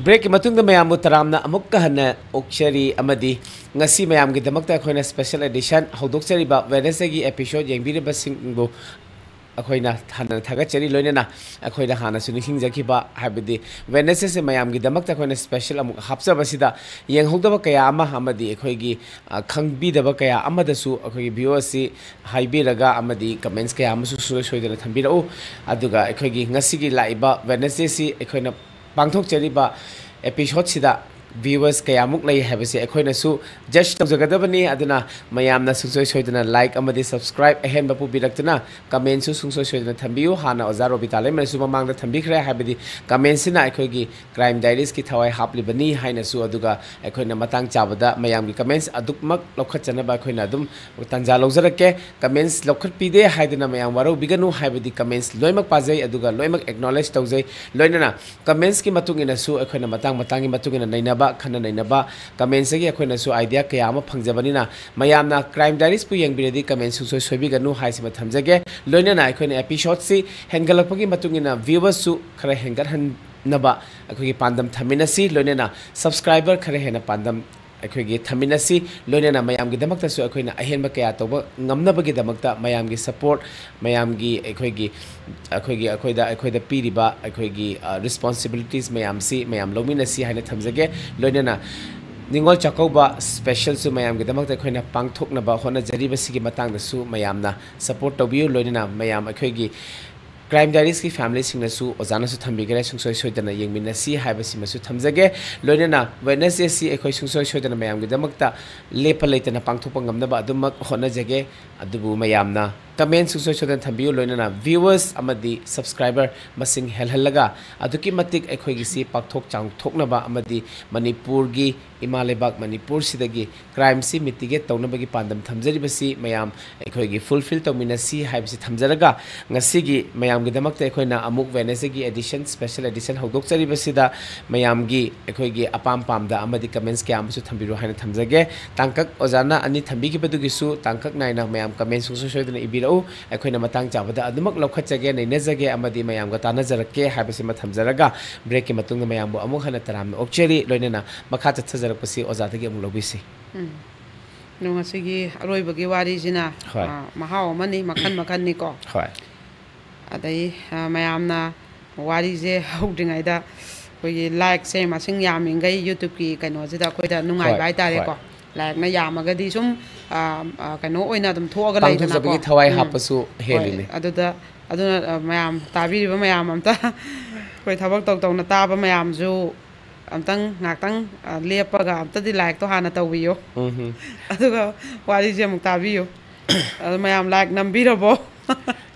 ꯕ꯭ꯔꯦꯛꯀꯤ ꯃꯇꯨꯡꯗ ꯃꯌꯥꯝꯕꯨ ꯇꯔꯥꯝꯅ ꯑꯃꯨꯛꯀ ꯍꯟꯅ ꯑꯣꯛꯆꯔꯤ ꯑꯃꯗꯤ ꯉꯁꯤ ꯃꯌꯥꯝꯒꯤꯗꯃꯛꯇ ꯑꯩꯈꯣꯏꯅ ꯁ꯭ꯄꯦꯁꯦꯜ ꯑꯦꯗꯤꯁꯟ ꯍꯧꯗꯣꯛꯆꯔꯤꯕ ꯋꯦꯗꯅꯁꯗꯦꯒꯤ ꯑꯦꯄꯤꯁꯣꯗ ꯌꯦꯡꯕꯤꯔꯤꯕꯁꯤꯡꯕꯨ ꯑꯩꯈꯣꯏꯅ ꯍꯟꯅ ꯊꯥꯒꯠꯆꯔꯤ꯫ ꯂꯣꯏꯅꯅ ꯑꯩꯈꯣꯏꯅ ꯍꯥꯟꯅꯁꯨ ꯅꯤꯡꯁꯤꯡꯖꯈꯤꯕ, ꯍꯥꯏꯕꯗꯤ ꯋꯦꯗꯅꯁꯗꯦꯁꯦ ꯃꯌꯥꯝꯒꯤꯗꯃꯛꯇ ꯑꯩꯈꯣꯏꯅ ꯁ꯭ꯄꯦꯁꯦꯜ ꯑꯃꯨꯛ ꯍꯥꯞꯆꯕꯁꯤꯗ ꯌꯦꯡꯍꯧꯗꯕ ꯀꯌꯥ ꯑꯃ ꯑꯃꯗꯤ ꯑꯩꯈꯣꯏꯒꯤ, ꯑ, ꯈꯪꯕꯤꯗꯕ ꯀꯌꯥ ꯑꯃꯗꯁꯨ ꯑꯩꯈꯣꯏꯒꯤ ꯚ꯭ꯌꯨ ꯑꯁꯤ ꯍꯥꯏꯕꯤꯔꯒ ꯑꯃꯗꯤ ꯀꯃꯦꯟꯁ ꯀꯌꯥ ꯑꯃꯁꯨ ꯁꯨꯡꯁꯣꯏ ꯁꯣꯏꯗꯅ ꯊꯝꯕꯤꯔꯛꯎ꯫ ꯑꯗꯨꯒ ꯑꯩꯈꯣꯏꯒꯤ ꯉꯁꯤꯒꯤ ꯂꯥꯛꯏꯕ ꯋꯦꯗꯅꯁꯗꯦꯁꯤ ꯑꯩꯈꯣꯏꯅ ꯄꯥꯡꯊꯣꯛꯆꯔꯤꯕ ꯑꯦꯄꯤꯁꯣꯗꯁꯤꯗ ꯚ꯭ꯌꯨꯋꯔꯁ ꯀꯌꯥꯃꯨꯛ ꯂꯩ ꯍꯥꯏꯕꯁꯤ ꯑꯩꯈꯣꯏꯅꯁꯨ ꯖꯁ ꯇꯧꯖꯒꯗꯕꯅꯤ꯫ ꯑꯗꯨꯅ ꯃꯌꯥꯝꯅ ꯁꯨꯡꯁꯣꯏ ꯁꯣꯏꯗꯅ ꯂꯥꯏꯛ ꯑꯃꯗꯤ ꯁꯕꯁꯀ꯭ꯔꯥꯏꯕ ꯑꯍꯦꯟꯕ ꯄꯨꯕꯤꯔꯛꯇꯨꯅ, ꯀꯃꯦꯟꯁꯨ ꯁꯨꯡꯁꯣꯏ ꯁꯣꯏꯗꯅ ꯊꯝꯕꯤꯌꯨ꯫ ꯍꯥꯟꯅ ꯑꯣꯖꯥ ꯔꯣꯕꯤꯇꯥ ꯂꯩꯃꯅꯁꯨ ꯃꯃꯥꯡꯗ ꯊꯝꯕꯤꯈ꯭ꯔꯦ, ꯍꯥꯏꯕꯗꯤ ꯀꯃꯦꯟꯁꯤꯅ ꯑꯩꯈꯣꯏꯒꯤ ꯀ꯭ꯔꯥꯏꯝ ꯗꯥꯏꯔꯤꯁꯀꯤ ꯊꯋꯥꯏ ꯍꯥꯞꯂꯤꯕꯅꯤ ꯍꯥꯏꯅꯁꯨ꯫ ꯑꯗꯨꯒ ꯑꯩꯈꯣꯏꯅ ꯃꯇꯥꯡ ꯆꯥꯕꯗ ꯃꯌꯥꯝꯒꯤ ꯀꯃꯦꯟꯁ ꯑꯗꯨꯃꯛ ꯂꯧꯈꯠꯆꯅꯕ ꯑꯩꯈꯣꯏꯅ ꯑꯗꯨꯝ ꯇꯥꯟꯖꯥ ꯂꯧꯖꯔꯛꯀꯦ꯫ ꯀꯃꯦꯟꯁ ꯂꯧꯈꯠꯄꯤꯗꯦ ꯍꯥꯏꯗꯅ ꯃꯌꯥꯝ ꯋꯥꯔꯧꯕꯤꯒꯅꯨ, ꯍꯥꯏꯕꯗꯤ ꯀꯃꯦꯟꯁ ꯂꯣꯏꯅꯃꯛ ꯄꯥꯖꯩ, ꯑꯗꯨꯒ ꯂꯣꯏꯅꯃꯛ ꯑꯦꯛꯅꯣꯂꯦꯖ ꯇꯧꯖꯩ꯫ ꯂꯣꯏꯅꯅ ꯀꯃꯦꯟꯁꯀꯤ ꯃꯇꯨꯡ ꯏꯟꯅꯁꯨ ꯑꯩꯈꯣꯏꯅ ꯃꯇꯥꯡ ꯃꯇꯥꯡꯒꯤ ꯃꯇꯨꯡ ꯏꯟꯅ ꯅꯩꯅꯕ, ꯈꯟꯅ ꯅꯩꯅꯕ, ꯀꯃꯦꯟꯁꯇꯒꯤ ꯑꯩꯈꯣꯏꯅꯁꯨ ꯑꯥꯏꯗꯤꯌꯥ ꯀꯌꯥ ꯑꯃ ꯐꯪꯖꯕꯅꯤꯅ, ꯃꯌꯥꯝꯅ ꯀ꯭ꯔꯥꯏꯝ ꯗꯥꯏꯔꯤꯁꯄꯨ ꯌꯦꯡꯕꯤꯔꯗꯤ ꯀꯃꯦꯟ ꯁꯨꯡꯁꯣꯏ ꯁꯣꯏꯕꯤꯒꯅꯨ ꯍꯥꯏꯁꯤꯃ ꯊꯝꯖꯒꯦ꯫ ꯂꯣꯏꯅꯅ ꯑꯩꯈꯣꯏꯅ ꯑꯦꯄꯤꯁꯣꯗꯁꯤ ꯍꯦꯟꯒꯠꯂꯛꯄꯒꯤ ꯃꯇꯨꯡ ꯏꯟꯅ ꯚ꯭ꯌꯨꯋꯔꯁꯁꯨ ꯈꯔ ꯍꯦꯟꯒꯠꯍꯟꯅꯕ ꯑꯩꯈꯣꯏꯒꯤ ꯄꯥꯟꯗꯝ ꯊꯝꯃꯤꯟꯅꯁꯤ, ꯂꯣꯏꯅꯅ ꯁꯕꯁꯀ꯭ꯔꯥꯏꯕꯔ ꯈꯔ ꯍꯦꯟꯅ ꯄꯥꯟꯗꯝ ꯑꯩꯈꯣꯏꯒꯤ ꯊꯝꯃꯤꯟꯅꯁꯤ꯫ ꯂꯣꯏꯅꯅ ꯃꯌꯥꯝꯒꯤꯗꯃꯛꯇꯁꯨ ꯑꯩꯈꯣꯏꯅ ꯑꯍꯦꯟꯕ ꯀꯌꯥ ꯇꯧꯕ ꯉꯝꯅꯕꯒꯤꯗꯃꯛꯇ ꯃꯌꯥꯝꯒꯤ ꯁꯄꯣꯔꯠ, ꯃꯌꯥꯝꯒꯤ ꯑꯩꯈꯣꯏꯒꯤ, ꯑꯩꯈꯣꯏꯒꯤ, ꯑꯩꯈꯣꯏꯗ, ꯑꯩꯈꯣꯏꯗ ꯄꯤꯔꯤꯕ ꯑꯩꯈꯣꯏꯒꯤ, ꯑ, ꯔꯦꯁꯄꯣꯟꯁꯤꯕꯤꯂꯤꯇꯤꯁ ꯃꯌꯥꯝꯁꯤ ꯃꯌꯥꯝ ꯂꯧꯃꯤꯟꯅꯁꯤ ꯍꯥꯏꯅ ꯊꯝꯖꯒꯦ꯫ ꯂꯣꯏꯅꯅ ꯅꯤꯉꯣꯜ ꯆꯥꯛꯀꯧꯕ ꯁ꯭ꯄꯦꯁꯦꯜꯁꯨ ꯃꯌꯥꯝꯒꯤꯗꯃꯛꯇ ꯑꯩꯈꯣꯏꯅ ꯄꯥꯡꯊꯣꯛꯅꯕ ꯍꯣꯠꯅꯖꯔꯤꯕꯁꯤꯒꯤ ꯃꯇꯥꯡꯗꯁꯨ ꯃꯌꯥꯝꯅ ꯁꯄꯣꯔꯠ ꯇꯧꯕꯤꯌꯨ꯫ ꯂꯣꯏꯅꯅ ꯃꯌꯥꯝ ꯑꯩꯈꯣꯏꯒꯤ ꯀ꯭ꯔꯥꯏꯝ ꯗꯥꯏꯔꯤꯁꯀꯤ ꯐꯦꯃꯤꯂꯤꯁꯤꯡꯅꯁꯨ, ꯑꯣꯖꯥꯅꯁꯨ ꯊꯝꯕꯤꯈ꯭ꯔꯦ, ꯁꯨꯡꯁꯣꯏ ꯁꯣꯏꯗꯅ ꯌꯦꯡꯃꯤꯟꯅꯁꯤ ꯍꯥꯏꯕꯁꯤꯃꯁꯨ ꯊꯝꯖꯒꯦ꯫ ꯂꯣꯏꯅꯅ ꯋꯦꯗꯅꯁꯗꯦꯁꯤ ꯑꯩꯈꯣꯏ ꯁꯨꯡꯁꯣꯏ ꯁꯣꯏꯗꯅ ꯃꯌꯥꯝꯒꯤꯗꯃꯛꯇ ꯂꯦꯞꯄ ꯂꯩꯇꯅ ꯄꯥꯡꯊꯣꯛꯄ ꯉꯝꯅꯕ ꯑꯗꯨꯃꯛ ꯍꯣꯠꯅꯖꯒꯦ꯫ ꯑꯗꯨꯕꯨ ꯃꯌꯥꯝꯅ ꯀꯃꯦꯟ ꯁꯨꯡꯁꯣꯏ ꯁꯣꯏꯗꯅ ꯊꯝꯕꯤꯌꯨ, ꯂꯣꯏꯅꯅ ꯚ꯭ꯌꯨꯋꯔꯁ ꯑꯃꯗꯤ ꯁꯕꯁꯀ꯭ꯔꯥꯏꯕꯔ ꯃꯁꯤꯡ ꯍꯦꯜꯍꯜꯂꯒ ꯑꯗꯨꯛꯀꯤ ꯃꯇꯤꯛ ꯑꯩꯈꯣꯏꯒꯤꯁꯤ ꯄꯥꯛꯊꯣꯛ ꯆꯥꯎꯊꯣꯛꯅꯕ ꯑꯃꯗꯤ ꯃꯅꯤꯄꯨꯔꯒꯤ, ꯏꯃꯥ ꯂꯩꯕꯥꯛ ꯃꯅꯤꯄꯨꯔꯁꯤꯗꯒꯤ ꯀ꯭ꯔꯥꯏꯝꯁꯤ ꯃꯤꯇꯤꯒꯦꯠ ꯇꯧꯅꯕꯒꯤ ꯄꯥꯟꯗꯝ ꯊꯝꯖꯔꯤꯕꯁꯤ ꯃꯌꯥꯝ ꯑꯩꯈꯣꯏꯒꯤ ꯐꯨꯜꯐꯤꯜ ꯇꯧꯃꯤꯟꯅꯁꯤ ꯍꯥꯏꯕꯁꯤ ꯊꯝꯖꯔꯒ, ꯉꯁꯤꯒꯤ ꯃꯌꯥꯝꯒꯤꯗꯃꯛꯇ ꯑꯩꯈꯣꯏꯅ ꯑꯃꯨꯛ ꯋꯦꯗꯅꯁꯗꯦꯒꯤ ꯑꯦꯗꯤꯁꯟ, ꯁ꯭ꯄꯦꯁꯦꯜ ꯑꯦꯗꯤꯁꯟ ꯍꯧꯗꯣꯛꯆꯔꯤꯕꯁꯤꯗ ꯃꯌꯥꯝꯒꯤ ꯑꯩꯈꯣꯏꯒꯤ ꯑꯄꯥꯝ ꯄꯥꯝꯗ ꯑꯃꯗꯤ ꯀꯃꯦꯟꯁ ꯀꯌꯥ ꯑꯃꯁꯨ ꯊꯝꯕꯤꯔꯨ ꯍꯥꯏꯅ ꯊꯝꯖꯒꯦ꯫ ꯇꯥꯡꯀꯛ ꯑꯣꯖꯥꯅ ꯑꯅꯤ ꯊꯝꯕꯤꯈꯤꯕꯗꯨꯒꯤꯁꯨ ꯇꯥꯡꯀꯛ ꯅꯥꯏꯅ ꯃꯌꯥꯝ ꯀꯃꯦꯟ ꯁꯨꯡꯁꯣꯏ ꯁꯣꯏꯗꯅ ꯏꯕꯤꯔꯛꯎ꯫ ꯑꯩꯈꯣꯏꯅ ꯃꯇꯥꯡ ꯆꯥꯕꯗ ꯑꯗꯨꯃꯛ ꯂꯧꯈꯠꯆꯒꯦ, ꯅꯩꯅꯖꯒꯦ ꯑꯃꯗꯤ ꯃꯌꯥꯝꯒ ꯇꯥꯟꯅꯖꯔꯛꯀꯦ ꯍꯥꯏꯕꯁꯤꯃ ꯊꯝꯖꯔꯒ, ꯕ꯭ꯔꯦꯛꯀꯤ ꯃꯇꯨꯡꯗ ꯃꯌꯥꯝꯕꯨ ꯑꯃꯨꯛ ꯍꯟꯅ ꯇꯔꯥꯝꯅ ꯑꯣꯛꯆꯔꯤ꯫ ꯂꯣꯏꯅꯅ ꯃꯈꯥ ꯆꯠꯊꯖꯔꯛꯄꯁꯤ ꯑꯣꯖꯥꯗꯒꯤ ꯑꯃꯨꯛ ꯂꯧꯕꯤꯁꯤ꯫ ꯎꯝ꯫ ꯑꯗꯣ ꯉꯁꯤꯒꯤ ꯑꯔꯣꯏꯕꯒꯤ ꯋꯥꯔꯤꯁꯤꯅ, ꯍꯣꯏ꯫ ꯑ, ꯃꯍꯥꯎ ꯑꯃꯅꯤ, ꯃꯈꯟ ꯃꯈꯟꯅꯤꯀꯣ꯫ ꯍꯣꯏ꯫ ꯑꯗꯩ, ꯑ, ꯃꯌꯥꯝꯅ ꯋꯥꯔꯤꯁꯦ ꯍꯧꯗ꯭ꯔꯤꯉꯩꯗ ꯑꯩꯈꯣꯏꯒꯤ ꯂꯥꯏꯛꯁꯦ ꯃꯁꯤꯡ ꯌꯥꯝꯃꯤꯈꯩ YouTube-ꯀꯤ ꯀꯩꯅꯣꯁꯤꯗ ꯑꯩꯈꯣꯏꯗ ꯅꯨꯡꯉꯥꯏꯕ ꯍꯣꯏ, ꯍꯥꯏꯇꯥꯔꯦꯀꯣ꯫ ꯍꯣꯏ꯫ ꯂꯥꯏꯛꯅ ꯌꯥꯝꯃꯒꯗꯤ ꯁꯨꯝ, ꯑ, ꯑ, ꯀꯩꯅꯣ ꯑꯣꯏꯅ ꯑꯗꯨꯝ ꯊꯣꯛꯑꯒ ꯂꯩꯗꯅꯀꯣ꯫ ꯄꯥꯡꯊꯣꯛꯆꯕꯒꯤ ꯊꯋꯥꯏ ꯎꯝ꯫ ꯍꯥꯞꯄꯁꯨ ꯍꯣꯏ꯫ ꯍꯦꯜꯂꯤꯅꯦ꯫ ꯑꯗꯨꯗ, ꯑꯗꯨꯅ, ꯑ, ꯃꯌꯥꯝ ꯇꯥꯕꯤꯔꯤꯕ ꯃꯌꯥꯝ ꯑꯝꯇ ꯑꯩꯈꯣꯏ ꯊꯕꯛ ꯇꯧ ꯇꯧꯅ ꯇꯥꯕ ꯃꯌꯥꯝꯁꯨ ꯑꯝꯇꯪ ꯉꯥꯛꯇꯪ, ꯑ, ꯂꯦꯞꯄꯒ ꯑꯝꯇꯗꯤ like ꯇꯣ ꯍꯥꯟꯅ ꯇꯧꯕꯤꯌꯣ꯫ ꯎꯝ ꯍꯝ꯫ ꯑꯗꯨꯒ ꯋꯥꯔꯤꯁꯦ ꯑꯃꯨꯛ ꯇꯥꯕꯤꯌꯨ꯫ ꯑꯗꯣ ꯃꯌꯥꯝ like ꯅꯝꯕꯤꯔꯕꯣ?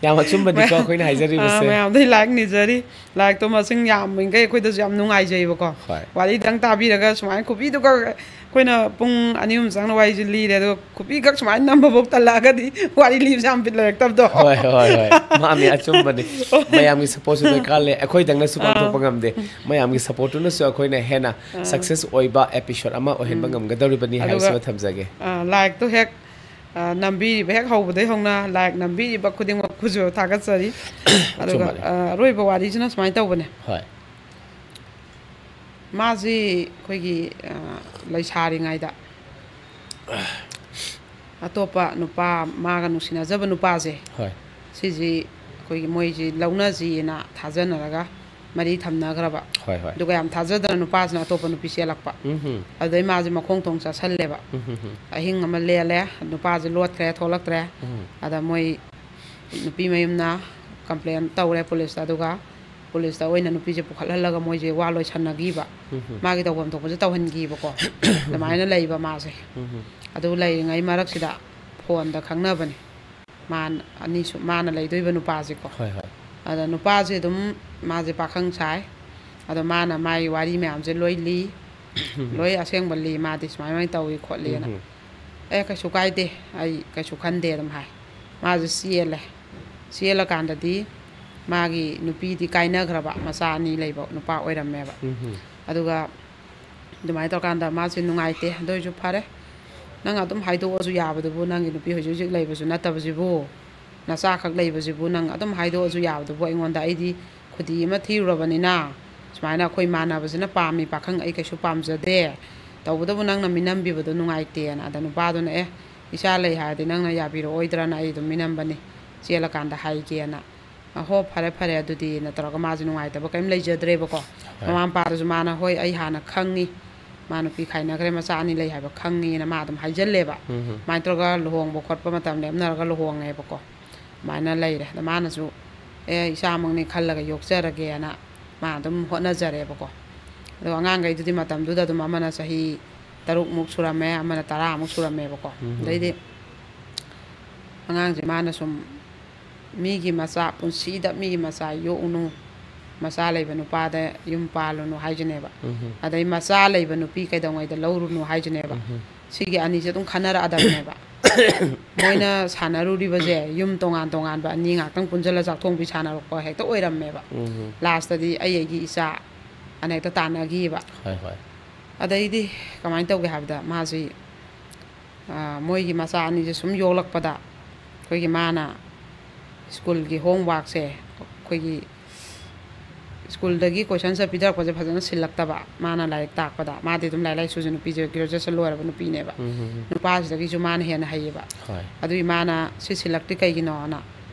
ꯌꯥꯝ ꯑꯆꯨꯝꯕꯅꯤꯀꯣ ꯑꯩꯈꯣꯏꯅ ꯑ, ꯍꯥꯏꯖꯔꯤꯕꯁꯦ꯫ ꯃꯌꯥꯝꯗꯩ like ꯅꯤꯖꯔꯤ꯫ Like ꯇꯣ ꯃꯁꯤꯡ ꯌꯥꯝꯃꯤꯈꯩ ꯑꯩꯈꯣꯏꯗꯁꯨ ꯌꯥꯝ ꯅꯨꯡꯉꯥꯏꯖꯩꯕꯀꯣ꯫ ꯍꯣꯏ꯫ ꯋꯥꯔꯤꯗꯪ ꯇꯥꯕꯤꯔꯒ ꯁꯨꯃꯥꯏꯅ ꯈꯨꯕꯤꯗꯨꯒ ꯑꯩꯈꯣꯏꯅ ꯄꯨꯡ ꯑꯅꯤ ꯑꯍꯨꯝ ꯆꯪꯅ ꯋꯥꯔꯤꯁꯦ ꯂꯤꯔꯦ, ꯑꯗꯨꯒ ꯈꯨꯕꯤꯈꯛ ꯁꯨꯃꯥꯏꯅ ꯅꯝꯕꯐꯥꯎ ꯇꯜꯂꯛꯑꯒꯗꯤ ꯋꯥꯔꯤ ꯂꯤꯕꯁꯦ ꯌꯥꯝ ꯕꯤꯠ ꯂꯩꯔꯛꯇꯕꯗꯣ꯫ ꯍꯣꯏ, ꯍꯣꯏ, ꯍꯣꯏ꯫ ꯃꯥꯅꯤ, ꯑꯆꯨꯝꯕꯅꯤ꯫ ꯃꯌꯥꯝꯒꯤ support ꯁꯨ ꯗꯔꯀꯥꯔ ꯂꯩ꯫ ꯑꯩꯈꯣꯏꯗꯪꯅꯁꯨ ꯑꯥ꯫ ꯄꯥꯡꯊꯣꯛꯄ ꯉꯝꯗꯦ꯫ ꯃꯌꯥꯝꯒꯤ support ꯇꯨꯅꯁꯨ ꯑꯩꯈꯣꯏꯅ ꯍꯦꯟꯅ ꯑꯥ꯫ success ꯑꯣꯏꯕ episode ꯑꯃ ꯑꯣꯏꯍꯟꯕ ꯎꯝ꯫ ꯉꯝꯒꯗꯧꯔꯤꯕꯅꯤ ꯑꯗꯨꯒ, ꯍꯥꯏꯕꯁꯤꯃ ꯊꯝꯖꯒꯦ꯫ ꯑꯥ, like ꯇꯣ ꯍꯦꯛ, ꯑꯥ, ꯅꯝꯕꯤꯔꯤꯕ ꯍꯦꯛ ꯍꯧꯕꯗꯩ ꯍꯧꯅ like ꯅꯝꯕꯤꯔꯤꯕ ꯈꯨꯗꯤꯡꯃꯛꯄꯨꯁꯨ ꯊꯥꯒꯠꯆꯔꯤ꯫ ꯑꯗꯨꯒ, ꯑꯆꯨꯝꯕꯅꯤ꯫ ꯑꯥ, ꯑꯔꯣꯏꯕ ꯋꯥꯔꯤꯁꯤꯅ ꯁꯨꯃꯥꯏꯅ ꯇꯧꯕꯅꯦ꯫ ꯍꯣꯏ꯫ ꯃꯥꯁꯤ ꯑꯩꯈꯣꯏꯒꯤ, ꯑ, ꯂꯩꯁꯥꯔꯤꯉꯩꯗ ꯑꯇꯣꯞꯄ ꯅꯨꯄꯥ, ꯃꯥꯒ ꯅꯨꯡꯁꯤꯅꯖꯕ ꯅꯨꯄꯥꯁꯦ, ꯍꯣꯏ꯫ ꯁꯤꯁꯤ ꯑꯩꯈꯣꯏꯒꯤ ꯃꯣꯏꯁꯤ ꯂꯧꯅꯁꯤꯅ ꯊꯥꯖꯅꯔꯒ ꯃꯔꯤ ꯊꯝꯅꯈ꯭ꯔꯕ꯫ ꯍꯣꯏ, ꯍꯣꯏ꯫ ꯑꯗꯨꯒ ꯌꯥꯝ ꯊꯥꯖꯗꯅ ꯅꯨꯄꯥꯁꯤꯅ ꯑꯇꯣꯞꯄ ꯅꯨꯄꯤ ꯆꯦꯜꯂꯛꯄ꯫ ꯎꯝ ꯍꯝ꯫ ꯑꯗꯨꯗꯩ ꯃꯥꯁꯦ ꯃꯈꯣꯡ ꯊꯣꯡ ꯆꯥꯁꯜꯂꯦꯕ꯫ ꯎꯝ ꯍꯝ ꯍꯝ꯫ ꯑꯍꯤꯡ ꯑꯃ ꯂꯦꯜꯂꯦ, ꯅꯨꯄꯥꯁꯦ ꯂꯣꯠꯈ꯭ꯔꯦ, ꯊꯣꯛꯂꯛꯇ꯭ꯔꯦ꯫ ꯎꯝ꯫ ꯑꯗ ꯃꯣꯏ ꯅꯨꯄꯤ ꯃꯌꯨꯝꯅ complain ꯇꯧꯔꯦ ꯄꯨꯂꯤꯁꯇ, ꯑꯗꯨꯒ ꯄꯨꯂꯤꯁꯇ ꯑꯣꯏꯅ ꯅꯨꯄꯤꯁꯦ ꯄꯨꯈꯠꯍꯜꯂꯒ ꯃꯣꯏꯁꯦ ꯋꯥ ꯂꯣꯏꯁꯟꯅꯈꯤꯕ꯫ ꯎꯝ ꯍꯝ꯫ ꯃꯥꯒꯤ ꯇꯧꯐꯝ ꯊꯣꯛꯄꯁꯦ ꯇꯧꯍꯟꯈꯤꯕꯀꯣ꯫ ꯑꯗꯨꯃꯥꯏꯅ ꯂꯩꯕ ꯃꯥꯁꯦ꯫ ꯎꯝ ꯍꯝ꯫ ꯑꯗꯨ ꯂꯩꯔꯤꯉꯩ ꯃꯔꯛꯁꯤꯗ ꯐꯣꯟꯗ ꯈꯪꯅꯕꯅꯦ꯫ ꯃꯥꯅ ꯑꯅꯤꯁꯨ-, ꯃꯥꯅ ꯂꯩꯗꯣꯏꯕ ꯅꯨꯄꯥꯁꯦꯀꯣ꯫ ꯍꯣꯏ, ꯍꯣꯏ꯫ ꯑꯗ ꯅꯨꯄꯥꯁꯦ ꯑꯗꯨꯝ ꯃꯥꯁꯦ ꯄꯥꯈꯪ ꯁꯥꯏ꯫ ꯑꯗꯣ ꯃꯥꯅ ꯃꯥꯒꯤ ꯋꯥꯔꯤ ꯃꯌꯥꯝꯁꯦ ꯂꯣꯏ ꯂꯤ꯫ ꯂꯣꯏ ꯑꯁꯦꯡꯕ ꯂꯤ꯫ ꯃꯥꯗꯤ ꯁꯨꯃꯥꯏ ꯁꯨꯃꯥꯏꯅ ꯇꯧꯏ ꯈꯣꯠꯂꯤꯅ꯫ ꯎꯝ꯫ "ꯑꯦ, ꯀꯩꯁꯨ ꯀꯥꯏꯗꯦ, ꯑꯩ ꯀꯩꯁꯨ ꯈꯟꯗꯦ" ꯑꯗꯨꯝ ꯍꯥꯏ꯫ ꯃꯥꯁꯨ ꯆꯦꯜꯂꯦ꯫ ꯆꯦꯜꯂꯀꯥꯟꯗꯗꯤ ꯃꯥꯒꯤ ꯅꯨꯄꯤꯗꯤ ꯀꯥꯏꯅꯈ꯭ꯔꯕ, ꯃꯆꯥ ꯑꯅꯤ ꯂꯩꯕ ꯅꯨꯄꯥ ꯑꯣꯏꯔꯝꯃꯦꯕ꯫ ꯎꯝ ꯍꯝ꯫ ꯑꯗꯨꯒ ꯑꯗꯨꯃꯥꯏꯅ ꯇꯧꯔꯀꯥꯟꯗ ꯃꯥꯁꯦ ꯅꯨꯡꯉꯥꯏꯇꯦ꯫ "ꯑꯗꯨ ꯑꯣꯏꯔꯁꯨ ꯐꯔꯦ, ꯅꯪ ꯑꯗꯨꯝ ꯍꯥꯏꯗꯣꯛꯑꯁꯨ ꯌꯥꯕꯗꯨꯕꯨ, ꯅꯪꯒꯤ ꯅꯨꯄꯤ ꯍꯧꯖꯤꯛ ꯍꯧꯖꯤꯛ ꯂꯩꯕꯁꯨ ꯅꯠꯇꯕꯁꯤꯕꯨ, ꯅꯆꯥꯈꯛ ꯂꯩꯕꯁꯤꯕꯨ ꯅꯪ ꯑꯗꯨꯝ ꯍꯥꯏꯗꯣꯛꯑꯁꯨ ꯌꯥꯕꯗꯨꯕꯨ, ꯑꯩꯉꯣꯟꯗ ꯑꯩꯗꯤ ꯈꯨꯗꯤ ꯑꯃ ꯊꯤꯔꯨꯔꯕꯅꯤꯅ, ꯁꯨꯃꯥꯏꯅ ꯑꯩꯈꯣꯏ ꯃꯥꯟꯅꯕꯁꯤꯅ ꯄꯥꯝꯃꯤ ꯄꯥꯈꯪ ꯑꯩ ꯀꯩꯁꯨ ꯄꯥꯝꯖꯗꯦ꯫ ꯇꯧꯕꯇꯕꯨ ꯅꯪꯅ ꯃꯤꯅꯝꯕꯤꯕꯗꯣ ꯅꯨꯡꯉꯥꯏꯇꯦꯅ"꯫ ꯑꯗ ꯅꯨꯄꯥꯗꯨꯅ, "ꯑꯦ, ꯏꯆꯥ ꯂꯩ ꯍꯥꯏꯔꯗꯤ ꯅꯪꯅ ꯌꯥꯕꯤꯔꯛꯑꯣꯏꯗ꯭ꯔꯅ ꯑꯩ ꯑꯗꯨꯝ ꯃꯤꯅꯝꯕꯅꯤ, ꯆꯦꯜꯂꯀꯥꯟꯗ ꯍꯥꯏꯒꯦꯅ"꯫ "ꯑ, ꯍꯣ, ꯐꯔꯦ, ꯐꯔꯦ ꯑꯗꯨꯗꯤꯅ" ꯇꯧꯔꯒ ꯃꯥꯁꯦ ꯅꯨꯡꯉꯥꯏꯇꯕ ꯀꯔꯤꯝ ꯂꯩꯖꯗ꯭ꯔꯦꯕꯀꯣ꯫ ꯍꯣꯏ꯫ ꯃꯃꯥ ꯃꯄꯥꯗꯨꯁꯨ ꯃꯥꯅ, "ꯍꯣꯏ, ꯑꯩ ꯍꯥꯟꯅ ꯈꯪꯉꯤ, ꯃꯥ ꯅꯨꯄꯤ ꯈꯥꯏꯅꯈ꯭ꯔꯦ, ꯃꯆꯥ ꯑꯅꯤ ꯂꯩ ꯍꯥꯏꯕ ꯈꯪꯉꯤꯅ" ꯃꯥ ꯑꯗꯨꯝ ꯍꯥꯏꯖꯜꯂꯦꯕ꯫ ꯎꯝ ꯍꯝ꯫ ꯑꯗꯨꯃꯥꯏꯅ ꯇꯧꯔꯒ ꯂꯨꯍꯣꯡꯕ ꯈꯣꯠꯄ ꯃꯇꯝ ꯂꯦꯞꯅꯔꯒ ꯂꯨꯍꯣꯡꯉꯦꯕꯀꯣ꯫ ꯑꯗꯨꯃꯥꯏꯅ ꯂꯩꯔꯦ꯫ ꯑꯗ ꯃꯥꯅꯁꯨ, "ꯑꯦ, ꯏꯆꯥꯃꯛꯅꯤ ꯈꯜꯂꯒ ꯌꯣꯛꯆꯔꯒꯦꯅ" ꯃꯥ ꯑꯗꯨꯝ ꯍꯣꯠꯅꯖꯔꯦꯕꯀꯣ꯫ ꯑꯗꯣ ꯑꯉꯥꯡꯈꯩꯗꯨꯗꯤ ꯃꯇꯝꯗꯨꯗ ꯑꯗꯨꯝ ꯑꯃꯅ ꯆꯍꯤ ꯇꯔꯨꯛꯃꯨꯛ ꯁꯨꯔꯝꯃꯦ, ꯑꯃꯅ ꯇꯔꯥꯃꯨꯛ ꯁꯨꯔꯝꯃꯦꯕꯀꯣ꯫ ꯎꯝ, ꯎꯝ, ꯑꯗꯩꯗꯤ ꯎꯝ꯫ ꯑꯉꯥꯡꯁꯦ ꯃꯥꯅ ꯁꯨꯝ ꯃꯤꯒꯤ ꯃꯆꯥ, ꯄꯨꯟꯁꯤꯗ ꯃꯤꯒꯤ ꯃꯆꯥ ꯌꯣꯛꯎꯅꯨ, ꯃꯆꯥ ꯂꯩꯕ ꯅꯨꯄꯥꯗ ꯌꯨꯝ ꯄꯥꯜꯂꯨꯅꯨ ꯍꯥꯏꯁꯤꯅꯦꯕ꯫ ꯎꯝ, ꯎꯝ꯫ ꯑꯗꯩ ꯃꯆꯥ ꯂꯩꯕ ꯅꯨꯄꯤ ꯀꯩꯗꯧꯉꯩꯗ ꯂꯧꯔꯨꯅꯨ ꯍꯥꯏꯁꯤꯅꯦꯕ꯫ ꯎꯝ, ꯎꯝ꯫ ꯁꯤꯒꯤ ꯑꯅꯤꯁꯦ ꯑꯗꯨꯝ ꯈꯟꯅꯔꯛꯑꯗꯕꯅꯦꯕ꯫ ꯃꯣꯏꯅ ꯁꯥꯟꯅꯔꯨꯔꯤꯕꯁꯦ ꯌꯨꯝ ꯇꯣꯉꯥꯟ ꯇꯣꯉꯥꯟꯕ ꯑꯅꯤ ꯉꯥꯛꯇꯪ ꯄꯨꯟꯁꯤꯜꯂ ꯆꯥꯛꯊꯣꯡꯕꯤ ꯁꯥꯟꯅꯔꯛꯄ ꯍꯦꯛꯇ ꯑꯣꯏꯔꯝꯃꯦꯕ꯫ ꯎꯝ, ꯎꯝ꯫ ꯂꯥꯁꯇꯗꯤ ꯑꯩ ꯑꯩꯒꯤ ꯏꯆꯥ ꯑꯅ ꯍꯦꯛꯇ ꯇꯥꯟꯅꯈꯤꯕ꯫ ꯍꯣꯏ, ꯍꯣꯏ꯫ ꯑꯗꯩꯗꯤ ꯀꯃꯥꯏꯅ ꯇꯧꯒꯦ ꯍꯥꯏꯕꯗ, ꯃꯥꯁꯤ, ꯑ, ꯃꯣꯏꯒꯤ ꯃꯆꯥ ꯑꯅꯤꯁꯦ ꯁꯨꯝ ꯌꯣꯛꯂꯛꯄꯗ, ꯑꯩꯈꯣꯏꯒꯤ ꯃꯥꯅ ꯁ꯭ꯀꯨꯜꯒꯤ ꯍꯣꯝꯋꯥꯔꯛꯁꯦ, ꯑꯩꯈꯣꯏꯒꯤ ꯁ꯭ꯀꯨꯜꯗꯒꯤ ꯀꯣꯏꯁꯟꯁꯦ ꯄꯤꯊꯔꯛꯄꯁꯦ ꯐꯖꯅ ꯁꯤꯜꯂꯛꯇꯕ꯫ ꯃꯥꯅ ꯂꯥꯏꯔꯤꯛ ꯇꯥꯛꯄꯗ, ꯃꯥꯗꯤ ꯑꯗꯨꯝ ꯂꯥꯏꯔꯤꯛ ꯂꯥꯏꯁꯨꯁꯦ, ꯅꯨꯄꯤꯁꯦ ꯒ꯭ꯔꯦꯖꯨꯑꯦꯁꯟ ꯂꯣꯏꯔꯕ ꯅꯨꯄꯤꯅꯦꯕ꯫ ꯎꯝ, ꯎꯝ, ꯎꯝ꯫ ꯅꯨꯄꯥꯁꯤꯗꯒꯤꯁꯨ ꯃꯥꯅ ꯍꯦꯟꯅ ꯍꯩꯌꯦꯕ꯫ ꯍꯣꯏ꯫ ꯑꯗꯨꯒꯤ ꯃꯥꯅ ꯁꯤ ꯁꯤꯜꯂꯛꯇ꯭ꯔꯤ ꯀꯩꯒꯤꯅꯣꯅ,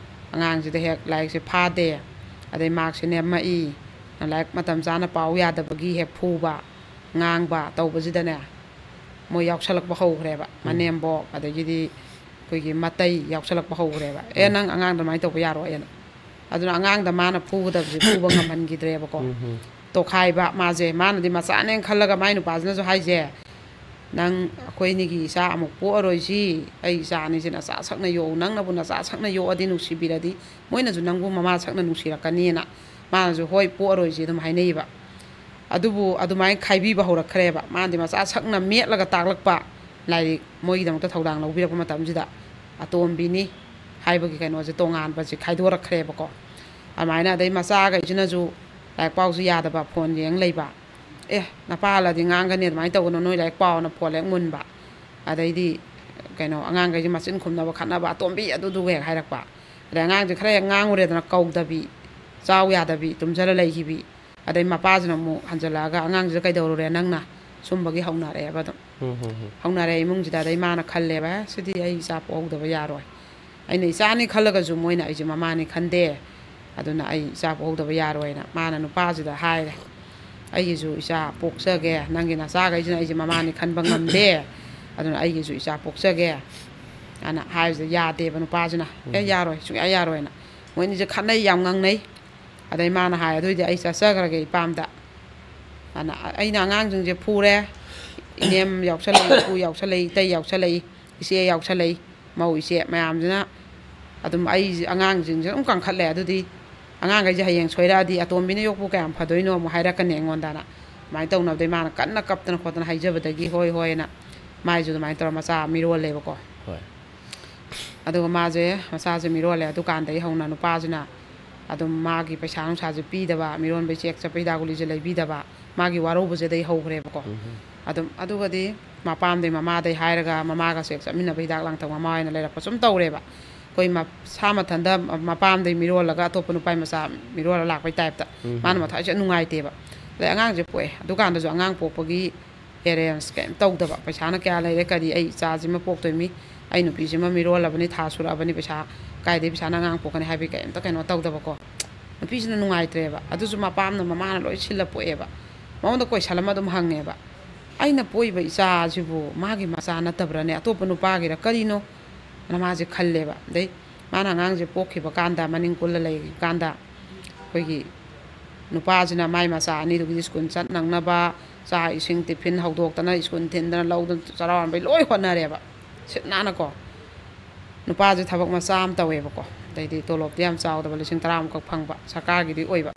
ꯑꯉꯥꯡꯁꯤꯗ ꯍꯦꯛ ꯂꯥꯏꯔꯤꯛꯁꯦ ꯐꯥꯗꯦ, ꯑꯗꯩ ꯃꯥꯔꯛꯁꯦ ꯅꯦꯝꯃꯛꯏ, ꯂꯥꯏꯔꯤꯛ ꯃꯇꯝ ꯆꯥꯅ ꯄꯥꯎ ꯌꯥꯗꯕꯒꯤ ꯍꯦꯛ ꯐꯨꯕ, ꯉꯥꯡꯕ ꯇꯧꯕꯁꯤꯗꯅꯦ, ꯃꯣꯏ ꯌꯥꯎꯁꯜꯂꯛꯄ ꯍꯧꯈ꯭ꯔꯦꯕ꯫ ꯎꯝ꯫ ꯃꯅꯦꯝꯕꯣꯛ, ꯑꯗꯒꯤꯗꯤ ꯑꯩꯈꯣꯏꯒꯤ ꯃꯇꯩ ꯌꯥꯎꯁꯜꯂꯛꯄ ꯍꯧꯈ꯭ꯔꯦꯕ꯫ "ꯑꯦ, ꯎꯝ꯫ ꯅꯪ ꯑꯉꯥꯡꯗ ꯑꯗꯨꯃꯥꯏꯅ ꯇꯧꯕ ꯌꯥꯔꯣꯏꯅ"꯫ ꯑꯗꯨꯅ ꯑꯉꯥꯡꯗ ꯃꯥꯅ ꯐꯨꯒꯗꯕꯁꯦ ꯐꯨꯕ ꯉꯝꯍꯟꯈꯤꯗ꯭ꯔꯦꯕꯀꯣ꯫ ꯎꯝ, ꯎꯝ꯫ ꯇꯣꯈꯥꯏꯕ ꯃꯥꯁꯦ, ꯃꯥꯅꯗꯤ ꯃꯆꯥꯅꯦꯅ ꯈꯜꯂꯒ ꯃꯥꯏ ꯅꯨꯄꯥꯁꯤꯅꯁꯨ ꯍꯥꯏꯁꯦ, "ꯅꯪ ꯑꯩꯈꯣꯏ ꯑꯅꯤꯒꯤ ꯏꯆꯥ ꯑꯃꯨꯛ ꯄꯣꯛꯑꯔꯣꯏꯁꯤ, ꯑꯩ ꯏꯆꯥ ꯑꯅꯤꯁꯦ ꯅꯆꯥ ꯁꯛꯅ ꯌꯣꯛꯎ, ꯅꯪꯅꯕꯨ ꯅꯆꯥ ꯁꯛꯅ ꯌꯣꯛꯑꯗꯤ, ꯅꯨꯡꯁꯤꯕꯤꯔꯗꯤ ꯃꯣꯏꯅꯁꯨ ꯅꯪꯕꯨ ꯃꯃꯥ ꯁꯛꯅ ꯅꯨꯡꯁꯤꯔꯛꯀꯅꯤꯅ"꯫ ꯃꯥꯅꯁꯨ "ꯍꯣꯏ, ꯄꯣꯛꯑꯔꯣꯏꯁꯤ" ꯑꯗꯨꯝ ꯍꯥꯏꯅꯩꯌꯦꯕ꯫ ꯑꯗꯨꯕꯨ ꯑꯗꯨꯃꯥꯏꯅ ꯈꯥꯏꯕꯤꯕ ꯍꯧꯔꯛꯈ꯭ꯔꯦꯕ꯫ ꯃꯥꯅꯗꯤ ꯃꯆꯥ ꯁꯛꯅ ꯃꯦꯠꯂꯒ ꯇꯥꯛꯂꯛꯄ ꯂꯥꯏꯔꯤꯛ, ꯃꯣꯏꯒꯤꯗꯃꯛꯇ ꯊꯧꯗꯥꯡ ꯂꯧꯕꯤꯔꯛꯄ ꯃꯇꯝꯁꯤꯗ ꯑꯇꯣꯝꯕꯤꯅꯤ ꯍꯥꯏꯕꯒꯤ ꯀꯩꯅꯣꯁꯦ ꯇꯣꯉꯥꯟꯕꯁꯦ ꯈꯥꯏꯗꯣꯔꯛꯈ꯭ꯔꯦꯕꯀꯣ꯫ ꯑꯗꯨꯃꯥꯏꯅ ꯑꯗꯩ ꯃꯆꯥꯈꯩꯁꯤꯅꯁꯨ ꯂꯥꯏꯔꯤꯛ ꯄꯥꯎꯁꯨ ꯌꯥꯗꯕ, ꯐꯣꯟ ꯌꯦꯡ ꯂꯩꯕ꯫ "ꯑꯦ, ꯅꯄꯥ ꯍꯜꯂꯗꯤ ꯉꯥꯡꯒꯅꯤ, ꯑꯗꯨꯃꯥꯏꯅ ꯇꯧꯒꯅꯨ, ꯅꯣꯏ ꯂꯥꯏꯔꯤꯛ ꯄꯥꯎꯅ" ꯐꯣꯟ ꯍꯦꯛ ꯃꯨꯟꯕ꯫ ꯑꯗꯩꯗꯤ ꯀꯩꯅꯣ, ꯑꯉꯥꯡꯈꯩꯁꯦ ꯃꯆꯤꯟ ꯈꯨꯝꯅꯕ, ꯈꯠꯅꯕ, "ꯑꯇꯣꯝꯕꯤ" ꯑꯗꯨꯗꯨꯒ ꯍꯦꯛ ꯍꯥꯏꯔꯛꯄ꯫ ꯑꯗꯩ ꯑꯉꯥꯡꯁꯦ ꯈꯔ ꯍꯦꯛ ꯉꯥꯡꯉꯨꯔꯦꯗꯅ, ꯀꯧꯗꯕꯤ, ꯆꯥꯎ ꯌꯥꯗꯕꯤ, ꯇꯨꯝꯁꯤꯜꯂ ꯂꯩꯈꯤꯕꯤ꯫ ꯑꯗꯩ ꯃꯄꯥꯁꯤꯅ ꯑꯃꯨꯛ ꯍꯟꯖꯜꯂꯛꯑꯒ, "ꯑꯉꯥꯡꯁꯤꯗ ꯀꯩꯗꯧꯔꯨꯔꯦ ꯅꯪꯅ?" ꯁꯨꯝꯕꯒꯤ ꯍꯧꯅꯔꯛꯑꯦꯕ ꯑꯗꯨꯝ꯫ ꯎꯝ, ꯎꯝ, ꯎꯝ꯫ ꯍꯧꯅꯔꯛꯑꯦ ꯏꯃꯨꯡꯁꯤꯗ꯫ ꯑꯗꯩ ꯃꯥꯅ ꯈꯜꯂꯦꯕ, "ꯑꯦ, ꯁꯤꯗꯤ ꯑꯩ ꯏꯆꯥ ꯄꯣꯛꯍꯧꯗꯕ ꯌꯥꯔꯣꯏ꯫ ꯑꯩꯅ ꯏꯆꯥꯅꯤ ꯈꯜꯂꯒꯁꯨ ꯃꯣꯏꯅ ꯑꯩꯁꯦ ꯃꯃꯥꯅꯤ ꯈꯟꯗꯦ, ꯑꯗꯨꯅ ꯑꯩ ꯏꯆꯥ ꯄꯣꯛꯍꯧꯗꯕ ꯌꯥꯔꯣꯏꯅ" ꯃꯥꯅ ꯅꯨꯄꯥꯁꯤꯗ ꯍꯥꯏꯔꯦ꯫ "ꯑꯩꯒꯤꯁꯨ ꯏꯆꯥ ꯄꯣꯛꯆꯒꯦ, ꯅꯪꯒꯤ ꯅꯆꯥꯈꯩꯁꯤꯅ ꯑꯩꯁꯦ ꯃꯃꯥꯅꯤ ꯈꯟꯕ ꯉꯝꯗꯦ, ꯑꯗꯨꯅ ꯑꯩꯒꯤꯁꯨ ꯏꯆꯥ ꯄꯣꯛꯆꯒꯦ" ꯑꯅ ꯍꯥꯏꯕꯁꯤꯗ ꯌꯥꯗꯦꯕ ꯅꯨꯄꯥꯁꯤꯅ꯫ "ꯑꯦ, ꯎꯝ꯫ ꯌꯥꯔꯣꯏ, ꯁꯨꯡꯌꯥ ꯌꯥꯔꯣꯏꯅ" ꯃꯣꯏ ꯑꯅꯤꯁꯦ ꯈꯠꯅꯩ, ꯌꯥꯝ ꯉꯥꯡꯅꯩ꯫ ꯑꯗꯩ ꯃꯥꯅ ꯍꯥꯏ, "ꯑꯗꯨꯏꯗꯤ ꯑꯩ ꯆꯠꯆꯈ꯭ꯔꯒꯦ ꯏꯄꯥꯝꯗ"꯫ ꯑꯗꯨꯅ ꯑꯩꯅ ꯑꯉꯥꯡꯁꯤꯡꯁꯦ ꯐꯨꯔꯦ, ꯏꯅꯦꯝ ꯌꯥꯎꯁꯜꯂꯛꯏ, ꯏꯄꯨ ꯌꯥꯎꯁꯜꯂꯛꯏ, ꯏꯇꯩ ꯌꯥꯎꯁꯜꯂꯛꯏ, ꯏꯆꯦ ꯌꯥꯎꯁꯜꯂꯛꯏ, ꯃꯧ ꯏꯆꯦ ꯃꯌꯥꯝꯁꯤꯅ ꯑꯗꯨꯝ ꯑꯩꯁꯦ, ꯑꯉꯥꯡꯁꯤꯡꯁꯦ ꯑꯗꯨꯝ ꯀꯟꯈꯠꯂꯦ꯫ ꯑꯗꯨꯗꯤ ꯑꯉꯥꯡꯈꯩꯁꯦ ꯍꯌꯦꯡ ꯁꯣꯏꯔꯛꯑꯗꯤ ꯑꯇꯣꯝꯕꯤꯅ ꯌꯣꯛꯄꯨ ꯀꯌꯥꯝ ꯐꯗꯣꯏꯅꯣ ꯑꯃꯨꯛ ꯍꯥꯏꯔꯛꯀꯅꯤ ꯑꯩꯉꯣꯟꯗꯅ꯫ ꯑꯗꯨꯃꯥꯏꯅ ꯇꯧꯅꯕꯗꯩ ꯃꯥꯅ ꯀꯟꯅ ꯀꯞꯇꯅ ꯈꯣꯠꯇꯅ ꯍꯥꯏꯖꯕꯗꯒꯤ ꯍꯣꯏ ꯍꯣꯏꯅ ꯃꯥꯏꯁꯨ ꯑꯗꯨꯃꯥꯏꯅ ꯇꯧꯔ ꯃꯆꯥ ꯃꯤꯔꯣꯜꯂꯦꯕꯀꯣ꯫ ꯍꯣꯏ꯫ ꯑꯗꯨꯒ ꯃꯥꯁꯦ ꯃꯆꯥꯁꯦ ꯃꯤꯔꯣꯜꯂꯦ꯫ ꯑꯗꯨꯀꯥꯟꯗꯒꯤ ꯍꯧꯅ ꯅꯨꯄꯥꯁꯤꯅ ꯑꯗꯨꯝ ꯃꯥꯒꯤ ꯄꯩꯁꯥ ꯅꯨꯡꯁꯥꯁꯦ ꯄꯤꯗꯕ, ꯃꯤꯔꯣꯟꯕꯩ ꯆꯦꯛ ꯆꯠꯄ, ꯍꯤꯗꯥꯛ ꯒꯨꯂꯤꯁꯦ ꯂꯩꯕꯤꯗꯕ, ꯃꯥꯒꯤ ꯋꯥꯔꯧꯕꯁꯦ ꯑꯗꯩ ꯍꯧꯈ꯭ꯔꯦꯕꯀꯣ꯫ ꯑꯗꯨꯝ ꯑꯗꯨꯒꯗꯤ ꯃꯄꯥꯝꯗꯩ ꯃꯃꯥꯗꯩ ꯍꯥꯏꯔꯒ ꯃꯃꯥꯒ ꯆꯦꯛ ꯆꯠꯃꯤꯟꯅꯕ, ꯍꯤꯗꯥꯛ ꯂꯥꯡꯊꯛ ꯃꯃꯥ ꯑꯣꯏꯅ ꯂꯩꯔꯛꯄ ꯁꯨꯝ ꯇꯧꯔꯦꯕ꯫ ꯑꯩꯈꯣꯏ ꯃꯁꯥ ꯃꯊꯟꯇ ꯃꯄꯥꯝꯗꯩ ꯃꯤꯔꯣꯜꯂꯒ ꯑꯇꯣꯞꯄ ꯅꯨꯄꯥ ꯃꯆꯥ ꯃꯤꯔꯣꯜꯂ ꯂꯥꯛꯄꯩ ꯇꯥꯏꯞꯇ ꯃꯥꯅ ꯃꯊꯥꯁꯦ ꯅꯨꯡꯉꯥꯏꯇꯦꯕ꯫ ꯑꯗꯩ ꯑꯉꯥꯡꯁꯦ ꯄꯣꯛꯑꯦ, ꯑꯗꯨꯀꯥꯟꯗꯁꯨ ꯑꯉꯥꯡ ꯄꯣꯛꯄꯒꯤ ꯑꯦꯔꯦꯟꯖ ꯀꯩꯝ ꯇꯧꯗꯕ, ꯄꯩꯁꯥꯅ ꯀꯌꯥ ꯂꯩꯔꯦ, ꯀꯔꯤ, ꯑꯩ ꯏꯆꯥꯁꯤꯃ ꯄꯣꯛꯇꯣꯏꯃꯤ, ꯑꯩ ꯅꯨꯄꯤꯁꯤꯃ ꯃꯤꯔꯣꯜꯂꯕꯅꯤ, ꯊꯥ ꯁꯨꯔꯛꯑꯕꯅꯤ, ꯄꯩꯁꯥ ꯀꯥꯏꯗꯩ ꯄꯩꯁꯥꯅ ꯑꯉꯥꯡ ꯄꯣꯛꯀꯅꯤ ꯍꯥꯏꯕꯒꯤ ꯀꯩꯝꯇ ꯀꯩꯅꯣ ꯇꯧꯗꯕꯀꯣ꯫ ꯅꯨꯄꯤꯁꯤꯅ ꯅꯨꯡꯉꯥꯏꯇ꯭ꯔꯦꯕ꯫ ꯑꯗꯨꯁꯨ ꯃꯄꯥꯝꯅ ꯃꯃꯥꯅ ꯂꯣꯏ ꯁꯤꯜꯂ ꯄꯣꯛꯑꯦꯕ꯫ ꯃꯉꯣꯟꯗ ꯀꯣꯏꯁꯟ ꯑꯃ ꯑꯗꯨꯝ ꯍꯪꯉꯦꯕ, "ꯑꯩꯅ ꯄꯣꯛꯏꯕ ꯏꯆꯥꯁꯤꯕꯨ ꯃꯥꯒꯤ ꯃꯆꯥ ꯅꯠꯇꯕ꯭ꯔꯅꯦ, ꯑꯇꯣꯞꯄ ꯅꯨꯄꯥꯒꯤꯔ ꯀꯔꯤꯅꯣ?" ꯑꯅ ꯃꯥꯁꯦ ꯈꯜꯂꯦꯕ꯫ ꯑꯗꯩ ꯃꯥꯅ ꯑꯉꯥꯡꯁꯦ ꯄꯣꯛꯈꯤꯕ ꯀꯥꯟꯗ, ꯃꯅꯤꯡ ꯀꯨꯜꯂ ꯂꯩꯔꯤꯀꯥꯟꯗ, ꯑꯩꯈꯣꯏꯒꯤ ꯅꯨꯄꯥꯁꯤꯅ ꯃꯥꯏ ꯃꯆꯥ ꯑꯅꯤꯗꯨꯒꯤ ꯁ꯭ꯀꯨꯜ ꯆꯠ ꯅꯪꯅꯕ ꯆꯥꯛ ꯏꯁꯤꯡ ꯇꯤꯐꯤꯟ ꯍꯧꯗꯣꯛꯇꯅ, ꯁ꯭ꯀꯨꯜ ꯊꯤꯟꯗꯅ, ꯂꯧꯗꯅ, ꯆꯔꯥ ꯋꯥꯟꯕꯩ ꯂꯣꯏ ꯍꯣꯠꯅꯔꯦꯕ, ꯁꯤꯠ ꯅꯥꯟꯅꯀꯣ꯫ ꯅꯨꯄꯥꯁꯦ ꯊꯕꯛ ꯃꯆꯥ ꯑꯃ ꯇꯧꯋꯦꯕꯀꯣ꯫ ꯑꯗꯩꯗꯤ ꯇꯣꯂꯣꯞꯇꯤ ꯌꯥꯝ ꯆꯥꯎꯗꯕ, ꯂꯤꯁꯤꯡ ꯇꯔꯥꯃꯨꯛꯈꯛ ꯐꯪꯕ, ꯁꯔꯀꯥꯔꯒꯤꯗꯤ ꯑꯣꯏꯕ꯫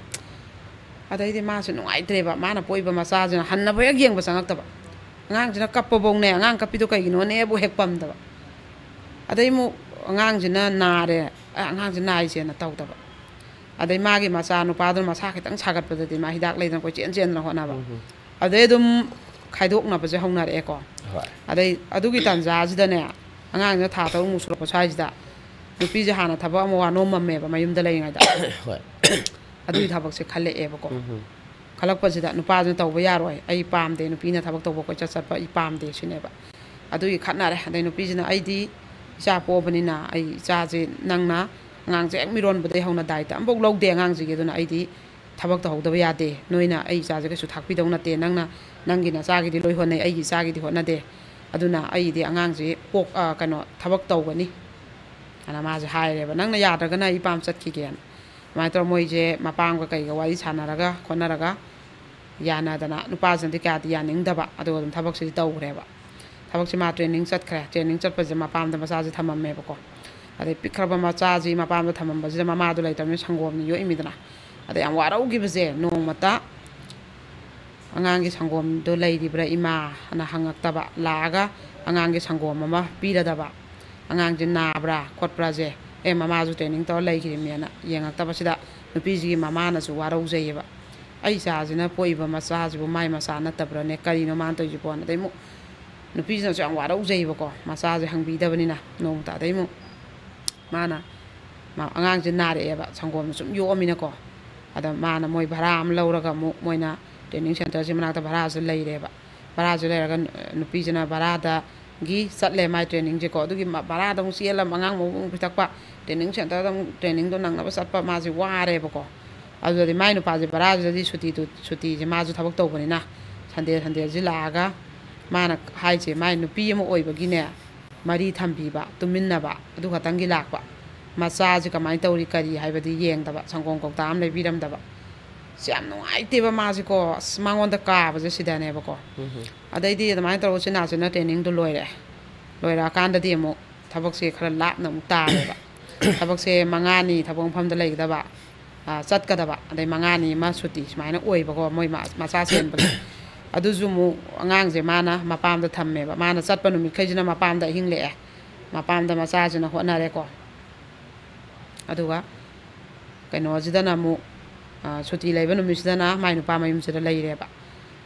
ꯑꯗꯩꯗꯤ ꯃꯥꯁꯦ ꯅꯨꯡꯉꯥꯏꯇ꯭ꯔꯦꯕ, ꯃꯥꯅ ꯄꯣꯛꯏꯕ ꯃꯆꯥꯁꯤꯅ ꯍꯟꯅꯕꯨ ꯍꯦꯛ ꯌꯦꯡꯕ ꯆꯪꯉꯛꯇꯕ꯫ ꯑꯉꯥꯡꯁꯤꯅ ꯀꯞꯄꯐꯧꯅꯦ, "ꯑꯉꯥꯡ ꯀꯞꯄꯤꯗꯣ ꯀꯩꯒꯤꯅꯣꯅꯦꯕꯨ" ꯍꯦꯛ ꯄꯝꯗꯕ꯫ ꯑꯗꯩ ꯑꯃꯨꯛ ꯑꯉꯥꯡꯁꯤꯅ ꯅꯥꯔꯦ, "ꯑꯦ, ꯑꯉꯥꯡꯁꯤ ꯅꯥꯏꯁꯦꯅ" ꯇꯧꯗꯕ꯫ ꯑꯗꯩ ꯃꯥꯒꯤ ꯃꯆꯥ ꯅꯨꯄꯥꯗꯨꯅ ꯃꯁꯥ ꯈꯤꯇꯪ ꯁꯥꯒꯠꯄꯗꯗꯤ ꯃꯥ ꯍꯤꯗꯥꯛ ꯂꯩꯗꯅ ꯀꯣꯏꯆꯦꯟ ꯆꯦꯟꯗꯅ ꯍꯣꯠꯅꯕ꯫ ꯑꯗꯩ ꯑꯗꯨꯝ ꯈꯥꯏꯗꯣꯛꯅꯕꯁꯦ ꯍꯧꯅꯔꯛꯑꯦꯀꯣ꯫ ꯍꯣꯏ꯫ ꯑꯗꯩ ꯑꯗꯨꯒꯤ ꯇꯥꯟꯖꯥꯁꯤꯗꯅꯦ, ꯑꯉꯥꯡꯁꯤꯅ ꯊꯥ ꯇꯔꯨꯛꯃꯨꯛ ꯁꯨꯔꯛꯄ ꯁ꯭ꯋꯥꯏꯁꯤꯗ ꯅꯨꯄꯤꯁꯦ ꯍꯥꯟꯅ ꯊꯕꯛ ꯑꯃ ꯋꯥꯅꯣꯝꯃꯝꯃꯦꯕ ꯃꯌꯨꯝꯗ ꯂꯩꯔꯤꯉꯩꯗ꯫ ꯍꯣꯏ꯫ ꯑꯗꯨꯒꯤ ꯊꯕꯛꯁꯦ ꯈꯜꯂꯛꯑꯦꯕꯀꯣ꯫ ꯎꯝ꯫ ꯈꯜꯂꯛꯄꯁꯤꯗ ꯅꯨꯄꯥꯗꯨꯅ "ꯇꯧꯕ ꯌꯥꯔꯣꯏ, ꯑꯩ ꯄꯥꯝꯗꯦ, ꯅꯨꯄꯤꯅ ꯊꯕꯛ ꯇꯧꯕ ꯀꯣꯏꯆꯠ ꯆꯠꯄ ꯑꯩ ꯄꯥꯝꯗꯦ" ꯁꯤꯅꯦꯕ꯫ ꯑꯗꯨꯒꯤ ꯈꯠꯅꯔꯦ꯫ ꯑꯗꯩ ꯅꯨꯄꯤꯁꯤꯅ "ꯑꯩꯗꯤ ꯏꯆꯥ ꯄꯣꯛꯑꯕꯅꯤꯅ ꯑꯩ ꯏꯆꯥꯁꯦ ꯅꯪꯅ ꯑꯉꯥꯡꯁꯦ ꯍꯦꯛ ꯃꯤꯔꯣꯟꯕꯗꯩ ꯍꯧꯅ ꯗꯥꯏꯇ ꯑꯃꯐꯥꯎ ꯂꯧꯗꯦ ꯑꯉꯥꯡꯁꯤꯒꯤ, ꯑꯗꯨꯅ ꯑꯩꯗꯤ ꯊꯕꯛ ꯇꯧꯍꯧꯗꯕ ꯌꯥꯗꯦ, ꯅꯣꯏꯅ ꯑꯩ ꯏꯆꯥꯁꯦ ꯀꯩꯁꯨ ꯊꯥꯛꯄꯤꯗꯧ ꯅꯠꯇꯦ, ꯅꯪꯅ ꯅꯪꯒꯤ ꯅꯆꯥꯒꯤꯗꯤ ꯂꯣꯏ ꯍꯣꯠꯅꯩ, ꯑꯩꯒꯤ ꯏꯆꯥꯒꯤꯗꯤ ꯍꯣꯠꯅꯗꯦ, ꯑꯗꯨꯅ ꯑꯩꯗꯤ ꯑꯉꯥꯡꯁꯤ ꯄꯣꯛ-, ꯑ, ꯀꯩꯅꯣ, ꯊꯕꯛ ꯇꯧꯒꯅꯤ" ꯑꯅ ꯃꯥꯁꯦ ꯍꯥꯏꯔꯦꯕ꯫ "ꯅꯪꯅ ꯌꯥꯗ꯭ꯔꯒꯅ ꯑꯩ ꯏꯄꯥꯝ ꯆꯠꯈꯤꯒꯦꯅ"꯫ ꯑꯗꯨꯃꯥꯏꯅ ꯇꯧꯔ ꯃꯣꯏꯁꯦ ꯃꯄꯥꯝꯒ ꯀꯩꯒ ꯋꯥꯔꯤ ꯁꯥꯟꯅꯔꯒ ꯈꯣꯠꯅꯔꯒ ꯌꯥꯅꯗꯅ, ꯅꯨꯄꯥꯁꯤꯅꯗꯤ ꯀꯌꯥꯗꯤ ꯌꯥꯅꯤꯡꯗꯕ, ꯑꯗꯨꯒ ꯑꯗꯨꯝ ꯊꯕꯛꯁꯤꯗꯤ ꯇꯧꯈ꯭ꯔꯦꯕ꯫ ꯊꯕꯛꯁꯤ ꯃꯥ training ꯆꯠꯈ꯭ꯔꯦ꯫ Training ꯆꯠꯄꯁꯤꯗ ꯃꯄꯥꯝꯗ ꯃꯆꯥꯁꯤ ꯊꯝꯃꯝꯃꯦꯕꯀꯣ꯫ ꯑꯗꯩ ꯄꯤꯛꯈ꯭ꯔꯕ ꯃꯆꯥꯁꯤ ꯃꯄꯥꯝꯗ ꯊꯝꯃꯝꯕꯁꯤꯗ ꯃꯃꯥꯗꯣ ꯂꯩꯇ꯭ꯔꯕꯅꯤꯅ ꯁꯪꯒꯣꯝꯅ ꯌꯣꯛꯏꯃꯤꯗꯅ꯫ ꯑꯗꯩ ꯌꯥꯝ ꯋꯥꯔꯧꯈꯤꯕꯁꯦ, ꯅꯣꯡꯃꯇ "ꯑꯉꯥꯡꯒꯤ ꯁꯪꯒꯣꯝꯗꯣ ꯂꯩꯔꯤꯕ꯭ꯔꯥ, ꯏꯃꯥ?" ꯍꯥꯏꯅ ꯍꯪꯉꯛꯇꯕ, ꯂꯥꯛꯑꯒ ꯑꯉꯥꯡꯒꯤ ꯁꯪꯒꯣꯝ ꯑꯃ ꯄꯤꯔꯗꯕ, ꯑꯉꯥꯡꯁꯦ ꯅꯥꯕ꯭ꯔꯥ ꯈꯣꯠꯄ꯭ꯔꯥꯁꯦ, "ꯑꯦ, ꯃꯃꯥꯁꯨ training ꯇꯧꯔ ꯂꯩꯈ꯭ꯔꯤꯕꯅꯦꯅ" ꯌꯦꯡꯉꯛꯇꯕꯁꯤꯗ ꯅꯨꯄꯤꯁꯤꯒꯤ ꯃꯃꯥꯅꯁꯨ ꯋꯥꯔꯧꯖꯩꯌꯦꯕ꯫ "ꯑꯩ ꯏꯆꯥꯁꯤꯅ ꯄꯣꯛꯏꯕ ꯃꯆꯥꯁꯤꯕꯨ ꯃꯥꯏ ꯃꯆꯥ ꯅꯠꯇꯕ꯭ꯔꯥꯅꯦ, ꯀꯔꯤꯅꯣ ꯃꯥꯅ ꯇꯧꯔꯤꯁꯤꯕꯣꯅ?" ꯑꯗꯩ ꯑꯃꯨꯛ ꯅꯨꯄꯤꯁꯤꯅꯁꯨ ꯌꯥꯝ ꯋꯥꯔꯧꯖꯩꯌꯦꯕꯀꯣ, ꯃꯆꯥꯁꯦ ꯍꯪꯕꯤꯗꯕꯅꯤꯅ ꯅꯣꯡꯃꯇ꯫ ꯑꯗꯩ ꯑꯃꯨꯛ ꯃꯥꯅ, ꯃꯥ-, ꯑꯉꯥꯡꯁꯦ ꯅꯥꯔꯛꯑꯦꯕ, ꯁꯪꯒꯣꯝ ꯁꯨꯝ ꯌꯣꯛꯑꯃꯤꯅꯀꯣ꯫ ꯑꯗ ꯃꯥꯅ ꯃꯣꯏ ꯚꯔꯥ ꯑꯃ ꯂꯧꯔꯒ ꯑꯃꯨꯛ ꯃꯣꯏꯅ training centreꯁꯤ ꯃꯅꯥꯛꯇ ꯚꯔꯥꯁꯦ ꯂꯩꯔꯦꯕ꯫ ꯚꯔꯥꯁꯦ ꯂꯩꯔꯒ ꯅꯨ-, ꯅꯨꯄꯤꯁꯤꯅ ꯚꯔꯥꯗꯒꯤ ꯆꯠꯂꯦ ꯃꯥꯏ trainingꯁꯦꯀꯣ꯫ ꯑꯗꯨꯒꯤ ꯃ-, ꯚꯔꯥꯗ ꯑꯃꯨꯛ ꯆꯦꯜꯂ, ꯑꯉꯥꯡ ꯃꯕꯨꯛ ꯑꯃꯨꯛ ꯄꯤꯊꯛꯄ, training centreꯗ ꯑꯃꯨꯛ trainingꯗꯣ ꯅꯪꯅꯕ ꯆꯠꯄ, ꯃꯥꯁꯦ ꯋꯥꯔꯦꯕꯀꯣ꯫ ꯑꯗꯨꯗꯗꯤ ꯃꯥꯏ ꯅꯨꯄꯥꯁꯦ ꯚꯔꯥꯁꯤꯗꯗꯤ ꯁꯨꯇꯤꯗꯨ, ꯁꯨꯇꯤꯁꯦ ꯃꯥꯁꯨ ꯊꯕꯛ ꯇꯧꯕꯅꯤꯅ Sunday, Sundayꯁꯤ ꯂꯥꯛꯑꯒ ꯃꯥꯅ ꯍꯥꯏꯁꯦ, ꯃꯥꯏ ꯅꯨꯄꯤ ꯑꯃ ꯑꯣꯏꯕꯒꯤꯅꯦ, ꯃꯔꯤ ꯊꯝꯕꯤꯕ, ꯇꯨꯃꯤꯟꯅꯕ, ꯑꯗꯨ ꯈꯛꯇꯪꯒꯤ ꯂꯥꯛꯄ꯫ ꯃꯆꯥꯁꯤ ꯀꯃꯥꯏꯅ ꯇꯧꯔꯤ ꯀꯔꯤ ꯍꯥꯏꯕꯗꯤ ꯌꯦꯡꯗꯕ, ꯁꯪꯒꯣꯝ ꯀꯧꯇꯥ ꯑꯃ ꯂꯩꯕꯤꯔꯝꯗꯕ꯫ ꯑꯁ, ꯌꯥꯝ ꯅꯨꯡꯉꯥꯏꯇꯦꯕ ꯃꯥꯁꯤꯀꯣ꯫ ꯑꯁ, ꯃꯉꯣꯟꯗ ꯀꯥꯕꯁꯦ ꯁꯤꯗꯅꯦꯕꯀꯣ꯫ ꯑꯗꯩꯗꯤ ꯑꯗꯨꯃꯥꯏꯅ ꯇꯧꯔꯒ ꯎꯆꯤꯟ ꯅꯥꯆꯤꯟꯅ trainingꯗꯨ ꯂꯣꯏꯔꯦ꯫ ꯂꯣꯏꯔꯛꯑꯀꯥꯟꯗꯗꯤ ꯑꯃꯨꯛ ꯊꯕꯛꯁꯦ ꯈꯔ ꯂꯥꯞꯅ ꯑꯃꯨꯛ ꯇꯥꯔꯦꯕ꯫ ꯊꯕꯛꯁꯦ ꯃꯉꯥꯅꯤ ꯊꯕꯛ ꯃꯐꯝꯗ ꯂꯩꯒꯗꯕ, ꯑ, ꯆꯠꯀꯗꯕ, ꯑꯗꯩ ꯃꯉꯥꯅꯤ ꯑꯃ ꯁꯨꯇꯤ ꯁꯨꯃꯥꯏꯅ ꯑꯣꯏꯕꯀꯣ, ꯃꯣꯏ ꯃ-, ꯃꯆꯥ ꯁꯦꯟꯕꯒꯤ꯫ ꯑꯗꯨꯁꯨ ꯑꯃꯨꯛ ꯑꯉꯥꯡꯁꯦ ꯃꯥꯅ ꯃꯄꯥꯝꯗ ꯊꯝꯃꯦꯕ꯫ ꯃꯥꯅ ꯆꯠꯄ ꯅꯨꯃꯤꯠꯈꯩꯁꯤꯅ ꯃꯄꯥꯝꯗ ꯑꯍꯤꯡ ꯂꯦꯛꯑꯦ꯫ ꯃꯄꯥꯝꯗ ꯃꯆꯥꯁꯤꯅ ꯍꯣꯠꯅꯔꯦꯀꯣ꯫ ꯑꯗꯨꯒ ꯀꯩꯅꯣꯁꯤꯗꯅ ꯑꯃꯨꯛ, ꯑ, ꯁꯨꯇꯤ ꯂꯩꯕ ꯅꯨꯃꯤꯠꯁꯤꯗꯅ ꯃꯥꯏ ꯅꯨꯄꯥ ꯃꯌꯨꯝꯁꯤꯗ ꯂꯩꯔꯦꯕ꯫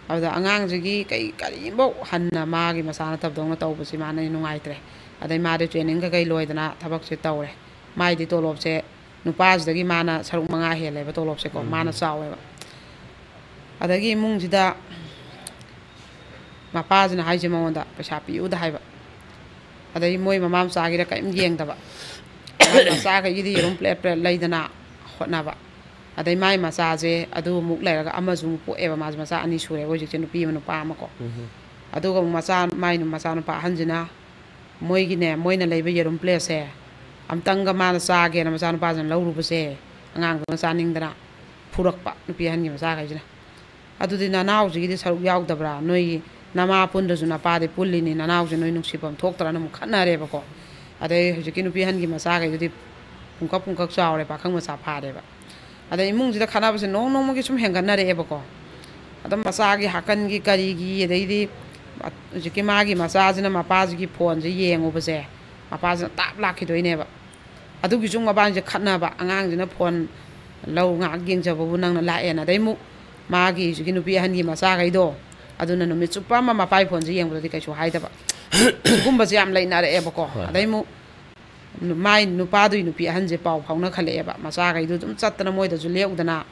ꯑꯗꯨꯗ ꯑꯉꯥꯡꯁꯤꯒꯤ ꯀꯩ ꯀꯔꯤꯝꯐꯥꯎ ꯍꯟꯅ ꯃꯥꯒꯤ ꯃꯆꯥ ꯅꯠꯇꯕꯗꯧꯅ ꯇꯧꯕꯁꯤ ꯃꯥꯅ ꯅꯨꯡꯉꯥꯏꯇ꯭ꯔꯦ꯫ ꯑꯗꯩ ꯃꯥꯗꯤ training ꯀꯩꯀꯩ ꯂꯣꯏꯗꯅ ꯊꯕꯛꯁꯦ ꯇꯧꯔꯦ꯫ ꯃꯥꯏꯗꯤ ꯇꯣꯂꯣꯞꯁꯦ ꯅꯨꯄꯥꯁꯤꯗꯒꯤ ꯃꯥꯅ ꯁꯔꯨꯛ ꯃꯉꯥ ꯍꯦꯜꯂꯦꯕ ꯇꯣꯂꯣꯞꯁꯦꯀꯣ꯫ ꯎꯝ꯫ ꯃꯥꯅ ꯆꯥꯎꯋꯦꯕ꯫ ꯑꯗꯒꯤ ꯏꯃꯨꯡꯁꯤꯗ ꯃꯄꯥꯁꯤꯅ ꯍꯥꯏꯁꯦ ꯃꯉꯣꯟꯗ ꯄꯩꯁꯥ ꯄꯤꯌꯨꯗ ꯍꯥꯏꯕ꯫ ꯑꯗꯩ ꯃꯣꯏ ꯃꯃꯥ ꯃꯆꯥꯒꯤꯗ ꯀꯔꯤꯝ ꯌꯦꯡꯗꯕ꯫ ꯃꯥꯏ ꯃꯆꯥꯈꯩꯒꯤꯗꯤ ꯌꯦꯔꯨꯝ plate plate ꯂꯩꯗꯅ ꯍꯣꯠꯅꯕ꯫ ꯑꯗꯩ ꯃꯥꯏ ꯃꯆꯥꯁꯦ ꯑꯗꯨ ꯑꯃꯨꯛ ꯂꯩꯔꯒ ꯑꯃꯁꯨ ꯑꯃꯨꯛ ꯄꯣꯛꯑꯦꯕ꯫ ꯃꯥꯁꯦ ꯃꯆꯥ ꯑꯅꯤ ꯁꯨꯔꯦꯕ ꯍꯧꯖꯤꯛꯁꯦ, ꯅꯨꯄꯤ ꯑꯃ ꯅꯨꯄꯥ ꯑꯃꯀꯣ꯫ ꯎꯝ꯫ ꯑꯗꯨꯒ ꯑꯃꯨꯛ ꯃꯆꯥ, ꯃꯥꯏ ꯅꯨ-, ꯃꯆꯥꯅꯨꯄꯥ ꯑꯍꯟꯁꯤꯅ ꯃꯣꯏꯒꯤꯅꯦ, ꯃꯣꯏꯅ ꯂꯩꯕ ꯌꯦꯔꯨꯝ plateꯁꯦ ꯑꯝꯇꯪꯒ ꯃꯥꯅ ꯆꯥꯒꯦꯅ ꯃꯆꯥꯅꯨꯄꯥꯁꯤꯅ ꯂꯧꯔꯨꯕꯁꯦ, ꯑꯉꯥꯡꯗꯨꯅ ꯆꯥꯅꯤꯡꯗꯅ ꯐꯨꯔꯛꯄ, ꯅꯨꯄꯤ ꯑꯍꯟꯒꯤ ꯃꯆꯥꯈꯩꯁꯤꯅ꯫ ꯑꯗꯨꯗꯤ ꯅꯅꯥꯎꯁꯤꯒꯤꯗꯤ ꯁꯔꯨꯛ ꯌꯥꯎꯗꯕ꯭ꯔꯥ? ꯅꯣꯏꯒꯤ ꯅꯃꯥ ꯄꯨꯟꯗ꯭ꯔꯁꯨ ꯅꯄꯥꯗꯤ ꯄꯨꯜꯂꯤꯅꯤ, ꯅꯅꯥꯎꯁꯦ ꯅꯣꯏ ꯅꯨꯡꯁꯤꯐꯝ ꯊꯣꯛꯇ꯭ꯔꯅ ꯑꯃꯨꯛ ꯈꯠꯅꯔꯦꯕꯀꯣ꯫ ꯑꯗꯩ ꯍꯧꯖꯤꯛꯀꯤ ꯅꯨꯄꯤ ꯑꯍꯟꯒꯤ ꯃꯆꯥꯈꯩꯗꯨꯗꯤ ꯄꯨꯡꯀꯛ ꯄꯨꯡꯀꯛ ꯆꯥꯎꯔꯦ, ꯄꯥꯈꯪ ꯃꯆꯥ ꯐꯥꯔꯦꯕ꯫ ꯑꯗꯩ ꯏꯃꯨꯡꯁꯤꯗ ꯈꯠꯅꯕꯁꯦ ꯅꯣꯡ ꯅꯣꯡꯃꯒꯤ ꯁꯨꯝ ꯍꯦꯟꯒꯠꯅꯔꯛꯑꯦꯕꯀꯣ꯫ ꯑꯗꯨꯝ ꯃꯆꯥꯒꯤ ꯍꯥꯀꯟꯒꯤ ꯀꯔꯤꯒꯤ, ꯑꯗꯩꯗꯤ ꯍꯧꯖꯤꯛꯀꯤ ꯃꯥꯒꯤ ꯃꯆꯥꯁꯤꯅ ꯃꯄꯥꯁꯤꯒꯤ ꯐꯣꯟꯁꯦ ꯌꯦꯡꯉꯨꯕꯁꯦ, ꯃꯄꯥꯁꯤꯅ ꯇꯥꯞ ꯂꯥꯛꯈꯤꯗꯣꯏꯅꯦꯕ꯫ ꯑꯗꯨꯒꯤꯁꯨ ꯃꯕꯥꯅꯤꯁꯦ ꯈꯠꯅꯕ, ꯑꯉꯥꯡꯁꯤꯅ ꯐꯣꯟ ꯂꯧ ꯉꯥꯏꯍꯥꯛ ꯌꯦꯡꯖꯕꯕꯨ ꯅꯪꯅ ꯂꯥꯛꯑꯦꯅ꯫ ꯑꯗꯩ ꯑꯃꯨꯛ ꯃꯥꯒꯤ ꯍꯧꯖꯤꯛꯀꯤ ꯅꯨꯄꯤ ꯑꯍꯟꯒꯤ ꯃꯆꯥꯈꯩꯗꯣ, ꯑꯗꯨꯅ ꯅꯨꯃꯤꯠ ꯆꯨꯞꯄ ꯑꯃ ꯃꯄꯥꯒꯤ ꯐꯣꯟꯁꯦ ꯌꯦꯡꯕꯗꯗꯤ ꯀꯩꯁꯨ ꯍꯥꯏꯗꯕ꯫ ꯁꯤꯒꯨꯝꯕꯁꯦ ꯌꯥꯝ ꯂꯩꯅꯔꯛꯑꯦꯕꯀꯣ꯫ ꯍꯣꯏ, ꯍꯣꯏ꯫ ꯑꯗꯩ ꯑꯃꯨꯛ ꯃꯥꯏ ꯅꯨꯄꯥꯗꯨꯒꯤ ꯅꯨꯄꯤ ꯑꯍꯟꯁꯦ ꯄꯥꯎ ꯐꯥꯎꯅꯈꯠꯂꯛꯑꯦꯕ꯫ ꯃꯆꯥꯈꯩꯗꯨ ꯑꯗꯨꯝ ꯆꯠꯇꯅ ꯃꯣꯏꯗꯁꯨ ꯂꯦꯛꯎꯗꯅ,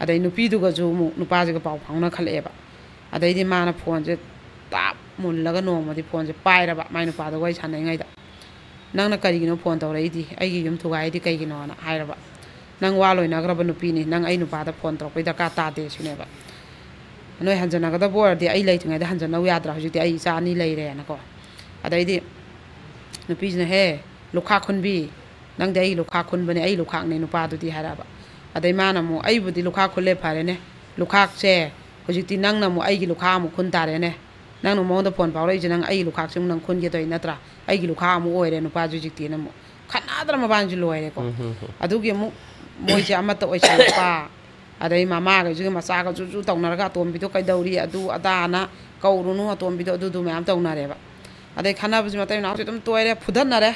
ꯑꯗꯩ ꯅꯨꯄꯤꯗꯨꯒꯁꯨ ꯑꯃꯨꯛ ꯅꯨꯄꯥꯁꯤꯒ ꯄꯥꯎ ꯐꯥꯎꯅꯈꯠꯂꯛꯑꯦꯕ꯫ ꯑꯗꯩꯗꯤ ꯃꯥꯅ ꯐꯣꯟꯁꯦ ꯇꯥꯞ ꯃꯨꯜꯂꯒ ꯅꯣꯡꯃꯗꯤ ꯐꯣꯟꯁꯦ ꯄꯥꯏꯔꯕ, ꯃꯥꯏ ꯅꯨꯄꯥꯗꯨꯒ ꯋꯥꯔꯤ ꯁꯥꯟꯅꯔꯤꯉꯩꯗ꯫ "ꯅꯪꯅ ꯀꯔꯤꯒꯤꯅꯣ ꯐꯣꯟ ꯇꯧꯔꯛꯏꯗꯤ? ꯑꯩꯒꯤ ꯌꯨꯝ ꯊꯨꯒꯥꯏꯗꯤ ꯀꯩꯒꯤꯅꯣꯅ?" ꯍꯥꯏꯔꯕ꯫ "ꯅꯪ ꯋꯥ ꯂꯣꯏꯅꯈ꯭ꯔꯕ ꯅꯨꯄꯤꯅꯤ, ꯅꯪ ꯑꯩ ꯅꯨꯄꯥꯗ ꯐꯣꯟ ꯇꯧꯔꯛꯄꯩ ꯗꯔꯀꯥꯔ ꯇꯥꯗꯦ" ꯁꯤꯅꯦꯕ꯫ "ꯅꯣꯏ ꯍꯟꯖꯟꯅꯒꯗꯕ ꯑꯣꯏꯔꯗꯤ ꯑꯩ ꯂꯩꯇ꯭ꯔꯤꯉꯩꯗ ꯍꯟꯖꯟꯅꯧ ꯌꯥꯗ꯭ꯔꯥ? ꯍꯧꯖꯤꯛꯇꯤ ꯑꯩ ꯏꯆꯥ ꯑꯅꯤ ꯂꯩꯔꯦꯅꯀꯣ"꯫ ꯑꯗꯩꯗꯤ ꯅꯨꯄꯤꯁꯤꯅ, "ꯍꯦ, ꯂꯨꯈꯥꯛ ꯈꯨꯟꯕꯤ, ꯅꯪꯗꯤ ꯑꯩꯒꯤ ꯂꯨꯈꯥꯛ ꯈꯨꯟꯕꯅꯦ, ꯑꯩ ꯂꯨꯈꯥꯛꯅꯦ ꯅꯨꯄꯥꯗꯨꯗꯤ" ꯍꯥꯏꯔꯛꯑꯕ꯫ ꯑꯗꯩ ꯃꯥꯅ ꯑꯃꯨꯛ, "ꯑꯩꯕꯨꯗꯤ ꯂꯨꯈꯥꯛ ꯈꯨꯜꯂꯦ, ꯐꯔꯦꯅꯦ, ꯂꯨꯈꯥꯛꯁꯦ ꯍꯧꯖꯤꯛꯇꯤ ꯅꯪꯅ ꯑꯃꯨꯛ ꯑꯩꯒꯤ ꯂꯨꯈꯥꯛ ꯑꯃꯨꯛ ꯈꯨꯟ ꯇꯥꯔꯦꯅꯦ, ꯅꯪꯅ ꯃꯉꯣꯟꯗ ꯐꯣꯟ ꯐꯥꯎꯔꯛꯏꯁꯦ, ꯅꯪ ꯑꯩꯒꯤ ꯂꯨꯈꯥꯛꯁꯦ ꯑꯃꯨꯛ ꯅꯪ ꯈꯨꯟꯒꯦ ꯇꯧꯔꯤ ꯅꯠꯇ꯭ꯔꯥ? ꯑꯩꯒꯤ ꯂꯨꯈꯥꯛ ꯑꯃꯨꯛ ꯑꯣꯏꯔꯦ ꯅꯨꯄꯥꯁꯦ ꯍꯧꯖꯤꯛꯇꯤꯅ" ꯑꯃꯨꯛ ꯈꯠꯅꯗꯅ ꯃꯕꯥꯅꯤꯁꯦ ꯂꯣꯏꯔꯦꯀꯣ꯫ ꯎꯝ, ꯍꯝ, ꯍꯝ꯫ ꯑꯗꯨꯒꯤ ꯑꯃꯨꯛ ꯃꯣꯏꯁꯦ ꯑꯃꯠꯇ ꯑꯣꯏꯁꯜꯂꯛꯄ, ꯑꯗꯩ ꯃꯃꯥꯈꯩꯁꯤꯒ ꯃꯆꯥꯒ ꯖꯨ ꯖꯨ ꯇꯧꯅꯔꯒ "ꯑꯇꯣꯝꯕꯤꯗꯣ ꯀꯩꯗꯧꯔꯤ?" ꯑꯗꯨ ꯑꯗꯥꯅ "ꯀꯧꯔꯨꯅꯨ ꯑꯇꯣꯝꯕꯤꯗꯣ", ꯑꯗꯨꯗꯨ ꯃꯌꯥꯝ ꯇꯧꯅꯔꯦꯕ꯫ ꯑꯗꯩ ꯈꯠꯅꯕꯁꯤ ꯃꯇꯩ ꯃꯅꯥꯎꯁꯦ ꯑꯗꯨꯝ ꯇꯣꯏꯔꯦ, ꯐꯨꯗꯠꯅꯔꯦ꯫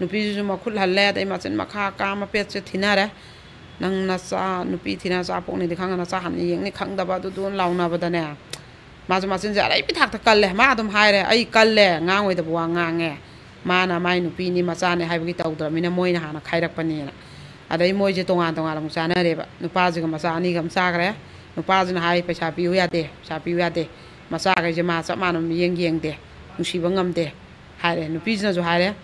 ꯅꯨꯄꯤꯁꯤꯁꯨ ꯃꯈꯨꯠ ꯍꯜꯂꯦ, ꯑꯗꯩ ꯃꯆꯤꯟ ꯃꯈꯥ ꯀꯥ ꯃꯄꯦꯠꯁꯦ ꯊꯤꯅꯔꯦ꯫ "ꯅꯪ ꯅꯆꯥ ꯅꯨꯄꯤ ꯊꯤꯅ ꯅꯆꯥ ꯄꯣꯛꯅꯤꯗꯤ ꯈꯪꯉ ꯅꯆꯥ ꯍꯥꯟꯅ ꯌꯦꯡꯅꯤ ꯈꯪꯗꯕ", ꯑꯗꯨꯗꯨ ꯂꯥꯎꯅꯕꯗꯅꯦ, ꯃꯥꯁꯨ ꯃꯆꯤꯟꯁꯦ ꯑꯔꯩꯕꯤ ꯊꯥꯛꯇ ꯀꯜꯂꯦ꯫ ꯃꯥ ꯑꯗꯨꯝ ꯍꯥꯏꯔꯦ, "ꯑꯩ ꯀꯜꯂꯦ, ꯉꯥꯡꯉꯣꯏꯗꯕ ꯋꯥ ꯉꯥꯡꯉꯦ"꯫ ꯃꯥꯅ ꯃꯥꯏ ꯅꯨꯄꯤꯅꯤ ꯃꯆꯥꯅꯤ ꯍꯥꯏꯕꯒꯤ ꯇꯧꯗ꯭ꯔꯕꯅꯤꯅ ꯃꯣꯏꯅ ꯍꯥꯟꯅ ꯈꯥꯏꯔꯛꯄꯅꯦꯅ꯫ ꯑꯗꯩ ꯃꯣꯏꯁꯦ ꯇꯣꯉꯥꯟ ꯇꯣꯉꯥꯟꯅ ꯑꯃꯨꯛ ꯆꯥꯅꯔꯦꯕ꯫ ꯅꯨꯄꯥꯁꯤꯒ ꯃꯆꯥ ꯑꯅꯤꯒ ꯑꯃ ꯆꯥꯈ꯭ꯔꯦ꯫ ꯅꯨꯄꯥꯁꯤꯅ ꯍꯥꯏ, "ꯄꯩꯁꯥ ꯄꯤꯌꯨ ꯌꯥꯗꯦ, ꯄꯩꯁꯥ ꯄꯤꯌꯨ ꯌꯥꯗꯦ"꯫ ꯃꯆꯥꯈꯩꯁꯦ ꯃꯥ ꯆꯞ ꯃꯥꯟꯅꯕ ꯃꯤꯠꯌꯦꯡ ꯌꯦꯡꯗꯦ, ꯅꯨꯡꯁꯤꯕ ꯉꯝꯗꯦ ꯍꯥꯏꯔꯦ꯫ ꯅꯨꯄꯤꯁꯤꯅꯁꯨ ꯍꯥꯏꯔꯦ,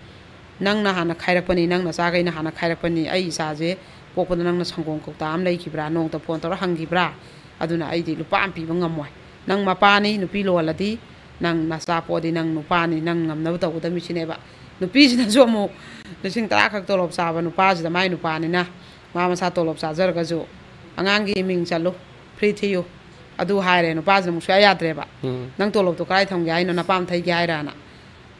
"ꯅꯪꯅ ꯍꯥꯟꯅ ꯈꯥꯏꯔꯛꯄꯅꯤ, ꯅꯪ ꯅꯆꯥꯈꯩꯅ ꯍꯥꯟꯅ ꯈꯥꯏꯔꯛꯄꯅꯤ, ꯑꯩ ꯏꯆꯥꯁꯦ ꯄꯣꯛꯄꯗ ꯅꯪꯅ ꯁꯪꯒꯣꯝ ꯀꯧꯇꯥ ꯑꯃ ꯂꯩꯈꯤꯕ꯭ꯔꯥ, ꯅꯣꯡꯃꯇ ꯐꯣꯟ ꯇꯧꯔ ꯍꯪꯈꯤꯕ꯭ꯔꯥ? ꯑꯗꯨꯅ ꯑꯩꯗꯤ ꯂꯨꯄꯥ ꯑꯃ ꯄꯤꯕ ꯉꯝꯃꯣꯏ꯫ ꯅꯪ ꯃꯄꯥꯅꯤ, ꯅꯨꯄꯤ ꯂꯣꯜꯂꯗꯤ ꯅꯪ ꯅꯆꯥ ꯄꯣꯛꯑꯗꯤ ꯅꯪ ꯅꯨꯄꯥꯅꯤ, ꯅꯪ ꯉꯝꯅꯕ ꯇꯧꯒꯗꯕꯅꯤ" ꯁꯤꯅꯦꯕ꯫ ꯅꯨꯄꯤꯁꯤꯅꯁꯨ ꯑꯃꯨꯛ ꯂꯤꯁꯤꯡ ꯇꯔꯥ ꯈꯛ ꯇꯣꯂꯣꯞ ꯆꯥꯕ ꯅꯨꯄꯥꯁꯤꯗ, ꯃꯥꯏ ꯅꯨꯄꯥꯅꯤꯅ, ꯃꯥ ꯃꯁꯥ ꯇꯣꯂꯣꯞ ꯆꯥꯖꯔꯒꯁꯨ, "ꯑꯉꯥꯡꯒꯤ ꯃꯤꯡ ꯆꯜꯂꯨ, ꯐ꯭ꯔꯤ ꯊꯤꯌꯨ, ꯑꯗꯨ ꯍꯥꯏꯔꯦ, ꯅꯨꯄꯥꯁꯤꯅ ꯑꯃꯨꯛ ꯁꯨꯡꯌꯥ ꯌꯥꯗ꯭ꯔꯦꯕ꯫ ꯎꯝ꯫ "ꯅꯪ ꯇꯣꯂꯣꯞꯇꯣ ꯀꯗꯥꯏ ꯊꯝꯒꯦ ꯍꯥꯏꯅꯣ, ꯅꯄꯥꯝ ꯊꯩꯒꯦ ꯍꯥꯏꯔꯥꯅ?"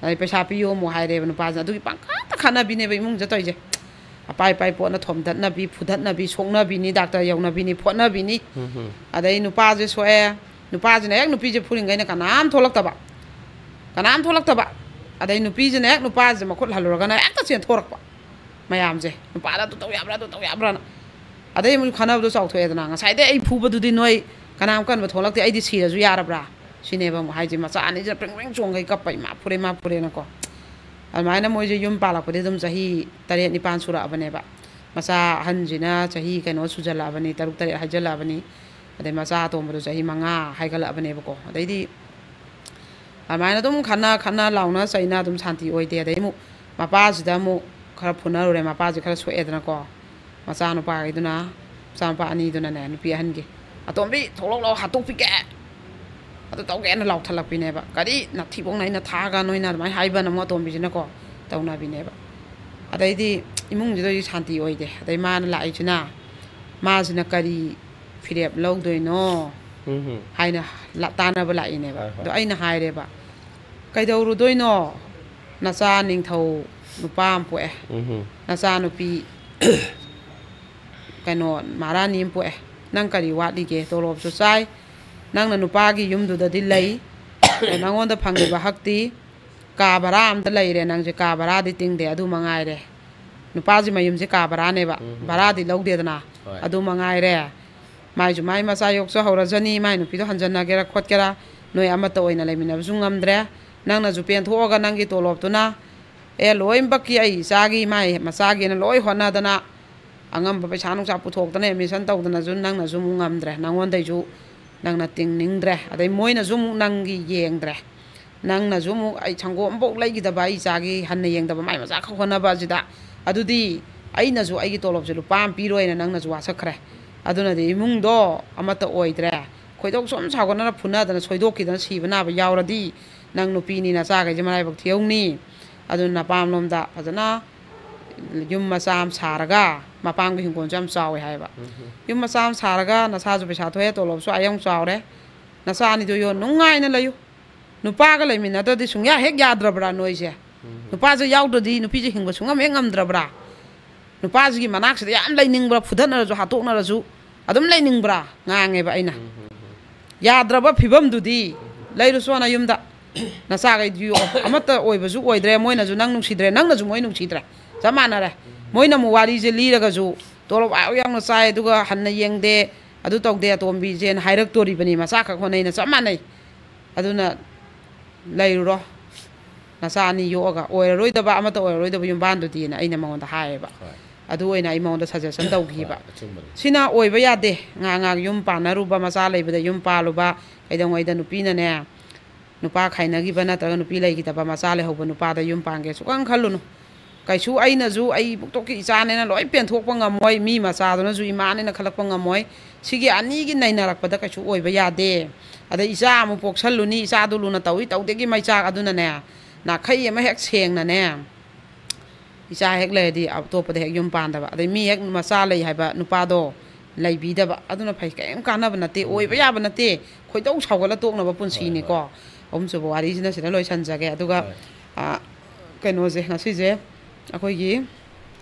ꯑꯗꯩ, "ꯄꯩꯁꯥ ꯄꯤꯌꯣ" ꯑꯃꯨꯛ ꯍꯥꯏꯔꯦꯕ ꯅꯨꯄꯥꯁꯤꯅ꯫ ꯑꯗꯨꯒꯤ ꯄꯪꯈꯠꯇ ꯈꯠꯅꯕꯤꯅꯦꯕ ꯏꯃꯨꯡꯁꯤꯗ ꯇꯧꯔꯤꯁꯦ꯫ ꯑꯄꯥꯏ ꯑꯄꯥꯏ ꯄꯣꯠꯅ ꯊꯣꯝꯗꯠꯅꯕꯤ, ꯐꯨꯗꯠꯅꯕꯤ, ꯁꯣꯛꯅꯕꯤꯅꯤ, ꯗꯥꯛꯇꯔ ꯌꯧꯅꯕꯤꯅꯤ, ꯐꯣꯠꯅꯕꯤꯅꯤ꯫ ꯎꯝ ꯍꯝ꯫ ꯑꯗꯩ ꯅꯨꯄꯥꯁꯦ ꯁꯣꯛꯑꯦ, ꯅꯨꯄꯥꯁꯤꯅ ꯍꯦꯛ ꯅꯨꯄꯤꯁꯦ ꯐꯨꯔꯤꯉꯩꯅ ꯀꯅꯥꯝ ꯊꯣꯛꯂꯛꯇꯕ, ꯀꯅꯥꯝ ꯊꯣꯛꯂꯛꯇꯕ꯫ ꯑꯗꯩ ꯅꯨꯄꯤꯁꯤꯅ ꯍꯦꯛ ꯅꯨꯄꯥꯁꯦ ꯃꯈꯨꯠ ꯍꯜꯂꯨꯔꯒꯅ ꯍꯦꯛꯇ ꯆꯦꯟꯊꯣꯔꯛꯄ꯫ ꯃꯌꯥꯝꯁꯦ, "ꯅꯨꯄꯥꯗ ꯑꯗꯨ ꯇꯧ ꯌꯥꯕ꯭ꯔꯥ, ꯑꯗꯨ ꯇꯧ ꯌꯥꯕ꯭ꯔꯥꯅ?" ꯑꯗꯩ ꯑꯃꯨꯛ ꯈꯟꯅꯕꯗꯣ ꯆꯥꯎꯊꯣꯛꯑꯦꯗꯅ꯫ "ꯉꯁꯥꯏꯗꯩ ꯑꯩ ꯐꯨꯕꯗꯨꯗꯤ ꯅꯣꯏ ꯀꯅꯥꯝ ꯀꯟꯕ ꯊꯣꯛꯂꯛꯇꯦ, ꯑꯩꯗꯤ ꯁꯤꯔꯁꯨ ꯌꯥꯔꯕ꯭ꯔꯥ?" ꯁꯤꯅꯦꯕ ꯑꯃꯨꯛ ꯍꯥꯏꯁꯦ꯫ ꯃꯆꯥ ꯑꯅꯤꯁꯤꯅ ꯄ꯭ꯔꯤꯡ ꯄ꯭ꯔꯤꯡ ꯆꯣꯡꯈꯩ ꯀꯞꯄ, "ꯏꯃꯥ ꯐꯨꯔꯦ, ꯏꯃꯥ ꯐꯨꯔꯦꯅꯀꯣ"꯫ ꯑꯗꯨꯃꯥꯏꯅ ꯃꯣꯏꯁꯦ ꯌꯨꯝ ꯄꯥꯜꯂꯛꯄꯗꯤ ꯑꯗꯨꯝ ꯆꯍꯤ ꯇꯔꯦꯠ ꯅꯤꯄꯥꯟ ꯁꯨꯔꯛꯑꯕꯅꯦꯕ꯫ ꯃꯆꯥ ꯑꯍꯟꯁꯤꯅ ꯆꯍꯤ ꯀꯩꯅꯣ ꯁꯨꯖꯜꯂꯛꯑꯕꯅꯤ, ꯇꯔꯨꯛ ꯇꯔꯦꯠ ꯍꯥꯏꯖꯜꯂꯛꯑꯕꯅꯤ꯫ ꯑꯗꯩ ꯃꯆꯥ ꯑꯇꯣꯝꯕꯗꯣ ꯆꯍꯤ ꯃꯉꯥ ꯍꯥꯏꯒꯠꯂꯛꯑꯕꯅꯦꯕꯀꯣ꯫ ꯑꯗꯩꯗꯤ ꯑꯗꯨꯃꯥꯏꯅ ꯑꯗꯨꯝ ꯈꯠꯅ ꯈꯠꯅ, ꯂꯥꯎꯅ ꯆꯩꯅ ꯑꯗꯨꯝ ꯁꯥꯟꯇꯤ ꯑꯣꯏꯗꯦ꯫ ꯑꯗꯩ ꯑꯃꯨꯛ ꯃꯄꯥꯁꯤꯗ ꯑꯃꯨꯛ ꯈꯔ ꯐꯨꯅꯔꯨꯔꯦ, ꯃꯄꯥꯁꯦ ꯈꯔ ꯁꯣꯛꯑꯦꯗꯅꯀꯣ꯫ ꯃꯆꯥꯅꯨꯄꯥꯒꯤꯗꯨꯅ, ꯃꯆꯥꯅꯨꯄꯥ ꯑꯅꯤꯗꯨꯅꯅꯦ, ꯅꯨꯄꯤ ꯑꯍꯟꯒꯤ, "ꯑꯇꯣꯝꯕꯤ, ꯊꯣꯛꯂꯛꯑꯣ, ꯂꯥꯎ, ꯍꯥꯠꯇꯣꯛꯄꯤꯒꯦ, ꯑꯗꯨ ꯇꯧꯒꯦꯅ" ꯂꯥꯎꯊꯠꯂꯛꯄꯤꯅꯦꯕ꯫ "ꯀꯔꯤ ꯅꯥꯊꯤꯕꯣꯡꯅ ꯑꯩꯅ ꯊꯥꯒ ꯅꯣꯏꯅ?" ꯑꯗꯨꯃꯥꯏꯅ ꯍꯥꯏꯕꯅ ꯑꯃꯨꯛ ꯑꯇꯣꯝꯕꯤꯁꯤꯅꯀꯣ ꯇꯧꯅꯕꯤꯅꯦꯕ꯫ ꯑꯗꯩꯗꯤ ꯏꯃꯨꯡꯁꯤꯗ ꯍꯧꯖꯤꯛ ꯁꯥꯟꯇꯤ ꯑꯣꯏꯗꯦ꯫ ꯑꯗꯩ ꯃꯥꯅ ꯂꯥꯛꯏꯁꯤꯅ, ꯃꯥꯁꯤꯅ ꯀꯔꯤ ꯐꯤꯔꯦꯞ ꯂꯧꯗꯣꯏꯅꯣ ꯎꯝ ꯍꯝ꯫ ꯍꯥꯏꯅ ꯂꯥ-, ꯇꯥꯟꯅꯕ ꯂꯥꯛꯏꯅꯦꯕ꯫ ꯍꯣꯏ, ꯍꯣꯏ꯫ ꯑꯗꯣ ꯑꯩꯅ ꯍꯥꯏꯔꯦꯕ, "ꯀꯩꯗꯧꯔꯨꯗꯣꯏꯅꯣ? ꯅꯆꯥ ꯅꯤꯡꯊꯧ ꯅꯨꯄꯥ ꯑꯃ ꯄꯣꯛꯑꯦ, ꯎꯝ ꯍꯝ꯫ ꯅꯆꯥ ꯅꯨꯄꯤ ꯀꯩꯅꯣ ꯃꯍꯥꯔꯥꯅꯤ ꯑꯃ ꯄꯣꯛꯑꯦ, ꯅꯪ ꯀꯔꯤ ꯋꯥꯠꯂꯤꯒꯦ? ꯇꯣꯂꯣꯞꯁꯨ ꯆꯥꯏ, ꯅꯪꯅ ꯅꯨꯄꯥꯒꯤ ꯌꯨꯝꯗꯨꯗꯗꯤ ꯂꯩ, ꯑꯗꯣ ꯅꯪꯉꯣꯟꯗ ꯐꯪꯉꯤꯕ ꯍꯛꯇꯤ ꯀꯥ ꯚꯔꯥ ꯑꯝꯗ ꯂꯩꯔꯦ, ꯅꯪꯁꯦ ꯀꯥ ꯚꯔꯥꯗꯤ ꯇꯤꯡꯗꯦ, ꯑꯗꯨ ꯃꯉꯥꯏꯔꯦ꯫ ꯅꯨꯄꯥꯁꯤ ꯃꯌꯨꯝꯁꯦ ꯀꯥ ꯚꯔꯥꯅꯦꯕ, ꯎꯝ꯫ ꯚꯔꯥꯗꯤ ꯂꯧꯗꯦꯗꯅ, ꯍꯣꯏ꯫ ꯑꯗꯨ ꯃꯉꯥꯏꯔꯦ꯫ ꯃꯥꯏꯁꯨ ꯃꯥꯏ ꯃꯆꯥ ꯌꯣꯛꯆꯍꯧꯔꯖꯅꯤ, ꯃꯥꯏ ꯅꯨꯄꯤꯗꯣ ꯍꯟꯖꯟꯅꯒꯦꯔꯥ ꯈꯣꯠꯀꯦꯔꯥ, ꯅꯣꯏ ꯑꯃꯠꯇ ꯑꯣꯏꯅ ꯂꯩꯃꯤꯟꯅꯕꯁꯨ ꯉꯝꯗ꯭ꯔꯦ꯫ ꯅꯪꯅꯁꯨ ꯄꯦꯟꯊꯣꯛꯑꯒ ꯅꯪꯒꯤ ꯇꯣꯂꯣꯞꯇꯨꯅ, ꯑꯦ, ꯂꯣꯏꯅꯃꯛꯀꯤ ꯑꯩ ꯏꯆꯥꯒꯤ, ꯃꯥꯏ ꯃꯆꯥꯒꯤꯅ ꯂꯣꯏ ꯍꯣꯠꯅꯗꯅ, ꯑꯉꯝꯕ ꯄꯩꯁꯥ ꯅꯨꯡꯁꯥ ꯄꯨꯊꯣꯛꯇꯅ admission ꯇꯧꯗꯅꯁꯨ ꯅꯪꯅꯁꯨ ꯑꯃꯨꯛ ꯉꯝꯗ꯭ꯔꯦ, ꯅꯪꯉꯣꯟꯗꯩꯁꯨ ꯅꯪꯅ ꯇꯤꯡꯅꯤꯡꯗ꯭ꯔꯦ, ꯑꯗꯩ ꯃꯣꯏꯅꯁꯨ ꯑꯃꯨꯛ ꯅꯪꯒꯤ ꯌꯦꯡꯗ꯭ꯔꯦ, ꯅꯪꯅꯁꯨ ꯑꯃꯨꯛ ꯑꯩ ꯁꯪꯒꯣꯝ ꯑꯃꯐꯥꯎ ꯂꯩꯈꯤꯗꯕ, ꯑꯩ ꯏꯆꯥꯒꯤ ꯍꯟꯅ ꯌꯦꯡꯗꯕ, ꯃꯥꯏ ꯃꯆꯥꯈꯛ ꯍꯣꯠꯅꯕ ꯑꯁꯤꯗ, ꯑꯗꯨꯗꯤ ꯑꯩꯅꯁꯨ ꯑꯩꯒꯤ ꯇꯣꯂꯣꯞꯁꯦ ꯂꯨꯄꯥ ꯑꯃ ꯄꯤꯔꯣꯏꯅ ꯅꯪꯅꯁꯨ ꯋꯥꯁꯛꯈ꯭ꯔꯦ꯫ ꯑꯗꯨꯅꯗꯤ ꯏꯃꯨꯡꯗꯣ ꯑꯃꯠꯇ ꯑꯣꯏꯗ꯭ꯔꯦ꯫ ꯈꯣꯏꯗꯣꯛ ꯁꯨꯝ ꯁꯥꯎꯒꯠꯅꯅ ꯐꯨꯅꯗꯅ ꯁꯣꯏꯗꯣꯛꯈꯤꯗꯅ ꯁꯤꯕ ꯅꯥꯕ ꯌꯥꯎꯔꯗꯤ, ꯅꯪ ꯅꯨꯄꯤꯅꯤ, ꯅꯆꯥꯈꯩꯁꯦ ꯃꯔꯥꯏꯕꯛ ꯊꯤꯍꯧꯅꯤ꯫ ꯑꯗꯨꯅ ꯅꯄꯥꯝꯂꯣꯝꯗ ꯐꯖꯅ ꯌꯨꯝ ꯃꯆꯥ ꯑꯃ ꯁꯥꯔꯒ, ꯃꯄꯥꯝꯒꯤ ꯍꯤꯡꯒꯣꯜꯁꯨ ꯌꯥꯝ ꯆꯥꯎꯋꯦ ꯍꯥꯏꯌꯦꯕ꯫ ꯌꯨꯝ ꯃꯆꯥ ꯑꯃ ꯁꯥꯔꯒ ꯅꯁꯥꯁꯨ ꯄꯩꯁꯥ ꯊꯣꯛꯑꯦ, ꯇꯣꯂꯣꯞꯁꯨ ꯑꯥ ꯌꯧꯅ ꯆꯥꯎꯔꯦ, ꯅꯆꯥ ꯑꯅꯤꯗꯣ ꯌꯣ ꯅꯨꯡꯉꯥꯏꯅ ꯂꯩꯌꯨ꯫ ꯅꯨꯄꯥꯒ ꯂꯩꯃꯤꯟꯅꯗ꯭ꯔꯗꯤ ꯁꯨꯡꯌꯥ ꯍꯦꯛ ꯌꯥꯗ꯭ꯔꯕ꯭ꯔꯥ ꯅꯣꯏꯁꯦ? ꯅꯨꯄꯥꯁꯦ ꯌꯥꯎꯗ꯭ꯔꯗꯤ ꯅꯨꯄꯤꯁꯦ ꯍꯤꯡꯕ ꯁꯨꯡꯉꯝ ꯍꯦꯛ ꯉꯝꯗ꯭ꯔꯕ꯭ꯔꯥ? ꯅꯨꯄꯥꯁꯤꯒꯤ ꯃꯅꯥꯛꯁꯤꯗ ꯌꯥꯝ ꯂꯩꯅꯤꯡꯕ꯭ꯔꯥ? ꯐꯨꯗꯠꯅꯔꯁꯨ, ꯍꯥꯠꯇꯣꯛꯅꯔꯁꯨ ꯑꯗꯨꯝ ꯂꯩꯅꯤꯡꯕ꯭ꯔꯥ?" ꯉꯥꯡꯉꯦꯕ ꯑꯩꯅ꯫ "ꯌꯥꯗ꯭ꯔꯕ ꯐꯤꯕꯝꯗꯨꯗꯤ ꯂꯩꯔꯨꯆꯣ ꯅꯌꯨꯝꯗ꯫ ꯅꯆꯥꯈꯩꯗꯨ ꯌꯣꯛꯑꯣ꯫ ꯑꯃꯠꯇ ꯑꯣꯏꯕꯁꯨ ꯑꯣꯏꯗ꯭ꯔꯦ, ꯃꯣꯏꯅꯁꯨ ꯅꯪ ꯅꯨꯡꯁꯤꯗ꯭ꯔꯦ, ꯅꯪꯅꯁꯨ ꯃꯣꯏ ꯅꯨꯡꯁꯤꯗ꯭ꯔꯦ, ꯆꯞ ꯃꯥꯟꯅꯔꯦ꯫ ꯃꯣꯏꯅ ꯑꯃꯨꯛ ꯋꯥꯔꯤꯁꯦ ꯂꯤꯔꯒꯁꯨ, ꯇꯣꯂꯣꯞ ꯑꯥ ꯌꯥꯎꯅ ꯆꯥꯏ, ꯑꯗꯨꯒ ꯍꯟꯅ ꯌꯦꯡꯗꯦ, ꯑꯗꯨ ꯇꯧꯗꯦ ꯑꯇꯣꯝꯕꯤꯁꯦꯅ ꯍꯥꯏꯔꯛꯇꯣꯔꯤꯕꯅꯤ, ꯃꯆꯥꯈꯛ ꯍꯣꯠꯅꯩꯅ ꯆꯞ ꯃꯥꯟꯅꯩ꯫ ꯑꯗꯨꯅ ꯂꯩꯔꯨꯔꯣ, ꯅꯆꯥ ꯑꯅꯤ ꯌꯣꯛꯑꯒ, ꯑꯣꯏꯔꯔꯣꯏꯗꯕ, ꯑꯃꯠꯇ ꯑꯣꯏꯔꯔꯣꯏꯗꯕ ꯌꯨꯝꯕꯥꯟꯗꯨꯗꯤꯅ" ꯑꯩꯅ ꯃꯉꯣꯟꯗ ꯍꯥꯏꯌꯦꯕ꯫ ꯑꯗꯨ ꯑꯣꯏꯅ ꯑꯩ ꯃꯉꯣꯟꯗ ꯁꯖꯦꯁꯟ ꯇꯧꯈꯤꯕ꯫ ꯍꯣꯏ, ꯑꯆꯨꯝꯕꯅꯤ꯫ "ꯁꯤꯅ ꯑꯣꯏꯕ ꯌꯥꯗꯦ꯫ ꯉꯥ ꯉꯥ ꯌꯨꯝ ꯄꯥꯟꯅꯔꯨꯕ, ꯃꯆꯥ ꯂꯩꯕꯗ ꯌꯨꯝ ꯄꯥꯜꯂꯨꯕ, ꯀꯩꯗꯧꯉꯩꯗ ꯅꯨꯄꯤꯅꯅꯦ, ꯅꯨꯄꯥ ꯈꯥꯏꯅꯈꯤꯕ ꯅꯠꯇ꯭ꯔꯒ ꯅꯨꯄꯤ ꯂꯩꯈꯤꯗꯕ ꯃꯆꯥ ꯂꯩꯍꯧꯕ ꯅꯨꯄꯥꯗ ꯌꯨꯝ ꯄꯥꯟꯒꯦ ꯁꯨꯛꯈꯟ ꯈꯜꯂꯨꯅꯨ꯫ ꯀꯩꯁꯨ ꯑꯩꯅꯁꯨ ꯑꯩ ꯄꯨꯛꯇꯣꯛꯀꯤ ꯏꯆꯥꯅꯦꯅ ꯂꯣꯏ ꯄꯦꯟꯊꯣꯛꯄ ꯉꯝꯃꯣꯏ, ꯃꯤ ꯃꯆꯥꯗꯨꯅꯁꯨ ꯏꯃꯥꯅꯦꯅ ꯈꯜꯂꯛꯄ ꯉꯝꯃꯣꯏ꯫ ꯁꯤꯒꯤ ꯑꯅꯤꯒꯤ ꯅꯩꯅꯔꯛꯄꯗ ꯀꯩꯁꯨ ꯑꯣꯏꯕ ꯌꯥꯗꯦ꯫ ꯑꯗꯩ ꯏꯆꯥ ꯑꯃꯨꯛ ꯄꯣꯛꯁꯜꯂꯨꯅꯤ, ꯏꯆꯥꯗꯨ ꯂꯨꯅ ꯇꯧꯏ ꯇꯧꯗꯦꯒꯤ ꯃꯩꯆꯥꯛ ꯑꯗꯨꯅꯅꯦ, ꯅꯥꯈꯩ ꯑꯃ ꯍꯦꯛ ꯁꯦꯡꯅꯅꯦ, ꯏꯆꯥ ꯍꯦꯛ ꯂꯩꯔꯗꯤ ꯑꯇꯣꯞꯄꯗ ꯍꯦꯛ ꯌꯨꯝ ꯄꯥꯟꯗꯕ, ꯑꯗꯩ ꯃꯤ ꯍꯦꯛ ꯃꯆꯥ ꯂꯩ ꯍꯥꯏꯕ ꯅꯨꯄꯥꯗꯣ ꯂꯩꯕꯤꯗꯕ, ꯑꯗꯨꯅ ꯐꯩ꯫ ꯀꯔꯤꯝ ꯀꯥꯟꯅꯕ ꯅꯠꯇꯦ, ꯑꯣꯏꯕ ꯌꯥꯕ ꯅꯠꯇꯦ, ꯈꯣꯏꯗꯧ ꯁꯥꯎꯒꯠꯂ ꯇꯣꯛꯅꯕ ꯄꯨꯟꯁꯤꯅꯤꯀꯣ꯫ ꯑꯍꯨꯝꯁꯨꯕ ꯋꯥꯔꯤꯁꯤꯅ ꯁꯤꯗ ꯂꯣꯏꯁꯟꯖꯒꯦ꯫ ꯑꯗꯨꯒ, ꯑ, ꯀꯩꯅꯣꯁꯦ, ꯉꯁꯤꯁꯦ ꯑꯩꯈꯣꯏꯒꯤ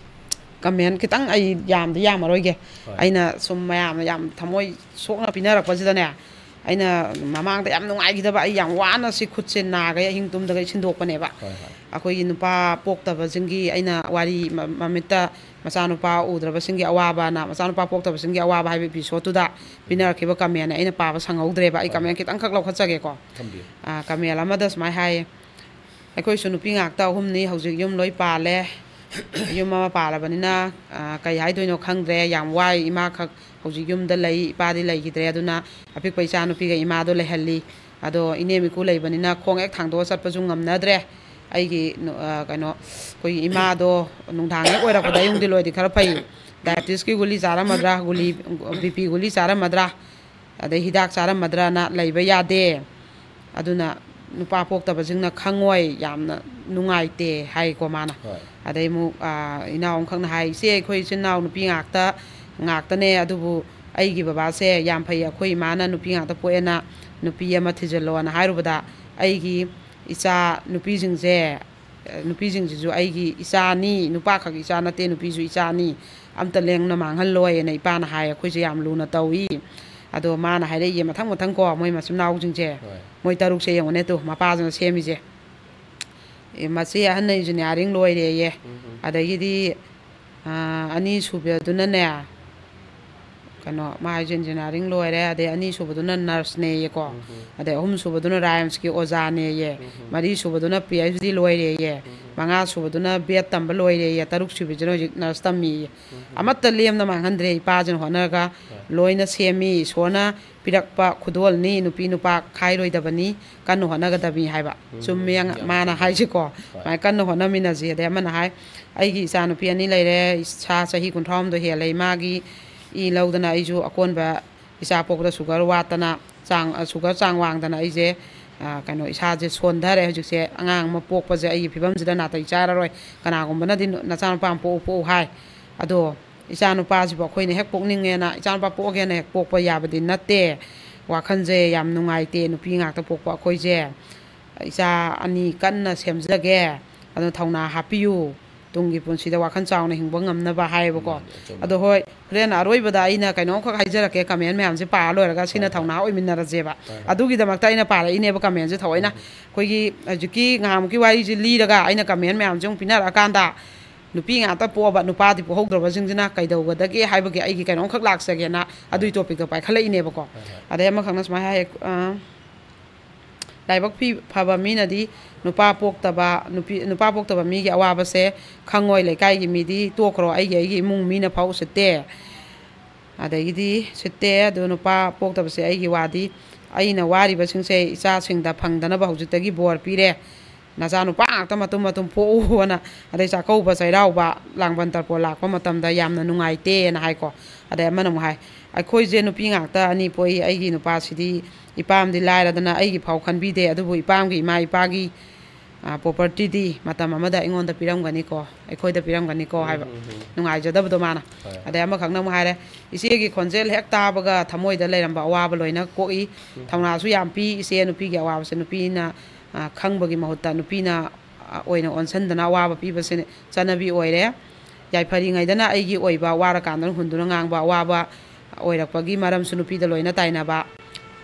ꯀꯃꯦꯟ ꯈꯤꯇꯪ ꯑꯩ ꯌꯥꯝꯗꯤ ꯌꯥꯝꯃꯔꯣꯏꯒꯦ꯫ ꯑꯩꯅ ꯁꯨꯝ ꯃꯌꯥꯝꯅ ꯌꯥꯝ ꯊꯃꯣꯏ ꯁꯣꯛꯅ ꯄꯤꯅꯔꯛꯄꯁꯤꯗꯅꯦ, ꯑꯩꯅ ꯃꯃꯥꯡꯗ ꯌꯥꯝ ꯅꯨꯡꯉꯥꯏꯈꯤꯗꯕ, ꯑꯩ ꯌꯥꯝ ꯋꯥꯅ ꯁꯤ ꯈꯨꯠꯁꯦ ꯅꯥꯈꯩ ꯑꯍꯤꯡ ꯇꯨꯝꯗꯈꯩ ꯁꯤꯟꯗꯣꯛꯄꯅꯦꯕ꯫ ꯑꯩꯈꯣꯏꯒꯤ ꯅꯨꯄꯥ ꯄꯣꯛꯇꯕꯁꯤꯡꯒꯤ ꯑꯩꯅ ꯋꯥꯔꯤ ꯃ-, ꯃꯃꯤꯠꯇ ꯃꯆꯥꯅꯨꯄꯥ ꯎꯗ꯭ꯔꯕꯁꯤꯡꯒꯤ ꯑꯋꯥꯕꯅ, ꯃꯆꯥꯅꯨꯄꯥ ꯄꯣꯛꯇꯕꯁꯤꯡꯒꯤ ꯑꯋꯥꯕ ꯍꯥꯏꯕ ꯏꯄꯤꯁꯣꯠꯇꯨꯗ ꯄꯤꯅꯔꯛꯈꯤꯕ ꯀꯃꯦꯟ ꯑꯩꯅ ꯄꯥꯕ ꯁꯪꯍꯧꯗ꯭ꯔꯦꯕ꯫ ꯑꯩ ꯀꯃꯦꯟ ꯈꯤꯇꯪꯈꯛ ꯂꯧꯈꯠꯆꯒꯦꯀꯣ꯫ ꯊꯝꯕꯤꯌꯨ꯫ ꯑ, ꯀꯃꯦꯟ ꯑꯃꯗ ꯁꯨꯃꯥꯏꯅ ꯍꯥꯏꯌꯦ, "ꯑꯩꯈꯣꯏꯁꯨ ꯅꯨꯄꯤ ꯉꯥꯛꯇ ꯑꯍꯨꯝꯅꯤ, ꯍꯧꯖꯤꯛ ꯌꯨꯝ ꯂꯣꯏ ꯄꯥꯜꯂꯦ꯫ ꯌꯨꯝ ꯑꯃ ꯄꯥꯜꯂꯕꯅꯤꯅ, ꯑ, ꯀꯩ ꯍꯥꯏꯗꯣꯏꯅꯣ ꯈꯪꯗ꯭ꯔꯦ, ꯌꯥꯝ ꯋꯥꯏ꯫ ꯏꯃꯥꯈꯛ ꯍꯧꯖꯤꯛ ꯌꯨꯝꯗ ꯂꯩ, ꯏꯄꯥꯗꯤ ꯂꯩꯈꯤꯗ꯭ꯔꯦ, ꯑꯗꯨꯅ ꯑꯄꯤꯛꯄ ꯏꯆꯥꯅꯨꯄꯤꯒ ꯏꯃꯥꯗꯣ ꯂꯩꯍꯜꯂꯤ꯫ ꯑꯗꯣ ꯏꯅꯦꯝ ꯏꯀꯨ ꯂꯩꯕꯅꯤꯅ ꯈꯣꯡ ꯍꯦꯛ ꯊꯥꯡꯗꯣꯛꯑ ꯆꯠꯄꯁꯨ ꯉꯝꯅꯗ꯭ꯔꯦ꯫ ꯑꯩꯒꯤ ꯅꯨ-, ꯑ, ꯀꯩꯅꯣ, ꯑꯩꯈꯣꯏꯒꯤ ꯏꯃꯥꯗꯣ ꯅꯨꯡꯗꯥꯡ ꯍꯦꯛ ꯑꯣꯏꯔꯛꯄꯗ, ꯑꯌꯨꯛꯗꯤ ꯂꯣꯏꯗꯤ ꯈꯔ ꯐꯩ, ꯗꯥꯏꯕꯤꯇꯤꯁꯀꯤ ꯒꯨꯂꯤ ꯆꯥꯔꯝꯃꯗ꯭ꯔꯥ, ꯒꯨꯂꯤ, ꯕꯤ ꯄꯤ ꯒꯨꯂꯤ ꯆꯥꯔꯝꯃꯗ꯭ꯔꯥ, ꯑꯗꯩ ꯍꯤꯗꯥꯛ ꯆꯥꯔꯝꯃꯗ꯭ꯔꯅ ꯂꯩꯕ ꯌꯥꯗꯦ꯫ ꯑꯗꯨꯅ ꯅꯨꯄꯥ ꯄꯣꯛꯇꯕꯁꯤꯡꯅ ꯈꯪꯉꯣꯏ, ꯌꯥꯝꯅ ꯅꯨꯡꯉꯥꯏꯇꯦ ꯍꯥꯏꯀꯣ ꯃꯥꯅ꯫ ꯍꯣꯏ꯫ ꯑꯗꯩ ꯑꯃꯨꯛ, ꯑ, ꯏꯅꯥꯎ ꯑꯃꯈꯛꯅ ꯍꯥꯏ, "ꯏꯆꯦ, ꯑꯩꯈꯣꯏ ꯏꯆꯤꯟ ꯏꯅꯥꯎ ꯅꯨꯄꯤ ꯉꯥꯛꯇ, ꯉꯥꯛꯇꯅꯦ, ꯑꯗꯨꯕꯨ ꯑꯩꯒꯤ ꯕꯕꯥꯁꯦ ꯌꯥꯝ ꯐꯩ, ꯑꯩꯈꯣꯏ ꯏꯃꯥꯅ ꯅꯨꯄꯤ ꯉꯥꯛꯇ ꯄꯣꯛꯑꯦꯅ ꯅꯨꯄꯤ ꯑꯃ ꯊꯤꯖꯤꯜꯂꯣꯅ ꯍꯥꯏꯔꯨꯕꯗ, ꯑꯩꯒꯤ ꯏꯆꯥ ꯅꯨꯄꯤꯁꯤꯡꯁꯦ, ꯑ, ꯅꯨꯄꯤꯁꯤꯡꯁꯤꯁꯨ ꯑꯩꯒꯤ ꯏꯆꯥꯅꯤ, ꯅꯨꯄꯥꯈꯛ ꯏꯆꯥ ꯅꯠꯇꯦ, ꯅꯨꯄꯤꯁꯨ ꯏꯆꯥꯅꯤ, ꯑꯝꯇ ꯂꯦꯡꯅ ꯃꯥꯡꯍꯜꯂꯣꯏꯅ ꯏꯄꯥꯅ ꯍꯥꯏ, ꯑꯩꯈꯣꯏꯁꯦ ꯌꯥꯝ ꯂꯨꯅ ꯇꯧꯏ"꯫ ꯑꯗꯣ ꯃꯥꯅ ꯍꯥꯏꯔꯛꯏꯌꯦ, ꯃꯊꯪ ꯃꯊꯪ ꯀꯣ, ꯃꯣꯏ ꯃꯆꯤꯟ ꯃꯅꯥꯎꯁꯤꯡꯁꯦ, ꯍꯣꯏ꯫ ꯃꯣꯏ ꯇꯔꯨꯛꯁꯦ ꯌꯦꯡꯉꯨꯅꯦ, ꯇꯨ ꯃꯄꯥꯁꯤꯅ ꯁꯦꯝꯃꯤꯁꯦ꯫ ꯑꯦ, ꯃꯆꯦ ꯑꯍꯟꯅ ꯏꯟꯖꯤꯅꯤꯌꯥꯔꯤꯡ ꯂꯣꯏꯔꯦꯌꯦ꯫ ꯎꯝ, ꯎꯝ꯫ ꯑꯗꯒꯤꯗꯤ, ꯑ, ꯑꯅꯤꯁꯨꯕꯗꯨꯅꯅꯦ, ꯀꯩꯅꯣ, ꯃꯥ ꯍꯥꯏꯁꯦ ꯏꯟꯖꯤꯅꯤꯌꯥꯔꯤꯡ ꯂꯣꯏꯔꯦ, ꯑꯗꯩ ꯑꯅꯤꯁꯨꯕꯗꯨꯅ ꯅꯔꯁꯅꯦꯌꯦꯀꯣ, ꯎꯝ, ꯎꯝ꯫ ꯑꯗꯩ ꯑꯍꯨꯝꯁꯨꯕꯗꯨꯅ ꯔꯥꯏꯝꯁꯀꯤ ꯑꯣꯖꯥꯅꯦꯌꯦ, ꯎꯝ, ꯎꯝ꯫ ꯃꯔꯤꯁꯨꯕꯗꯨꯅ ꯄꯤ ꯑꯩꯆ ꯗꯤ ꯂꯣꯏꯔꯦꯌꯦ, ꯎꯝ, ꯎꯝ꯫ ꯃꯉꯥꯁꯨꯕꯗꯨꯅ ꯕꯦꯠ ꯇꯝꯕ ꯂꯣꯏꯔꯦꯌꯦ, ꯇꯔꯨꯛꯁꯨꯕꯤꯁꯤꯅ ꯍꯧꯖꯤꯛ ꯅꯔꯁ ꯇꯝꯃꯤꯌꯦ꯫ ꯎꯝ, ꯎꯝ꯫ ꯑꯃꯠꯇ ꯂꯦꯝꯅ ꯃꯥꯡꯍꯟꯗ꯭ꯔꯦ, ꯏꯄꯥꯁꯤꯅ ꯍꯣꯠꯅꯔꯒ ꯍꯣꯏ꯫ ꯂꯣꯏꯅ ꯁꯦꯝꯃꯤ꯫ ꯏꯁꯣꯔꯅ ꯄꯤꯔꯛꯄ ꯈꯨꯗꯣꯜꯅꯤ, ꯅꯨꯄꯤ ꯅꯨꯄꯥ ꯈꯥꯏꯔꯣꯏꯗꯕꯅꯤ, ꯀꯟꯅ ꯍꯣꯠꯅꯒꯗꯕꯅꯤ ꯍꯥꯏꯕ꯫ ꯎꯝ, ꯆꯨꯝꯃꯦ, ꯌꯥꯝ ꯃꯥꯅ ꯆꯨꯝꯃꯦ꯫ ꯍꯥꯏꯁꯤꯀꯣ꯫ ꯍꯣꯏ꯫ ꯁꯨꯃꯥꯏꯅ ꯀꯟꯅ ꯍꯣꯠꯅꯃꯤꯟꯅꯁꯤ꯫ ꯑꯗꯩ ꯑꯃꯅ ꯍꯥꯏ, "ꯑꯩꯒꯤ ꯏꯆꯥ ꯅꯨꯄꯤ ꯑꯅꯤ ꯂꯩꯔꯦ, ꯏꯆꯥ ꯆꯍꯤ ꯀꯨꯟꯊ꯭ꯔꯥ ꯍꯨꯝꯗꯣꯏ ꯍꯦꯜꯂꯦ, ꯏꯃꯥꯒꯤ ꯏ ꯂꯧꯗꯅ ꯑꯩꯁꯨ ꯑꯀꯣꯟꯕ ꯏꯆꯥ ꯄꯣꯛꯄꯗ ꯁꯨꯒꯔ ꯋꯥꯠꯇꯅ, ꯆꯥꯡ, ꯁꯨꯒꯔ ꯆꯥꯡ ꯋꯥꯡꯗꯅ ꯑꯩꯁꯦ, ꯑ, ꯀꯩꯅꯣ, ꯏꯁꯥꯁꯦ ꯁꯣꯟꯊꯔꯦ ꯍꯧꯖꯤꯛꯁꯦ꯫ ꯑꯉꯥꯡ ꯑꯃ ꯄꯣꯛꯄꯁꯦ ꯑꯩꯒꯤ ꯐꯤꯕꯝꯁꯤꯗ ꯅꯥꯇꯩ ꯆꯥꯔꯔꯣꯏ꯫ ꯀꯅꯥꯒꯨꯝꯕꯅꯗꯤ ꯅꯆꯥꯅꯨꯄꯥ ꯑꯃ ꯄꯣꯛꯎ, ꯄꯣꯛꯎ ꯍꯥꯏ꯫ ꯑꯗꯣ ꯏꯆꯥꯅꯨꯄꯥꯁꯤꯕꯨ ꯑꯩꯈꯣꯏꯅ ꯍꯦꯛ ꯄꯣꯛꯅꯤꯡꯉꯦꯅ, ꯏꯆꯥꯅꯨꯄꯥ ꯄꯣꯛꯑꯒꯦꯅ ꯍꯦꯛ ꯄꯣꯛꯄ ꯌꯥꯕꯗꯤ ꯅꯠꯇꯦ꯫ ꯋꯥꯈꯜꯁꯦ ꯌꯥꯝ ꯅꯨꯡꯉꯥꯏꯇꯦ, ꯅꯨꯄꯤ ꯉꯥꯛꯇ ꯄꯣꯛꯄ ꯑꯩꯈꯣꯏꯁꯦ꯫ ꯏꯆꯥ ꯑꯅꯤ ꯀꯟꯅ ꯁꯦꯝꯖꯒꯦ, ꯑꯗꯨꯅ ꯊꯧꯅꯥ ꯍꯥꯞꯄꯤꯌꯨ, ꯇꯨꯡꯒꯤ ꯄꯨꯟꯁꯤꯗ ꯋꯥꯈꯜ ꯆꯥꯎꯅ ꯍꯤꯡꯕ ꯉꯝꯅꯕ" ꯍꯥꯏꯌꯦꯕꯀꯣ꯫ ꯃꯥꯅꯦ, ꯑꯆꯨꯝꯕ꯫ ꯑꯗꯣ ꯍꯣꯏ, ꯍꯣꯔꯦꯟ ꯑꯔꯣꯏꯕꯗ ꯑꯩꯅ ꯀꯩꯅꯣꯝꯈꯛ ꯍꯥꯏꯖꯔꯛꯀꯦ, ꯀꯃꯦꯟ ꯃꯌꯥꯝꯁꯦ ꯄꯥꯔ ꯂꯣꯏꯔꯒ ꯁꯤꯅ ꯍꯣꯏ, ꯍꯣꯏ꯫ ꯊꯧꯅꯥ ꯑꯣꯏꯃꯤꯟꯅꯔꯁꯦꯕ꯫ ꯍꯣꯏ, ꯍꯣꯏ꯫ ꯑꯗꯨꯒꯤꯗꯃꯛꯇ ꯑꯩꯅ ꯄꯥꯔꯛꯏꯅꯦꯕ ꯀꯃꯦꯟꯁꯦ ꯊꯑꯣꯏꯅ꯫ ꯎꯝ꯫ ꯑꯩꯈꯣꯏꯒꯤ ꯍꯧꯖꯤꯛꯀꯤ ꯉꯍꯥꯟꯃꯨꯛꯀꯤ ꯋꯥꯔꯤꯁꯦ ꯂꯤꯔꯒ ꯑꯩꯅ ꯀꯃꯦꯟ ꯃꯌꯥꯝꯁꯦ ꯑꯃꯨꯛ ꯄꯤꯅꯔꯛꯑꯀꯥꯟꯗ, ꯅꯨꯄꯤ ꯉꯥꯛꯇ ꯄꯣꯛꯑꯕ, ꯅꯨꯄꯥꯗꯤ ꯄꯣꯛꯍꯧꯗ꯭ꯔꯕꯁꯤꯡꯁꯤꯅ ꯀꯩꯗꯧꯒꯗꯒꯦ ꯍꯥꯏꯕꯒꯤ ꯑꯩꯒꯤ ꯀꯩꯅꯣꯝꯈꯛ ꯂꯥꯛꯆꯒꯦꯅ ꯑꯗꯨꯒꯤ ꯍꯣꯏ꯫ ꯇꯣꯄꯤꯛꯇꯣ ꯄꯥꯏꯈꯠꯂꯛꯏꯅꯦꯕꯀꯣ꯫ ꯍꯣꯏ, ꯍꯣꯏ꯫ ꯑꯗꯩ ꯑꯃꯈꯛꯅ ꯁꯨꯃꯥꯏꯅ ꯍꯥꯏ, ꯑ, "ꯂꯥꯏꯕꯛ ꯐꯤ-, ꯐꯕ ꯃꯤꯅꯗꯤ ꯅꯨꯄꯥ ꯄꯣꯛꯇꯕ, ꯅꯨꯄꯤ, ꯅꯨꯄꯥ ꯄꯣꯛꯇꯕ ꯃꯤꯒꯤ ꯑꯋꯥꯕꯁꯦ ꯈꯪꯉꯣꯏ, ꯂꯩꯀꯥꯏꯒꯤ ꯃꯤꯗꯤ ꯇꯣꯛꯈ꯭ꯔꯣ, ꯑꯩꯒꯤ, ꯑꯩꯒꯤ ꯏꯃꯨꯡ ꯃꯤꯅ ꯐꯥꯎ ꯎꯁꯤꯠꯇꯦ, ꯑꯗꯒꯤꯗꯤ ꯎꯁꯤꯠꯇꯦ, ꯑꯗꯨ ꯅꯨꯄꯥ ꯄꯣꯛꯇꯕꯁꯦ ꯑꯩꯒꯤ ꯋꯥꯗꯤ, ꯑꯩꯅ ꯋꯥꯔꯤꯕꯁꯤꯡꯁꯦ ꯏꯆꯥꯁꯤꯡꯗ ꯐꯪꯗꯅꯕ ꯍꯧꯖꯤꯛꯇꯒꯤ ꯕꯣꯔ ꯄꯤꯔꯦ"꯫ ꯅꯆꯥꯅꯨꯄꯥ ꯉꯥꯛꯇ ꯃꯇꯨꯝ ꯃꯇꯨꯝ ꯄꯣꯛꯎꯅ, ꯑꯗꯩ ꯆꯥꯛꯀꯧꯕ ꯆꯩꯔꯥꯎꯕ ꯂꯥꯡꯕꯟ ꯇꯔꯄꯣꯟ ꯂꯥꯛꯄ ꯃꯇꯝꯗ ꯌꯥꯝꯅ ꯅꯨꯡꯉꯥꯏꯇꯦꯅ ꯍꯥꯏꯀꯣ꯫ ꯑꯗꯩ ꯑꯃꯅ ꯑꯃꯨꯛ ꯍꯥꯏ, "ꯑꯩꯈꯣꯏꯁꯦ ꯅꯨꯄꯤ ꯉꯥꯛꯇ ꯑꯅꯤ ꯄꯣꯛꯏ, ꯑꯩꯒꯤ ꯅꯨꯄꯥꯁꯤꯗꯤ, ꯏꯄꯥꯝꯗꯤ ꯂꯥꯏꯔꯗꯅ ꯑꯩꯒꯤ ꯐꯥꯎ ꯈꯟꯕꯤꯗꯦ, ꯑꯗꯨꯕꯨ ꯏꯄꯥꯝꯒꯤ ꯏꯃꯥ ꯏꯄꯥꯒꯤ ꯄ꯭ꯔꯣꯄꯔꯇꯤꯗꯤ ꯃꯇꯝ ꯑꯃꯗ ꯑꯩꯉꯣꯟꯗ ꯄꯤꯔꯝꯒꯅꯤꯀꯣ, ꯑꯩꯈꯣꯏꯗ ꯄꯤꯔꯝꯒꯅꯤꯀꯣ" ꯍꯥꯏꯕ꯫ ꯅꯨꯡꯉꯥꯏꯖꯗꯕꯗꯣ ꯃꯥꯅ꯫ ꯑꯗꯩ ꯑꯃꯈꯛꯅ ꯑꯃꯨꯛ ꯍꯥꯏꯔꯦ, "ꯏꯆꯦꯒꯤ ꯈꯣꯟꯖꯦꯜ ꯍꯦꯛ ꯇꯥꯕꯒ ꯊꯃꯣꯏꯗ ꯂꯩꯔꯝꯕ ꯑꯋꯥꯕ ꯂꯣꯏꯅ ꯀꯣꯛꯏ꯫ ꯊꯧꯅꯥꯁꯨ ꯌꯥꯝ ꯄꯤ꯫ ꯏꯆꯦ ꯅꯨꯄꯤꯒꯤ ꯑꯋꯥꯕꯁꯦ ꯅꯨꯄꯤꯅ, ꯑ, ꯈꯪꯕꯒꯤ ꯃꯍꯨꯠꯇ ꯅꯨꯄꯤꯅ, ꯑ, ꯑꯣꯏꯅ ꯑꯣꯟꯁꯤꯟꯗꯅ ꯑꯋꯥꯕ ꯄꯤꯕꯁꯦ ꯆꯠꯅꯕꯤ ꯑꯣꯏꯔꯦ꯫ ꯌꯥꯏꯐꯔꯤꯉꯩꯗꯅ ꯑꯩꯒꯤ ꯑꯣꯏꯕ, ꯋꯥꯔꯀꯥꯟꯗꯅ ꯍꯨꯟꯗꯨꯅ ꯉꯥꯡꯕ ꯑꯋꯥꯕ ꯑꯣꯏꯔꯛꯄꯒꯤ ꯃꯔꯝꯁꯨ ꯅꯨꯄꯤꯗ ꯂꯣꯏꯅ ꯇꯥꯏꯅꯕ꯫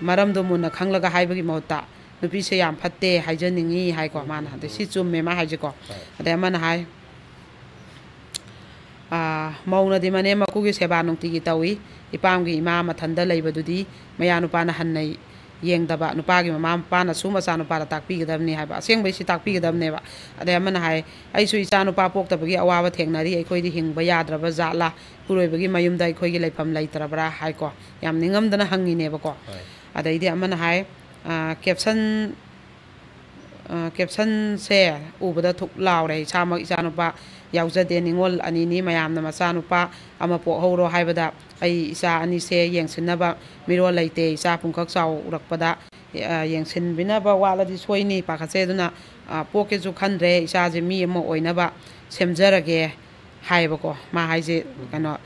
ꯃꯔꯝꯗꯣ ꯃꯨꯟꯅ ꯈꯪꯂꯒ ꯍꯥꯏꯕꯒꯤ ꯃꯍꯨꯠꯇ ꯅꯨꯄꯤꯁꯦ ꯌꯥꯝ ꯐꯠꯇꯦ ꯍꯥꯏꯖꯅꯤꯡꯉꯤ" ꯍꯥꯏꯀꯣ꯫ ꯃꯥꯅ ꯑꯗꯩ ꯁꯤ ꯆꯨꯝꯃꯦ ꯃꯥ ꯍꯥꯏꯁꯦꯀꯣ꯫ ꯑꯗꯩ ꯑꯃꯅ ꯍꯥꯏ, ꯑꯥ, "ꯃꯧꯅꯗꯤ ꯃꯅꯦꯝ ꯃꯀꯨꯒꯤ ꯁꯦꯕꯥ ꯅꯨꯡꯇꯤꯒꯤ ꯇꯧꯏ꯫ ꯏꯄꯥꯝꯒꯤ ꯏꯃꯥ ꯃꯊꯟꯗ ꯂꯩꯕꯗꯨꯗꯤ ꯃꯌꯥ ꯅꯨꯄꯥꯅ ꯍꯟꯅ ꯌꯦꯡꯗꯕ, ꯅꯨꯄꯥꯒꯤ ꯃꯃꯥ ꯃꯄꯥꯅꯁꯨ ꯃꯆꯥꯅꯨꯄꯥꯗ ꯇꯥꯛꯄꯤꯒꯗꯕꯅꯤ" ꯍꯥꯏꯕ꯫ ꯑꯁꯦꯡꯕꯩ ꯁꯤ ꯇꯥꯛꯄꯤꯒꯗꯕꯅꯦꯕ꯫ ꯑꯗꯩ ꯑꯃꯅ ꯍꯥꯏ, "ꯑꯩꯁꯨ ꯏꯆꯥ ꯅꯨꯄꯥ ꯄꯣꯛꯇꯕꯒꯤ ꯑꯋꯥꯕ ꯊꯦꯡꯅꯔꯤ꯫ ꯑꯩꯈꯣꯏꯗꯤ ꯍꯤꯡꯕ ꯌꯥꯗ꯭ꯔꯕ ꯖꯥꯠꯂꯥ? ꯏꯄꯨꯔꯣꯏꯕꯒꯤ ꯃꯌꯨꯝꯗ ꯑꯩꯈꯣꯏꯒꯤ ꯂꯩꯐꯝ ꯂꯩꯇ꯭ꯔꯕ꯭ꯔꯥ?" ꯍꯥꯏꯀꯣ꯫ ꯌꯥꯝ ꯅꯤꯡꯉꯝꯗꯅ ꯍꯪꯉꯤꯅꯦꯕꯀꯣ꯫ ꯑꯗꯩꯗꯤ ꯑꯃꯅ ꯍꯥꯏ, ꯑꯥ, ꯀꯦꯞꯁꯟ ꯑ, ꯀꯦꯞꯁꯟꯁꯦ ꯎꯕꯗ ꯊꯨꯛ ꯂꯥꯎꯔꯦ꯫ "ꯏꯁꯥꯃꯛ ꯏꯆꯥꯅꯨꯄꯥ ꯌꯥꯎꯖꯗꯦ, ꯅꯤꯉꯣꯜ ꯑꯅꯤꯅꯤ, ꯃꯌꯥꯝꯅ ꯃꯆꯥꯅꯨꯄꯥ ꯑꯃ ꯄꯣꯛꯍꯧꯔꯣ ꯍꯥꯏꯕꯗ ꯑꯩ ꯏꯆꯥ ꯑꯅꯤꯁꯦ ꯌꯦꯡꯁꯤꯟꯅꯕ ꯃꯤꯔꯣꯜ ꯂꯩꯇꯦ꯫ ꯏꯆꯥ ꯄꯨꯡꯀꯛ ꯆꯥꯎꯔꯛꯄꯗ, ꯑ, ꯌꯦꯡꯁꯤꯟꯕꯤꯅꯕ ꯋꯥꯠꯂꯗꯤ ꯁꯣꯏꯅꯤ ꯄꯥꯈꯠꯆꯩ꯫ ꯑꯗꯨꯅ, ꯑ, ꯄꯣꯛꯀꯦꯁꯨ ꯈꯟꯗ꯭ꯔꯦ, ꯏꯆꯥꯁꯦ ꯃꯤ ꯑꯃ ꯑꯣꯏꯅꯕ ꯁꯦꯝꯖꯔꯒꯦ" ꯍꯥꯏꯌꯦꯕꯀꯣ꯫ ꯃꯥ ꯍꯥꯏꯁꯦ ꯀꯩꯅꯣ,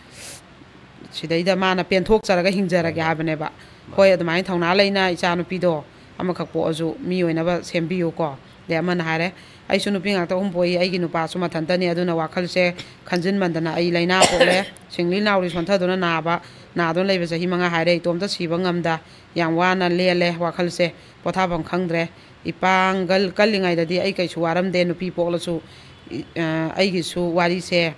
ꯁꯤꯗꯩꯗ ꯃꯥꯅ ꯄꯦꯟꯊꯣꯛꯆꯔꯒ ꯍꯤꯡꯖꯔꯒꯦ ꯍꯥꯏꯕꯅꯦꯕ꯫ ꯍꯣꯏ, ꯑꯗꯨꯃꯥꯏꯅ ꯊꯧꯅꯥ ꯂꯩꯅ ꯏꯆꯥ ꯅꯨꯄꯤꯗꯣ ꯑꯃꯈꯛ ꯄꯣꯛꯑꯁꯨ ꯃꯤ ꯑꯣꯏꯅꯕ ꯁꯦꯝꯕꯤꯌꯨꯀꯣ꯫ ꯑꯗꯩ ꯑꯃꯅ ꯍꯥꯏꯔꯦ, "ꯑꯩꯁꯨ ꯅꯨꯄꯤ ꯉꯥꯛꯇ ꯑꯍꯨꯝ ꯄꯣꯛꯏ, ꯑꯩꯒꯤ ꯅꯨꯄꯥꯁꯨ ꯃꯊꯟꯇꯅꯤ, ꯑꯗꯨꯅ ꯋꯥꯈꯜꯁꯦ ꯈꯟꯖꯤꯟꯃꯟꯗꯅ ꯑꯩ ꯂꯥꯏꯅꯥ ꯄꯣꯛꯂꯦ꯫ ꯁꯤꯡꯂꯤ ꯅꯥꯎꯔꯤ ꯁꯣꯟꯊꯗꯨꯅ ꯅꯥꯕ, ꯅꯥꯗꯨꯅ ꯂꯩꯕ ꯆꯍꯤ ꯃꯉꯥ ꯍꯥꯏꯔꯦ꯫ ꯏꯇꯣꯝꯇ ꯁꯤꯕ ꯉꯝꯗ ꯌꯥꯝ ꯋꯥꯅ ꯂꯦꯜꯂꯦ, ꯋꯥꯈꯜꯁꯦ ꯄꯣꯊꯥꯐꯝ ꯈꯪꯗ꯭ꯔꯦ꯫ ꯏꯄꯥꯡꯒꯜ ꯀꯜꯂꯤꯉꯩꯗꯗꯤ ꯑꯩ ꯀꯩꯁꯨ ꯋꯥꯔꯝꯗꯦ, ꯅꯨꯄꯤ ꯄꯣꯛꯂꯁꯨ, ꯑ, ꯑꯩꯒꯤꯁꯨ ꯋꯥꯔꯤꯁꯦ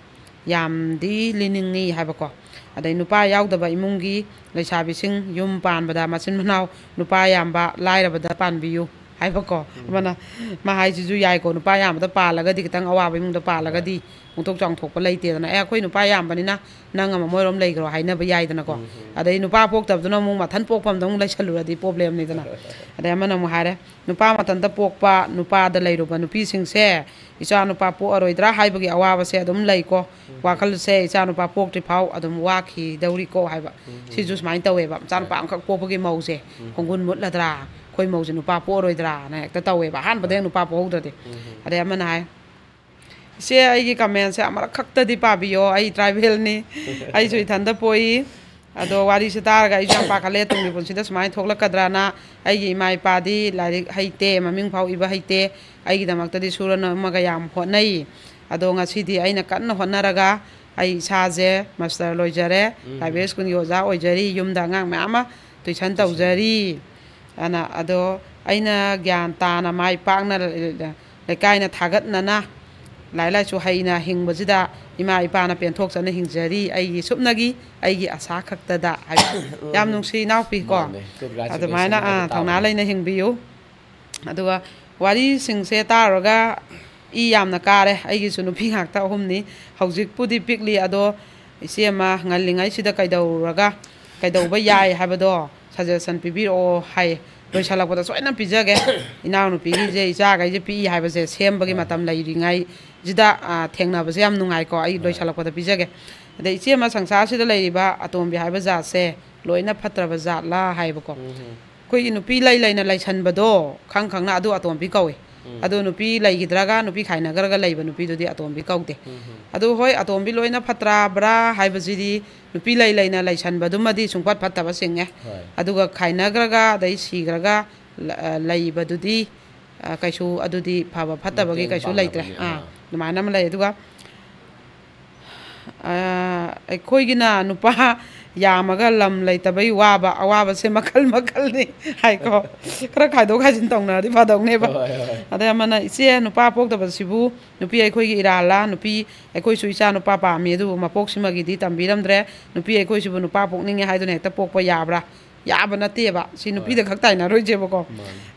ꯌꯥꯝꯗꯤ ꯂꯤꯅꯤꯡꯉꯤ" ꯍꯥꯏꯕꯀꯣ꯫ ꯑꯗꯩ ꯅꯨꯄꯥ ꯌꯥꯎꯗꯕ ꯏꯃꯨꯡꯒꯤ ꯂꯩꯁꯥꯕꯤꯁꯤꯡ ꯌꯨꯝ ꯄꯥꯟꯕꯗ ꯃꯆꯤꯟ ꯃꯅꯥꯎ ꯅꯨꯄꯥ ꯌꯥꯝꯕ ꯂꯥꯏꯔꯕꯗ ꯄꯥꯟꯕꯤꯌꯨ꯫ ꯍꯥꯏꯕꯀꯣ꯫ ꯑꯃꯅ, ꯃꯥ ꯍꯥꯏꯁꯤꯁꯨ ꯌꯥꯏꯀꯣ, ꯅꯨꯄꯥ ꯌꯥꯝꯕꯗ ꯄꯥꯜꯂꯒꯗꯤ, ꯈꯤꯇꯪ ꯑꯋꯥꯕ ꯏꯃꯨꯡꯗ ꯄꯥꯜꯂꯒꯗꯤ, ꯄꯨꯡꯊꯣꯛ ꯆꯥꯎꯊꯣꯛꯄ ꯂꯩꯇꯦꯗꯅ꯫ "ꯑꯦ, ꯑꯩꯈꯣꯏ ꯅꯨꯄꯥ ꯌꯥꯝꯕꯅꯤꯅ ꯅꯪ ꯑꯃ ꯃꯣꯏꯔꯣꯝ ꯂꯩꯈ꯭ꯔꯣ" ꯍꯥꯏꯅꯕ ꯌꯥꯏꯗꯅꯀꯣ꯫ ꯑꯗꯩ ꯅꯨꯄꯥ ꯄꯣꯛꯇꯕꯗꯨꯅ ꯑꯃꯨꯛ ꯃꯊꯟ ꯄꯣꯛꯄ ꯑꯝꯗ ꯑꯃꯨꯛ ꯂꯩꯁꯜꯂꯨꯔꯗꯤ ꯄ꯭ꯔꯣꯕ꯭ꯂꯦꯝꯅꯤꯗꯅ꯫ ꯑꯗꯩ ꯑꯃꯅ ꯑꯃꯨꯛ ꯍꯥꯏꯔꯦ, "ꯅꯨꯄꯥ ꯃꯊꯟꯇ ꯄꯣꯛꯄ ꯅꯨꯄꯥꯗ ꯂꯩꯔꯨꯕ ꯅꯨꯄꯤꯁꯤꯡꯁꯦ ꯏꯆꯥ ꯅꯨꯄꯥ ꯄꯣꯛꯑꯔꯣꯏꯗ꯭ꯔꯥ ꯍꯥꯏꯕꯒꯤ ꯑꯋꯥꯕꯁꯦ ꯑꯗꯨꯝ ꯂꯩꯀꯣ꯫ ꯋꯥꯈꯜꯁꯦ ꯏꯆꯥ ꯅꯨꯄꯥ ꯄꯣꯛꯇ꯭ꯔꯤ ꯐꯥꯎ ꯑꯗꯨꯝ ꯋꯥꯈꯤꯗꯧꯔꯤꯀꯣ" ꯍꯥꯏꯕ꯫ ꯁꯤꯁꯨ ꯁꯨꯃꯥꯏꯅ ꯇꯧꯋꯦꯕ꯫ ꯃꯆꯥ ꯅꯨꯄꯥ ꯑꯃꯈꯛ ꯄꯣꯛꯄꯒꯤ ꯃꯧꯁꯦ ꯈꯣꯡꯒꯨꯟ ꯃꯨꯠꯂꯗ꯭ꯔꯥ, ꯑꯩꯈꯣꯏ ꯃꯧꯁꯦ ꯅꯨꯄꯥ ꯄꯣꯛꯑꯔꯣꯏꯗ꯭ꯔꯥꯅ ꯍꯦꯛꯇ ꯇꯧꯋꯦꯕ, ꯑꯍꯥꯟꯕꯗ ꯍꯦꯛ ꯅꯨꯄꯥ ꯄꯣꯛꯍꯧꯗ꯭ꯔꯗꯤ꯫ ꯑꯗꯩ ꯑꯃꯅ ꯍꯥꯏ, "ꯏꯆꯦ, ꯑꯩꯒꯤ ꯀꯃꯦꯟꯁꯦ ꯑꯃꯔꯛ ꯈꯛꯇꯗꯤ ꯄꯥꯕꯤꯌꯣ, ꯑꯩ ꯇ꯭ꯔꯥꯏꯕꯦꯜꯅꯤ, ꯑꯩꯁꯨ ꯏꯊꯟꯇ ꯄꯣꯛꯏ, ꯑꯗꯣ ꯋꯥꯔꯤꯁꯦ ꯇꯥꯔꯒ ꯑꯩꯁꯨ ꯌꯥꯝ ꯄꯥꯈꯠꯂꯦ, ꯇꯨꯡꯒꯤ ꯄꯨꯟꯁꯤꯗ ꯁꯨꯃꯥꯏꯅ ꯊꯣꯛꯂꯛꯀꯗ꯭ꯔꯅ꯫ ꯑꯩꯒꯤ ꯏꯃꯥ ꯏꯄꯥꯗꯤ ꯂꯥꯏꯔꯤꯛ ꯍꯩꯇꯦ, ꯃꯃꯤꯡ ꯐꯥꯎ ꯏꯕ ꯍꯩꯇꯦ, ꯑꯩꯒꯤꯗꯃꯛꯇꯗꯤ ꯁꯨꯔ ꯅꯣꯝꯃꯒ ꯌꯥꯝ ꯍꯣꯠꯅꯩ, ꯑꯗꯣ ꯉꯁꯤꯗꯤ ꯑꯩꯅ ꯀꯟꯅ ꯍꯣꯠꯅꯔꯒ ꯑꯩ ꯏꯁꯥꯁꯦ ꯃꯥꯁꯇꯔ ꯂꯣꯏꯖꯔꯦ, ꯄ꯭ꯔꯥꯏꯚꯦꯠ ꯁ꯭ꯀꯨꯜꯒꯤ ꯑꯣꯖꯥ ꯑꯣꯏꯖꯔꯤ, ꯌꯨꯝꯗ ꯑꯉꯥꯡ ꯃꯌꯥꯝ ꯑꯃ ꯇꯨꯏꯁꯟ ꯇꯧꯖꯔꯤ" ꯑꯅ꯫ ꯑꯗꯣ ꯑꯩꯅ ꯒ꯭ꯌꯥꯟ ꯇꯥꯅ ꯃꯥꯏ ꯄꯥꯛꯅ ꯂꯩꯀꯥꯏꯅ ꯊꯥꯒꯠꯅꯅ ꯂꯥꯏꯔꯤꯛ ꯂꯥꯏꯁꯨ ꯍꯩꯅ ꯍꯤꯡꯕꯁꯤꯗ ꯏꯃꯥ ꯏꯄꯥꯅ ꯄꯦꯟꯊꯣꯛꯆꯅ ꯍꯤꯡꯖꯔꯤ, ꯑꯩꯒꯤ ꯁꯨꯞꯅꯒꯤ ꯑꯩꯒꯤ ꯑꯁꯥ ꯈꯛꯇꯗ ꯍꯥꯏꯕ꯫ ꯌꯥꯝ ꯅꯨꯡꯁꯤ ꯏꯅꯥꯎꯄꯤ ꯀꯣ꯫ ꯃꯥꯅꯦ꯫ Congratulations ꯑꯗꯨꯃꯥꯏꯅ, ꯑꯥ, ꯍꯥꯏꯕ ꯊꯧꯅꯥ ꯇꯥꯕꯅꯤ꯫ ꯂꯩꯅ ꯍꯤꯡꯕꯤꯌꯨ꯫ ꯑꯗꯨꯒ ꯋꯥꯔꯤꯁꯤꯡꯁꯦ ꯇꯥꯔꯨꯔꯒ ꯏ ꯌꯥꯝꯅ ꯀꯥꯔꯦ꯫ ꯑꯩꯒꯤꯁꯨ ꯅꯨꯄꯤ ꯉꯥꯛꯇ ꯑꯍꯨꯝꯅꯤ꯫ ꯍꯧꯖꯤꯛꯄꯨꯗꯤ ꯄꯤꯛꯂꯤ, ꯑꯗꯣ ꯏꯆꯦ ꯑꯃ ꯉꯜꯂꯤꯉꯩꯁꯤꯗ ꯀꯩꯗꯧꯔꯒ, ꯀꯩꯗꯧꯕ ꯌꯥꯏ ꯍꯥꯏꯕꯗꯣ suggestion ꯄꯤꯕꯤꯔꯛꯑꯣ ꯍꯥꯏ꯫ ꯂꯣꯏꯁꯤꯜꯂꯛꯄꯗ ꯁꯣꯏꯅ ꯄꯤꯖꯒꯦ꯫ ꯏꯅꯥꯎꯅꯨꯄꯤꯒꯤꯁꯦ, ꯏꯆꯥꯈꯩꯁꯦ ꯄꯤꯛꯏ ꯍꯥꯏꯕꯁꯦ ꯁꯦꯝꯕꯒꯤ ꯍꯣꯏ, ꯃꯇꯝ ꯍꯣꯏ꯫ ꯂꯩꯔꯤꯉꯩꯁꯤꯗ, ꯑ, ꯊꯦꯡꯅꯕꯁꯦ ꯌꯥꯝ ꯅꯨꯡꯉꯥꯏꯀꯣ꯫ ꯑꯩ ꯍꯣꯏ꯫ ꯂꯣꯏꯁꯤꯜꯂꯛꯄꯗ ꯄꯤꯖꯒꯦ꯫ ꯑꯗꯩ ꯏꯆꯦ ꯑꯃ ꯁꯪꯁꯥꯔꯁꯤꯗ ꯂꯩꯔꯤꯕ ꯑꯇꯣꯝꯕꯤ ꯍꯥꯏꯕ ꯖꯥꯠꯁꯦ ꯂꯣꯏꯅ ꯐꯠꯇ꯭ꯔꯕ ꯖꯥꯠꯂꯥ ꯍꯥꯏꯕꯀꯣ꯫ ꯎꯝ ꯍꯝ꯫ ꯑꯩꯈꯣꯏꯒꯤ ꯅꯨꯄꯤ ꯂꯩ ꯂꯩꯅ ꯂꯩꯁꯟꯕꯗꯣ ꯈꯪ ꯈꯪꯅ ꯑꯗꯨ ꯑꯇꯣꯝꯕꯤ ꯀꯧꯏ꯫ ꯎꯝ꯫ ꯑꯗꯨ ꯅꯨꯄꯤ ꯂꯩꯈꯤꯗ꯭ꯔꯒ, ꯅꯨꯄꯤ ꯈꯥꯏꯅꯈ꯭ꯔꯒ ꯂꯩꯕ ꯅꯨꯄꯤꯗꯨꯗꯤ ꯑꯇꯣꯝꯕꯤ ꯀꯧꯗꯦ꯫ ꯎꯝ ꯍꯝ꯫ ꯑꯗꯨ ꯍꯣꯏ, ꯑꯇꯣꯝꯕꯤ ꯂꯣꯏꯅ ꯐꯠꯇ꯭ꯔꯕ꯭ꯔꯥ ꯍꯥꯏꯕꯁꯤꯗꯤ ꯅꯨꯄꯤ ꯂꯩ ꯂꯩꯅ ꯂꯩꯁꯟꯕꯗꯨꯃꯗꯤ ꯁꯨꯡꯐꯠ ꯐꯠꯇꯕ ꯆꯤꯡꯉꯦ꯫ ꯍꯣꯏ꯫ ꯑꯗꯨꯒ ꯈꯥꯏꯅꯈ꯭ꯔꯒ ꯑꯗꯩ ꯁꯤꯈ꯭ꯔꯒ ꯂ-, ꯑ, ꯂꯩꯕꯗꯨꯗꯤ, ꯑ, ꯀꯩꯁꯨ ꯑꯗꯨꯗꯤ ꯐꯕ ꯐꯠꯇꯕꯒꯤ ꯃꯇꯦꯡ ꯀꯩꯁꯨ ꯂꯩꯇ꯭ꯔꯦ꯫ ꯄꯥꯡꯅꯕꯒꯤ, ꯑꯥ, ꯑꯥ꯫ ꯑꯗꯨꯃꯥꯏꯅ ꯑꯃ ꯂꯩ꯫ ꯑꯗꯨꯒ ꯑ, ꯑꯩꯈꯣꯏꯒꯤꯅ ꯅꯨꯄꯥ ꯌꯥꯝꯃꯒ ꯂꯝ ꯂꯩꯇꯕꯩ ꯋꯥꯕ, ꯑꯋꯥꯕꯁꯦ ꯃꯈꯜ ꯃꯈꯜꯅꯤ ꯍꯥꯏꯀꯣ꯫ ꯈꯔ ꯈꯥꯏꯗꯣꯛ ꯈꯥꯏꯖꯤꯟ ꯇꯧꯅꯔꯗꯤ ꯐꯗꯧꯅꯦꯕ꯫ ꯍꯣꯏ, ꯍꯣꯏ꯫ ꯑꯗꯩ ꯑꯃꯅ, "ꯏꯆꯦ, ꯅꯨꯄꯥ ꯄꯣꯛꯇꯕꯁꯤꯕꯨ ꯅꯨꯄꯤ ꯑꯩꯈꯣꯏꯒꯤ ꯏꯔꯥꯜꯂ? ꯅꯨꯄꯤ ꯑꯩꯈꯣꯏꯁꯨ ꯏꯆꯥ ꯅꯨꯄꯥ ꯄꯥꯝꯃꯤ, ꯑꯗꯨꯕꯨ ꯃꯄꯣꯛꯁꯤꯃꯒꯤꯗꯤ ꯇꯝꯕꯤꯔꯝꯗ꯭ꯔꯦ꯫ ꯅꯨꯄꯤ ꯑꯩꯈꯣꯏꯁꯤꯕꯨ ꯅꯨꯄꯥ ꯄꯣꯛꯅꯤꯡꯉꯦ ꯍꯥꯏꯗꯨꯅ ꯍꯦꯛꯇ ꯄꯣꯛꯄ ꯌꯥꯕ꯭ꯔꯥ?" ꯌꯥꯕ ꯅꯠꯇꯦꯕ꯫ ꯁꯤ ꯅꯨꯄꯤꯗ ꯈꯛ ꯇꯥꯏꯅꯔꯣꯏꯁꯦꯕꯀꯣ꯫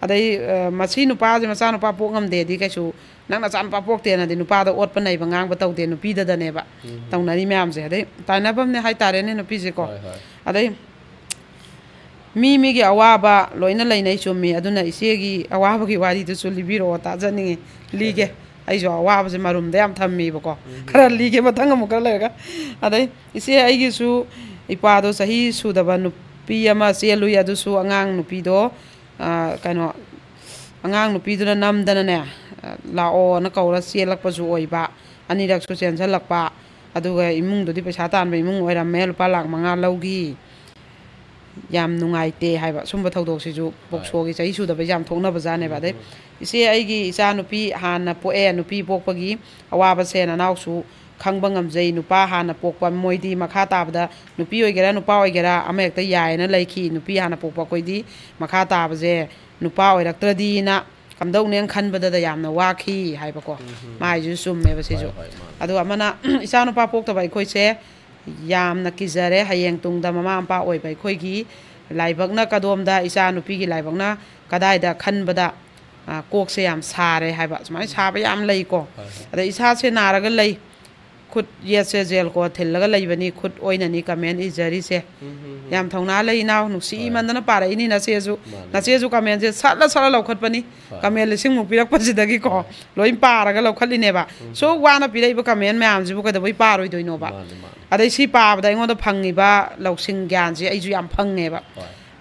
ꯑꯗꯩ, ꯑ, ꯃꯁꯤ ꯅꯨꯄꯥꯁꯦ ꯃꯆꯥꯅꯨꯄꯥ ꯄꯣꯛ ꯉꯝꯗꯦꯗꯤ ꯀꯩꯁꯨ ꯅꯪ ꯅꯆꯥꯅꯨꯄꯥ ꯄꯣꯛꯇꯦꯅꯗꯤ ꯅꯨꯄꯥꯗ ꯑꯣꯠꯄ ꯅꯩꯕ ꯉꯥꯡꯕ ꯇꯧꯗꯦ, ꯅꯨꯄꯤꯗꯗꯅꯦꯕ ꯇꯧꯅꯔꯤ ꯃꯌꯥꯝꯁꯦ꯫ ꯑꯗꯩ ꯇꯥꯏꯅꯐꯝꯅꯦ ꯍꯥꯏꯇꯥꯔꯦꯅꯦ ꯅꯨꯄꯤꯁꯦꯀꯣ꯫ ꯑꯗꯩ ꯃꯤ ꯃꯤꯒꯤ ꯑꯋꯥꯕ ꯂꯣꯏꯅ ꯂꯩꯅꯩ, ꯆꯨꯝꯃꯤ꯫ ꯑꯗꯨꯅ ꯏꯆꯦꯒꯤ ꯑꯋꯥꯕꯒꯤ ꯋꯥꯔꯤꯗꯨꯁꯨ ꯂꯤꯕꯤꯔꯛꯑꯣ, ꯇꯥꯖꯅꯤꯡꯉꯤ꯫ ꯂꯤꯒꯦ꯫ ꯑꯩꯁꯨ ꯑꯋꯥꯕꯁꯦ ꯃꯔꯨꯝꯗ ꯌꯥꯝ ꯊꯝꯃꯤꯕꯀꯣ꯫ ꯈꯔ ꯂꯤꯒꯦ ꯃꯊꯪ ꯑꯃꯨꯛ ꯈꯔ ꯂꯩꯔꯒ꯫ ꯑꯗꯩ ꯏꯆꯦ, ꯑꯩꯒꯤꯁꯨ ꯏꯄꯥꯗꯣ ꯆꯍꯤ ꯁꯨꯗꯕ ꯅꯨꯄꯤ ꯑꯃ ꯆꯦꯜꯂꯨꯏ꯫ ꯑꯗꯨꯁꯨ ꯑꯉꯥꯡ ꯅꯨꯄꯤꯗꯣ, ꯑ, ꯀꯩꯅꯣ, ꯑꯉꯥꯡ ꯅꯨꯄꯤꯗꯨꯅ ꯅꯝꯗꯅꯅꯦ, ꯑ, ꯂꯥꯛꯑꯣꯅ ꯀꯧꯔ ꯆꯦꯜꯂꯛꯄꯁꯨ ꯑꯣꯏꯕ, ꯑꯅꯤꯔꯛꯁꯨ ꯆꯦꯟꯁꯤꯜꯂꯛꯄ꯫ ꯑꯗꯨꯒ ꯏꯃꯨꯡꯗꯨꯗꯤ ꯄꯩꯁꯥ ꯇꯥꯟꯕ ꯏꯃꯨꯡ ꯑꯣꯏꯔꯝꯃꯦ, ꯂꯨꯄꯥ ꯂꯥꯈ ꯃꯉꯥ ꯂꯧꯈꯤ꯫ ꯌꯥꯝ ꯅꯨꯡꯉꯥꯏꯇꯦ ꯍꯥꯏꯕ꯫ ꯁꯨꯝꯕ ꯊꯧꯗꯣꯛꯁꯤꯁꯨ ꯄꯣꯛꯁꯣꯒꯤ ꯆꯍꯤ ꯁꯨꯗꯕꯩꯁꯦ ꯌꯥꯝ ꯊꯣꯛꯅꯕꯖꯥꯠꯅꯦꯕ꯫ ꯑꯗꯩ ꯏꯆꯦ, ꯑꯩꯒꯤ ꯏꯆꯥ ꯅꯨꯄꯤ ꯍꯥꯟꯅ ꯄꯣꯛꯑꯦ꯫ ꯅꯨꯄꯤ ꯄꯣꯛꯄꯒꯤ ꯑꯋꯥꯕꯁꯦ ꯅꯅꯥꯎꯁꯨ ꯈꯪꯕ ꯉꯝꯖꯩ꯫ ꯅꯨꯄꯥ ꯍꯥꯟꯅ ꯄꯣꯛꯄ ꯃꯣꯏꯗꯤ ꯃꯈꯥ ꯇꯥꯕꯗ ꯅꯨꯄꯤ ꯑꯣꯏꯒꯦꯔꯥ ꯅꯨꯄꯥ ꯑꯣꯏꯒꯦꯔꯥ ꯑꯃ ꯍꯦꯛꯇ ꯌꯥꯏꯌꯦꯅ ꯂꯩꯈꯤ꯫ ꯅꯨꯄꯤ ꯍꯥꯟꯅ ꯄꯣꯛꯄ ꯑꯩꯈꯣꯏꯗꯤ ꯃꯈꯥ ꯇꯥꯕꯁꯦ ꯅꯨꯄꯥ ꯑꯣꯏꯔꯛꯇ꯭ꯔꯗꯤꯅ ꯀꯝꯗꯧꯅꯦꯅ ꯈꯟꯕꯗꯗ ꯌꯥꯝꯅ ꯋꯥꯈꯤ ꯍꯥꯏꯕꯀꯣ꯫ ꯃꯥ ꯍꯥꯏꯁꯤꯁꯨ ꯆꯨꯝꯃꯦꯕ ꯁꯤꯁꯨ꯫ ꯑꯗꯨꯒ ꯑꯃꯅ ꯏꯆꯥ ꯅꯨꯄꯥ ꯄꯣꯛꯇꯕ ꯑꯩꯈꯣꯏꯁꯦ ꯌꯥꯝꯅ ꯀꯤꯖꯔꯦ꯫ ꯍꯌꯦꯡ ꯇꯨꯡꯗ ꯃꯃꯥ ꯃꯄꯥ ꯑꯣꯏꯕ ꯑꯩꯈꯣꯏꯒꯤ ꯂꯥꯏꯕꯛꯅ ꯀꯗꯣꯝꯗ, ꯏꯆꯥ ꯅꯨꯄꯤꯒꯤ ꯂꯥꯏꯕꯛꯅ ꯀꯗꯥꯏꯗ ꯈꯟꯕꯗ, ꯑ, ꯀꯣꯛꯁꯦ ꯌꯥꯝ ꯁꯥꯔꯦ ꯍꯥꯏꯕ꯫ ꯁꯨꯃꯥꯏꯅ ꯁꯥꯕ ꯌꯥꯝ ꯂꯩꯀꯣ꯫ ꯑꯗꯩ ꯏꯁꯥꯁꯦ ꯅꯥꯔꯒ ꯂꯩ, ꯈꯨꯠ ꯌꯦꯠꯁꯦ ꯖꯦꯜ ꯀꯣꯠ ꯊꯤꯜꯂꯒ ꯂꯩꯕꯅꯤ, ꯈꯨꯠ ꯑꯣꯏꯅꯅꯤ ꯀꯃꯦꯟ ꯏꯖꯔꯤꯁꯦ꯫ ꯌꯥꯝ ꯊꯧꯅꯥ ꯂꯩ ꯏꯅꯥꯎ, ꯅꯨꯡꯁꯤꯃꯟꯗꯅ ꯄꯥꯔꯛꯏꯅꯤ ꯅꯆꯦꯁꯨ꯫ ꯅꯆꯦꯁꯨ ꯀꯃꯦꯟꯁꯦ ꯁꯠꯂ ꯁꯠꯂ ꯂꯧꯈꯠꯄꯅꯤ꯫ ꯀꯃꯦꯟ ꯂꯤꯁꯤꯡꯃꯨꯛ ꯄꯤꯔꯛꯄꯁꯤꯗꯒꯤꯀꯣ ꯂꯣꯏ ꯄꯥꯔꯒ ꯂꯧꯈꯠꯂꯤꯅꯦꯕ꯫ ꯁꯨꯛ ꯋꯥꯅ ꯄꯤꯔꯛꯏꯕ ꯀꯃꯦꯟ ꯃꯌꯥꯝꯁꯤꯕꯨ ꯀꯩꯗꯧꯕꯩ ꯄꯥꯔꯣꯏꯗꯣꯏꯅꯣꯕ? ꯑꯗꯩ ꯁꯤ ꯄꯥꯕꯗ ꯑꯩꯉꯣꯟꯗ ꯐꯪꯉꯤꯕ ꯂꯧꯁꯤꯡ ꯒ꯭ꯌꯥꯟꯁꯦ ꯑꯩꯁꯨ ꯌꯥꯝ ꯐꯪꯉꯦꯕ꯫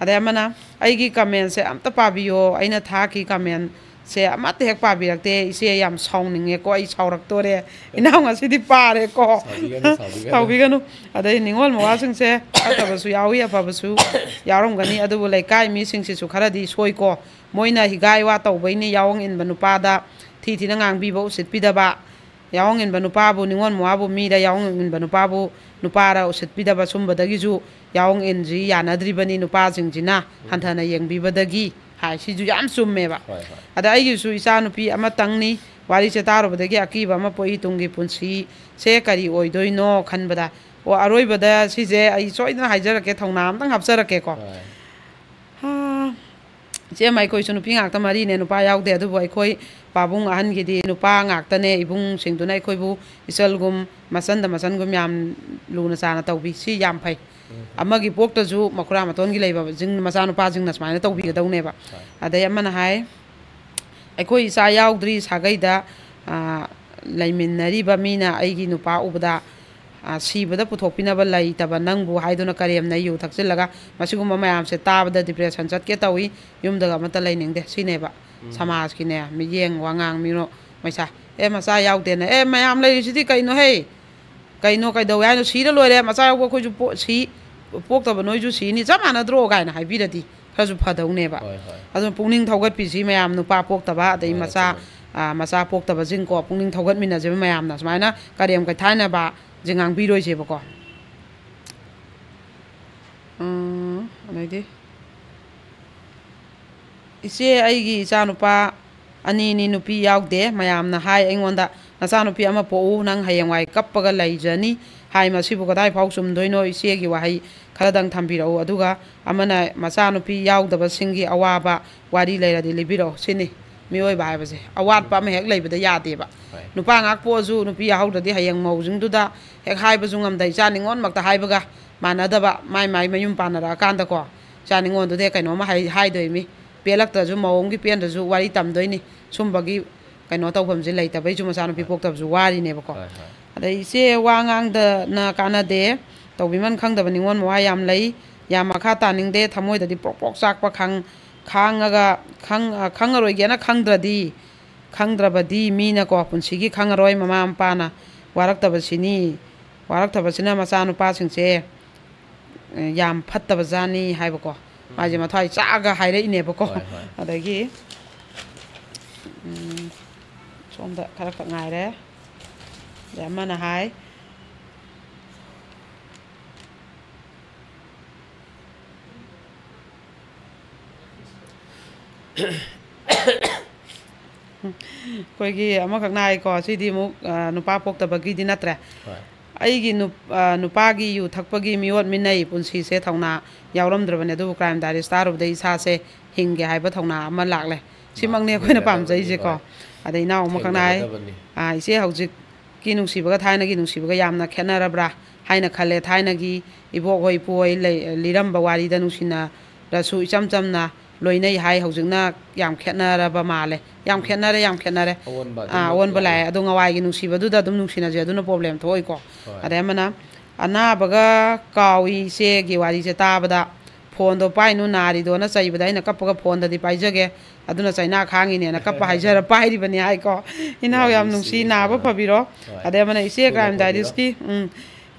ꯑꯗꯩ ꯑꯃꯅ, "ꯑꯩꯒꯤ ꯀꯃꯦꯟꯁꯦ ꯑꯝꯇ ꯄꯥꯕꯤꯌꯣ, ꯑꯩꯅ ꯊꯥꯈꯤ ꯀꯃꯦꯟꯁꯦ ꯑꯃꯠꯇ ꯍꯦꯛ ꯄꯥꯕꯤꯔꯛꯇꯦ꯫ ꯏꯆꯦ, ꯌꯥꯝ ꯁꯥꯎꯅꯤꯡꯉꯦꯀꯣ, ꯑꯩ ꯁꯥꯎꯔꯛꯇꯣꯔꯦ꯫ ꯏꯅꯥꯎ ꯉꯁꯤꯗꯤ ꯄꯥꯔꯦꯀꯣ꯫" ꯁꯥꯎꯕꯤꯒꯅꯨ, ꯁꯥꯎꯕꯤꯒꯅꯨ꯫ ꯁꯥꯎꯕꯤꯒꯅꯨ꯫ ꯑꯗꯩ ꯅꯤꯉꯣꯜ ꯃꯋꯥꯁꯤꯡꯁꯦ ꯐꯠꯇꯕꯁꯨ ꯌꯥꯎꯏ, ꯑꯐꯕꯁꯨ ꯌꯥꯎꯔꯝꯒꯅꯤ꯫ ꯑꯗꯨꯕꯨ ꯂꯩꯀꯥꯏ ꯃꯤꯁꯤꯡꯁꯤꯁꯨ ꯈꯔꯗꯤ ꯁꯣꯏꯀꯣ꯫ ꯃꯣꯏꯅ ꯍꯤꯒꯥꯏ ꯋꯥ ꯇꯧꯕꯩꯅꯤ, ꯌꯥꯑꯣꯡ ꯏꯟꯕ ꯅꯨꯄꯥꯗ ꯊꯤ ꯊꯤꯅ ꯉꯥꯡꯕꯤꯕ, ꯎꯁꯤꯠꯄꯤꯗꯕ꯫ ꯌꯥꯑꯣꯡ ꯏꯟꯕ ꯅꯨꯄꯥꯕꯨ, ꯅꯤꯉꯣꯜ ꯃꯋꯥꯕꯨ ꯃꯤꯗ, ꯌꯥꯑꯣꯡ ꯏꯟꯕ ꯅꯨꯄꯥꯕꯨ ꯅꯨꯄꯥꯔ ꯎꯁꯤꯠꯄꯤꯗꯕ, ꯁꯨꯝꯕꯗꯒꯤꯁꯨ ꯌꯥꯑꯣꯡ ꯏꯟꯁꯤ ꯌꯥꯅꯗ꯭ꯔꯤꯕꯅꯤ ꯅꯨꯄꯥꯁꯤꯡꯁꯤꯅ, ꯍꯟꯊꯅ ꯌꯦꯡꯕꯤꯕꯗꯒꯤ ꯍꯥꯏ꯫ ꯁꯤꯁꯨ ꯌꯥꯝ ꯆꯨꯝꯃꯦꯕ꯫ ꯑꯗ ꯑꯩꯒꯤꯁꯨ ꯏꯆꯥꯅꯨꯄꯤ ꯑꯃꯇꯪꯅꯤ꯫ ꯋꯥꯔꯤꯁꯦ ꯇꯥꯔꯨꯕꯗꯒꯤ ꯑꯀꯤꯕ ꯑꯃ ꯄꯣꯛꯏ, ꯇꯨꯡꯒꯤ ꯄꯨꯟꯁꯤꯁꯦ ꯀꯔꯤ ꯑꯣꯏꯗꯣꯏꯅꯣ ꯈꯟꯕꯗ꯫ ꯑꯣ, ꯑꯔꯣꯏꯕꯗ ꯁꯤꯁꯦ ꯑꯩ ꯁꯣꯏꯗꯅ ꯍꯥꯏꯖꯔꯛꯀꯦ, ꯊꯧꯅꯥ ꯑꯝꯇꯪ ꯍꯥꯞꯆꯔꯛꯀꯦꯀꯣ꯫ ꯏꯆꯦꯃ, ꯑꯩꯈꯣꯏꯁꯨ ꯅꯨꯄꯤ ꯉꯥꯛꯇ ꯃꯔꯤꯅꯦ, ꯅꯨꯄꯥ ꯌꯥꯎꯗꯦ꯫ ꯑꯗꯨꯕꯨ ꯑꯩꯈꯣꯏ ꯄꯥꯕꯨꯡ ꯑꯍꯟꯒꯤꯗꯤ ꯅꯨꯄꯥ ꯉꯥꯛꯇꯅꯦ꯫ ꯏꯕꯨꯡꯁꯤꯡꯗꯨꯅ ꯑꯩꯈꯣꯏꯕꯨ ꯏꯆꯜꯒꯨꯝ, ꯃꯆꯟꯗ ꯃꯆꯟꯒꯨꯝ ꯌꯥꯝ ꯂꯨꯅ ꯆꯥꯅ ꯇꯧꯕꯤ꯫ ꯁꯤ ꯌꯥꯝ ꯐꯩ꯫ ꯑꯃꯒꯤ ꯄꯣꯛꯇꯁꯨ ꯃꯈꯨꯔꯥ ꯃꯇꯣꯟꯒꯤ ꯂꯩꯕꯁꯤꯡ, ꯃꯆꯥꯅꯨꯄꯥꯁꯤꯡꯅ ꯁꯨꯃꯥꯏꯅ ꯇꯧꯕꯤꯒꯗꯧꯅꯦꯕ꯫ ꯍꯣꯏ꯫ ꯑꯗꯩ ꯑꯃꯅ ꯍꯥꯏ, ꯑꯩꯈꯣꯏ ꯏꯆꯥ ꯌꯥꯎꯗ꯭ꯔꯤ ꯁꯥꯒꯩꯗ, ꯑ, ꯂꯩꯃꯤꯟꯅꯔꯤꯕ ꯃꯤꯅ ꯑꯩꯒꯤ ꯅꯨꯄꯥ ꯎꯕꯗ, ꯑ, "ꯁꯤꯕꯗ ꯄꯨꯊꯣꯛꯄꯤꯅꯕ ꯂꯩꯇꯕ ꯅꯪꯕꯨ" ꯍꯥꯏꯗꯨꯅ ꯀꯔꯦꯝꯅ ꯌꯨ ꯊꯛꯆꯤꯜꯂꯒ, ꯃꯁꯤꯒꯨꯝꯕ ꯃꯌꯥꯝꯁꯦ ꯇꯥꯕꯗ depression ꯆꯠꯀꯦ ꯇꯧꯏ꯫ ꯌꯨꯝꯗꯒ ꯑꯃꯠꯇ ꯂꯩꯅꯤꯡꯗꯦ꯫ ꯁꯤꯅꯦꯕ ꯎꯝ꯫ ꯁꯃꯥꯖꯀꯤꯅꯦ, ꯃꯤꯠꯌꯦꯡ, ꯋꯥꯉꯥꯡ, ꯃꯤꯅꯣꯛ, ꯃꯩꯁꯥ꯫ "ꯑꯦ, ꯃꯆꯥ ꯌꯥꯎꯗꯦꯅ꯫ ꯑꯦ, ꯃꯌꯥꯝ ꯂꯩꯔꯤꯁꯤꯗꯤ ꯀꯩꯅꯣꯍꯦ? ꯀꯩꯅꯣ, ꯀꯩꯗꯧꯋꯦ ꯍꯥꯏꯅꯣ? ꯁꯤꯔ ꯂꯣꯏꯔꯦ꯫ ꯃꯆꯥ ꯌꯥꯎꯕ ꯑꯩꯈꯣꯏꯁꯨ ꯄꯣ-, ꯁꯤ, ꯄꯣꯛꯇꯕ ꯅꯣꯏꯁꯨ ꯁꯤꯅꯤ, ꯆꯞ ꯃꯥꯟꯅꯗ꯭ꯔꯣ?" ꯀꯥꯏꯅ ꯍꯥꯏꯕꯤꯔꯗꯤ ꯈꯔꯁꯨ ꯐꯗꯧꯅꯦꯕ꯫ ꯍꯣꯏ, ꯍꯣꯏ꯫ ꯑꯗꯨꯅ ꯄꯨꯛꯅꯤꯡ ꯊꯧꯒꯠꯄꯤꯁꯤ ꯃꯌꯥꯝ, ꯅꯨꯄꯥ ꯄꯣꯛꯇꯕ, ꯑꯗꯩ ꯃꯥꯅꯦ, ꯃꯆꯥ, ꯆꯨꯝꯃꯦ꯫ ꯑ, ꯃꯆꯥ ꯄꯣꯛꯇꯕꯁꯤꯡꯀꯣ, ꯄꯨꯛꯅꯤꯡ ꯊꯧꯒꯠꯃꯤꯟꯅꯁꯦꯕ ꯃꯌꯥꯝꯅ꯫ ꯁꯨꯃꯥꯏꯅ ꯀꯔꯦꯝ ꯀꯊꯥꯏꯅꯕꯁꯦ ꯉꯥꯡꯕꯤꯔꯣꯏꯁꯦꯕꯀꯣ꯫ ꯎꯝ, ꯑꯗꯩꯗꯤ, "ꯏꯆꯦ, ꯑꯩꯒꯤ ꯏꯆꯥꯅꯨꯄꯥ ꯑꯅꯤꯅꯤ, ꯅꯨꯄꯤ ꯌꯥꯎꯗꯦ꯫ ꯃꯌꯥꯝꯅ ꯍꯥꯏ ꯑꯩꯉꯣꯟꯗ, 'ꯅꯆꯥꯅꯨꯄꯤ ꯑꯃ ꯄꯣꯛꯎ, ꯅꯪ ꯍꯌꯦꯡꯋꯥꯏ ꯀꯞꯄꯒ ꯂꯩꯖꯅꯤ' ꯍꯥꯏ꯫ ꯃꯁꯤꯕꯨ ꯀꯗꯥꯏ ꯐꯥꯎ ꯆꯨꯝꯗꯣꯏꯅꯣ? ꯏꯆꯦꯒꯤ ꯋꯥꯍꯩ ꯈꯔꯗꯪ ꯊꯝꯕꯤꯔꯛꯎ꯫ ꯑꯗꯨꯒ ꯑꯃꯅ, ꯃꯆꯥꯅꯨꯄꯤ ꯌꯥꯎꯗꯕꯁꯤꯡꯒꯤ ꯑꯋꯥꯕ ꯋꯥꯔꯤ ꯂꯩꯔꯗꯤ ꯂꯤꯕꯤꯔꯛꯎ"꯫ ꯁꯤꯅꯤ꯫ ꯃꯤꯑꯣꯏꯕ ꯍꯥꯏꯕꯁꯦ ꯑꯋꯥꯠꯄ ꯑꯃ ꯍꯦꯛ ꯂꯩꯕꯗ ꯌꯥꯗꯦꯕ꯫ ꯍꯣꯏ꯫ ꯅꯨꯄꯥ ꯉꯥꯛ ꯄꯣꯛꯑꯁꯨ ꯅꯨꯄꯤ ꯌꯥꯎꯍꯧꯗ꯭ꯔꯗꯤ ꯍꯌꯦꯡ ꯃꯧꯁꯤꯡꯗꯨꯗ ꯍꯦꯛ ꯍꯥꯏꯕꯁꯨ ꯉꯝꯗ, ꯏꯆꯥ ꯅꯤꯉꯣꯜꯃꯛꯇ ꯍꯥꯏꯕꯒ ꯃꯥꯟꯅꯗꯕ, ꯃꯥꯏ ꯃꯥꯏ ꯃꯌꯨꯝ ꯄꯥꯟꯅꯔꯛꯑꯀꯥꯟꯗꯀꯣ, ꯏꯆꯥ ꯅꯤꯉꯣꯜꯗꯨꯗ ꯍꯦꯛ ꯀꯩꯅꯣꯝꯃ ꯍꯥꯏ-, ꯍꯥꯏꯗꯣꯏꯃꯤ꯫ ꯄꯦꯜꯂꯛꯇ꯭ꯔꯁꯨ, ꯃꯧ ꯑꯃꯒꯤ ꯄꯦꯟꯗ꯭ꯔꯁꯨ ꯋꯥꯔꯤ ꯇꯝꯗꯣꯏꯅꯤ꯫ ꯁꯨꯝꯕꯒꯤ ꯀꯩꯅꯣ ꯇꯧꯐꯝꯁꯦ ꯂꯩꯇꯕꯩꯁꯨ ꯃꯆꯥꯅꯨꯄꯤ ꯍꯣꯏ꯫ ꯄꯣꯛꯇꯕꯁꯨ ꯋꯥꯔꯤꯅꯦꯕꯀꯣ꯫ ꯍꯣꯏ, ꯍꯣꯏ꯫ ꯑꯗꯩ ꯏꯆꯦ, ꯋꯥ ꯉꯥꯡꯗꯅ ꯀꯥꯟꯅꯗꯦ, ꯇꯧꯕꯤꯃꯟ ꯈꯪꯗꯕ ꯅꯤꯉꯣꯜ ꯃꯋꯥ ꯌꯥꯝ ꯂꯩ꯫ ꯌꯥꯝ ꯃꯈꯥ ꯇꯥꯅꯤꯡꯗꯦ, ꯊꯃꯣꯏꯗꯗꯤ ꯄ꯭ꯔꯣꯛ ꯄ꯭ꯔꯣꯛ ꯆꯥꯛꯄ, ꯈꯪ-, ꯈꯥꯡꯉꯒ, ꯈꯪ-, ꯑ, ꯈꯪꯉꯔꯣꯏꯒꯦꯅ ꯈꯪꯗ꯭ꯔꯗꯤ, ꯈꯪꯗ꯭ꯔꯕꯗꯤ ꯃꯤꯅꯀꯣ ꯄꯨꯟꯁꯤꯒꯤ ꯈꯪꯉꯔꯣꯏ꯫ ꯃꯃꯥ ꯃꯄꯥꯅ ꯋꯥꯔꯛꯇꯕꯁꯤꯅꯤ, ꯋꯥꯔꯛꯇꯕꯁꯤꯅ ꯃꯆꯥꯅꯨꯄꯥꯁꯤꯡꯁꯦ, ꯑ, ꯌꯥꯝ ꯐꯠꯇꯕ ꯖꯥꯠꯅꯤ ꯍꯥꯏꯕꯀꯣ꯫ ꯃꯥꯁꯦ ꯎꯝ꯫ ꯃꯊ꯭ꯋꯥꯏ ꯆꯥꯛꯑꯒ ꯍꯥꯏꯔꯛꯏꯅꯦꯕꯀꯣ꯫ ꯍꯣꯏ, ꯍꯣꯏ꯫ ꯑꯗꯒꯤ, ꯎꯝ, ꯁꯣꯝꯗ ꯈꯔ ꯈꯛ ꯉꯥꯏꯔꯦ꯫ ꯑꯗꯩ ꯑꯃꯅ ꯍꯥꯏ, ꯑꯩꯈꯣꯏꯒꯤ ꯑꯃꯈꯛ ꯅꯥꯏꯀꯣ, ꯁꯤꯗꯤ ꯑꯃꯨꯛ, ꯑ, ꯅꯨꯄꯥ ꯄꯣꯛꯇꯕꯒꯤꯗꯤ ꯅꯠꯇ꯭ꯔꯦ꯫ ꯍꯣꯏ꯫ ꯑꯩꯒꯤ ꯅꯨꯞ-, ꯑ, ꯅꯨꯄꯥꯒꯤ ꯌꯨ ꯊꯛꯄꯒꯤ ꯃꯤꯑꯣꯠ ꯃꯤꯅꯩ ꯄꯨꯟꯁꯤꯁꯦ ꯊꯧꯅꯥ ꯌꯥꯎꯔꯝꯗ꯭ꯔꯕꯅꯦ, ꯑꯗꯨꯕꯨ Crime Diaries ꯇꯥꯔꯨꯕꯗꯩ ꯏꯁꯥꯁꯦ ꯍꯤꯡꯒꯦ ꯍꯥꯏꯕ ꯊꯧꯅꯥ ꯑꯃ ꯂꯥꯛꯂꯦ꯫ ꯁꯤꯃꯛꯅꯦ ꯑꯩꯈꯣꯏꯅ ꯄꯥꯝꯖꯩꯁꯦꯀꯣ꯫ ꯑꯗ ꯏꯅꯥꯎ ꯑꯃꯈꯛꯅ ꯍꯥꯏ, "ꯑ, ꯏꯆꯦ, ꯍꯧꯖꯤꯛꯀꯤ ꯅꯨꯡꯁꯤꯕꯒ ꯊꯥꯏꯅꯒꯤ ꯅꯨꯡꯁꯤꯕꯒ ꯌꯥꯝꯅ ꯈꯦꯠꯅꯔꯕ꯭ꯔꯥ ꯍꯥꯏꯅ ꯈꯜꯂꯦ꯫ ꯊꯥꯏꯅꯒꯤ ꯏꯕꯣꯛ ꯍꯣꯏ, ꯏꯄꯨ ꯍꯣꯏ ꯂꯩ-, ꯂꯤꯔꯝꯕ ꯋꯥꯔꯤꯗ ꯅꯨꯡꯁꯤꯅꯔꯁꯨ ꯏꯆꯝ ꯆꯝꯅ ꯂꯣꯏꯅꯩ ꯍꯥꯏ, ꯍꯧꯖꯤꯛꯅ ꯌꯥꯝ ꯈꯦꯠꯅꯔꯕ ꯃꯥꯜꯂꯦ꯫" ꯌꯥꯝ ꯈꯦꯠꯅꯔꯦ, ꯌꯥꯝ ꯈꯦꯠꯅꯔꯦ꯫ ꯑꯥ, ꯑꯑꯣꯟꯕ ꯂꯥꯛꯑꯦ꯫ ꯑꯗꯣ ꯉꯋꯥꯏꯒꯤ ꯅꯨꯡꯁꯤꯕꯗꯨꯗ ꯑꯗꯨꯝ ꯅꯨꯡꯁꯤꯅꯁꯦ, ꯑꯗꯨꯅ problem ꯊꯣꯛꯑꯣꯏꯀꯣ꯫ ꯑꯗꯩ ꯑꯃꯅ, "ꯑꯅꯥꯕꯒ ꯀꯥꯎꯏ ꯏꯆꯦꯒꯤ ꯋꯥꯔꯤꯁꯦ ꯇꯥꯕꯗ꯫ ꯐꯣꯟꯗꯣ ꯄꯥꯏꯅꯨ, ꯅꯥꯔꯤꯗꯣꯅ ꯆꯩꯕꯗ ꯑꯩꯅ ꯀꯞꯄꯒ ꯐꯣꯟꯗꯗꯤ ꯄꯥꯏꯖꯒꯦ꯫ ꯑꯗꯨꯅ ꯆꯩꯅꯥ ꯈꯥꯡꯉꯤꯅꯦꯅ ꯀꯞꯄ ꯍꯥꯏꯖꯔ ꯄꯥꯏꯔꯤꯕꯅꯤ" ꯍꯥꯏꯀꯣ꯫ ꯏꯅꯥꯎ ꯌꯥꯝ ꯅꯨꯡꯁꯤ, ꯅꯥꯕ ꯐꯕꯤꯔꯣ꯫ ꯑꯗꯩ ꯑꯃꯅ, "ꯏꯆꯦ, Crime Diaries-ꯀꯤ", ꯎꯝ,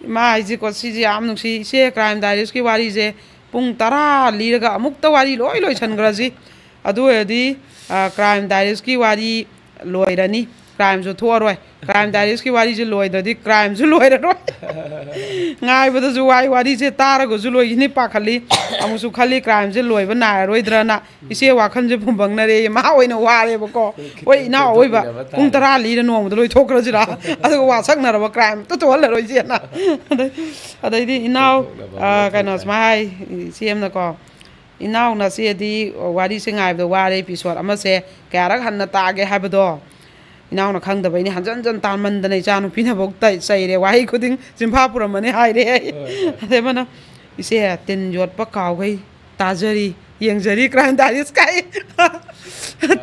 ꯏꯃꯥ ꯍꯥꯏꯁꯤꯀꯣ, ꯁꯤꯁꯦ ꯌꯥꯝ ꯅꯨꯡꯁꯤ꯫ "ꯏꯆꯦ, Crime Diaries-ꯀꯤ ꯋꯥꯔꯤꯁꯦ ꯄꯨꯡ ꯇꯔꯥ ꯂꯤꯔꯒ ꯑꯃꯨꯛꯇ ꯋꯥꯔꯤ ꯂꯣꯏ ꯂꯣꯏꯁꯟꯈ꯭ꯔꯁꯤ꯫ ꯑꯗꯨ ꯑꯣꯏꯔꯗꯤ, ꯑ, Crime Diaries-ꯀꯤ ꯋꯥꯔꯤ ꯂꯣꯏꯔꯅꯤ, crime-ꯁꯨ ꯊꯣꯛꯑꯔꯣꯏ꯫ Crime Diaries-ꯀꯤ ꯋꯥꯔꯤꯁꯦ ꯂꯣꯏꯗ꯭ꯔꯗꯤ crime-ꯁꯨ ꯂꯣꯏꯔꯔꯣꯏ꯫" ꯉꯥꯏꯕꯗꯁꯨ ꯋꯥꯏ, ꯋꯥꯔꯤꯁꯦ ꯇꯥꯔꯒꯁꯨ ꯂꯣꯏꯈꯤꯅꯤ ꯄꯥꯈꯠꯂꯤ꯫ ꯑꯃꯨꯛꯁꯨ ꯈꯜꯂꯤ, crime-ꯁꯦ ꯂꯣꯏꯕ ꯅꯥꯏꯔꯔꯣꯏꯗ꯭ꯔꯅ꯫ ꯏꯆꯦ ꯋꯥꯈꯜꯁꯦ ꯐꯨꯝꯕꯪꯅꯔꯦ, ꯃꯥ ꯑꯣꯏꯅ ꯋꯥꯔꯦꯕꯀꯣ꯫ "ꯍꯣꯏ, ꯏꯅꯥꯎ ꯑꯣꯏꯕ, ꯄꯨꯡ ꯇꯔꯥ ꯂꯤꯔ ꯅꯣꯡꯃꯗ ꯂꯣꯏꯊꯣꯛꯈ꯭ꯔꯁꯤꯔꯥ? ꯑꯗꯨꯒ ꯋꯥꯁꯛꯅꯔꯕ crime-ꯇ ꯊꯣꯛꯍꯜꯂꯔꯣꯏꯁꯦꯅ꯫" ꯑꯗꯩ-, ꯑꯗꯩꯗꯤ ꯏꯅꯥꯎ, ꯑ, ꯀꯩꯅꯣ ꯁꯨꯃꯥꯏꯅ ꯍꯥꯏ, ꯏꯆꯦ ꯑꯃꯅꯀꯣ, "ꯏꯅꯥꯎ, ꯅꯆꯦꯗꯤ ꯋꯥꯔꯤꯁꯦ ꯉꯥꯏꯕꯗ ꯋꯥꯔꯦ, episode ꯑꯃꯁꯦ ꯀꯌꯥꯔꯛ ꯍꯟꯅ ꯇꯥꯒꯦ ꯍꯥꯏꯕꯗꯣ ꯏꯅꯥꯎꯅ ꯈꯪꯗꯕꯩꯅꯦ, ꯍꯟꯖꯟ ꯍꯟꯖꯟ ꯇꯥꯟꯃꯟꯗꯅ ꯏꯆꯥꯅꯨꯄꯤꯅꯐꯧ ꯇ-, ꯆꯩꯔꯦ, ꯋꯥꯍꯩ ꯈꯨꯗꯤꯡ ꯆꯤꯟꯐꯥ ꯄꯨꯔꯝꯃꯅꯤ ꯍꯥꯏꯔꯦ ꯑꯩ꯫" ꯍꯣꯏ, ꯍꯣꯏ꯫ ꯑꯗꯩ ꯑꯃꯅ, "ꯏꯆꯦ, ꯇꯤꯟ ꯌꯣꯠꯄ ꯀꯥꯎꯈꯩ ꯇꯥꯖꯔꯤ, ꯌꯦꯡꯖꯔꯤ Crime Diaries" ꯀꯥꯏ꯫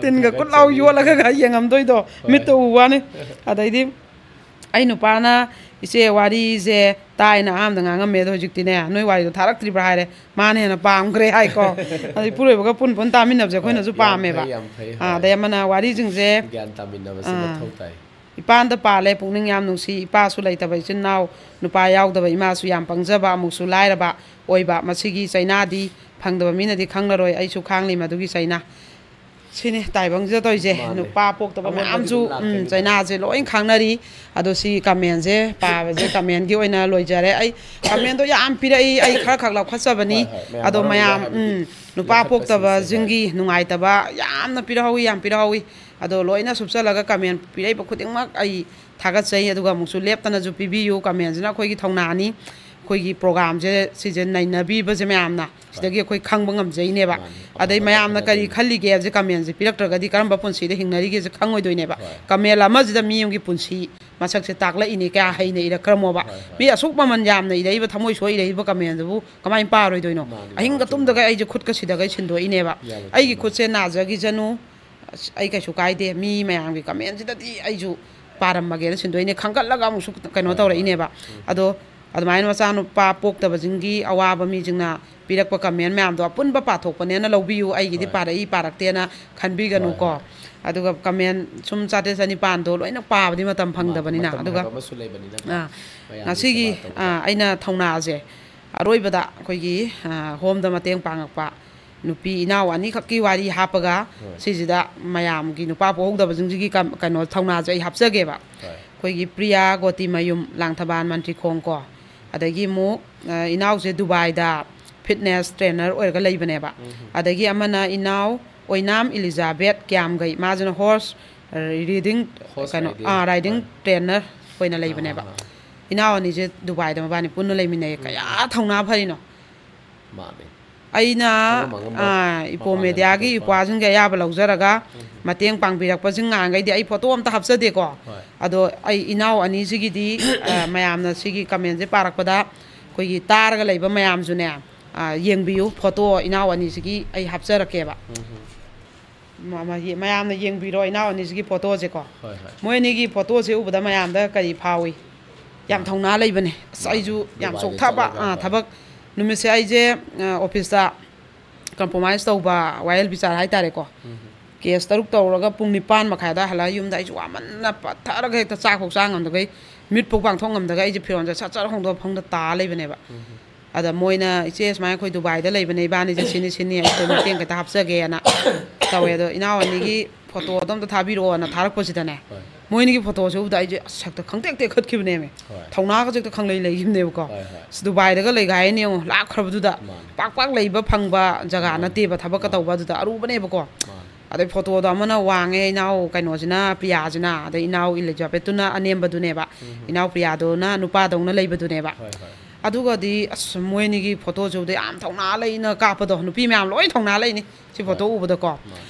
ꯇꯤꯟꯒ ꯈꯨꯠ ꯂꯥꯎ ꯌꯣꯠꯂꯒ ꯌꯦꯡꯉꯝꯗꯣꯏꯗꯣ꯫ ꯍꯣꯏ꯫ ꯃꯤꯠꯇ ꯎ ꯋꯥꯅꯤ꯫ ꯑꯗꯩꯗꯤ ꯑꯩ ꯅꯨꯄꯥꯅ, "ꯏꯆꯦ, ꯋꯥꯔꯤꯁꯦ ꯇꯥꯏꯅ ꯑꯍꯥꯟꯕꯗ ꯉꯥꯡꯉꯝꯃꯦ, ꯑꯗꯣ ꯍꯧꯖꯤꯛꯇꯤꯅꯦ, ꯅꯣꯏ ꯋꯥꯔꯤꯗꯣ ꯊꯥꯔꯛꯇ꯭ꯔꯤꯕ꯭ꯔꯥ?" ꯍꯥꯏꯔꯦ꯫ ꯃꯥꯅ ꯍꯦꯟꯅ ꯄꯥꯝꯈ꯭ꯔꯦ ꯍꯥꯏꯀꯣ꯫ ꯑꯗꯩ ꯏꯄꯨꯔꯣꯏꯕꯒ ꯄꯨꯟ ꯄꯨꯟ ꯇꯥꯃꯤꯟꯅꯕꯁꯦ ꯑꯩꯈꯣꯏꯅꯁꯨ ꯄꯥꯝꯃꯦꯕ꯫ ꯌꯥꯝ ꯐꯩ, ꯌꯥꯝ ꯐꯩ, ꯑꯥ, ꯍꯣꯏ꯫ ꯑꯗꯩ ꯑꯃꯅ ꯋꯥꯔꯤꯁꯤꯡꯁꯦ, ꯒ꯭ꯌꯥꯟ ꯇꯥꯃꯤꯟꯅꯕꯁꯦ, ꯑꯥ, ꯃꯊꯧ ꯇꯥꯏ꯫ "ꯏꯄꯥꯟꯗ ꯄꯥꯜꯂꯦ, ꯄꯨꯛꯅꯤꯡ ꯌꯥꯝ ꯅꯨꯡꯁꯤ, ꯏꯄꯥꯁꯨ ꯂꯩꯇꯕ ꯏꯆꯤꯟ ꯏꯅꯥꯎ, ꯅꯨꯄꯥ ꯌꯥꯎꯗꯕ, ꯏꯃꯥꯁꯨ ꯌꯥꯝ ꯄꯪꯖꯕ, ꯑꯃꯨꯛꯁꯨ ꯂꯥꯏꯔꯕ ꯑꯣꯏꯕ꯫ ꯃꯁꯤꯒꯤ ꯆꯩꯅꯥꯗꯤ ꯐꯪꯗꯕ ꯃꯤꯅꯗꯤ ꯈꯪꯂꯔꯣꯏ, ꯑꯩꯁꯨ ꯈꯥꯡꯂꯤ ꯃꯗꯨꯒꯤ ꯆꯩꯅꯥ꯫" ꯁꯤꯅꯤ ꯇꯥꯏꯕꯪꯁꯤꯗ ꯇꯧꯔꯤꯁꯦ꯫ ꯃꯥꯅꯦ꯫ ꯅꯨꯄꯥ ꯄꯣꯛꯇꯕ ꯑꯑꯣꯟꯕꯗꯤ ꯃꯌꯥꯝꯁꯨ, ꯑꯗꯨꯝ ꯂꯥꯛꯀꯅꯤ꯫ ꯎꯝ, ꯆꯩꯅꯥꯁꯦ ꯂꯣꯏ ꯈꯪꯅꯔꯤ꯫ ꯑꯗꯣ ꯁꯤ comment-ꯁꯦ ꯄꯥꯕꯁꯦ, comment-ꯒꯤ ꯑꯣꯏꯅ ꯂꯣꯏꯖꯔꯦ꯫ ꯑꯩ comment-ꯗꯣ ꯌꯥꯝ ꯄꯤꯔꯛꯏ, ꯑꯩ ꯈꯔ ꯈꯛ ꯂꯧꯈꯠꯆꯕꯅꯤ꯫ ꯍꯣꯏ, ꯍꯣꯏ, ꯃꯌꯥꯝ ꯑꯗꯣ ꯃꯔꯣꯝꯗ ꯃꯌꯥꯝ, ꯍꯥꯏꯕꯗꯤ ꯎꯝ, ꯅꯨꯄꯥ ꯂꯧꯈꯠꯄꯁꯤꯡꯁꯦ, ꯄꯣꯛꯇꯕꯁꯤꯡꯒꯤ ꯍꯣꯏ꯫ ꯅꯨꯡꯉꯥꯏꯇꯕ ꯌꯥꯝꯅ ꯄꯤꯔꯛꯍꯧꯋꯤ, ꯌꯥꯝ ꯄꯤꯔꯛꯍꯧꯋꯤ꯫ ꯑꯗꯣ ꯂꯣꯏꯅ ꯁꯨꯞꯆꯜꯂꯒ comment ꯄꯤꯔꯛꯏꯕ ꯈꯨꯗꯤꯡꯃꯛ ꯑꯩ ꯊꯥꯒꯠꯆꯩ꯫ ꯑꯗꯨꯒ ꯑꯃꯨꯛꯁꯨ ꯂꯦꯞꯇꯅꯁꯨ ꯄꯤꯕꯤꯌꯨ꯫ ꯀꯃꯦꯟꯁꯤꯅ ꯑꯩꯈꯣꯏꯒꯤ ꯊꯧꯅꯥꯅꯤ꯫ ꯑꯩꯈꯣꯏꯒꯤ ꯄ꯭ꯔꯣꯒ꯭ꯔꯥꯝꯁꯦ ꯁꯤꯁꯦ ꯅꯩꯅꯕꯤꯕꯁꯦ ꯃꯌꯥꯝꯅ, ꯁꯤꯗꯒꯤ ꯑꯩꯈꯣꯏ ꯈꯪꯕ ꯉꯝꯖꯩꯅꯦꯕ꯫ ꯃꯥꯅꯤ꯫ ꯑꯗꯩ ꯑꯐꯕ ꯃꯌꯥꯝꯅ ꯀꯔꯤ ꯈꯟꯅꯕꯗꯨꯅꯤ꯫ ꯈꯜꯂꯤꯒꯦ ꯍꯥꯏꯕꯁꯦ ꯀꯃꯦꯟꯁꯦ ꯄꯤꯔꯛꯇ꯭ꯔꯒꯗꯤ ꯀꯔꯝꯕ ꯄꯨꯟꯁꯤꯗ ꯍꯤꯡꯅꯔꯤꯒꯦꯁꯦ ꯈꯪꯉꯣꯏꯗꯣꯏꯅꯦꯕ꯫ ꯍꯣꯏ꯫ ꯀꯃꯦꯟ ꯑꯃꯁꯤꯗ ꯃꯤ ꯑꯃꯒꯤ ꯄꯨꯟꯁꯤ ꯃꯁꯛꯁꯦ ꯇꯥꯛꯂꯛꯏꯅꯦ꯫ ꯀꯌꯥ ꯍꯩꯅ ꯏꯔꯛꯈ꯭ꯔꯃꯣꯕ꯫ ꯍꯣꯏ, ꯍꯣꯏ꯫ ꯃꯤ ꯑꯁꯨꯛ ꯃꯃꯜ ꯌꯥꯝꯅ ꯏꯔꯛꯏꯕ, ꯊꯃꯣꯏ ꯁꯣꯛ ꯏꯔꯛꯏꯕ ꯀꯃꯦꯟꯗꯨꯕꯨ ꯀꯃꯥꯏꯅ ꯄꯥꯔꯣꯏꯗꯣꯏꯅꯣ? ꯃꯥꯅꯤ, ꯑꯍꯤꯡꯒ ꯃꯥꯅꯤ, ꯆꯨꯝꯃꯤ꯫ ꯇꯨꯝꯗꯒꯩ ꯑꯩꯁꯦ ꯈꯨꯠꯀ ꯁꯤꯗꯒꯩ ꯁꯤꯟꯗꯣꯛꯏꯅꯦꯕ꯫ ꯌꯥꯔꯣꯏ, ꯑꯩꯒꯤ ꯆꯨꯝꯃꯤ꯫ ꯈꯨꯠꯁꯦ ꯅꯥꯖꯈꯤꯁꯅꯨ, ꯑꯁ, ꯑꯩ ꯀꯩꯁꯨ ꯀꯥꯏꯗꯦ꯫ ꯃꯤ ꯃꯌꯥꯝꯒꯤ ꯀꯃꯦꯟꯁꯤꯗꯗꯤ ꯑꯩꯁꯨ ꯄꯥꯔꯝꯃꯒꯦꯅ ꯁꯤꯟꯗꯣꯛꯏꯅꯦ꯫ ꯈꯟꯒꯠꯂꯒ ꯑꯃꯨꯛꯁꯨ ꯀꯩꯅꯣ ꯍꯣꯏ, ꯍꯣꯏ꯫ ꯇꯧꯔꯛꯏꯅꯦꯕ꯫ ꯎꯝ꯫ ꯑꯗꯣ ꯑꯗꯨꯃꯥꯏꯅ ꯃꯆꯥꯅꯨꯄꯥ ꯄꯣꯛꯇꯕꯁꯤꯡꯒꯤ ꯑꯋꯥꯕ ꯃꯤꯁꯤꯡꯅ ꯄꯤꯔꯛꯄ ꯀꯃꯦꯟ ꯃꯌꯥꯝꯗꯣ ꯑꯄꯨꯟꯕ ꯄꯥꯊꯣꯛꯄꯅꯦꯅ ꯂꯧꯕꯤꯌꯨ꯫ ꯑꯩꯒꯤꯗꯤ ꯍꯣꯏ꯫ ꯄꯥꯔꯛꯏ ꯄꯥꯔꯛꯇꯦꯅ ꯈꯟꯕꯤꯒꯅꯨꯀꯣ꯫ ꯍꯣꯏ, ꯍꯣꯏ꯫ ꯑꯗꯨꯒ ꯀꯃꯦꯟ ꯁꯨꯝ ꯆꯥꯇ꯭ꯔꯦꯠ ꯆꯅꯤꯄꯥꯟꯗꯣ ꯂꯣꯏꯅ ꯄꯥꯕꯗꯤ ꯃꯇꯝ ꯃꯥꯅꯤ, ꯐꯪꯗꯕꯅꯤꯅ꯫ ꯃꯇꯝ ꯑꯗꯨꯒ, ꯍꯥꯏꯕ ꯑꯃꯁꯨ ꯂꯩꯕꯅꯤꯅ, ꯑꯥ, ꯃꯌꯥꯝꯒꯤ ꯉꯁꯤꯒꯤ, ꯁꯦꯕꯥ ꯇꯧꯕꯗ꯫ ꯑꯥ, ꯑꯩꯅ ꯊꯧꯅꯥꯁꯦ ꯑꯔꯣꯏꯕꯗ ꯑꯩꯈꯣꯏꯒꯤ, ꯑꯥ, ꯍꯣꯝꯗ ꯃꯇꯦꯡ ꯄꯥꯡꯉꯛꯄ ꯅꯨꯄꯤ ꯏꯅꯥꯎ ꯑꯅꯤꯈꯛꯀꯤ ꯋꯥꯔꯤ ꯍꯥꯞꯄꯒ, ꯍꯣꯏ꯫ ꯁꯤꯁꯤꯗ ꯃꯌꯥꯝꯒꯤ ꯅꯨꯄꯥ ꯄꯣꯛꯍꯧꯗꯕꯁꯤꯡꯁꯤꯒꯤ ꯀꯝ-, ꯀꯩꯅꯣ, ꯊꯧꯅꯥꯁꯦ ꯑꯩ ꯍꯥꯞꯆꯒꯦꯕ꯫ ꯍꯣꯏ꯫ ꯑꯩꯈꯣꯏꯒꯤ ꯄ꯭ꯔꯤꯌꯥ ꯒꯣꯇꯤꯃꯌꯨꯝ, ꯂꯥꯡꯊꯕꯥꯜ ꯃꯟꯇ꯭ꯔꯤꯈꯣꯡ ꯀꯣ꯫ ꯑꯗꯒꯤ ꯑꯃꯨꯛ, ꯑ, ꯏꯅꯥꯎꯁꯦ ꯗꯨꯕꯥꯏꯗ fitness trainer ꯑꯣꯏꯔꯒ ꯂꯩꯕꯅꯦꯕ꯫ ꯎꯝ꯫ ꯑꯗꯒꯤ ꯑꯃꯅ ꯏꯅꯥꯎ ꯑꯣꯏꯅꯥꯝ ꯏꯂꯤꯖꯥꯕꯦꯠ ꯀ꯭ꯌꯥꯝꯒꯩ, ꯃꯥꯁꯤꯅ horse, ꯑ, riding, horse ꯀꯩꯅꯣ, riding꯫ ꯑꯥ, riding ꯍꯣꯏ꯫ Trainer ꯑꯣꯏꯅ ꯂꯩꯕꯅꯦꯕ꯫ ꯑꯥ, ꯑꯥ, ꯑꯥ꯫ ꯏꯅꯥꯎ ꯑꯅꯤꯁꯦ ꯗꯨꯕꯥꯏꯗ ꯃꯕꯥꯅꯤ ꯄꯨꯟꯅ ꯂꯩꯃꯤꯟꯅꯩ꯫ ꯎꯝ꯫ ꯀꯌꯥ ꯊꯧꯅꯥ ꯐꯔꯤꯅꯣ꯫ ꯃꯥꯅꯦ꯫ ꯑꯩꯅ, ꯑꯉꯝ ꯑꯉꯝꯕ ꯑꯥ, ꯏꯄꯣ ꯃꯄꯥꯡꯒꯜ media ꯒꯤ ꯄꯨꯊꯣꯛꯄ꯫ ꯏꯄ꯭ꯋꯥꯁꯤꯡꯒ ꯑꯌꯥꯕ ꯂꯧꯖꯔꯒ ꯎꯝ꯫ ꯃꯇꯦꯡ ꯄꯥꯡꯕꯤꯔꯛꯄꯁꯤꯡ꯫ ꯉꯍꯥꯟꯈꯩꯗꯤ ꯑꯩ photo ꯑꯝꯇ ꯍꯥꯞꯆꯗꯦꯀꯣ꯫ ꯍꯣꯏ꯫ ꯑꯗꯣ ꯑꯩ ꯏꯅꯥꯎ ꯑꯅꯤꯁꯤꯒꯤꯗꯤ, ꯑ, ꯃꯌꯥꯝꯅ ꯁꯤꯒꯤ comment ꯁꯦ ꯄꯥꯔꯛꯄꯗ ꯑꯩꯈꯣꯏꯒꯤ ꯇꯥꯔꯒ ꯂꯩꯕ ꯃꯌꯥꯝꯁꯨꯅꯦ, ꯑ, ꯌꯦꯡꯕꯤꯌꯨ, photo ꯏꯅꯥꯎ ꯑꯅꯤꯁꯤꯒꯤ ꯑꯩ ꯍꯥꯞꯆꯔꯛꯀꯦꯕ꯫ ꯎꯝ ꯍꯝ꯫ ꯃ-, ꯃ-, ꯃꯌꯥꯝꯅ ꯌꯦꯡꯕꯤꯔꯣ ꯏꯅꯥꯎ ꯑꯅꯤꯁꯤꯒꯤ photo ꯁꯦꯀꯣ꯫ ꯍꯣꯏ, ꯍꯣꯏ꯫ ꯃꯣꯏ ꯑꯅꯤꯒꯤ photo ꯁꯦ ꯎꯕꯗ ꯃꯌꯥꯝꯗ ꯀꯔꯤ ꯐꯥꯎꯏ? ꯌꯥꯝ ꯃꯥꯅꯦ꯫ ꯊꯧꯅꯥ ꯂꯩꯕꯅꯦ꯫ ꯑꯁ, ꯃꯥꯅꯦ꯫ ꯑꯩꯁꯨ ꯌꯥꯝ ꯗꯨꯕꯥꯏꯗ ꯆꯣꯛꯊꯕ, ꯆꯠꯂꯒ, ꯑꯥ, ꯍꯣꯏ꯫ ꯊꯕꯛ ꯅꯨꯃꯤꯠꯁꯦ ꯑꯩꯁꯦ, ꯑ, office ꯇ compromise ꯇꯧꯕ, ꯋꯥꯌꯦꯜ ꯕꯤꯆꯥꯔ ꯍꯥꯏꯇꯥꯔꯦꯀꯣ꯫ ꯎꯝ꯫ Case ꯇꯔꯨꯛ ꯇꯧꯔꯒ ꯄꯨꯡ ꯅꯤꯄꯥꯟ ꯃꯈꯥꯏ ꯑꯗꯥꯏ ꯍꯜꯂꯛꯑ ꯌꯨꯝꯗ ꯑꯩꯁꯨ ꯋꯥꯃꯟꯅ ꯄꯠꯊꯔꯒ ꯍꯦꯛꯇ ꯆꯥꯛꯐꯥꯎ ꯆꯥ ꯉꯝꯗꯈꯩ, ꯃꯤꯠꯐꯥꯎ ꯄꯥꯡꯊꯣꯛ ꯉꯝꯗꯈꯩ ꯑꯩꯁꯦ ꯐꯤꯔꯣꯜꯁꯦ ꯁꯠ ꯁꯠ ꯍꯣꯡꯗꯣꯛꯑ ꯐꯃꯨꯡꯗ ꯇꯥ ꯂꯩꯕꯅꯦꯕ꯫ ꯎꯝ꯫ ꯑꯗ ꯃꯣꯏꯅ, "ꯏꯆꯦ, ꯁꯨꯃꯥꯏꯅ ꯑꯩꯈꯣꯏ ꯗꯨꯕꯥꯏꯗ ꯂꯩꯕꯅꯦ, ꯏꯕꯥꯅꯤꯁꯦ ꯁꯤꯅꯤ ꯁꯤꯅꯤ ꯑꯩꯈꯣꯏ ꯃꯇꯦꯡ ꯈꯤꯇ ꯍꯥꯞꯆꯒꯦꯅ" ꯇꯧꯋꯦ꯫ ꯑꯗꯣ ꯏꯅꯥꯎ ꯑꯅꯤꯒꯤ photo ꯗꯣ ꯑꯝꯇ ꯊꯥꯕꯤꯔꯛꯑꯣꯅ ꯊꯥꯔꯛꯄꯁꯤꯗꯅꯦ, ꯍꯣꯏ꯫ ꯃꯣꯏ ꯑꯅꯤꯒꯤ photo ꯁꯦ ꯎꯕꯗ ꯑꯩꯁꯦ ꯑꯁ ꯍꯦꯛꯇ ꯈꯪꯇꯦꯛ ꯇꯦꯛꯈꯠꯈꯤꯕꯅꯦꯃꯤ꯫ ꯍꯣꯏ꯫ ꯊꯧꯅꯥꯒꯁꯦ ꯍꯦꯛꯇ ꯈꯪꯂꯩ ꯂꯩꯈꯤꯕꯅꯦꯕꯀꯣ꯫ ꯍꯣꯏ, ꯍꯣꯏ꯫ ꯑꯁ, ꯗꯨꯕꯥꯏꯗꯒ ꯂꯩꯒ ꯍꯥꯏꯅꯦ ꯌꯦꯡꯉꯣ, ꯂꯥꯞꯈ꯭ꯔꯕꯗꯨꯗ꯫ ꯃꯥꯅꯦ꯫ ꯄꯥꯛ ꯄꯥꯛ ꯂꯩꯕ ꯐꯪꯕ ꯖꯒꯥ ꯃꯥꯅꯦ꯫ ꯅꯠꯇꯦꯕ, ꯊꯕꯛꯀ ꯃꯥꯅꯦ꯫ ꯇꯧꯕ ꯑꯗꯨꯗ ꯑꯔꯨꯕꯅꯦꯕꯀꯣ꯫ ꯃꯥꯅꯦ꯫ ꯑꯗꯩ ꯐꯣꯇꯣꯗꯣ ꯑꯃꯅ ꯋꯥꯡꯉꯦ, ꯏꯅꯥꯎ ꯀꯩꯅꯣꯁꯤꯅ, ꯄ꯭ꯔꯤꯌꯥꯁꯤꯅ, ꯑꯗꯩ ꯏꯅꯥꯎ ꯏꯂꯤꯖꯥꯕꯦꯠꯇꯨꯅ ꯑꯅꯦꯝꯕꯗꯨꯅꯦꯕ, ꯏꯅꯥꯎ ꯄ꯭ꯔꯤꯌꯥꯗꯨꯅ ꯅꯨꯄꯥꯗꯧꯅ ꯂꯩꯕꯗꯨꯅꯦꯕ꯫ ꯑꯗꯨꯒꯗꯤ ꯑꯁ, ꯃꯣꯏ ꯑꯅꯤꯒꯤ ꯐꯣꯇꯣꯁꯨ ꯎꯕꯗ ꯌꯥꯝ ꯊꯧꯅꯥ ꯂꯩꯅ ꯀꯥꯞꯄꯗꯣ, ꯅꯨꯄꯤ ꯃꯌꯥꯝ ꯂꯣꯏ ꯊꯧꯅꯥ ꯂꯩꯅꯤ ꯁꯤ ꯐꯣꯇꯣ ꯎꯕꯗꯀꯣ꯫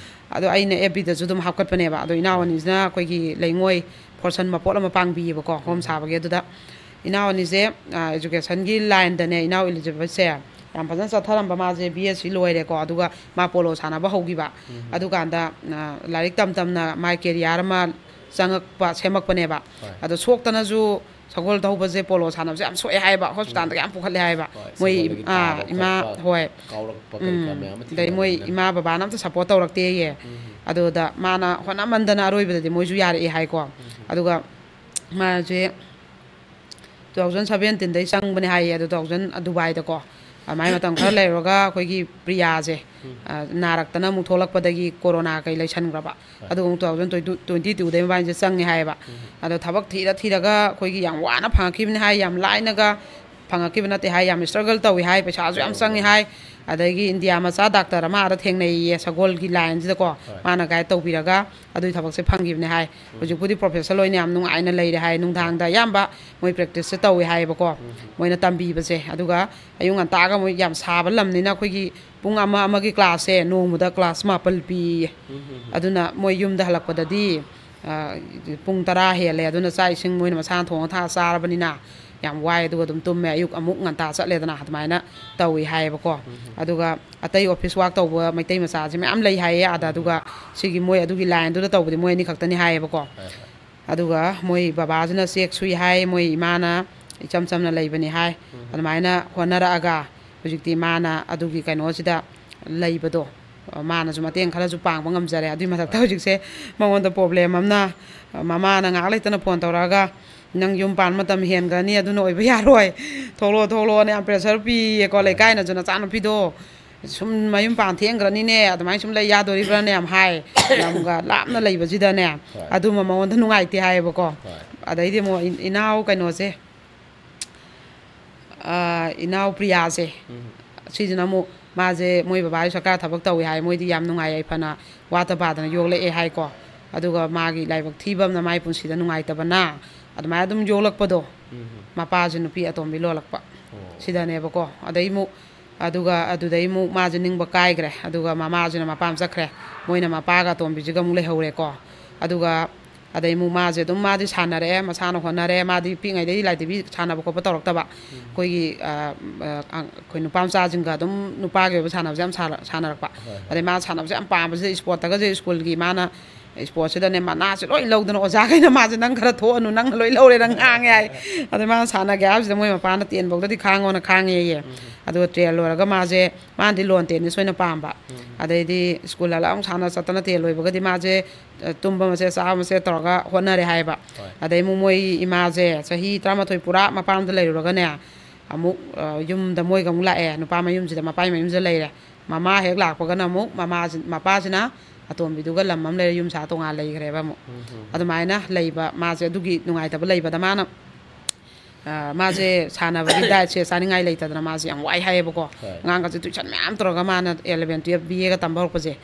ꯑꯗꯣ ꯑꯩꯅ ꯑꯦꯐ ꯕꯤꯗꯁꯨ ꯑꯗꯨꯝ ꯍꯥꯞꯀꯠꯄꯅꯦꯕ꯫ ꯑꯗꯣ ꯏꯅꯥꯎ ꯑꯅꯤꯁꯤꯅ ꯑꯩꯈꯣꯏꯒꯤ ꯂꯩꯉꯣꯏ ꯐꯣꯔꯁꯟ ꯃꯄꯣꯠ ꯑꯃ ꯄꯥꯡꯕꯤꯌꯦꯕꯀꯣ, ꯍꯣꯝ ꯁꯥꯕꯒꯤ꯫ ꯑꯗꯨꯗ ꯏꯅꯥꯎ ꯑꯅꯤꯁꯦ, ꯑ, educationꯒꯤ lineꯗꯅꯦ, ꯏꯅꯥꯎ ꯏꯂꯤꯖꯥꯕꯦꯠꯁꯦ ꯌꯥꯝ ꯐꯖꯅ ꯆꯠꯊꯔꯝꯕ꯫ ꯃꯥꯁꯦ B S C ꯂꯣꯏꯔꯦꯀꯣ, ꯑꯗꯨꯒ ꯃꯥ ꯄꯣꯂꯣ ꯁꯥꯟꯅꯕ ꯍꯧꯈꯤꯕ꯫ ꯑꯗꯨꯀꯥꯟꯗ, ꯑ, ꯂꯥꯏꯔꯤꯛ ꯇꯝ ꯇꯝꯅ ꯃꯥꯏ career ꯑꯃ ꯆꯪꯉꯛꯄ, ꯁꯦꯝꯃꯛꯄꯅꯦꯕ꯫ ꯑꯗꯣ ꯁꯣꯛꯇꯅꯁꯨ ꯁꯒꯣꯜ ꯊꯧꯕꯁꯦ, ꯄꯣꯂꯣ ꯁꯥꯟꯅꯕꯁꯦ ꯌꯥꯝ ꯁꯣꯛꯑꯦ ꯍꯥꯏꯕ, ꯍꯣꯁꯄꯤꯇꯥꯜꯗꯒ ꯌꯥꯝ ꯄꯨꯈꯠꯂꯦ ꯍꯥꯏꯕ꯫ ꯃꯣꯏ, ꯁꯒꯣꯜꯗꯒꯤ ꯑꯥ, ꯇꯥꯕ ꯏꯃꯥ, ꯈꯣꯠꯄ, ꯍꯣꯏ꯫ ꯀꯥꯎꯔꯛꯄ ꯀꯔꯤ ꯀꯔꯥ ꯃꯌꯥꯝ ꯑꯃ ꯑꯗꯩ ꯃꯣꯏ ꯊꯦꯡꯅꯕꯅꯤꯅ꯫ ꯏꯃꯥ ꯕꯕꯥꯅ ꯑꯝꯇ support ꯇꯧꯔꯛꯇꯦꯌꯦ꯫ ꯑꯗꯨꯗ ꯃꯥꯅ ꯍꯣꯠꯅꯃꯟꯗꯅ ꯑꯔꯣꯏꯕꯗꯗꯤ ꯃꯣꯏꯁꯨ ꯌꯥꯔꯛꯑꯦ ꯍꯥꯏꯀꯣ꯫ ꯑꯗꯨꯒ ꯃꯥꯁꯦ two thousand seventeenꯗꯩ ꯆꯪꯕꯅꯦ ꯍꯥꯏꯌꯦ, ꯑꯗꯣ two thousand ꯗꯨꯕꯥꯏꯗꯀꯣ꯫ ꯑꯗꯨꯃꯥꯏꯅ ꯃꯇꯝ ꯈꯔ ꯂꯩꯔꯨꯔꯒ ꯑꯩꯈꯣꯏꯒꯤ ꯄ꯭ꯔꯤꯌꯥꯁꯦ, ꯑ, ꯅꯥꯔꯛꯇꯅ ꯑꯃꯨꯛ ꯊꯣꯛꯂꯛꯄꯗꯒꯤ ꯀꯣꯔꯣꯅꯥ ꯀꯩ ꯂꯩꯁꯟꯈ꯭ꯔꯕ꯫ ꯑꯗꯨꯒ ꯑꯃꯨꯛ two thousand twenty, twenty twoꯗꯩ ꯃꯕꯥꯅꯤꯁꯦ ꯆꯪꯉꯦ ꯍꯥꯏꯌꯦꯕ꯫ ꯑꯗꯣ ꯊꯕꯛ ꯊꯤꯔ ꯊꯤꯔꯒ ꯑꯩꯈꯣꯏꯒꯤ ꯌꯥꯝ ꯋꯥꯅ ꯐꯪꯉꯛꯈꯤꯕꯅꯦ ꯍꯥꯏ, ꯌꯥꯝ ꯂꯥꯏꯅꯒ ꯐꯪꯉꯛꯈꯤꯕ ꯅꯠꯇꯦ ꯍꯥꯏ, ꯌꯥꯝ struggle ꯇꯧꯏ ꯍꯥꯏ, ꯄꯩꯁꯥꯁꯨ ꯌꯥꯝ ꯆꯪꯉꯤ ꯍꯥꯏ꯫ ꯑꯗꯒꯤ ꯏꯟꯗꯤꯌꯥ ꯃꯆꯥ ꯗꯥꯛꯇꯔ ꯑꯃ ꯑꯥꯗ ꯊꯦꯡꯅꯩꯌꯦ, ꯁꯒꯣꯜꯒꯤ lineꯁꯤꯗꯀꯣ꯫ ꯃꯥꯅ guide ꯇꯧꯕꯤꯔꯒ ꯑꯗꯨꯒꯤ ꯊꯕꯛꯁꯦ ꯐꯪꯈꯤꯕꯅꯦ ꯍꯥꯏ꯫ ꯍꯧꯖꯤꯛꯄꯨꯗꯤ professor ꯑꯣꯏꯅ ꯌꯥꯝ ꯅꯨꯡꯉꯥꯏꯅ ꯂꯩꯔꯦ ꯍꯥꯏ꯫ ꯅꯨꯡꯗꯥꯡꯗ ꯑꯌꯥꯝꯕ ꯃꯣꯏ practiceꯁꯦ ꯇꯧꯏ ꯍꯥꯏꯌꯦꯕꯀꯣ, ꯃꯣꯏꯅ ꯇꯝꯕꯤꯕꯁꯦ꯫ ꯑꯗꯨꯒ ꯑꯌꯨꯛ ꯉꯟꯇꯥꯒ ꯃꯣꯏ ꯌꯥꯝ ꯁꯥꯕ ꯂꯝꯅꯤꯅ ꯑꯩꯈꯣꯏꯒꯤ ꯄꯨꯡ ꯑꯃ ꯑꯃꯒꯤ classꯁꯦ ꯅꯣꯡꯃꯗ class ꯃꯥꯄꯜ ꯄꯤꯌꯦ꯫ ꯑꯗꯨꯅ ꯃꯣꯏ ꯌꯨꯝꯗ ꯍꯜꯂꯛꯄꯗꯗꯤ, ꯑ, ꯄꯨꯡ ꯇꯔꯥ ꯍꯦꯜꯂꯦ꯫ ꯑꯗꯨꯅ ꯆꯥꯛ ꯏꯁꯤꯡ ꯃꯣꯏꯅ ꯃꯁꯥꯅ ꯊꯣꯡꯉ ꯊꯥꯛꯑ ꯆꯥꯔꯕꯅꯤꯅ ꯌꯥꯝ ꯋꯥꯏ꯫ ꯑꯗꯨꯒ ꯑꯗꯨꯝ ꯇꯨꯝꯃꯦ꯫ ꯑꯌꯨꯛ ꯑꯃꯨꯛ ꯉꯟꯇꯥ ꯆꯠꯂꯦꯗꯅ, ꯑꯗꯨꯃꯥꯏꯅ ꯇꯧꯏ ꯍꯥꯏꯌꯦꯕꯀꯣ꯫ ꯑꯗꯨꯒ ꯑꯇꯩ office work ꯇꯧꯕ ꯃꯩꯇꯩ ꯃꯆꯥꯁꯦ ꯃꯌꯥꯝ ꯂꯩ ꯍꯥꯏꯌꯦ ꯑꯥꯗ꯫ ꯑꯗꯨꯒ ꯁꯤꯒꯤ ꯃꯣꯏ ꯑꯗꯨꯒꯤ lineꯗꯨꯗ ꯇꯧꯕꯗꯤ ꯃꯣꯏ ꯑꯅꯤ ꯈꯛꯇꯅꯤ ꯍꯥꯏꯌꯦꯕꯀꯣ꯫ ꯑꯗꯨꯒ ꯃꯣꯏ ꯕꯕꯥꯁꯤꯅ ꯆꯦꯛ ꯁꯨꯏ ꯍꯥꯏ, ꯃꯣꯏ ꯏꯃꯥꯅ ꯏꯆꯝ ꯆꯝꯅ ꯂꯩꯕꯅꯤ ꯍꯥꯏ꯫ ꯑꯗꯨꯃꯥꯏꯅ ꯍꯣꯠꯅꯔꯛꯑꯒ ꯍꯧꯖꯤꯛꯇꯤ ꯃꯥꯅ ꯑꯗꯨꯒꯤ ꯀꯩꯅꯣꯁꯤꯗ ꯂꯩꯕꯗꯣ, ꯃꯥꯅꯁꯨ ꯃꯇꯦꯡ ꯈꯔꯁꯨ ꯄꯥꯡꯕ ꯉꯝꯖꯔꯦ꯫ ꯑꯗꯨꯏ ꯃꯊꯛꯇ ꯍꯧꯖꯤꯛꯁꯦ ꯃꯉꯣꯟꯗ problem ꯑꯃꯅ, ꯃꯃꯥꯅ ꯉꯥꯏꯍꯥꯛ ꯂꯩꯇꯅ phone ꯇꯧꯔꯛꯑꯒ, "ꯅꯪ ꯌꯨꯝ ꯄꯥꯟ ꯃꯇꯝ ꯍꯦꯟꯈ꯭ꯔꯅꯤ, ꯑꯗꯨꯅ ꯑꯣꯏꯕ ꯌꯥꯔꯣꯏ, ꯊꯣꯛꯂꯛꯑꯣ, ꯊꯣꯛꯂꯛꯑꯣꯅ" ꯌꯥꯝ pressure ꯄꯤꯌꯦꯀꯣ꯫ ꯂꯩꯀꯥꯏꯅꯁꯨ, "ꯅꯆꯥꯅꯨꯄꯤꯗꯣ ꯁꯨꯝ ꯃꯌꯨꯝ ꯄꯥꯟ ꯊꯦꯡꯈ꯭ꯔꯅꯤꯅꯦ, ꯑꯗꯨꯃꯥꯏꯅ ꯁꯨꯝ ꯂꯩ ꯌꯥꯗꯣꯔꯤꯕ꯭ꯔꯥꯅꯦ?" ꯌꯥꯝ ꯍꯥꯏ꯫ ꯂꯝꯒ ꯂꯥꯞꯅ ꯂꯩꯕꯁꯤꯗꯅꯦ, ꯑꯗꯨꯃ ꯃꯉꯣꯟꯗ ꯅꯨꯡꯉꯥꯏꯇꯦ ꯍꯥꯏꯌꯦꯕꯀꯣ꯫ ꯑꯗꯩꯗꯤ ꯑꯃꯨꯛ ꯏꯟ-, ꯏꯅꯥꯎ ꯀꯩꯅꯣꯁꯦ, ꯑ, ꯏꯅꯥꯎ ꯄ꯭ꯔꯤꯌꯥꯁꯦ, ꯁꯤꯁꯤꯅ ꯑꯃꯨꯛ ꯃꯥꯁꯦ ꯃꯣꯏ ꯕꯕꯥꯒꯤ ꯁꯔꯀꯥꯔ ꯊꯕꯛ ꯇꯧꯏ ꯍꯥꯏ, ꯃꯣꯏꯗꯤ ꯌꯥꯝ ꯅꯨꯡꯉꯥꯏ ꯌꯥꯏꯐꯅ ꯋꯥꯠꯇ ꯄꯥꯗꯅ ꯌꯣꯛꯂꯛꯑꯦ ꯍꯥꯏꯀꯣ꯫ ꯑꯗꯨꯒ ꯃꯥꯒꯤ ꯂꯥꯏꯕꯛ ꯊꯤꯕ ꯑꯃꯅ ꯃꯥꯒꯤ ꯄꯨꯟꯁꯤꯗ ꯅꯨꯡꯉꯥꯏꯇꯕꯅ ꯑꯗꯨꯃꯥꯏꯅ ꯑꯗꯨꯝ ꯌꯣꯛꯂꯛꯄꯗꯣ, ꯎꯝ꯫ ꯃꯄꯥꯁꯦ ꯅꯨꯄꯤ ꯑꯇꯣꯝꯕꯤ ꯂꯣꯜꯂꯛꯄ꯫ ꯑꯣ꯫ ꯁꯤꯗꯅꯦꯕꯀꯣ꯫ ꯑꯗꯩ ꯑꯃꯨꯛ, ꯑꯗꯨꯒ ꯑꯗꯨꯗꯩ ꯑꯃꯨꯛ ꯃꯥꯁꯦ ꯅꯤꯡꯕ ꯀꯥꯏꯈ꯭ꯔꯦ꯫ ꯑꯗꯨꯒ ꯃꯃꯥꯁꯤꯅ ꯃꯄꯥꯝ ꯆꯠꯈ꯭ꯔꯦ꯫ ꯃꯣꯏꯅ ꯃꯄꯥꯒ ꯑꯇꯣꯝꯕꯤꯁꯤꯒ ꯑꯃꯨꯛ ꯂꯩꯍꯧꯔꯦꯀꯣ꯫ ꯑꯗꯨꯒ ꯑꯗꯩ ꯑꯃꯨꯛ ꯃꯥꯁꯦ ꯑꯗꯨꯝ, ꯃꯥꯗꯤ ꯁꯥꯟꯅꯔꯛꯑꯦ, ꯃꯁꯥꯅ ꯍꯣꯠꯅꯔꯦ꯫ ꯃꯥꯗꯤ ꯄꯤꯛꯉꯩꯗꯩ ꯂꯥꯏ ꯙꯤꯕꯤ ꯁꯥꯟꯅꯕ ꯈꯣꯠꯄ ꯇꯧꯔꯛꯇꯕ꯫ ꯎꯝ꯫ ꯑꯩꯈꯣꯏꯒꯤ, ꯑ, ꯑ, ꯑꯩꯈꯣꯏ ꯅꯨꯄꯥ ꯃꯆꯥꯁꯤꯡꯒ ꯑꯗꯨꯝ ꯅꯨꯄꯥꯒꯤ ꯑꯣꯏꯕ ꯁꯥꯟꯅꯕꯁꯦ ꯌꯥꯝ ꯁꯥꯟꯅ-, ꯁꯥꯟꯅꯔꯛꯄ꯫ ꯍꯣꯏ, ꯍꯣꯏ꯫ ꯑꯗꯩ ꯃꯥ ꯁꯥꯟꯅꯕꯁꯦ ꯌꯥꯝ ꯄꯥꯝꯕꯁꯤꯗ, ꯏꯁꯄꯣꯔꯠꯇꯒꯁꯦ ꯁ꯭ꯀꯨꯜꯒꯤ ꯃꯥꯅ ꯏꯁꯄꯣꯔꯠꯁꯤꯗꯅꯦ, ꯃꯅꯥꯁꯦ ꯂꯣꯏ ꯂꯧꯗꯅ, ꯑꯣꯖꯥꯈꯩꯅ ꯃꯥꯁꯦ "ꯅꯪ ꯈꯔ ꯊꯣꯛꯑꯅꯨ, ꯅꯪꯅ ꯂꯣꯏ ꯂꯧꯔꯦ, ꯅꯪ ꯉꯥꯡꯉꯦ" ꯍꯥꯏ꯫ ꯑꯗꯩ ꯃꯥꯅ ꯁꯥꯟꯅꯒꯦ ꯍꯥꯏꯕꯁꯤꯗ ꯃꯣꯏ ꯃꯄꯥꯅ "ꯇꯦꯟ ꯐꯥꯎꯗꯗꯤ ꯈꯥꯡꯉꯣꯅ" ꯈꯥꯡꯉꯦꯌꯦ꯫ ꯎꯝ꯫ ꯑꯗꯨꯒ ꯇꯦꯟ ꯂꯣꯏꯔꯒ ꯃꯥꯁꯦ, ꯃꯥꯅꯗꯤ ꯂꯣꯟ ꯇꯦꯅꯤꯁ ꯑꯣꯏꯅ ꯄꯥꯝꯕ꯫ ꯎꯝ꯫ ꯑꯗꯩꯗꯤ ꯁ꯭ꯀꯨꯜ ꯍꯜꯂꯛꯑ ꯑꯃꯨꯛ ꯁꯥꯟꯅ ꯆꯠꯇꯅ, ꯇꯦꯟ ꯂꯣꯏꯕꯒꯗꯤ ꯃꯥꯁꯦ, ꯑ, ꯇꯨꯝꯕ ꯃꯆꯦꯠ, ꯆꯥꯕ ꯃꯆꯦꯠ ꯇꯧꯔꯒ ꯍꯣꯠꯅꯔꯦ ꯍꯥꯏꯕ꯫ ꯍꯣꯏ꯫ ꯑꯗꯩ ꯑꯃꯨꯛ ꯃꯣꯏ ꯏꯃꯥꯁꯦ ꯆꯍꯤ ꯇꯔꯥꯃꯥꯊꯣꯏ ꯄꯨꯔꯥ ꯃꯄꯥꯝꯗ ꯂꯩꯔꯨꯔꯒꯅꯦ, ꯑꯃꯨꯛ, ꯑ, ꯌꯨꯝꯗ ꯃꯣꯏꯒ ꯑꯃꯨꯛ ꯂꯥꯛꯑꯦ, ꯅꯨꯄꯥ ꯃꯌꯨꯝꯁꯤꯗ, ꯃꯄꯥꯒꯤ ꯃꯌꯨꯝꯁꯤꯗ ꯂꯩꯔꯦ꯫ ꯃꯃꯥ ꯍꯦꯛ ꯂꯥꯛꯄꯒꯅ ꯑꯃꯨꯛ ꯃꯃꯥꯁꯤ-, ꯃꯄꯥꯁꯤꯅ ꯑꯇꯣꯝꯕꯤꯗꯨꯒ ꯂꯝ ꯑꯃ ꯂꯩꯔ ꯌꯨꯝ ꯁꯥ ꯇꯣꯉꯥꯟ ꯂꯩꯈ꯭ꯔꯦꯕ ꯑꯃꯨꯛ꯫ ꯎꯝ, ꯎꯝ꯫ ꯑꯗꯨꯃꯥꯏꯅ ꯂꯩꯕ ꯃꯥꯁꯦ, ꯑꯗꯨꯒꯤ ꯅꯨꯡꯉꯥꯏꯇꯕ ꯂꯩꯕꯗ ꯃꯥꯅ, ꯑ, ꯃꯥꯁꯦ ꯁꯥꯟꯅꯕꯒꯤ ꯗꯥꯏꯠꯁꯦ ꯆꯥꯅꯤꯡꯉꯥꯏ ꯂꯩꯇꯗꯅ ꯃꯥꯁꯦ ꯌꯥꯝ ꯋꯥꯏ ꯍꯥꯏꯌꯦꯕꯀꯣ꯫ ꯍꯣꯏ꯫ ꯑꯉꯥꯡꯒꯁꯦ ꯇꯨꯏꯁꯟ ꯃꯌꯥꯝ ꯇꯧꯔꯒ ꯃꯥꯅ ꯑꯦꯂꯚꯦꯟ, ꯇꯨꯌꯦꯜꯞ, ꯕꯤ ꯑꯦꯒ ꯇꯝꯕ ꯍꯧꯔꯛꯄꯁꯦ,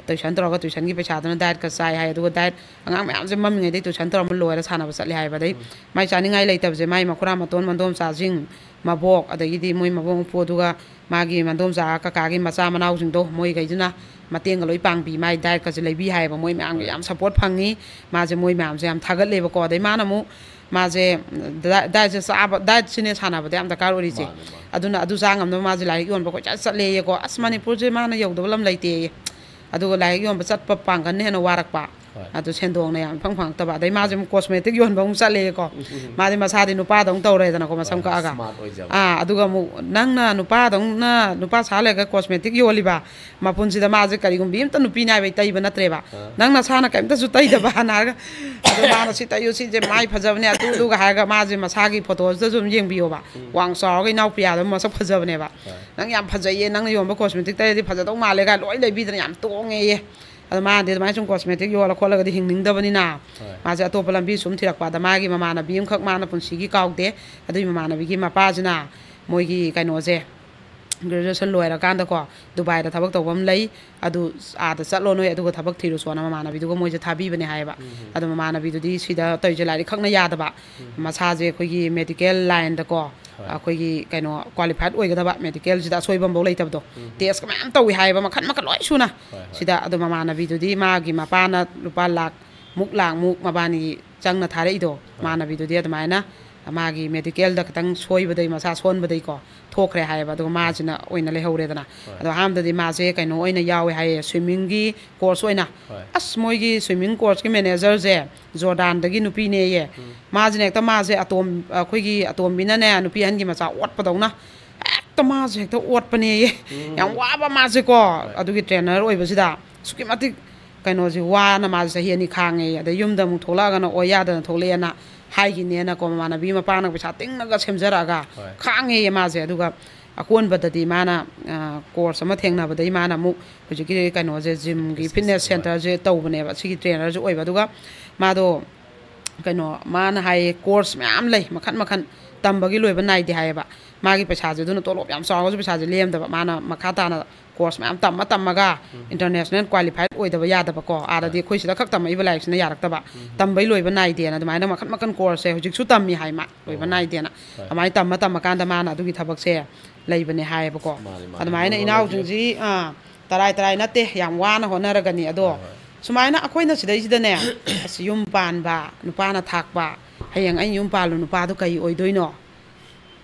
ꯇꯨꯏꯁꯟ ꯇꯧꯔꯒ ꯇꯨꯏꯁꯟꯒꯤ ꯄꯩꯁꯥꯗꯨꯅ ꯗꯥꯏꯠꯀ ꯆꯥꯏ ꯍꯥꯏ꯫ ꯑꯗꯨꯒ ꯗꯥꯏꯠ, ꯑꯉꯥꯡ ꯃꯌꯥꯝꯁꯦ ꯃꯝꯃꯤꯉꯩꯗꯩ ꯇꯨꯏꯁꯟ ꯇꯧꯔꯝꯕ ꯂꯣꯏꯔ ꯁꯥꯟꯅꯕ ꯆꯠꯂꯦ ꯍꯥꯏꯕ꯫ ꯑꯗꯩ ꯎꯝ꯫ ꯃꯥꯏ ꯆꯥꯅꯤꯡꯉꯥꯏ ꯂꯩꯇꯕꯁꯦ ꯃꯥꯏ ꯃꯈꯨꯔꯥ ꯃꯇꯣꯟ ꯃꯟꯗꯣꯝꯆꯥꯁꯤꯡ, ꯃꯕꯣꯛ, ꯑꯗꯒꯤꯗꯤ ꯃꯣꯏ ꯃꯕꯣꯛ ꯃꯄꯨ, ꯑꯗꯨꯒ ꯃꯥꯒꯤ ꯃꯟꯗꯣꯝꯆꯥ ꯀꯀꯥꯒꯤ ꯃꯆꯥ ꯃꯅꯥꯎꯁꯤꯡꯗꯣ, ꯃꯣꯏꯈꯩꯗꯨꯅ ꯃꯇꯦꯡꯒ ꯂꯣꯏ ꯄꯥꯡꯕꯤ, ꯃꯥꯏ ꯗꯥꯏꯠꯀꯁꯦ ꯂꯩꯕꯤ ꯍꯥꯏꯌꯦꯕ꯫ ꯃꯣꯏ ꯃꯌꯥꯝꯒꯤ ꯍꯣꯏ꯫ ꯌꯥꯝ ꯁꯞꯄꯣꯔꯠ ꯐꯪꯉꯤ꯫ ꯃꯥꯁꯦ ꯃꯣꯏ ꯃꯌꯥꯝꯁꯦ ꯌꯥꯝ ꯊꯥꯒꯠꯂꯦꯕꯀꯣ꯫ ꯑꯗꯩ ꯃꯥꯅ ꯑꯃꯨꯛ, ꯃꯥꯁꯦ ꯗꯥꯏ-, ꯗꯥꯏꯠꯁꯦ ꯆꯥꯕ, ꯗꯥꯏꯠꯁꯤꯅꯦ ꯁꯥꯟꯅꯕꯗ ꯌꯥꯝ ꯗꯔꯀꯥꯔ ꯑꯣꯏꯔꯤꯁꯦ꯫ ꯃꯥꯅꯦ, ꯃꯥꯅꯦ꯫ ꯑꯗꯨꯅ ꯑꯗꯨ ꯆꯥ ꯉꯝꯅꯕ ꯃꯥꯁꯦ ꯂꯥꯏꯔꯤꯛ ꯌꯣꯟꯕ ꯀꯣꯏꯆꯠ ꯆꯠꯂꯦꯌꯦꯀꯣ꯫ ꯑꯁ, ꯎꯝ꯫ ꯃꯅꯤꯄꯨꯔꯁꯦ ꯃꯥꯅ ꯌꯧꯗꯕ ꯂꯝ ꯂꯩꯇꯦꯌꯦ꯫ ꯑꯗꯨꯒ ꯂꯥꯏꯔꯤꯛ ꯌꯣꯟꯕ ꯆꯠꯄ ꯄꯥꯡꯒꯜꯅ ꯍꯦꯟꯅ ꯋꯥꯔꯛꯄ꯫ ꯍꯣꯏ꯫ ꯑꯗꯨ ꯁꯦꯟꯗꯣꯡꯅ ꯌꯥꯝ ꯏꯐꯪ ꯐꯪꯉꯛꯇꯕ꯫ ꯑꯗꯩ ꯃꯥꯁꯦ ꯑꯃꯨꯛ ꯀꯣꯁꯃꯦꯇꯤꯛ ꯌꯣꯟꯕ ꯑꯃꯨꯛ ꯆꯠꯂꯦꯀꯣ꯫ ꯎꯝ, ꯎꯝ, ꯎꯝ꯫ ꯃꯥꯗꯤ ꯃꯁꯥꯗꯤ ꯅꯨꯄꯥꯗꯧꯅ ꯇꯧꯔꯦꯗꯅꯀꯣ, ꯃꯁꯝ ꯍꯣꯏ, ꯀꯛꯑꯒ꯫ ꯁ꯭ꯃꯥꯔꯠ ꯑꯣꯏꯖꯕ꯫ ꯑꯥ, ꯑꯗꯨꯒ ꯑꯃꯨꯛ ꯅꯪꯅ ꯅꯨꯄꯥꯗꯧꯅ ꯅꯨꯄꯥ ꯁꯥ ꯂꯩꯔꯒ ꯀꯣꯁꯃꯦꯇꯤꯛ ꯌꯣꯜꯂꯤꯕ, ꯃꯄꯨꯟꯁꯤꯗ ꯃꯥꯁꯦ ꯀꯔꯤꯒꯨꯝꯕꯤ ꯑꯝꯇ ꯅꯨꯄꯤ ꯅꯥꯏꯕꯩ ꯇꯩꯕ ꯅꯠꯇ꯭ꯔꯦꯕ꯫ ꯑꯥ꯫ "ꯅꯪ ꯅꯁꯥꯅ ꯀꯔꯤꯝꯇꯁꯨ ꯇꯩꯗꯕ" ꯍꯥꯏꯅ ꯍꯥꯏꯔꯒ, ꯑꯗꯣ ꯃꯥꯅ "ꯁꯤ ꯇꯩꯌꯨ, ꯁꯤꯁꯦ ꯃꯥꯏ ꯐꯖꯕꯅꯦ", ꯑꯗꯨ ꯑꯗꯨꯒ ꯍꯥꯏꯔꯒ, ꯃꯥꯁꯦ ꯃꯁꯥꯒꯤ ꯐꯣꯇꯣꯁꯤꯗꯁꯨ ꯑꯗꯨꯝ ꯌꯦꯡꯕꯤꯌꯣꯕ꯫ ꯎꯝ꯫ ꯋꯥꯡ ꯆꯥꯎꯔꯒ ꯏꯅꯥꯎꯄꯤꯌꯥꯗꯣ ꯃꯁꯛ ꯐꯖꯕꯅꯦꯕ꯫ ꯍꯣꯏ꯫ "ꯅꯪ ꯌꯥꯝ ꯐꯖꯩꯌꯦ, ꯅꯪꯅ ꯌꯣꯟꯕ ꯀꯣꯁꯃꯦꯇꯤꯛ ꯇꯩꯔꯗꯤ ꯐꯖꯗꯧ ꯃꯥꯜꯂꯦ" ꯀꯥꯏꯅ ꯂꯣꯏ ꯂꯩꯕꯤꯗꯅ ꯌꯥꯝ ꯇꯣꯡꯉꯦꯌꯦ꯫ ꯑꯗꯣ ꯃꯥꯅꯗꯤ ꯑꯗꯨꯃꯥꯏꯅ ꯁꯨꯝ ꯀꯣꯁꯃꯦꯇꯤꯛ ꯌꯣꯜꯂ ꯈꯣꯠꯂꯒꯗꯤ ꯍꯤꯡꯅꯤꯡꯗꯕꯅꯤꯅ, ꯍꯣꯏ꯫ ꯃꯥꯁꯦ ꯑꯇꯣꯞꯄ ꯂꯝꯕꯤ ꯁꯨꯝ ꯊꯤꯔꯛꯄ꯫ ꯑꯗ ꯃꯥꯒꯤ ꯃꯃꯥꯟꯅꯕꯤ ꯑꯃꯈꯛ ꯃꯥꯅ ꯄꯨꯟꯁꯤꯒꯤ ꯀꯥꯎꯗꯦ꯫ ꯑꯗꯨꯒꯤ ꯃꯃꯥꯟꯅꯕꯤꯒꯤ ꯃꯄꯥꯁꯤꯅ ꯃꯣꯏꯒꯤ ꯀꯩꯅꯣꯁꯦ, ꯒ꯭ꯔꯦꯖꯨꯑꯦꯁꯟ ꯂꯣꯏꯔꯀꯥꯟꯗꯀꯣ, ꯗꯨꯕꯥꯏꯗ ꯊꯕꯛ ꯇꯧꯕ ꯑꯃ ꯂꯩ, ꯑꯗꯨ ꯑꯥꯗ ꯆꯠꯂꯣ ꯅꯣꯏ, ꯑꯗꯨꯒ ꯊꯕꯛ ꯊꯤꯔꯨꯆꯣꯅ ꯃꯃꯥꯟꯅꯕꯤꯗꯨꯒ ꯃꯣꯏꯁꯦ ꯊꯥꯕꯤꯕꯅꯦ ꯍꯥꯏꯌꯦꯕ꯫ ꯑꯗꯣ ꯃꯃꯥꯟꯅꯕꯤꯗꯨꯗꯤ ꯁꯤꯗ ꯇꯧꯔꯤꯁꯦ ꯂꯥꯏꯔꯤꯛ ꯈꯛꯅ ꯌꯥꯗꯕ, ꯃꯁꯥꯁꯦ ꯑꯩꯈꯣꯏꯒꯤ ꯃꯦꯗꯤꯀꯦꯜ ꯂꯥꯏꯟꯗꯀꯣ, ꯑꯩꯈꯣꯏꯒꯤ ꯀꯩꯅꯣ ꯀ꯭ꯋꯥꯂꯤꯐꯥꯏꯠ ꯑꯣꯏꯒꯗꯕ, ꯃꯦꯗꯤꯀꯦꯜꯁꯤꯗ ꯑꯁꯣꯏꯕ ꯑꯃꯐꯥꯎ ꯂꯩꯇꯕꯗꯣ, ꯇꯦꯁꯀ ꯃꯌꯥꯝ ꯇꯧꯏ ꯍꯥꯏꯌꯦꯕ, ꯃꯈꯟ ꯃꯈꯟ ꯂꯣꯏ ꯁꯨꯅ꯫ ꯁꯤꯗ ꯑꯗꯣ ꯃꯃꯥꯟꯅꯕꯤꯗꯨꯗꯤ ꯃꯥꯒꯤ ꯃꯄꯥꯅ ꯂꯨꯄꯥ ꯂꯥꯛ ꯃꯨꯛ, ꯂꯥꯛ ꯃꯨꯛ ꯃꯕꯥꯅꯤ ꯆꯪꯅ ꯊꯥꯔꯛꯏꯗꯣ, ꯃꯃꯥꯟꯅꯕꯤꯗꯨꯗꯤ ꯑꯗꯨꯃꯥꯏꯅ ꯃꯥꯒꯤ ꯃꯦꯗꯤꯀꯦꯜꯗ ꯈꯤꯇꯪ ꯁꯣꯏꯕꯗꯩ, ꯃꯁꯥ ꯁꯣꯟꯕꯗꯩꯀꯣ, ꯊꯣꯛꯈ꯭ꯔꯦ ꯍꯥꯏꯌꯦꯕ꯫ ꯑꯗꯨꯒ ꯃꯥꯁꯤꯅ ꯑꯣꯏꯅ ꯂꯩꯍꯧꯔꯦꯗꯅ꯫ ꯑꯗꯣ ꯑꯍꯥꯟꯕꯗꯗꯤ ꯃꯥꯁꯦ ꯀꯩꯅꯣ ꯑꯣꯏꯅ ꯌꯥꯎꯋꯦ ꯍꯥꯏꯌꯦ, ꯁ꯭ꯋꯤꯝꯃꯤꯡꯒꯤ ꯀꯣꯔꯁ ꯑꯣꯏꯅ꯫ ꯑꯁ, ꯃꯣꯏꯒꯤ ꯁ꯭ꯋꯤꯝꯃꯤꯡ ꯀꯣꯔꯁꯀꯤ ꯃꯦꯅꯦꯖꯔꯁꯦ ꯖꯣꯔꯗꯥꯟꯗꯒꯤ ꯅꯨꯄꯤꯅꯦꯌꯦ꯫ ꯃꯥꯁꯤꯅ ꯍꯦꯛꯇ, ꯃꯥꯁꯦ ꯑꯇꯣꯝ-, ꯑꯩꯈꯣꯏꯒꯤ ꯑꯇꯣꯝꯕꯤꯅꯅꯦ, ꯅꯨꯄꯤ ꯑꯍꯟꯒꯤ ꯃꯆꯥ ꯑꯣꯠꯄꯗꯧꯅ ꯍꯦꯛꯇ ꯃꯥꯁꯦ ꯍꯦꯛꯇ ꯑꯣꯠꯄꯅꯦꯌꯦ꯫ ꯌꯥꯝ ꯋꯥꯕ ꯃꯥꯁꯦꯀꯣ꯫ ꯑꯗꯨꯒꯤ ꯇ꯭ꯔꯦꯅꯔ ꯑꯣꯏꯕꯁꯤꯗ ꯑꯁꯨꯛꯀꯤ ꯃꯇꯤꯛ ꯀꯩꯅꯣꯁꯦ ꯋꯥꯅ ꯃꯥꯁꯦ ꯆꯍꯤ ꯑꯅꯤ ꯈꯥꯡꯉꯦ꯫ ꯑꯗꯩ ꯌꯨꯝꯗ ꯑꯃꯨꯛ ꯊꯣꯛꯂꯛꯑꯒꯅ ꯑꯣꯏ ꯌꯥꯗꯅ ꯊꯣꯛꯂꯛꯑꯦꯅ ꯍꯥꯏꯈꯤꯅꯦꯅꯀꯣ, ꯃꯃꯥꯟꯅꯕꯤ ꯃꯄꯥꯅ ꯄꯩꯁꯥ ꯇꯤꯡꯅꯒ ꯁꯦꯝꯖꯔꯛꯑꯒ ꯈꯥꯡꯉꯦꯌꯦ ꯃꯥꯁꯦ꯫ ꯑꯗꯨꯒ ꯑꯀꯣꯟꯕꯗꯗꯤ ꯃꯥꯅ, ꯑ, ꯀꯣꯔꯁ ꯑꯃ ꯊꯦꯡꯅꯕꯗꯒꯤ ꯃꯥꯅ ꯑꯃꯨꯛ ꯍꯧꯖꯤꯛꯀꯤ ꯀꯩꯅꯣꯁꯦ, ꯖꯤꯝꯒꯤ ꯐꯤꯠꯅꯦꯁ ꯁꯦꯟꯇꯔꯁꯦ ꯇꯧꯕꯅꯦꯕ, ꯁꯤꯒꯤ ꯇ꯭ꯔꯦꯅꯔꯁꯦ ꯑꯣꯏꯕ꯫ ꯑꯗꯨꯒ ꯃꯥꯗꯣ ꯀꯩꯅꯣ, ꯃꯥꯅ ꯍꯥꯏꯌꯦ, ꯀꯣꯔꯁ ꯃꯌꯥꯝ ꯂꯩ, ꯃꯈꯟ ꯃꯈꯟ, ꯇꯝꯕꯒꯤ ꯂꯣꯏꯕ ꯅꯥꯏꯗꯦ ꯍꯥꯏꯌꯦꯕ꯫ ꯃꯥꯒꯤ ꯄꯩꯁꯥꯁꯦ, ꯑꯗꯨꯅ ꯇꯣꯂꯣꯞ ꯌꯥꯝ ꯆꯥꯎꯔꯒꯁꯨ ꯄꯩꯁꯥꯁꯦ ꯂꯦꯝꯗꯕ꯫ ꯃꯥꯅ ꯃꯈꯥ ꯇꯥꯅ ꯀꯣꯔꯁ ꯃꯌꯥꯝ ꯇꯝꯃ ꯇꯝꯃꯒ, ꯏꯟꯇꯔꯅꯦꯁꯅꯦꯜ ꯀ꯭ꯋꯥꯂꯤꯐꯥꯏꯠ ꯑꯣꯏꯗꯕ ꯌꯥꯗꯕꯀꯣ, ꯑꯥꯗꯗꯤ ꯑꯩꯈꯣꯏ ꯁꯤꯗ ꯈꯛ ꯇꯝꯃꯛꯏꯕ ꯂꯥꯏꯔꯤꯛꯁꯤꯅ ꯌꯥꯔꯛꯇꯕ, ꯇꯝꯕꯩ ꯂꯣꯏꯕ ꯅꯥꯏꯗꯦꯅ, ꯑꯗꯨꯃꯥꯏꯅ ꯃꯈꯟ ꯃꯈꯟ ꯀꯣꯔꯁꯁꯦ ꯍꯧꯖꯤꯛꯁꯨ ꯇꯝꯃꯤ ꯍꯥꯏ ꯃꯥ, ꯂꯣꯏꯕ ꯅꯥꯏꯗꯦꯅ꯫ ꯑꯗꯨꯃꯥꯏꯅ ꯇꯝꯃ ꯇꯝꯃꯀꯥꯟꯗ ꯃꯥꯅ ꯑꯗꯨꯒꯤ ꯊꯕꯛꯁꯦ ꯂꯩꯕꯅꯦ ꯍꯥꯏꯌꯦꯕꯀꯣ꯫ ꯃꯥꯅꯦ, ꯃꯥꯅꯦ꯫ ꯑꯗꯨꯃꯥꯏꯅ ꯃꯣꯏ ꯏꯅꯥꯎꯁꯤꯡꯁꯤ, ꯑꯥ, ꯇꯔꯥꯏ ꯇꯔꯥꯏ ꯅꯠꯇꯦ, ꯌꯥꯝ ꯋꯥꯅ ꯍꯣꯠꯅꯔꯒꯅꯤ꯫ ꯑꯗꯣ ꯍꯣꯏ, ꯍꯣꯏ꯫ ꯁꯨꯃꯥꯏꯅ ꯑꯩꯈꯣꯏꯅ ꯁꯤꯗꯩꯁꯤꯗꯅꯦ, ꯑꯁ, ꯌꯨꯝ ꯄꯥꯟꯕ, ꯅꯨꯄꯥꯅ ꯊꯥꯛꯄ, ꯍꯌꯦꯡ ꯑꯩ ꯌꯨꯝ ꯄꯥꯜꯂꯨ ꯅꯨꯄꯥꯗꯣ ꯀꯩ ꯑꯣꯏꯗꯣꯏꯅꯣ?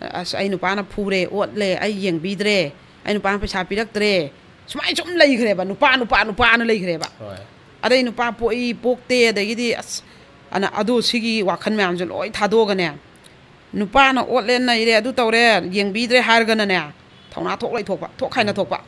ꯑꯁ, ꯑꯩ ꯅꯨꯄꯥꯅ ꯐꯨꯔꯦ, ꯑꯣꯠꯂꯦ, ꯑꯩ ꯌꯦꯡꯕꯤꯗ꯭ꯔꯦ, ꯑꯩ ꯅꯨꯄꯥꯅ ꯄꯩꯁꯥ ꯄꯤꯔꯛꯇ꯭ꯔꯦ, ꯁꯨꯃꯥꯏꯅ ꯁꯨꯝ ꯂꯩꯈ꯭ꯔꯦꯕ, ꯅꯨꯄꯥ, ꯅꯨꯄꯥ, ꯅꯨꯄꯥꯅ ꯂꯩꯈ꯭ꯔꯦꯕ꯫ ꯍꯣꯏ꯫ ꯑꯗꯩ ꯅꯨꯄꯥ ꯄꯣꯛꯏ, ꯄꯣꯛꯇꯦ, ꯑꯗꯒꯤꯗꯤ ꯑꯁ, ꯑꯅ, ꯑꯗꯨ ꯁꯤꯒꯤ ꯋꯥꯈꯜ ꯃꯌꯥꯝꯁꯦ ꯂꯣꯏ ꯊꯥꯗꯣꯛꯑꯒꯅꯦ, ꯅꯨꯄꯥꯅ ꯑꯣꯠꯂꯦ, ꯅꯩꯔꯦ, ꯑꯗꯨ ꯇꯧꯔꯦ, ꯌꯦꯡꯕꯤꯗ꯭ꯔꯦ ꯍꯥꯏꯔꯒꯅꯅꯦ, ꯊꯧꯅꯥ ꯊꯣꯛ ꯂꯩꯊꯣꯛꯄ, ꯊꯣꯛ ꯈꯥꯏꯅ ꯊꯣꯛꯄ꯫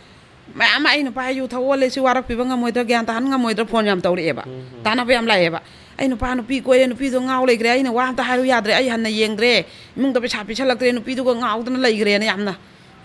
ꯃꯌꯥꯝ ꯑꯃ, "ꯑꯩ ꯅꯨꯄꯥ ꯌꯨ ꯊꯛ ꯑꯣꯜꯂꯦ, ꯁꯤ ꯋꯥꯔꯛꯄꯤꯕ ꯉꯝꯃꯣꯏꯗ꯭ꯔꯥ, ꯒ꯭ꯌꯥꯟ ꯇꯥꯍꯟ ꯉꯝꯃꯣꯏꯗ꯭ꯔꯥ?" ꯐꯣꯟ ꯌꯥꯝ ꯇꯧꯔꯛꯑꯦꯕ꯫ ꯇꯥꯟꯅꯕ ꯌꯥꯝ ꯂꯥꯛꯑꯦꯕ꯫ "ꯑꯩ ꯅꯨꯄꯥ ꯅꯨꯄꯤ ꯀꯣꯏꯔꯦ, ꯅꯨꯄꯤꯗꯣ ꯉꯥꯎ ꯂꯩꯈ꯭ꯔꯦ, ꯑꯩꯅ ꯋꯥ ꯑꯝꯇ ꯍꯥꯏꯔꯨ ꯌꯥꯗ꯭ꯔꯦ, ꯑꯩ ꯍꯟꯅ ꯌꯦꯡꯗ꯭ꯔꯦ, ꯏꯃꯨꯡꯗ ꯄꯩꯁꯥ ꯄꯤꯁꯜꯂꯛꯇ꯭ꯔꯦ, ꯅꯨꯄꯤꯗꯨꯒ ꯉꯥꯎꯗꯅ ꯂꯩꯈ꯭ꯔꯦꯅ", ꯌꯥꯝꯅ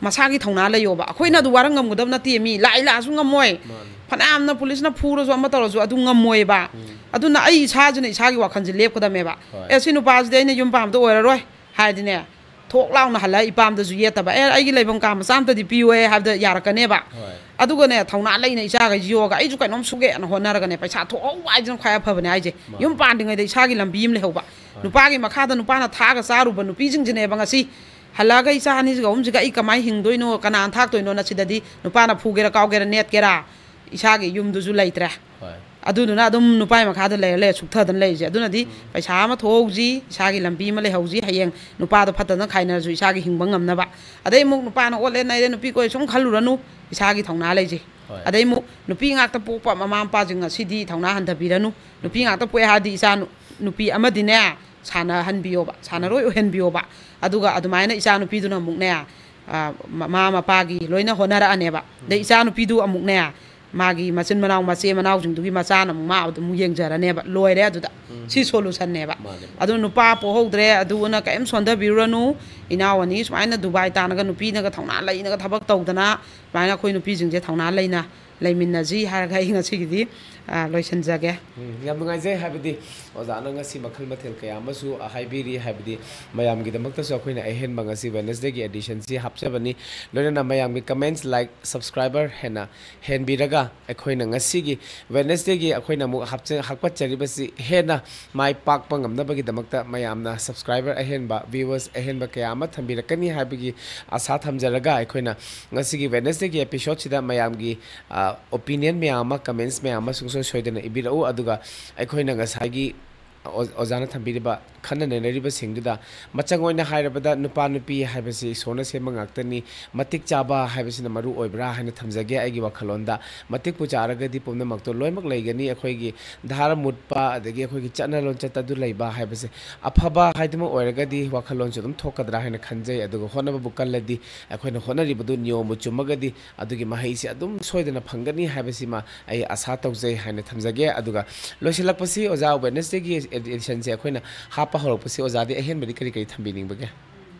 ꯃꯁꯥꯒꯤ ꯊꯧꯅꯥ ꯂꯩꯌꯣꯕ꯫ ꯑꯩꯈꯣꯏꯅ ꯑꯗꯨ ꯋꯥꯔꯛ ꯉꯝꯒꯗꯕ ꯅꯠꯇꯦ, ꯃꯤ ꯂꯥꯛꯏ ꯂꯥꯛꯑꯁꯨ ꯉꯝꯃꯣꯏ꯫ ꯃꯥꯅꯤ꯫ ꯐꯅꯌꯥꯝꯅ ꯄꯨꯂꯤꯁꯅ ꯐꯨꯔꯁꯨ ꯑꯃ ꯇꯧꯔꯁꯨ ꯑꯗꯨ ꯉꯝꯃꯣꯏꯕ꯫ ꯑꯗꯨꯅ ꯑꯩ ꯏꯁꯥꯁꯤꯅ ꯏꯁꯥꯒꯤ ꯋꯥꯈꯜꯁꯦ ꯂꯦꯞꯀꯗꯕꯅꯦꯕ꯫ ꯍꯣꯏ꯫ "ꯑꯦ, ꯁꯤ ꯅꯨꯄꯥꯁꯤꯗꯤ ꯑꯩꯅ ꯌꯨꯝ ꯄꯥꯝꯕꯗ ꯑꯣꯏꯔꯔꯣꯏ" ꯍꯥꯏꯔꯗꯤꯅꯦ, ꯊꯣꯛ ꯂꯥꯎꯅ ꯍꯜꯂ ꯏꯄꯥꯝꯗꯁꯨ ꯌꯦꯠꯇꯕ, "ꯑꯦ, ꯑꯩꯒꯤ ꯂꯩꯐꯝ ꯀꯥ ꯃꯆꯥ ꯑꯝꯇꯗꯤ ꯄꯤꯌꯨꯍꯦ" ꯍꯥꯏꯕꯗ ꯌꯥꯔꯛꯀꯅꯦꯕ꯫ ꯍꯣꯏ꯫ ꯑꯗꯨꯒꯅꯦ, ꯊꯧꯅꯥ ꯂꯩꯅ ꯏꯆꯥꯈꯩꯁꯤ ꯌꯣꯛꯑꯒ ꯑꯩꯁꯨ ꯀꯩꯅꯣꯝ ꯁꯨꯒꯦꯅ ꯍꯣꯠꯅꯔꯒꯅꯦ, ꯄꯩꯁꯥ ꯊꯣꯛꯍꯧꯕ ꯍꯥꯏꯁꯤꯅ ꯈ꯭ꯋꯥꯏ ꯑꯐꯕꯅꯦ ꯍꯥꯏꯁꯦ꯫ ꯃꯥꯅꯦ꯫ ꯌꯨꯝ ꯄꯥꯟꯗ꯭ꯔꯤꯉꯩꯗ ꯏꯁꯥꯒꯤ ꯂꯝꯕꯤ ꯑꯃ ꯂꯩꯍꯧꯕ꯫ ꯅꯨꯄꯥꯒꯤ ꯃꯈꯥꯗ ꯅꯨꯄꯥꯅ ꯊꯥꯛꯑꯒ ꯆꯥꯔꯨꯕ ꯅꯨꯄꯤꯁꯤꯡꯁꯤꯅꯦꯕ ꯉꯁꯤ ꯍꯜꯂꯛꯑꯒ, "ꯏꯆꯥ ꯑꯅꯤꯁꯤꯒ ꯑꯍꯨꯝꯁꯤꯒ ꯑꯩ ꯀꯃꯥꯏꯅ ꯍꯤꯡꯗꯣꯏꯅꯣ? ꯀꯅꯥꯅ ꯊꯥꯛꯇꯣꯏꯅꯣ?" ꯅ ꯁꯤꯗꯗꯤ ꯅꯨꯄꯥꯅ ꯐꯨꯒꯦꯔꯥ ꯀꯥꯎꯒꯦꯔꯥ ꯅꯦꯠꯀꯦꯔꯥ, ꯏꯁꯥꯒꯤ ꯌꯨꯝꯗꯨꯁꯨ ꯂꯩꯇ꯭ꯔꯦ꯫ ꯍꯣꯏ꯫ ꯑꯗꯨꯗꯨꯅ ꯑꯗꯨꯝ ꯅꯨꯄꯥꯒꯤ ꯃꯈꯥꯗ ꯂꯩꯔ ꯂꯩꯔ ꯁꯨꯛꯊꯗꯅ ꯂꯩꯔꯤꯁꯦ꯫ ꯑꯗꯨꯅꯗꯤ ꯄꯩꯁꯥ ꯑꯃ ꯊꯣꯛꯍꯧꯁꯤ, ꯏꯁꯥꯒꯤ ꯂꯝꯕꯤ ꯑꯃ ꯂꯩꯍꯧꯁꯤ, ꯍꯌꯦꯡ ꯅꯨꯄꯥꯗꯣ ꯐꯠꯇꯅ ꯈꯥꯏꯅꯔꯁꯨ ꯏꯁꯥꯒꯤ ꯍꯤꯡꯕ ꯉꯝꯅꯕ꯫ ꯑꯗꯩ ꯑꯃꯨꯛ ꯅꯨꯄꯥꯅ ꯑꯣꯠꯂꯦ ꯅꯩꯔꯦ, ꯅꯨꯄꯤ ꯀꯣꯏ ꯁꯨꯝ ꯈꯜꯂꯨꯔꯅꯨ, ꯏꯁꯥꯒꯤ ꯊꯧꯅꯥ ꯂꯩꯖꯩ꯫ ꯍꯣꯏ꯫ ꯑꯗꯩ ꯑꯃꯨꯛ ꯅꯨꯄꯤ ꯉꯥꯛꯇ ꯄꯣꯛꯄ ꯃꯃꯥ ꯃꯄꯥꯁꯤꯡ ꯉꯁꯤꯗꯤ ꯊꯧꯅꯥ ꯍꯟꯊꯕꯤꯔꯅꯨ꯫ ꯅꯨꯄꯤ ꯉꯥꯛꯇ ꯄꯣꯛꯑꯦ ꯍꯥꯏꯔꯗꯤ ꯏꯆꯥ ꯅꯨ-, ꯅꯨꯄꯤ ꯑꯃꯗꯤꯅꯦ ꯁꯥꯟꯅꯍꯟꯕꯤꯌꯣꯕ, ꯁꯥꯟꯅꯔꯣꯏ ꯑꯣꯏꯍꯟꯕꯤꯌꯣꯕ꯫ ꯑꯗꯨꯒ ꯑꯗꯨꯃꯥꯏꯅ ꯏꯆꯥ ꯅꯨꯄꯤꯗꯨꯅ ꯑꯃꯨꯛꯅꯦ, ꯑ, ꯃꯃꯥ ꯃꯄꯥꯒꯤ ꯂꯣꯏꯅ ꯍꯣꯠꯅꯔꯛꯑꯅꯦꯕ꯫ ꯑꯗꯩ ꯏꯆꯥ ꯅꯨꯄꯤꯗꯨ ꯑꯃꯨꯛꯅꯦ, ꯃꯥꯒꯤ ꯃꯆꯤꯟ ꯃꯅꯥꯎ, ꯃꯆꯦ ꯃꯅꯥꯎꯁꯤꯡꯗꯨꯒꯤ ꯃꯆꯥꯅ ꯑꯃꯨꯛ ꯃꯥ ꯑꯗꯨꯝ ꯌꯦꯡꯖꯔꯅꯦꯕ꯫ ꯂꯣꯏꯔꯦ ꯑꯗꯨꯗ꯫ ꯁꯤ solutionꯅꯦꯕ꯫ ꯃꯥꯅꯦ꯫ ꯑꯗꯨ ꯅꯨꯄꯥ ꯄꯣꯛꯍꯧꯗ꯭ꯔꯦ, ꯑꯗꯨꯅ ꯀꯔꯤꯝ ꯁꯣꯟꯊꯕꯤꯔꯨꯔꯅꯨ꯫ ꯏꯅꯥꯎ ꯑꯅꯤ ꯁꯨꯃꯥꯏꯅ ꯗꯨꯕꯥꯏ ꯇꯥꯅꯒ ꯅꯨꯄꯤꯅꯒ ꯊꯧꯅꯥ ꯂꯩꯅꯒ ꯊꯕꯛ ꯇꯧꯗꯅ ꯁꯨꯃꯥꯏꯅ ꯑꯩꯈꯣꯏ ꯅꯨꯄꯤꯁꯤꯡꯁꯦ ꯊꯧꯅꯥ ꯂꯩꯅ ꯂꯩꯃꯤꯟꯅꯁꯤ ꯍꯥꯏꯔꯒ ꯑꯩ ꯉꯁꯤꯒꯤꯗꯤ, ꯑ, ꯂꯣꯏꯁꯤꯟꯖꯒꯦ꯫ ꯎꯝ, ꯌꯥꯝ ꯅꯨꯡꯉꯥꯏꯖꯩ꯫ ꯍꯥꯏꯕꯗꯤ ꯑꯣꯖꯥꯅ ꯉꯁꯤ ꯃꯈꯜ ꯃꯊꯦꯜ ꯀꯌꯥ ꯑꯃꯁꯨ, ꯑ, ꯍꯥꯏꯕꯤꯔꯤ꯫ ꯍꯥꯏꯕꯗꯤ ꯃꯌꯥꯝꯒꯤꯗꯃꯛꯇꯁꯨ ꯑꯩꯈꯣꯏꯅ ꯑꯍꯦꯟꯕ ꯉꯁꯤ Wednesdayꯒꯤ editionꯁꯤ ꯍꯥꯞꯆꯕꯅꯤ꯫ ꯂꯣꯏꯅꯅ ꯃꯌꯥꯝꯒꯤ comments, like, subscriber ꯍꯦꯟꯅ ꯍꯦꯟꯕꯤꯔꯒ ꯑꯩꯈꯣꯏꯅ ꯉꯁꯤꯒꯤ Wednesdayꯒꯤ ꯑꯩꯈꯣꯏꯅ ꯑꯃꯨꯛ ꯍꯥꯞꯆ-, ꯍꯥꯞꯀꯠꯆꯔꯤꯕꯁꯤ ꯍꯦꯟꯅ ꯃꯥꯏ ꯄꯥꯛꯄ ꯉꯝꯅꯕꯒꯤꯗꯃꯛꯇ ꯃꯌꯥꯝꯅ subscriber ꯑꯍꯦꯟꯕ, viewers ꯑꯍꯦꯟꯕ ꯀꯌꯥ ꯑꯃ ꯊꯝꯕꯤꯔꯛꯀꯅꯤ ꯍꯥꯏꯕꯒꯤ ꯑꯁꯥ ꯊꯝꯖꯔꯒ ꯑꯩꯈꯣꯏꯅ ꯉꯁꯤꯒꯤ Wednesdayꯒꯤ episodeꯁꯤꯗ ꯃꯌꯥꯝꯒꯤ, ꯑ, opinion ꯃꯌꯥꯝ ꯑꯃ, comments ꯃꯌꯥꯝ ꯑꯃ ꯁꯨꯡꯁꯣꯏ ꯁꯣꯏꯗꯅ ꯏꯕꯤꯔꯛꯎ꯫ ꯑꯗꯨꯒ ꯑꯩꯈꯣꯏꯅ ꯉꯁꯥꯏꯒꯤ ꯑꯣ-, ꯑꯣꯖꯥꯅ ꯊꯝꯕꯤꯔꯤꯕ ꯈꯟꯅ ꯅꯩꯅꯔꯤꯕꯁꯤꯡꯗꯨꯗ ꯃꯆꯪ ꯑꯣꯏꯅ ꯍꯥꯏꯔꯕꯗ ꯅꯨꯄꯥ ꯅꯨꯄꯤ ꯍꯥꯏꯕꯁꯤ ꯏꯁꯣꯔꯅ ꯁꯦꯝꯕ ꯉꯥꯛꯇꯅꯤ, ꯃꯇꯤꯛ ꯆꯥꯕ ꯍꯥꯏꯕꯁꯤꯅ ꯃꯔꯨ ꯑꯣꯏꯕ꯭ꯔꯥ ꯍꯥꯏꯅ ꯊꯝꯖꯒꯦ ꯑꯩꯒꯤ ꯋꯥꯈꯜꯂꯣꯟꯗ꯫ ꯃꯇꯤꯛꯄꯨ ꯆꯥꯔꯒꯗꯤ ꯄꯨꯝꯅꯃꯛꯇꯣ ꯂꯣꯏꯅꯃꯛ ꯂꯩꯒꯅꯤ꯫ ꯑꯩꯈꯣꯏꯒꯤ ꯙꯔꯃ ꯃꯨꯠꯄ, ꯑꯗꯒꯤ ꯑꯩꯈꯣꯏꯒꯤ ꯆꯠꯅ ꯂꯣꯟꯆꯠꯇ ꯑꯗꯨ ꯂꯩꯕ ꯍꯥꯏꯕꯁꯦ ꯑꯐꯕ ꯍꯥꯏꯗꯨꯃꯛ ꯑꯣꯏꯔꯒꯗꯤ ꯋꯥꯈꯜꯂꯣꯟꯁꯨ ꯑꯗꯨꯝ ꯊꯣꯛꯀꯗ꯭ꯔꯥ ꯍꯥꯏꯅ ꯈꯟꯖꯩ꯫ ꯑꯗꯨꯒ ꯍꯣꯠꯅꯕꯕꯨ ꯀꯜꯂꯗꯤ, ꯑꯩꯈꯣꯏꯅ ꯍꯣꯠꯅꯔꯤꯕꯗꯨ ꯅꯤꯌꯣꯝꯕꯨ ꯆꯨꯝꯃꯒꯗꯤ, ꯑꯗꯨꯒꯤ ꯃꯍꯩꯁꯦ ꯑꯗꯨꯝ ꯁꯣꯏꯗꯅ ꯐꯪꯒꯅꯤ ꯍꯥꯏꯕꯁꯤꯃ ꯑꯩ ꯑꯁꯥ ꯇꯧꯖꯩ ꯍꯥꯏꯅ ꯊꯝꯖꯒꯦ꯫ ꯑꯗꯨꯒ ꯂꯣꯏꯁꯤꯜꯂꯛꯄꯁꯤ ꯑꯣꯖꯥ, Wednesdayꯒꯤ editionꯁꯦ ꯑꯩꯈꯣꯏꯅ ꯍꯥꯞꯄ ꯍꯧꯔꯛꯄꯁꯤ ꯑꯣꯖꯥꯗꯤ ꯑꯍꯦꯟꯕꯗꯤ ꯀꯔꯤ ꯀꯔꯤ ꯊꯝꯕꯤꯅꯤꯡꯕꯒꯦ?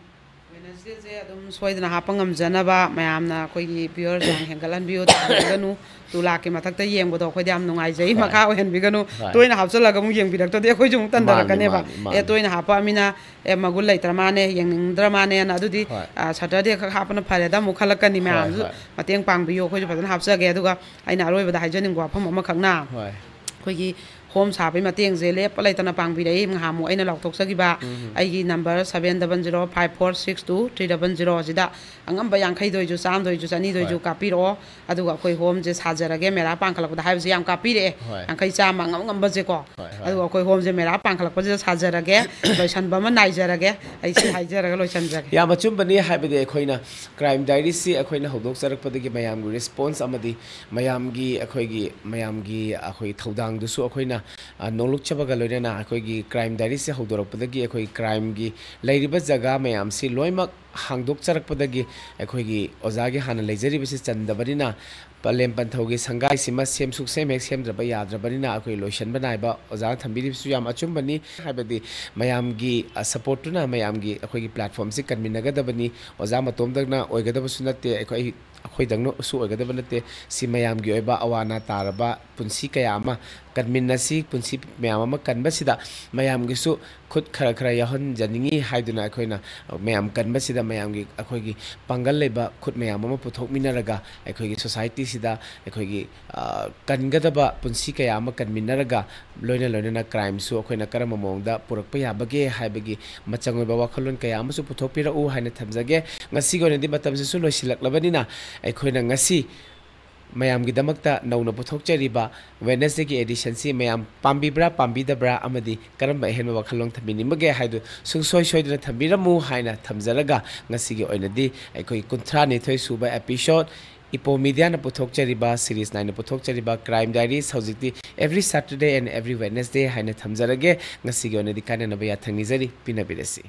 Wednesdayꯁꯦ ꯑꯗꯨꯝ ꯁꯣꯏꯗꯅ ꯍꯥꯞꯄ ꯉꯝꯖꯅꯕ ꯃꯌꯥꯝꯅ ꯑꯩꯈꯣꯏꯒꯤ viewers ꯌꯥꯝ ꯍꯦꯟꯒꯠꯍꯟꯕꯤꯌꯨ, ꯇꯥꯕꯤꯒꯅꯨ꯫ ꯇꯨ ꯂꯥꯛꯀꯤ ꯃꯊꯛꯇ ꯌꯦꯡꯕꯗꯣ ꯑꯩꯈꯣꯏꯗꯤ ꯌꯥꯝ ꯅꯨꯡꯉꯥꯏꯖꯩ꯫ ꯍꯣꯏ꯫ ꯃꯈꯥ ꯑꯣꯏꯍꯟꯕꯤꯒꯅꯨ꯫ ꯍꯣꯏ꯫ ꯇꯣꯏꯅ ꯍꯥꯞꯆꯤꯜꯂꯒ ꯑꯃꯨꯛ ꯌꯦꯡꯕꯤꯔꯛꯇꯗꯤ ꯑꯩꯈꯣꯏꯁꯨ ꯑꯃꯨꯛ ꯃꯥꯅꯤ, ꯇꯟꯊꯔꯛꯀꯅꯦꯕ꯫ ꯃꯥꯅꯤ, ꯃꯥꯅꯤ꯫ ꯑꯦ, ꯇꯣꯏꯅ ꯍꯥꯞꯄꯛꯑꯃꯤꯅ, ꯑꯦ, ꯃꯒꯨꯟ ꯂꯩꯇ꯭ꯔ ꯃꯥꯅꯦ, ꯌꯦꯡꯅꯤꯡꯗ꯭ꯔ ꯃꯥꯅꯦꯅ꯫ ꯑꯗꯨꯗꯤ, ꯍꯣꯏ꯫ ꯑ, Saturday ꯈꯛ ꯍꯥꯞꯄꯅ ꯐꯔꯦꯗ ꯑꯃꯨꯛ ꯈꯜꯂꯛꯀꯅꯤ꯫ ꯍꯣꯏ, ꯃꯌꯥꯝꯁꯨ ꯍꯣꯏ꯫ ꯃꯇꯦꯡ ꯄꯥꯡꯕꯤꯌꯨ, ꯑꯩꯈꯣꯏꯁꯨ ꯐꯖꯅ ꯍꯥꯞꯆꯒꯦ꯫ ꯑꯗꯨꯒ ꯑꯩꯅ ꯑꯔꯣꯏꯕꯗ ꯍꯥꯏꯖꯅꯤꯡꯕ ꯋꯥꯐꯝ ꯑꯃꯈꯛꯅ, ꯍꯣꯏ꯫ ꯑꯩꯈꯣꯏꯒꯤ home ꯁꯥꯕꯒꯤ ꯃꯇꯦꯡꯁꯦ ꯂꯦꯞꯄ ꯂꯩꯇꯅ ꯄꯥꯡꯕꯤꯔꯛꯏ꯫ ꯉꯍꯥꯟꯃꯨꯛ ꯑꯩꯅ ꯂꯥꯎꯊꯣꯛꯆꯈꯤꯕ ꯎꯝ꯫ ꯑꯩꯒꯤ number seven double zero five four six two three double zero ꯑꯁꯤꯗ ꯑꯉꯝꯕ ꯌꯥꯡꯈꯩꯗ ꯑꯣꯏꯁꯨ, ꯆꯥꯝꯃꯗ ꯑꯣꯏꯁꯨ, ꯆꯅꯤꯗ ꯑꯣꯏꯁꯨ ꯍꯣꯏ꯫ ꯀꯥꯞꯄꯤꯔꯛꯑꯣ꯫ ꯑꯗꯨꯒ ꯑꯩꯈꯣꯏ home ꯁꯦ ꯁꯥꯖꯔꯒꯦ, ꯃꯦꯔꯥ ꯄꯥꯡꯈꯠꯂꯛꯄꯗ ꯍꯥꯏꯕꯁꯦ ꯌꯥꯝ ꯀꯥꯞꯄꯤꯔꯛꯑꯦ꯫ ꯍꯣꯏ꯫ ꯌꯥꯡꯈꯩ, ꯆꯥꯝꯃ, ꯑꯉꯝ ꯑꯉꯝꯕꯁꯦꯀꯣ꯫ ꯍꯣꯏ, ꯍꯣꯏ꯫ ꯑꯗꯨꯒ ꯑꯩꯈꯣꯏ home ꯁꯦ ꯃꯦꯔꯥ ꯄꯥꯡꯈꯠꯂꯛꯄꯁꯤꯗ ꯁꯥꯖꯔꯒꯦ, ꯂꯣꯏꯁꯟꯕ ꯑꯃ ꯅꯥꯏꯖꯔꯒꯦ꯫ ꯑꯩ ꯁꯤ ꯍꯥꯏꯖꯔꯒ ꯂꯣꯏꯁꯟꯖꯒꯦ꯫ ꯌꯥꯝ ꯑꯆꯨꯝꯕꯅꯤ꯫ ꯍꯥꯏꯕꯗꯤ ꯑꯩꯈꯣꯏꯅ Crime Diaries ꯁꯤ ꯑꯩꯈꯣꯏꯅ ꯍꯧꯗꯣꯛꯆꯔꯛꯄꯗꯒꯤ ꯃꯌꯥꯝꯒꯤ response ꯑꯃꯗꯤ ꯃꯌꯥꯝꯒꯤ ꯑꯩꯈꯣꯏꯒꯤ, ꯃꯌꯥꯝꯒꯤ ꯑꯩꯈꯣꯏ ꯊꯧꯗꯥꯡꯗꯨꯁꯨ ꯑꯩꯈꯣꯏꯅ, ꯑ, ꯅꯣꯂꯨꯛꯆꯕꯒ ꯂꯣꯏꯅꯅ ꯑꯩꯈꯣꯏꯒꯤ Crime Diaries ꯁꯦ ꯍꯧꯗꯣꯔꯛꯄꯗꯒꯤ ꯑꯩꯈꯣꯏ crime ꯒꯤ ꯂꯩꯔꯤꯕ ꯖꯒꯥ ꯃꯌꯥꯝꯁꯤ ꯂꯣꯏꯅꯃꯛ ꯍꯥꯡꯗꯣꯛꯆꯔꯛꯄꯗꯒꯤ ꯑꯩꯈꯣꯏꯒꯤ ꯑꯣꯖꯥꯒꯤ ꯍꯥꯟꯅ ꯂꯩꯖꯔꯤꯕꯁꯤ ꯆꯟꯗꯕꯅꯤꯅ ꯄꯂꯦꯝ ꯄꯟꯊꯧꯒꯤ ꯁꯪꯒꯥꯏꯁꯤꯃ ꯁꯦꯝ ꯁꯨꯛꯁꯦꯝ ꯍꯦꯛ ꯁꯦꯝꯗ꯭ꯔꯕ ꯌꯥꯗ꯭ꯔꯕꯅꯤꯅ ꯑꯩꯈꯣꯏ ꯂꯣꯏꯁꯟꯕ ꯅꯥꯏꯕ ꯑꯣꯖꯥꯅ ꯊꯝꯕꯤꯔꯤꯕꯁꯨ ꯌꯥꯝ ꯑꯆꯨꯝꯕꯅꯤ꯫ ꯍꯥꯏꯕꯗꯤ ꯃꯌꯥꯝꯒꯤ, ꯑ, support ꯇꯨꯅ ꯃꯌꯥꯝꯒꯤ ꯑꯩꯈꯣꯏꯒꯤ platform ꯁꯤ ꯀꯟꯃꯤꯟꯅꯒꯗꯕꯅꯤ꯫ ꯑꯣꯖꯥ ꯃꯇꯣꯝꯗꯛꯅ ꯑꯣꯏꯒꯗꯕꯁꯨ ꯅꯠꯇꯦ, ꯑꯩꯈꯣꯏ, ꯑꯩꯈꯣꯏꯗꯪꯅꯁꯨ ꯑꯣꯏꯒꯗꯕ ꯅꯠꯇꯦ꯫ ꯁꯤ ꯃꯌꯥꯝꯒꯤ ꯑꯣꯏꯕ ꯑꯋꯥ ꯑꯅꯥ ꯇꯥꯔꯕ ꯄꯨꯟꯁꯤ ꯀꯌꯥ ꯑꯃ ꯀꯟꯃꯤꯟꯅꯁꯤ꯫ ꯄꯨꯟꯁꯤ ꯃꯌꯥꯝ ꯑꯃ ꯀꯟꯕꯁꯤꯗ ꯃꯌꯥꯝꯒꯤꯁꯨ ꯈꯨꯠ ꯈꯔ ꯈꯔ ꯌꯥꯎꯍꯟꯖꯅꯤꯡꯏ ꯍꯥꯏꯗꯨꯅ ꯑꯩꯈꯣꯏꯅ ꯃꯌꯥꯝ ꯀꯟꯕꯁꯤꯗ ꯃꯌꯥꯝꯒꯤ, ꯑꯩꯈꯣꯏꯒꯤ ꯄꯥꯡꯒꯜ ꯂꯩꯕ ꯈꯨꯠ ꯃꯌꯥꯝ ꯑꯃ ꯄꯨꯊꯣꯛꯃꯤꯟꯅꯔꯒ ꯑꯩꯈꯣꯏꯒꯤ society ꯁꯤꯗ ꯑꯩꯈꯣꯏꯒꯤ, ꯑ, ꯀꯟꯒꯗꯕ ꯄꯨꯟꯁꯤ ꯀꯌꯥ ꯑꯃ ꯀꯟꯃꯤꯟꯅꯔꯒ ꯂꯣꯏꯅ ꯂꯣꯏꯅꯅ crime ꯁꯨ ꯑꯩꯈꯣꯏꯅ ꯀꯔꯝꯕ ꯃꯑꯣꯡꯗ ꯄꯨꯔꯛꯄ ꯌꯥꯕꯒꯦ ꯍꯥꯏꯕꯒꯤ ꯃꯆꯪ ꯑꯣꯏꯕ ꯋꯥꯈꯜꯂꯣꯟ ꯀꯌꯥ ꯑꯃꯁꯨ ꯄꯨꯊꯣꯛꯄꯤꯔꯛꯎ ꯍꯥꯏꯅ ꯊꯝꯖꯒꯦ꯫ ꯉꯁꯤꯒꯤ ꯑꯣꯏꯅꯗꯤ ꯃꯇꯝꯁꯤꯁꯨ ꯂꯣꯏꯁꯤꯜꯂꯛꯂꯕꯅꯤꯅ ꯑꯩꯈꯣꯏꯅ ꯉꯁꯤ ꯃꯌꯥꯝꯒꯤꯗꯃꯛꯇ ꯅꯧꯅ ꯄꯨꯊꯣꯛꯆꯔꯤꯕ Wednesday ꯒꯤ edition ꯁꯤ ꯃꯌꯥꯝ ꯄꯥꯝꯕꯤꯕ꯭ꯔꯥ, ꯄꯥꯝꯕꯤꯗꯕ꯭ꯔꯥ, ꯑꯃꯗꯤ ꯀꯔꯝꯕ ꯑꯍꯦꯟꯕ ꯋꯥꯈꯜꯂꯣꯟ ꯊꯝꯕꯤꯅꯤꯡꯕꯒꯦ ꯍꯥꯏꯗꯨ ꯁꯨꯡꯁꯣꯏ ꯁꯣꯏꯗꯅ ꯊꯝꯕꯤꯔꯝꯃꯨ ꯍꯥꯏꯅ ꯊꯝꯖꯔꯒ, ꯉꯁꯤꯒꯤ ꯑꯣꯏꯅꯗꯤ ꯑꯩꯈꯣꯏ ꯀꯨꯟꯊ꯭ꯔꯥ ꯅꯤꯊꯣꯏ ꯁꯨꯕ episode, Ipoh Media ꯅ ꯄꯨꯊꯣꯛꯆꯔꯤꯕ, series nine ꯅ ꯄꯨꯊꯣꯛꯆꯔꯤꯕ Crime Diaries ꯍꯧꯖꯤꯛꯇꯤ every Saturday and every Wednesday ꯍꯥꯏꯅ ꯊꯝꯖꯔꯒꯦ꯫ ꯉꯁꯤꯒꯤ ꯑꯣꯏꯅꯗꯤ ꯀꯥꯏꯅꯅꯕ ꯌꯥꯊꯪ ꯅꯤꯖꯔꯤ꯫ ꯄꯤꯅꯕꯤꯔꯁꯤ꯫